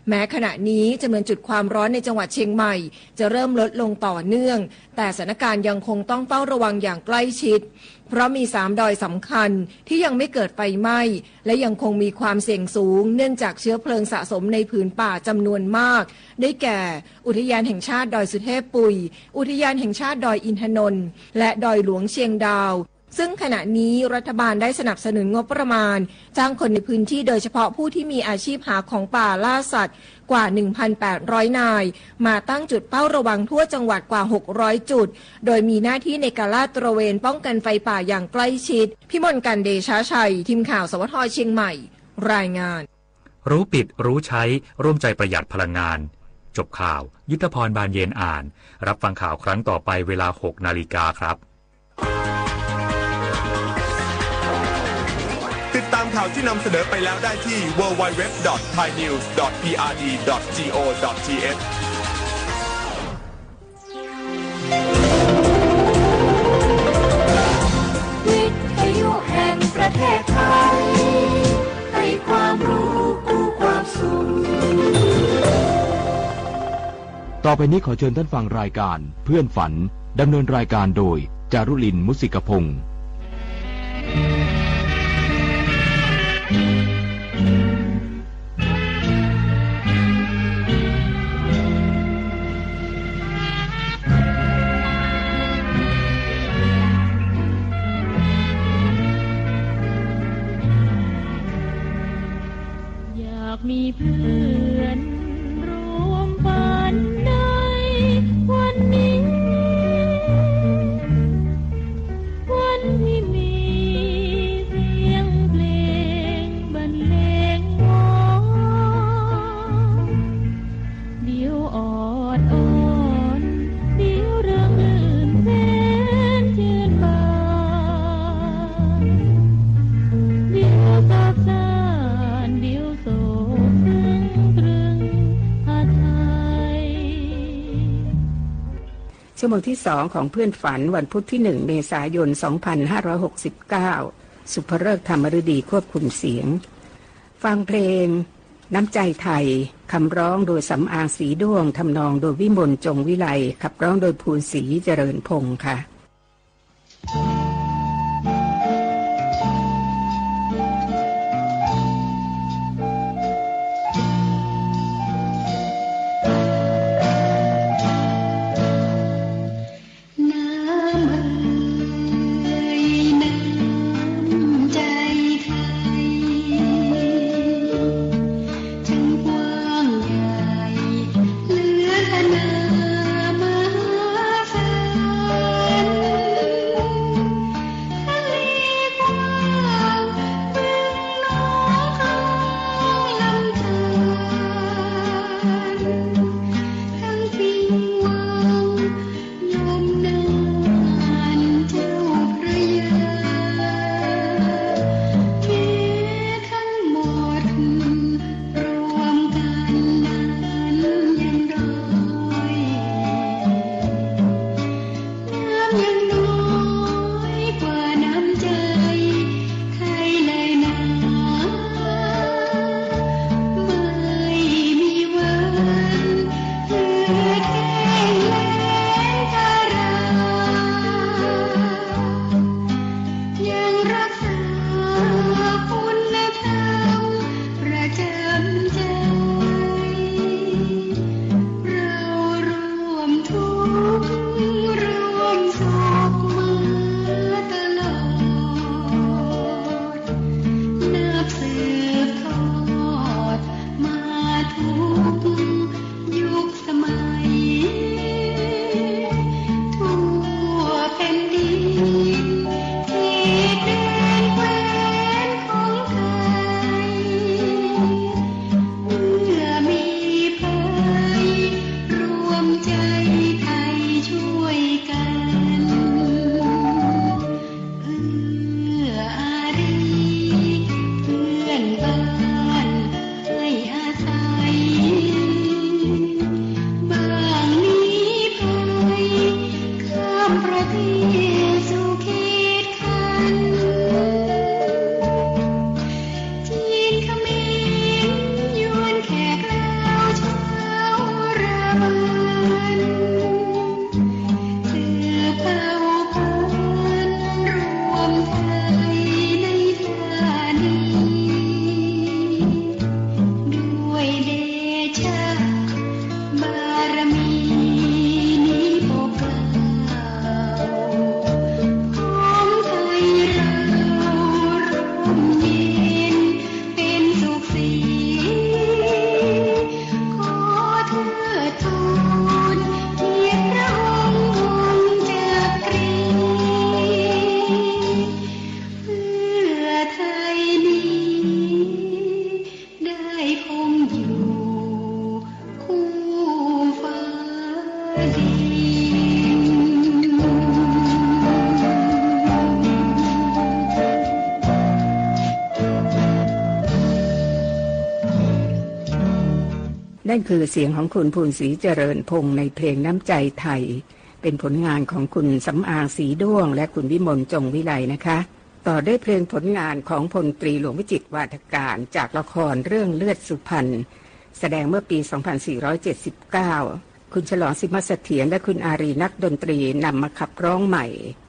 แม้ขณะนี้จำนวนจุดความร้อนในจังหวัดเชียงใหม่ จะเริ่มลดลงต่อเนื่อง แต่สถานการณ์ยังคงต้องเฝ้าระวังอย่างใกล้ชิด เพราะมีสามดอยสำคัญที่ยังไม่เกิดไฟไหม้ และยังคงมีความเสี่ยงสูง เนื่องจากเชื้อเพลิงสะสมในผืนป่าจำนวนมาก ได้แก่ อุทยานแห่งชาติดอยสุเทพปุย อุทยานแห่งชาติดอยอินทนนท์ และดอยหลวงเชียงดาว ซึ่งขณะนี้รัฐบาลได้สนับสนุนงบประมาณ จ้างคนในพื้นที่โดยเฉพาะผู้ที่มีอาชีพหาของป่าล่าสัตว์กว่า หนึ่งพันแปดร้อย นาย มาตั้งจุดเฝ้าระวังทั่วจังหวัดกว่า หกร้อย จุด โดยมีหน้าที่ในการลาดตระเวนป้องกันไฟป่าอย่างใกล้ชิด พิมลกรรย์ เดชาชัย ทีมข่าว สวท เชียงใหม่ รายงาน รู้ปิดรู้ใช้ ร่วมใจประหยัดพลังงาน จบข่าว ยุทธพร บานเย็นอ่าน รับฟังข่าวครั้งต่อไปเวลา หก นาฬิกาครับ ติดตามข่าวที่นำเสนอไปแล้วได้ที่ ดับเบิลยู ดับเบิลยู ดับเบิลยู ดอท ไทยนิวส์ ดอท พีอาร์ดี ดอท จี โอ ดอท ที เอช วิทยุแห่งประเทศไทย ให้ความรู้คู่ความสุข ต่อไปนี้ขอเชิญท่านฟังรายการเพื่อนฝัน ดำเนินรายการโดย จารุลิน มุสิกพงษ์ อยากมีเพื่อนร่วมฝันในวันนี้ วันที่มีเสียงเพลงบรรเลงวอน เดี๋ยวออดอ้อน เดี๋ยวเริงรื่นแสนชื่นบาน เดี๋ยวซาบซ่าน เดี๋ยวโศกตึงตรึงหาไทย ชั่วโมงที่สองของเพื่อนฝัน วันพุธที่หนึ่ง เมษายน สองพันห้าร้อยหกสิบเก้า สุภฤกษ์ธรรมฤดีควบคุมเสียง ฟังเพลงน้ำใจไทย คำร้องโดยสำอาง สีด้วง ทำนองโดยวิมล จงวิไล ขับร้องโดยภูนศรีเจริญพงษ์ค่ะ นั่นคือเสียงของคุณ ภูนศรีเจริญพงษ์ ในเพลงน้ำใจไทย เป็นผลงานของคุณสำอาง ศรีด้วง และคุณวิมล จงวิไลนะคะ ต่อด้วยเพลงผลงานของพลตรีหลวงวิจิตร วาทการ จากละครเรื่องเลือดสุพรรณ แสดงเมื่อปี สองพันสี่ร้อยเจ็ดสิบเก้า คุณฉลอง สิมเสถียร และคุณอารี นักดนตรี นำมาขับร้องใหม่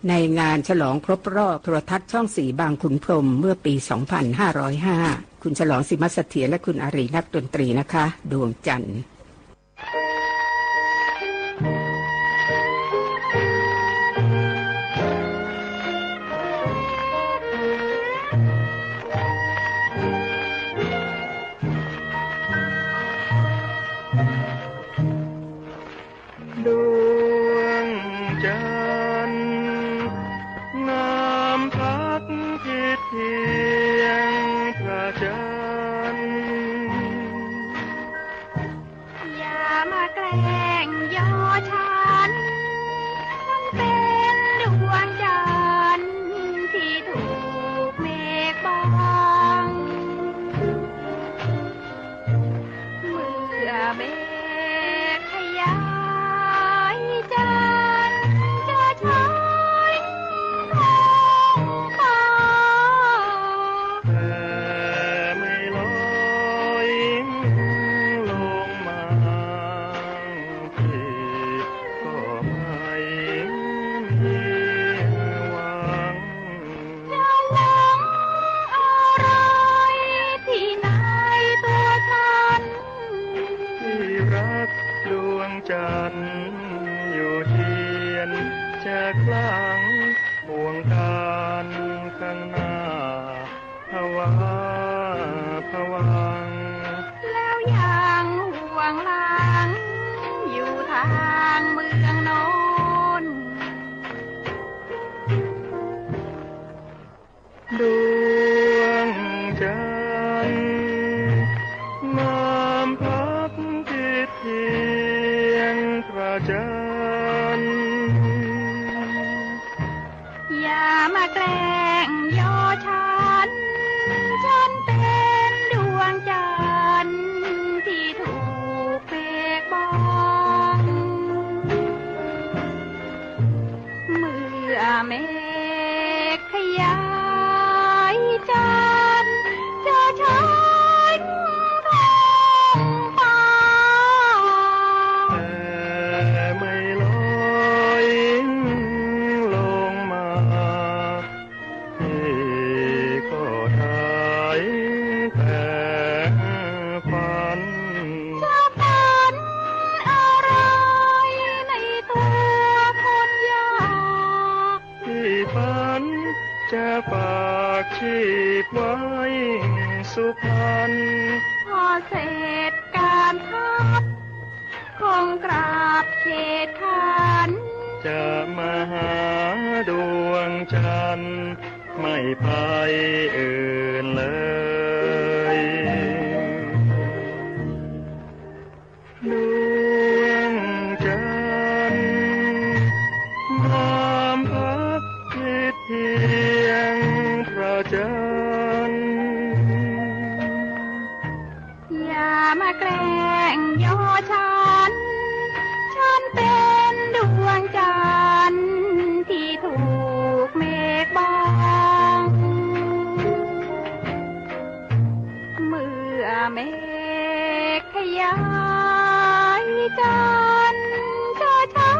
ในงานฉลองครบรอบโทรทัศน์ช่องสี่บางขุนพรหม เมื่อปี สองพันห้าร้อยห้า คุณฉลอง สิมเสถียร และคุณอารี นักดนตรีนะคะ ดวงจันทร์ ดวงจันทร์ งามพักทิดเทียงพระจันทร์ อย่ามาแกล้งยอฉัน ฉันเป็นดวงจันทร์ที่ถูกเมฆบัง เมื่อเมฆขยาย จันทร์จะฉาย แต่ไม่ลอยลงมา พี่ก็ไม่มีหวัง จะหวังอะไรที่ไหนตัวฉัน ที่รักดวงจันทร์อยู่เทียน จะคลั่งห่วงการข้างหน้า ผวาผวัง แล้วยังห่วงหลัง อยู่ทางเมืองโน้น ดวงจันทร์ งามพักทิดเทียงพระจันทร์ อย่ามาแกล้งยอฉัน ฉันเป็นดวงจันทร์ที่ถูกเมฆบัง เมื่อเมฆขยาย จันทร์จะฉาย แต่ไม่ลอยลงมา พี่ก็ได้แต่ฝัน จะฝันอะไรในตัวคนยาก พี่ฝันจะฝากชีพไว้สุพรรณ พอเสร็จการทัพ คงกราบเขตขัน จะมาหาดวงจันทร์ ไม่ไปอื่นเลย ดวงจันทร์ งามพักทิดเทียงพระจันทร์ อย่ามาแกล้งยอฉัน ฉันเป็นดวงจันทร์ที่ถูกเมฆบัง เมื่อเมฆขยาย จันทร์จะฉา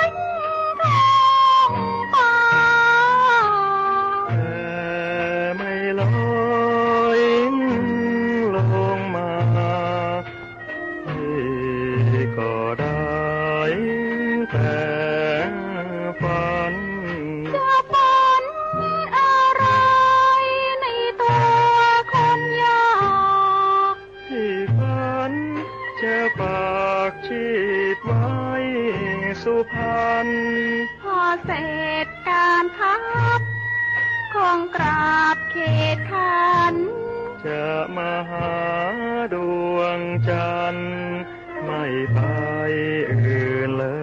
ย แต่ไม่ลอยลงมา พี่ก็ได้แต่ฝัน จะฝันอะไรในตัวคนยาก พี่ฝันจะฝากชีพไว้สุพรรณ พอเสร็จการทัพ คงกราบเขตขัน จะมาหาดวงจันทร์ ไม่ไปอื่นเลย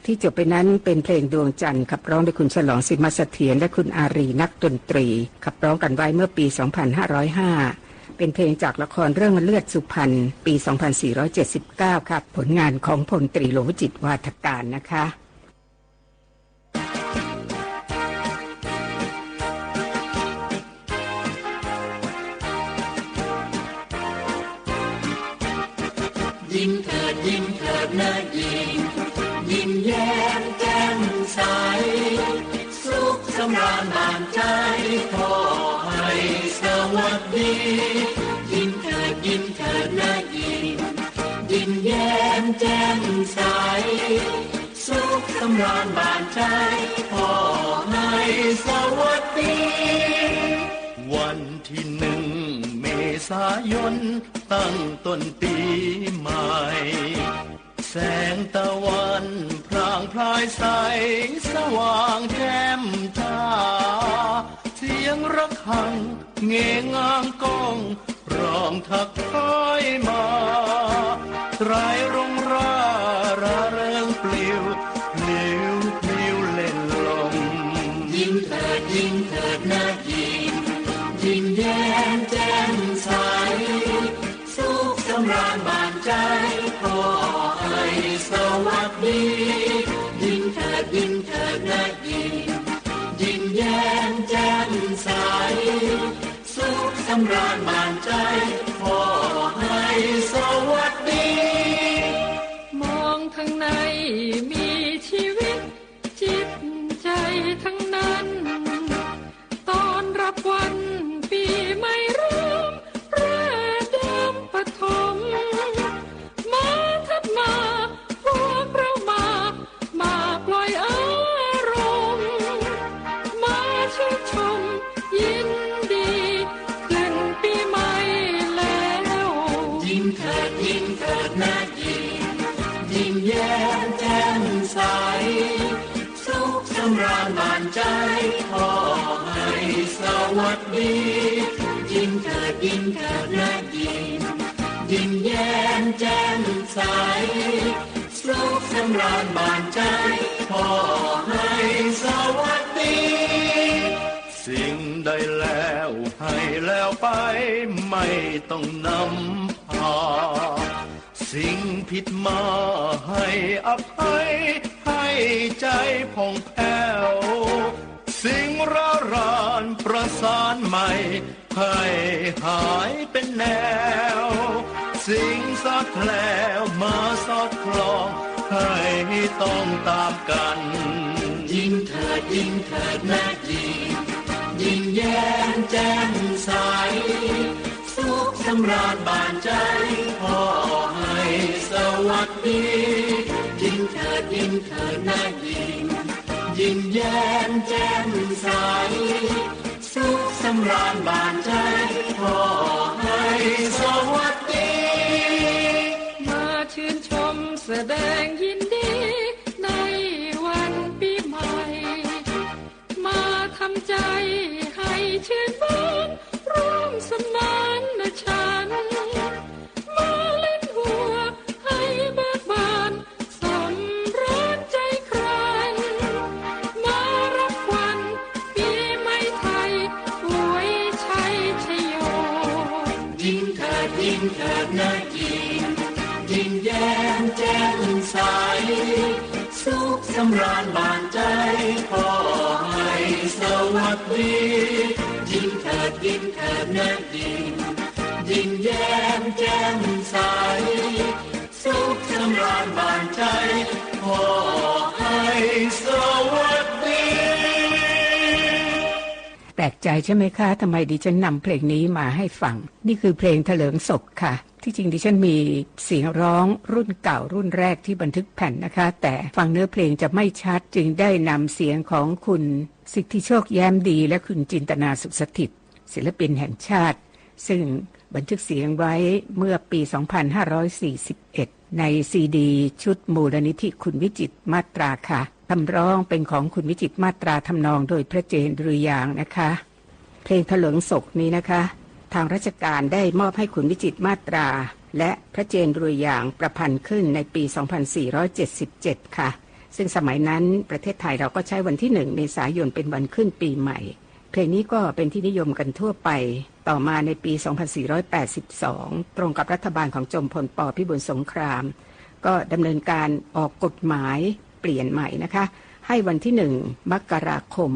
เพ ที่จบไปนั้นเป็นเพลงดวงจันทร์ ขับร้องโดยคุณฉลอง สิมเสถียร และคุณอารี นักดนตรี ขับร้องกันไว้เมื่อปี สองพันห้าร้อยห้า เป็นเพลงจากละครเรื่องเลือดสุพรรณ ปี สองพันสี่ร้อยเจ็ดสิบเก้า ค่ะ ผลงานของพลตรีหลวงวิจิตร วาทการนะคะ ยิ้มเถิด ยิ้มเถิดนะยิ้ม ยิ้มแย้มแจ่มใส สุขสำราญบานใจ ขอให้สวัสดี ยิ้มเถิด ยิ้มเถิดนะยิ้ม ยิ้มแย้มแจ่มใส สุขสำราญบานใจ ขอให้สวัสดี วันที่หนึ่งเมษายน ตั้งต้นปีใหม่ แสงตะวันพร่างพรายใส สว่างแจ่มจ้า เสียงระฆังเงงางก้อง ร้องทักทายมา ไตรรงร่าร่าเริงปลิว พลิ้วพลิ้วเล่นลม ยิ้มเถิด ยิ้มเถิดนะยิ้ม ยิ้มแย้มแจ่มใส สุขสำราญบานใจ ขอให้สวัสดี ยิ้มเถิด ยิ้มเถิดนะยิ้ม ยิ้มแย้มแจ่มใส สุขสำราญบานใจ ขอให้สวัสดี มองทางไหนมีชีวิต จิตใจทั้งนั้น ต้อนรับวันปีใหม่เริ่ม เริ่มเดิมปฐม มาเถิดมา พวกเรามา มาปล่อยอารมณ์ มาชื่นชมยินดี ขึ้นปีใหม่แล้ว ยิ้มเถิด ยิ้มเถิดนะยิ้ม ยิ้มแย้มแจ่มใส สุขสำราญบานใจ ขอให้สวัสดี ยิ้มเถิด ยิ้มเถิดนะยิ้ม ยิ้มแย้มแจ่มใส สุขสำราญบานใจ ขอให้สวัสดี สิ่งใดแล้วให้แล้วไป ไม่ต้องนำพา สิ่งผิดมาให้อภัย ให้ใจผ่องแผ้ว สิ่งร้าวรานประสานใหม่ ให้หายเป็นแนว สิ่งสาดแคล้วมาสอดคล้อง ให้ต้องตามกัน ยิ้มเถิด ยิ้มเถิดนะยิ้ม ยิ้มแย้มแจ่มใส สุขสำราญบานใจ ขอให้สวัสดี ยิ้มเถิด ยิ้มเถิดนะยิ้ม ยิ้มแย้มแจ่มใส สุขสำราญบานใจ ขอให้สวัสดี มาชื่นชมแสดงยินดี ในวันปีใหม่ มาทำใจให้ชื่นบาน ร่วมสมานฉันท์ มาเล่นหัวให้เบิกบาน สำราญใจใคร่ มารับขวัญปีใหม่ไทย อวยชัยชโย ยิ้มเถิด ยิ้มเถิดนะยิ้ม ยิ้มแย้มแจ่มใส สุขสำราญบานใจ ขอให้สวัสดี ยิ้มเถิด ยิ้มเถิดนะยิ้ม ยิ้มแย้มแจ่มใส สุขสำราญบานใจ ขอให้สวัสดี แปลกใจใช่ไหมคะ ทำไมดิฉันนำเพลงนี้มาให้ฟัง นี่คือเพลงเถลิงศกค่ะ ที่จริงดิฉันมีเสียงร้องรุ่นเก่ารุ่นแรกที่บันทึกแผ่นนะคะ แต่ฟังเนื้อเพลงจะไม่ชัด จึงได้นำเสียงของคุณสิทธิโชค แย้มดี และคุณจินตนา สุขสถิต ศิลปินแห่งชาติ ซึ่งบันทึกเสียงไว้เมื่อปี สองพันห้าร้อยสี่สิบเอ็ด ในซีดีชุดมูลนิธิคุณวิจิตรมาตราค่ะ คำร้องเป็นของคุณวิจิตรมาตรา ทำนองโดยพระเจนดุริยางค์นะคะ เพลงเถลิงศกนี้นะคะ ทางราชการได้มอบให้คุณวิจิตรมาตรา และพระเจนดุริยางค์ประพันธ์ขึ้นในปี สองพันสี่ร้อยเจ็ดสิบเจ็ด ค่ะ ซึ่งสมัยนั้นประเทศไทยเราก็ใช้วันที่หนึ่งเมษายนเป็นวันขึ้นปีใหม่ เพลงนี้ก็เป็นที่นิยมกันทั่วไป ต่อมาในปีสองพันสี่ร้อยแปดสิบสอง ตรงกับรัฐบาลของจอมพล ป.พิบูลสงคราม ก็ดำเนินการออกกฎหมายเปลี่ยนใหม่นะคะ ให้วันที่หนึ่งมกราคม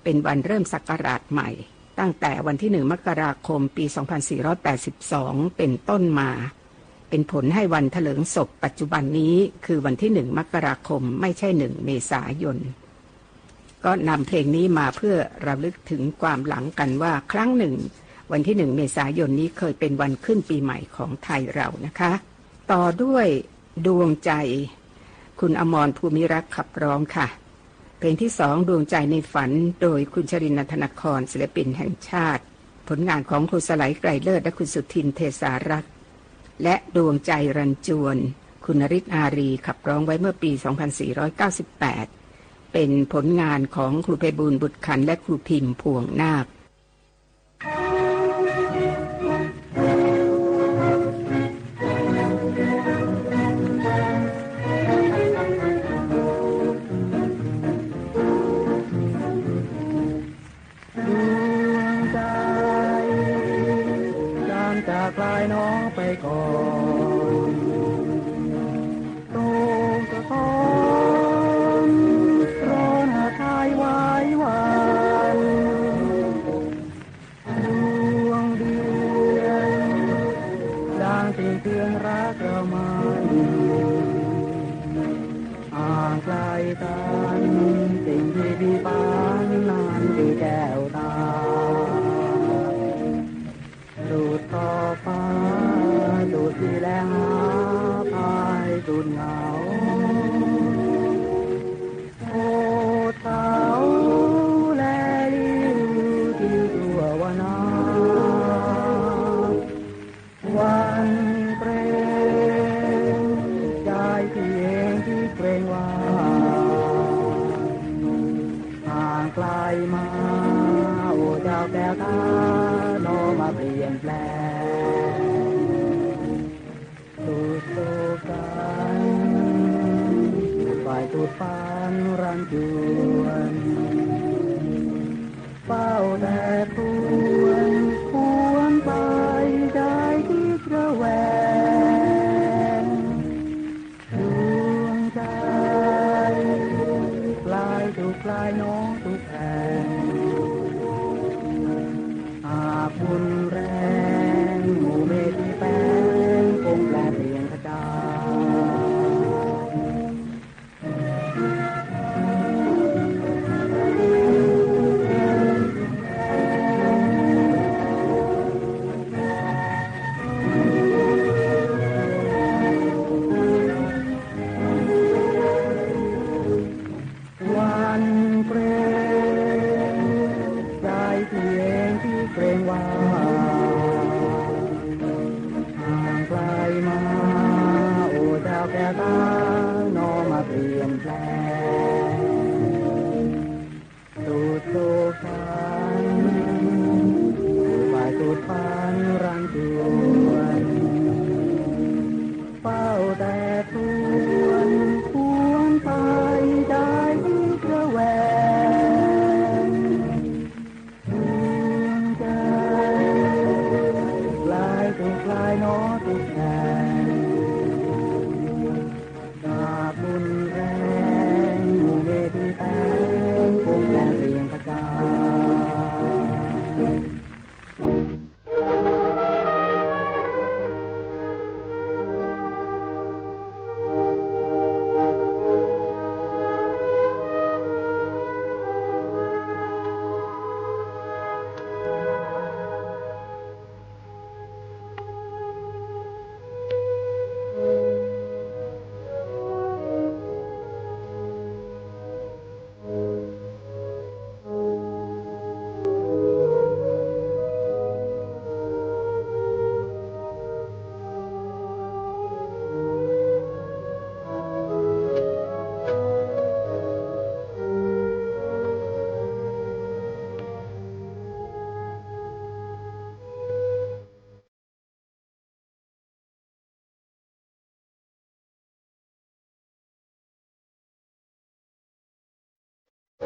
เป็นวันเริ่มศักราชใหม่ ตั้งแต่วันที่หนึ่งมกราคมปีสองพันสี่ร้อยแปดสิบสองเป็นต้นมา เป็นผลให้วันเถลิงศพปัจจุบันนี้คือวันที่หนึ่งมกราคม ไม่ใช่หนึ่งเมษายน ก็นำเพลงนี้มาเพื่อระลึกถึงความหลังกันว่าครั้งหนึ่งวันที่หนึ่งเมษายนนี้เคยเป็นวันขึ้นปีใหม่ของไทยเรานะคะ ต่อด้วยดวงใจ คุณอมร ภูมิรักษ์ขับร้องค่ะ เพลงที่สอง ดวงใจในฝัน โดยคุณชรินทร์ นันทนคร ศิลปินแห่งชาติ ผลงานของครูสไล ไกรเลิศ และคุณสุทิน เทสารักษ์ และดวงใจรันจวน คุณนฤทธิ์ อารี ขับร้องไว้เมื่อปีสองพันสี่ร้อยเก้าสิบแปด เป็นผลงานของครูไพบูลย์ บุตรขันธ์ และครูพิมพ์ พวงนาค ดวงใจ จางจากลายน้องไปก่อน โศกสะท้อนร้อนหาทายไหวหวั่น ดวงเดือน ดังสิ่งเตือนรักเรามัน ห่างไกลกัน สิ่งที่พี่ฝันนั้นคือแก้วตา สุดขอบฟ้า สุดที่แลหา ภายสุดเหงา โอดเศร้าและริ้วที่ชั่ววนา หวั่นเกรง ใจพี่เองที่เกรงว่า ห่างไกลมา โอ้เจ้าแก้วตา น้องมาเปลี่ยนแปลง สุดโศกสัน ฝ่ายสุดฝันรันจวน เฝ้าแต่ครวญ ครวญไปใจคิดระแวง ดวงใจ คลายทุกข์คลายน้องทุกแห่ง หากบุญแรง หมู่เมธีแฝง คงแปลเปลี่ยนขจา หวั่นเกรง ใจพี่เองที่เกรงว่า ห่างไกลมา โอ้เจ้าแก้วตา น้องมาเปลี่ยนแปลง สุดโศกสัน ฝ่ายสุดฝันรันจวน เฝ้าแต่ครวญ ครวญไปใจคิดระแวง ดวงใจ คลายทุกข์คลายน้องทุกแห่ง หากบุญแรง หมู่เมธีแฝง คงแปลเปลี่ยนขจา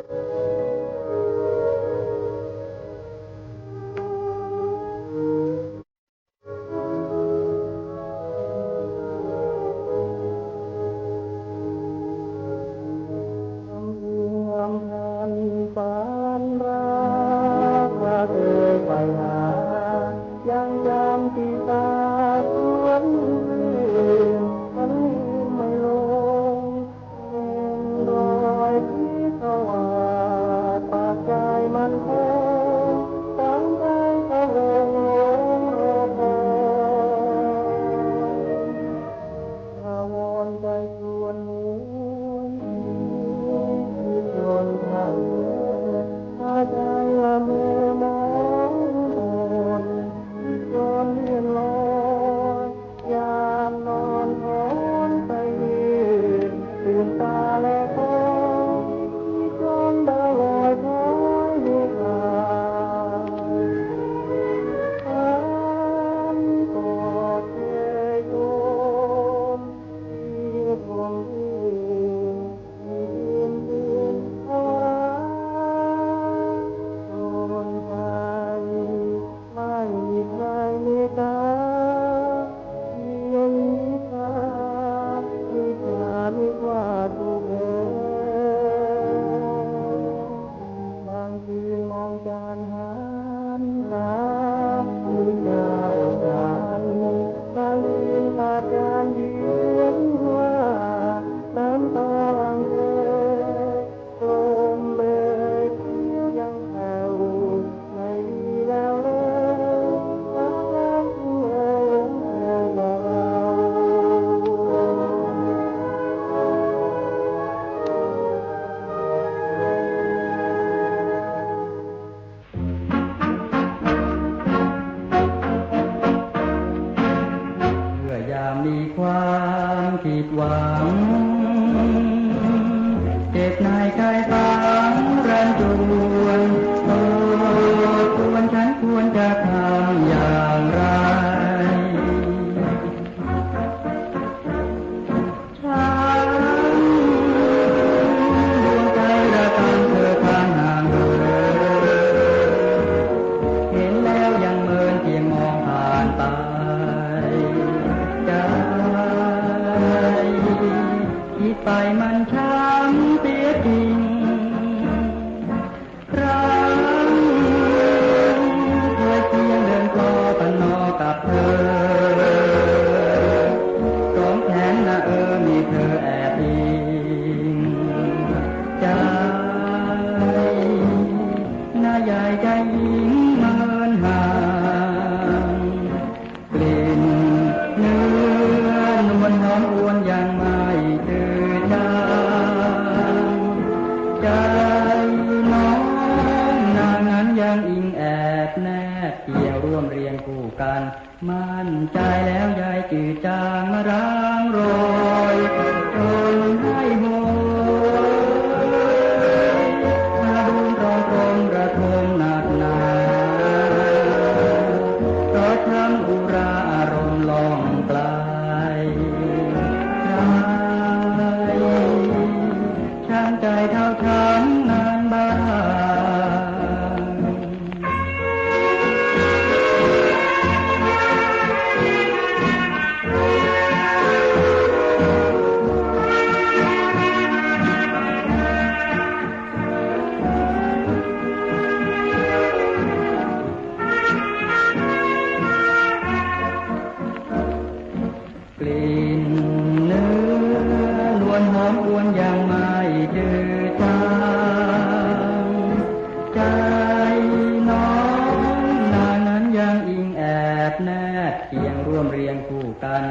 เพื่อนท่านปานรัก ว่าเคยไปหา ยังจำปีศาจสวนเรือน มันไม่ลง เป็นรอยพิศวาส ปากใจมันคง ตั้งใจพะวงหลงรอคอย อาวรณ์ใจชวนหวน คิดจนพร่ำเพ้อ พาใจละเมอมองมน คิดจนเลื่อนลอย ยามนอนถอนไป ตื่นตาแลคอย จงดาวลอยคอยให้ขาด ฝันกอดเชยชม ที่คงที่ ที่ดินดินผวา โดนภัย ไม่มีใครเมตตา เพียงนิทรา นิทรา นิทราทุกข์เอ๋ย บางคืนมองจันทร์หันหา มีเจ้าจันทร์ บางคืนขาดการเยือนว่า น้ำตาหลั่งเอ่ย ลมเอ่ยเสียงยังแผ่ว ไม่มีแววเลย รักรักเอ่ยหลงแผ่วกว่าเรา เมื่อยามมีความผิดหวัง เจ็บในกายฝังรันจวน โอ้ ควร ฉันควรจะทำอย่างไร ช้ำดวงใจระกำเธอพลันห่างเหิน เห็นแล้วยังเมินเพียงมองผ่านไป ใจคิดไปมันช้ำเสียจริง ครั้งเคยเคียงเดินคลอปะนอกับเธอ สองแขนนะเออมีเธอแอบอิง ใจนะยายใจหญิงเมินห่าง กลิ่นเนื้อนวลหอมอวนยังไม่จืดจาง ใจน้องนางนั้นยังอิงแอบแนบเคียงร่วมเรียงคู่กัน มั่นใจแล้วยายจืดจางมาร้างรอย จนให้โหย มาดูตรอมตรมระทมหนักหนา เพราะช้ำอุราอารมณ์ล่องไกล ใครช้ำใจเท่าช้ำนานบ้าง กลิ่นเนื้อนวลหอมอวนยังไม่จืดจาง ใจน้องนางนั้นยังอิงแอบแนบเคียงร่วมเรียงคู่กัน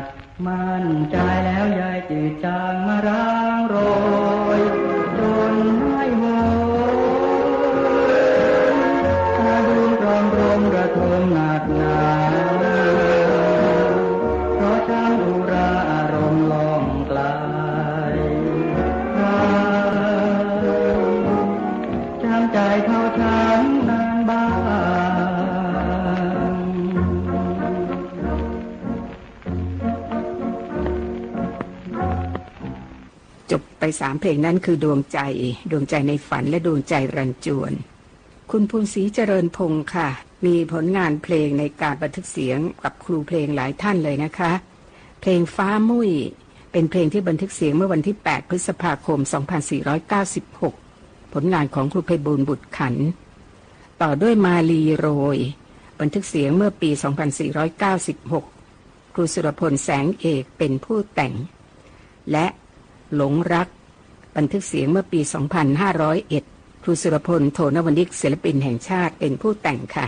มั่นใจแล้วยายจืดจางมาร้างรอย จนให้โหย ตาดูตรอมตรมระทมหนักหนา เพราะช้ำอุราอารมณ์ล่องไกล ใครช้ำใจเท่าช้ำนานบ้าง จบ ไปสามเพลงนั้นคือดวงใจ ดวงใจในฝัน และดวงใจรันจวน คุณภูนศรีเจริญพงษ์ค่ะ มีผลงานเพลงในการบันทึกเสียงกับครูเพลงหลายท่านเลยนะคะ เพลงฟ้ามุ่ย เป็นเพลงที่บันทึกเสียงเมื่อวันที่ แปด พฤษภาคม สองพันสี่ร้อยเก้าสิบหก ผลงานของครูไพบูลย์ บุตรขัน ต่อด้วยมาลีโรย บันทึกเสียงเมื่อปี สองพันสี่ร้อยเก้าสิบหก ครูสุรพล แสงเอก เป็นผู้แต่ง และหลงรัก บันทึกเสียงเมื่อปี สองพันห้าร้อยเอ็ด ครูสุรพล โทนวนิช ศิลปินแห่งชาติ เป็นผู้แต่งค่ะ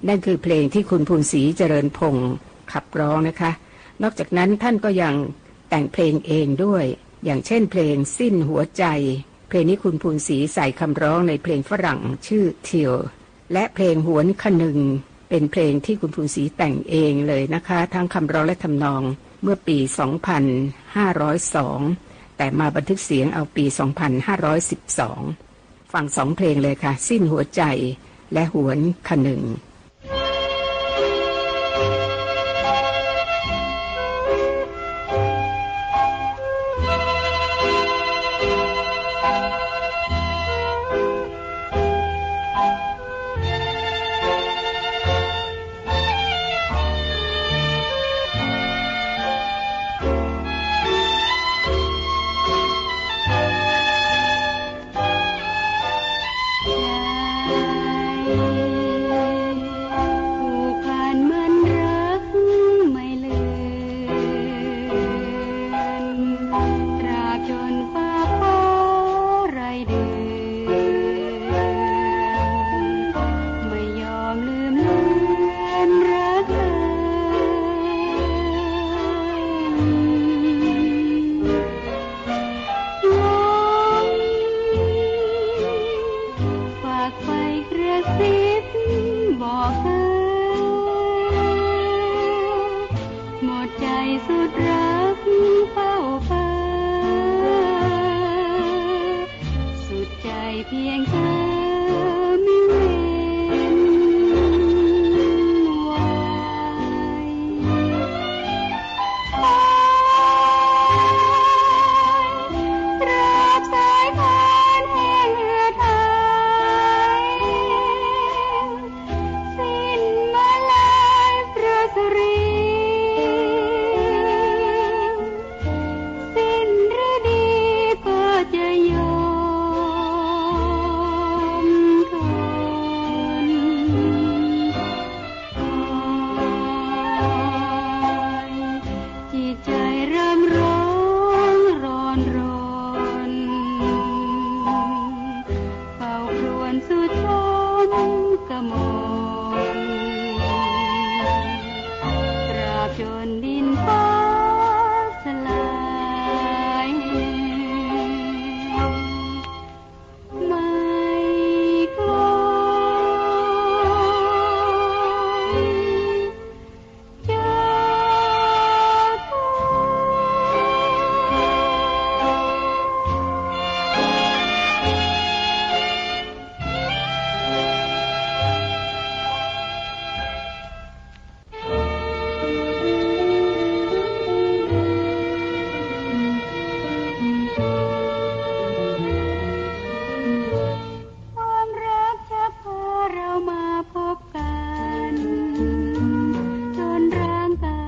นั่นคือเพลงที่คุณภูนศรีเจริญพงษ์ขับร้องนะคะ นอกจากนั้นท่านก็ยังแต่งเพลงเองด้วย อย่างเช่นเพลงสิ้นหัวใจ เพลงนี้คุณภูนศรีใส่คำร้องในเพลงฝรั่งชื่อ Till และเพลงหวนคะนึง เป็นเพลงที่คุณภูนศรีแต่งเองเลยนะคะ ทั้งคำร้องและทำนอง เมื่อปี สองพันห้าร้อยสอง แต่มาบันทึกเสียงเอาปี สองพันห้าร้อยสิบสอง ฟังสองเพลงเลยค่ะ สิ้นหัวใจ และหวนคะนึง ผูกพันเหมือนรักไม่เลือน ตราบจนฟ้าฟ้าไร้เดือน ไม่ยอมลืมเลือนรักเธอ ลม ฝากไปกระซิบบอกเธอ หมดใจสุดรักเฝ้าเฝ้า สุดใจเพียงเธอไม่เว้นไหว ตราบสายทานแห้งเหือดหาย สิ้นมาลัยพระสุรินทร์ สิ้นฤดีก็จะยอมทน จิตใจร่ำร้องร้อนรน เฝ้าครวญสุดทนกมล ตราบจนดินฟ้าสลาย ไม่คล้อยจากเธอ ความรักจะพาเรามาพบกัน จนร้างกั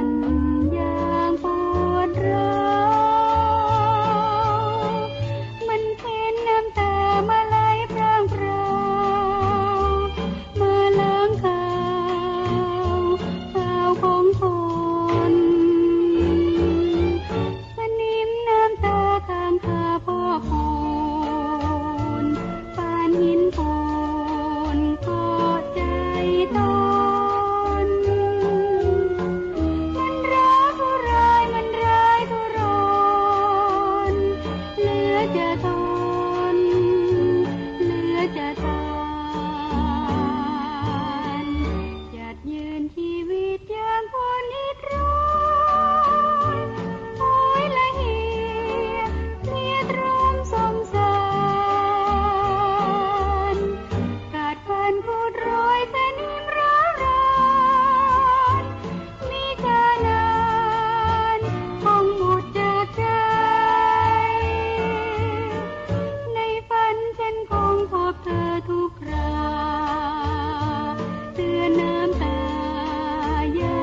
นอย่างปวดร้าว มันเป็นน้ำตามาไหลพร่างพราว มาล้างคาว คาวของคน สนิมน้ำตาค้างคาพอกพูน ปานหินปูนเกาะใจตน มันร้าวทุราย มันร้ายทุรน เหลือจะทน เหลือจะต้าน หยัดยืนชีวิตอย่างคนอิดโรย โอยละเหีย เพลียตรอมสมสาร กัดฟันขูดโรยสนิมร้าวราน มีกาลนาน คงหมดจากใจ ในฝันฉันคงพบเธอทุกครา เตือนน้ำตาอย่า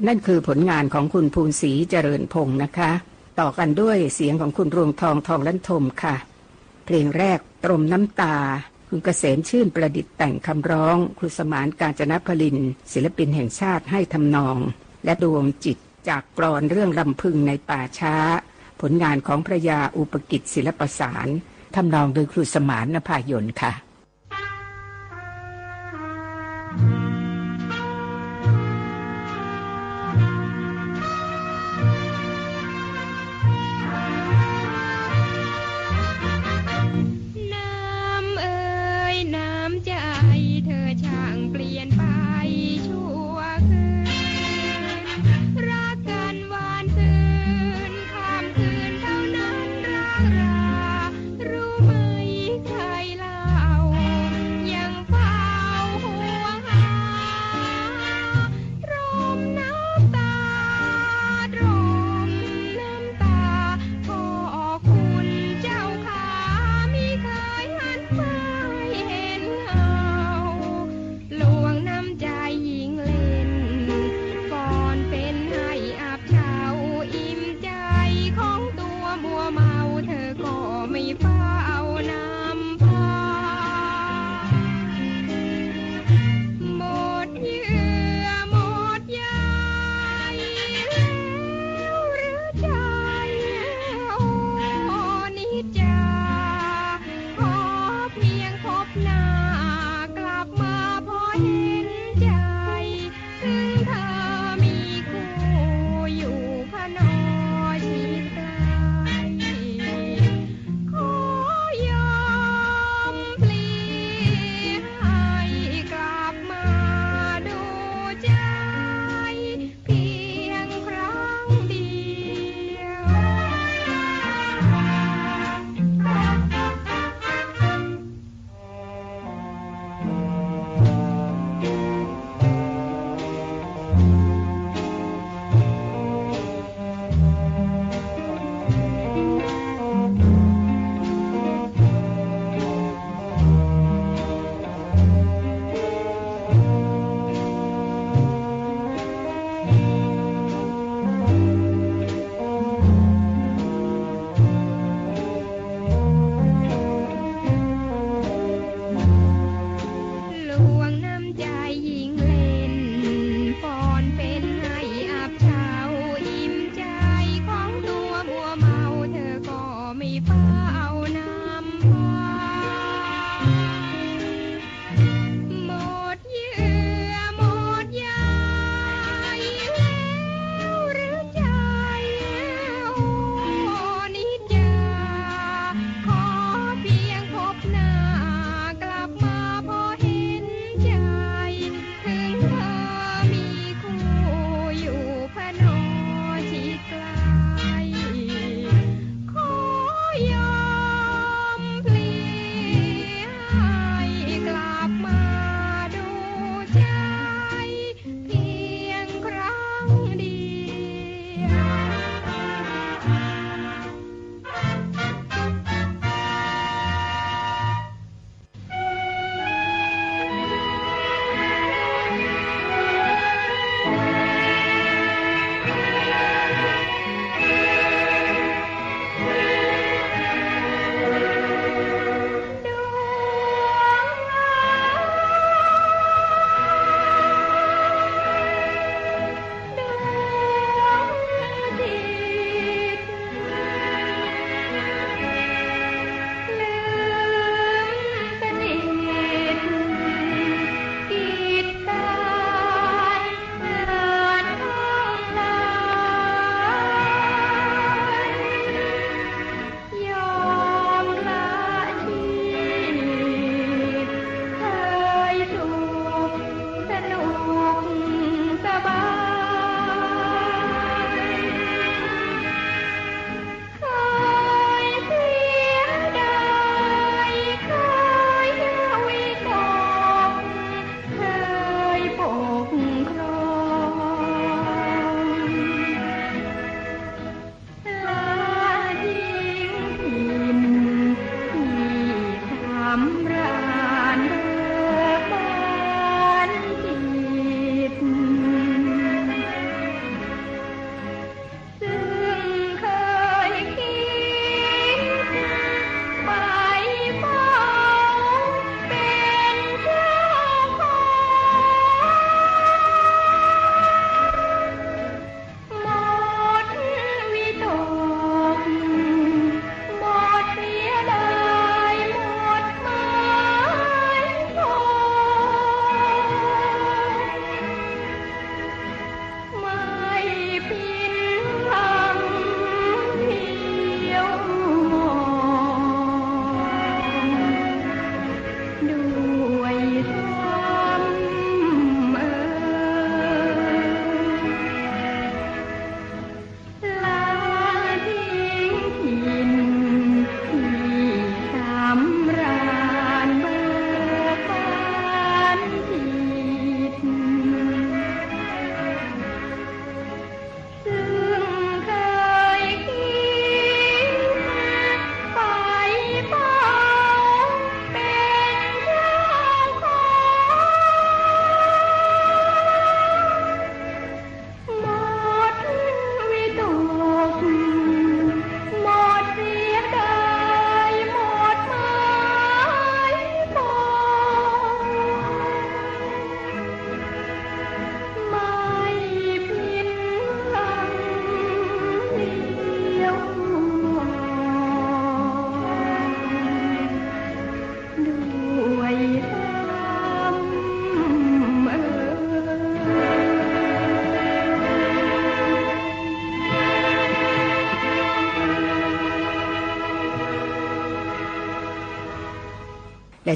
นั่นคือผลงานของคุณภูนศรีเจริญพงษ์นะคะ ต่อกันด้วยเสียงของคุณรวงทอง ทองลันทมค่ะ เพลงแรกตรมน้ำตา คุณเกษมชื่นประดิษฐ์แต่งคำร้อง ครูสมาน กาญจนพลิน ศิลปินแห่งชาติให้ทำนอง และดวงจิตจากกลอนเรื่องลำพึงในป่าช้า ผลงานของพระยาอุปกิจศิลปสาร ทำนองโดยครูสมาน นภายนค่ะ น้ำเอ่ยน้ำใจ เธอช่างเปลี่ยนไปชั่วคืน รักกันหวานซื่น ค่ำคืนเท่านั้นรักรา รู้ไหมใครเล่า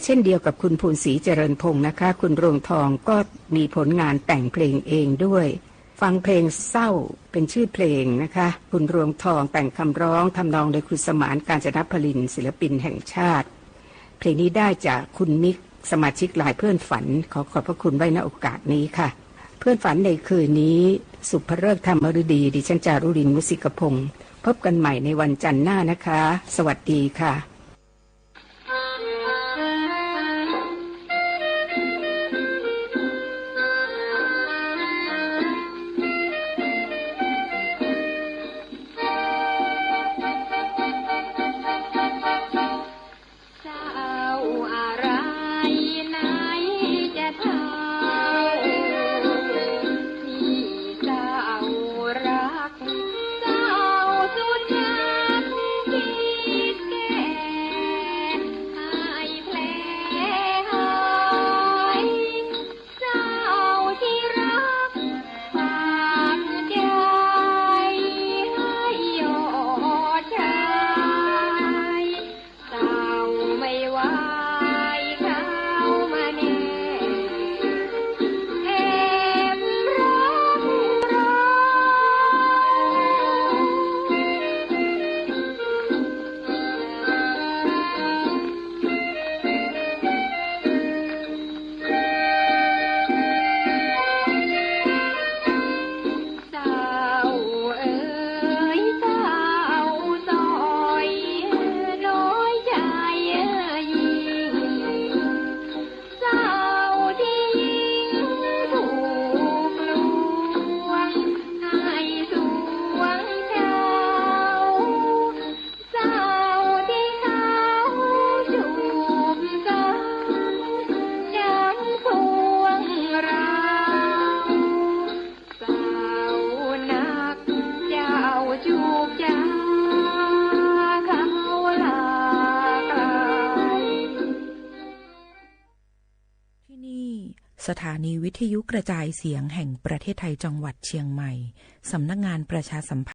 เช่นเดียวกับคุณภูนศรีเจริญพงษ์นะคะ คุณรวงทองก็มีผลงานแต่งเพลงเองด้วย ฟังเพลงเศร้าเป็นชื่อเพลงนะคะ คุณรวงทองแต่งคำร้อง ทำนองโดยคุณสมาน กาญจนพลิน ศิลปินแห่งชาติ เพลงนี้ได้จากคุณมิก สมาชิกไลน์เพื่อนฝัน ขอขอบพระคุณไว้ ณ โอกาสนี้ค่ะ เพื่อนฝันในคืนนี้ สุภฤกษ์ธรรมฤดี ดิฉันจารุรินทร์ มุสิกพงษ์ พบกันใหม่ในวันจันทร์หน้านะคะ สวัสดีค่ะ เศร้าอะไรไหนจะเท่า ที่เศร้ารัก เศร้าสุดฉันคิดแก้ ให้แผลหาย เศร้าที่รัก ฝากใจ ให้ยอดชาย เศร้าไม่ไหว เข้ามาแนบ แอบรักเรา เศร้าเอ๋ยเศร้าสอย น้อยใจยิ่ง เศร้าที่ยิ่งถูกลวง ให้สวงเจ้า เศร้าที่เขาจูบกัน ยังสวงเรา เศร้านัก เจ้าจูบจา เขาลาไกล ที่นี่ สถานีวิทยุกระจายเสียงแห่งประเทศไทยจังหวัดเชียงใหม่ สำนักงานประชาสัมพันธ์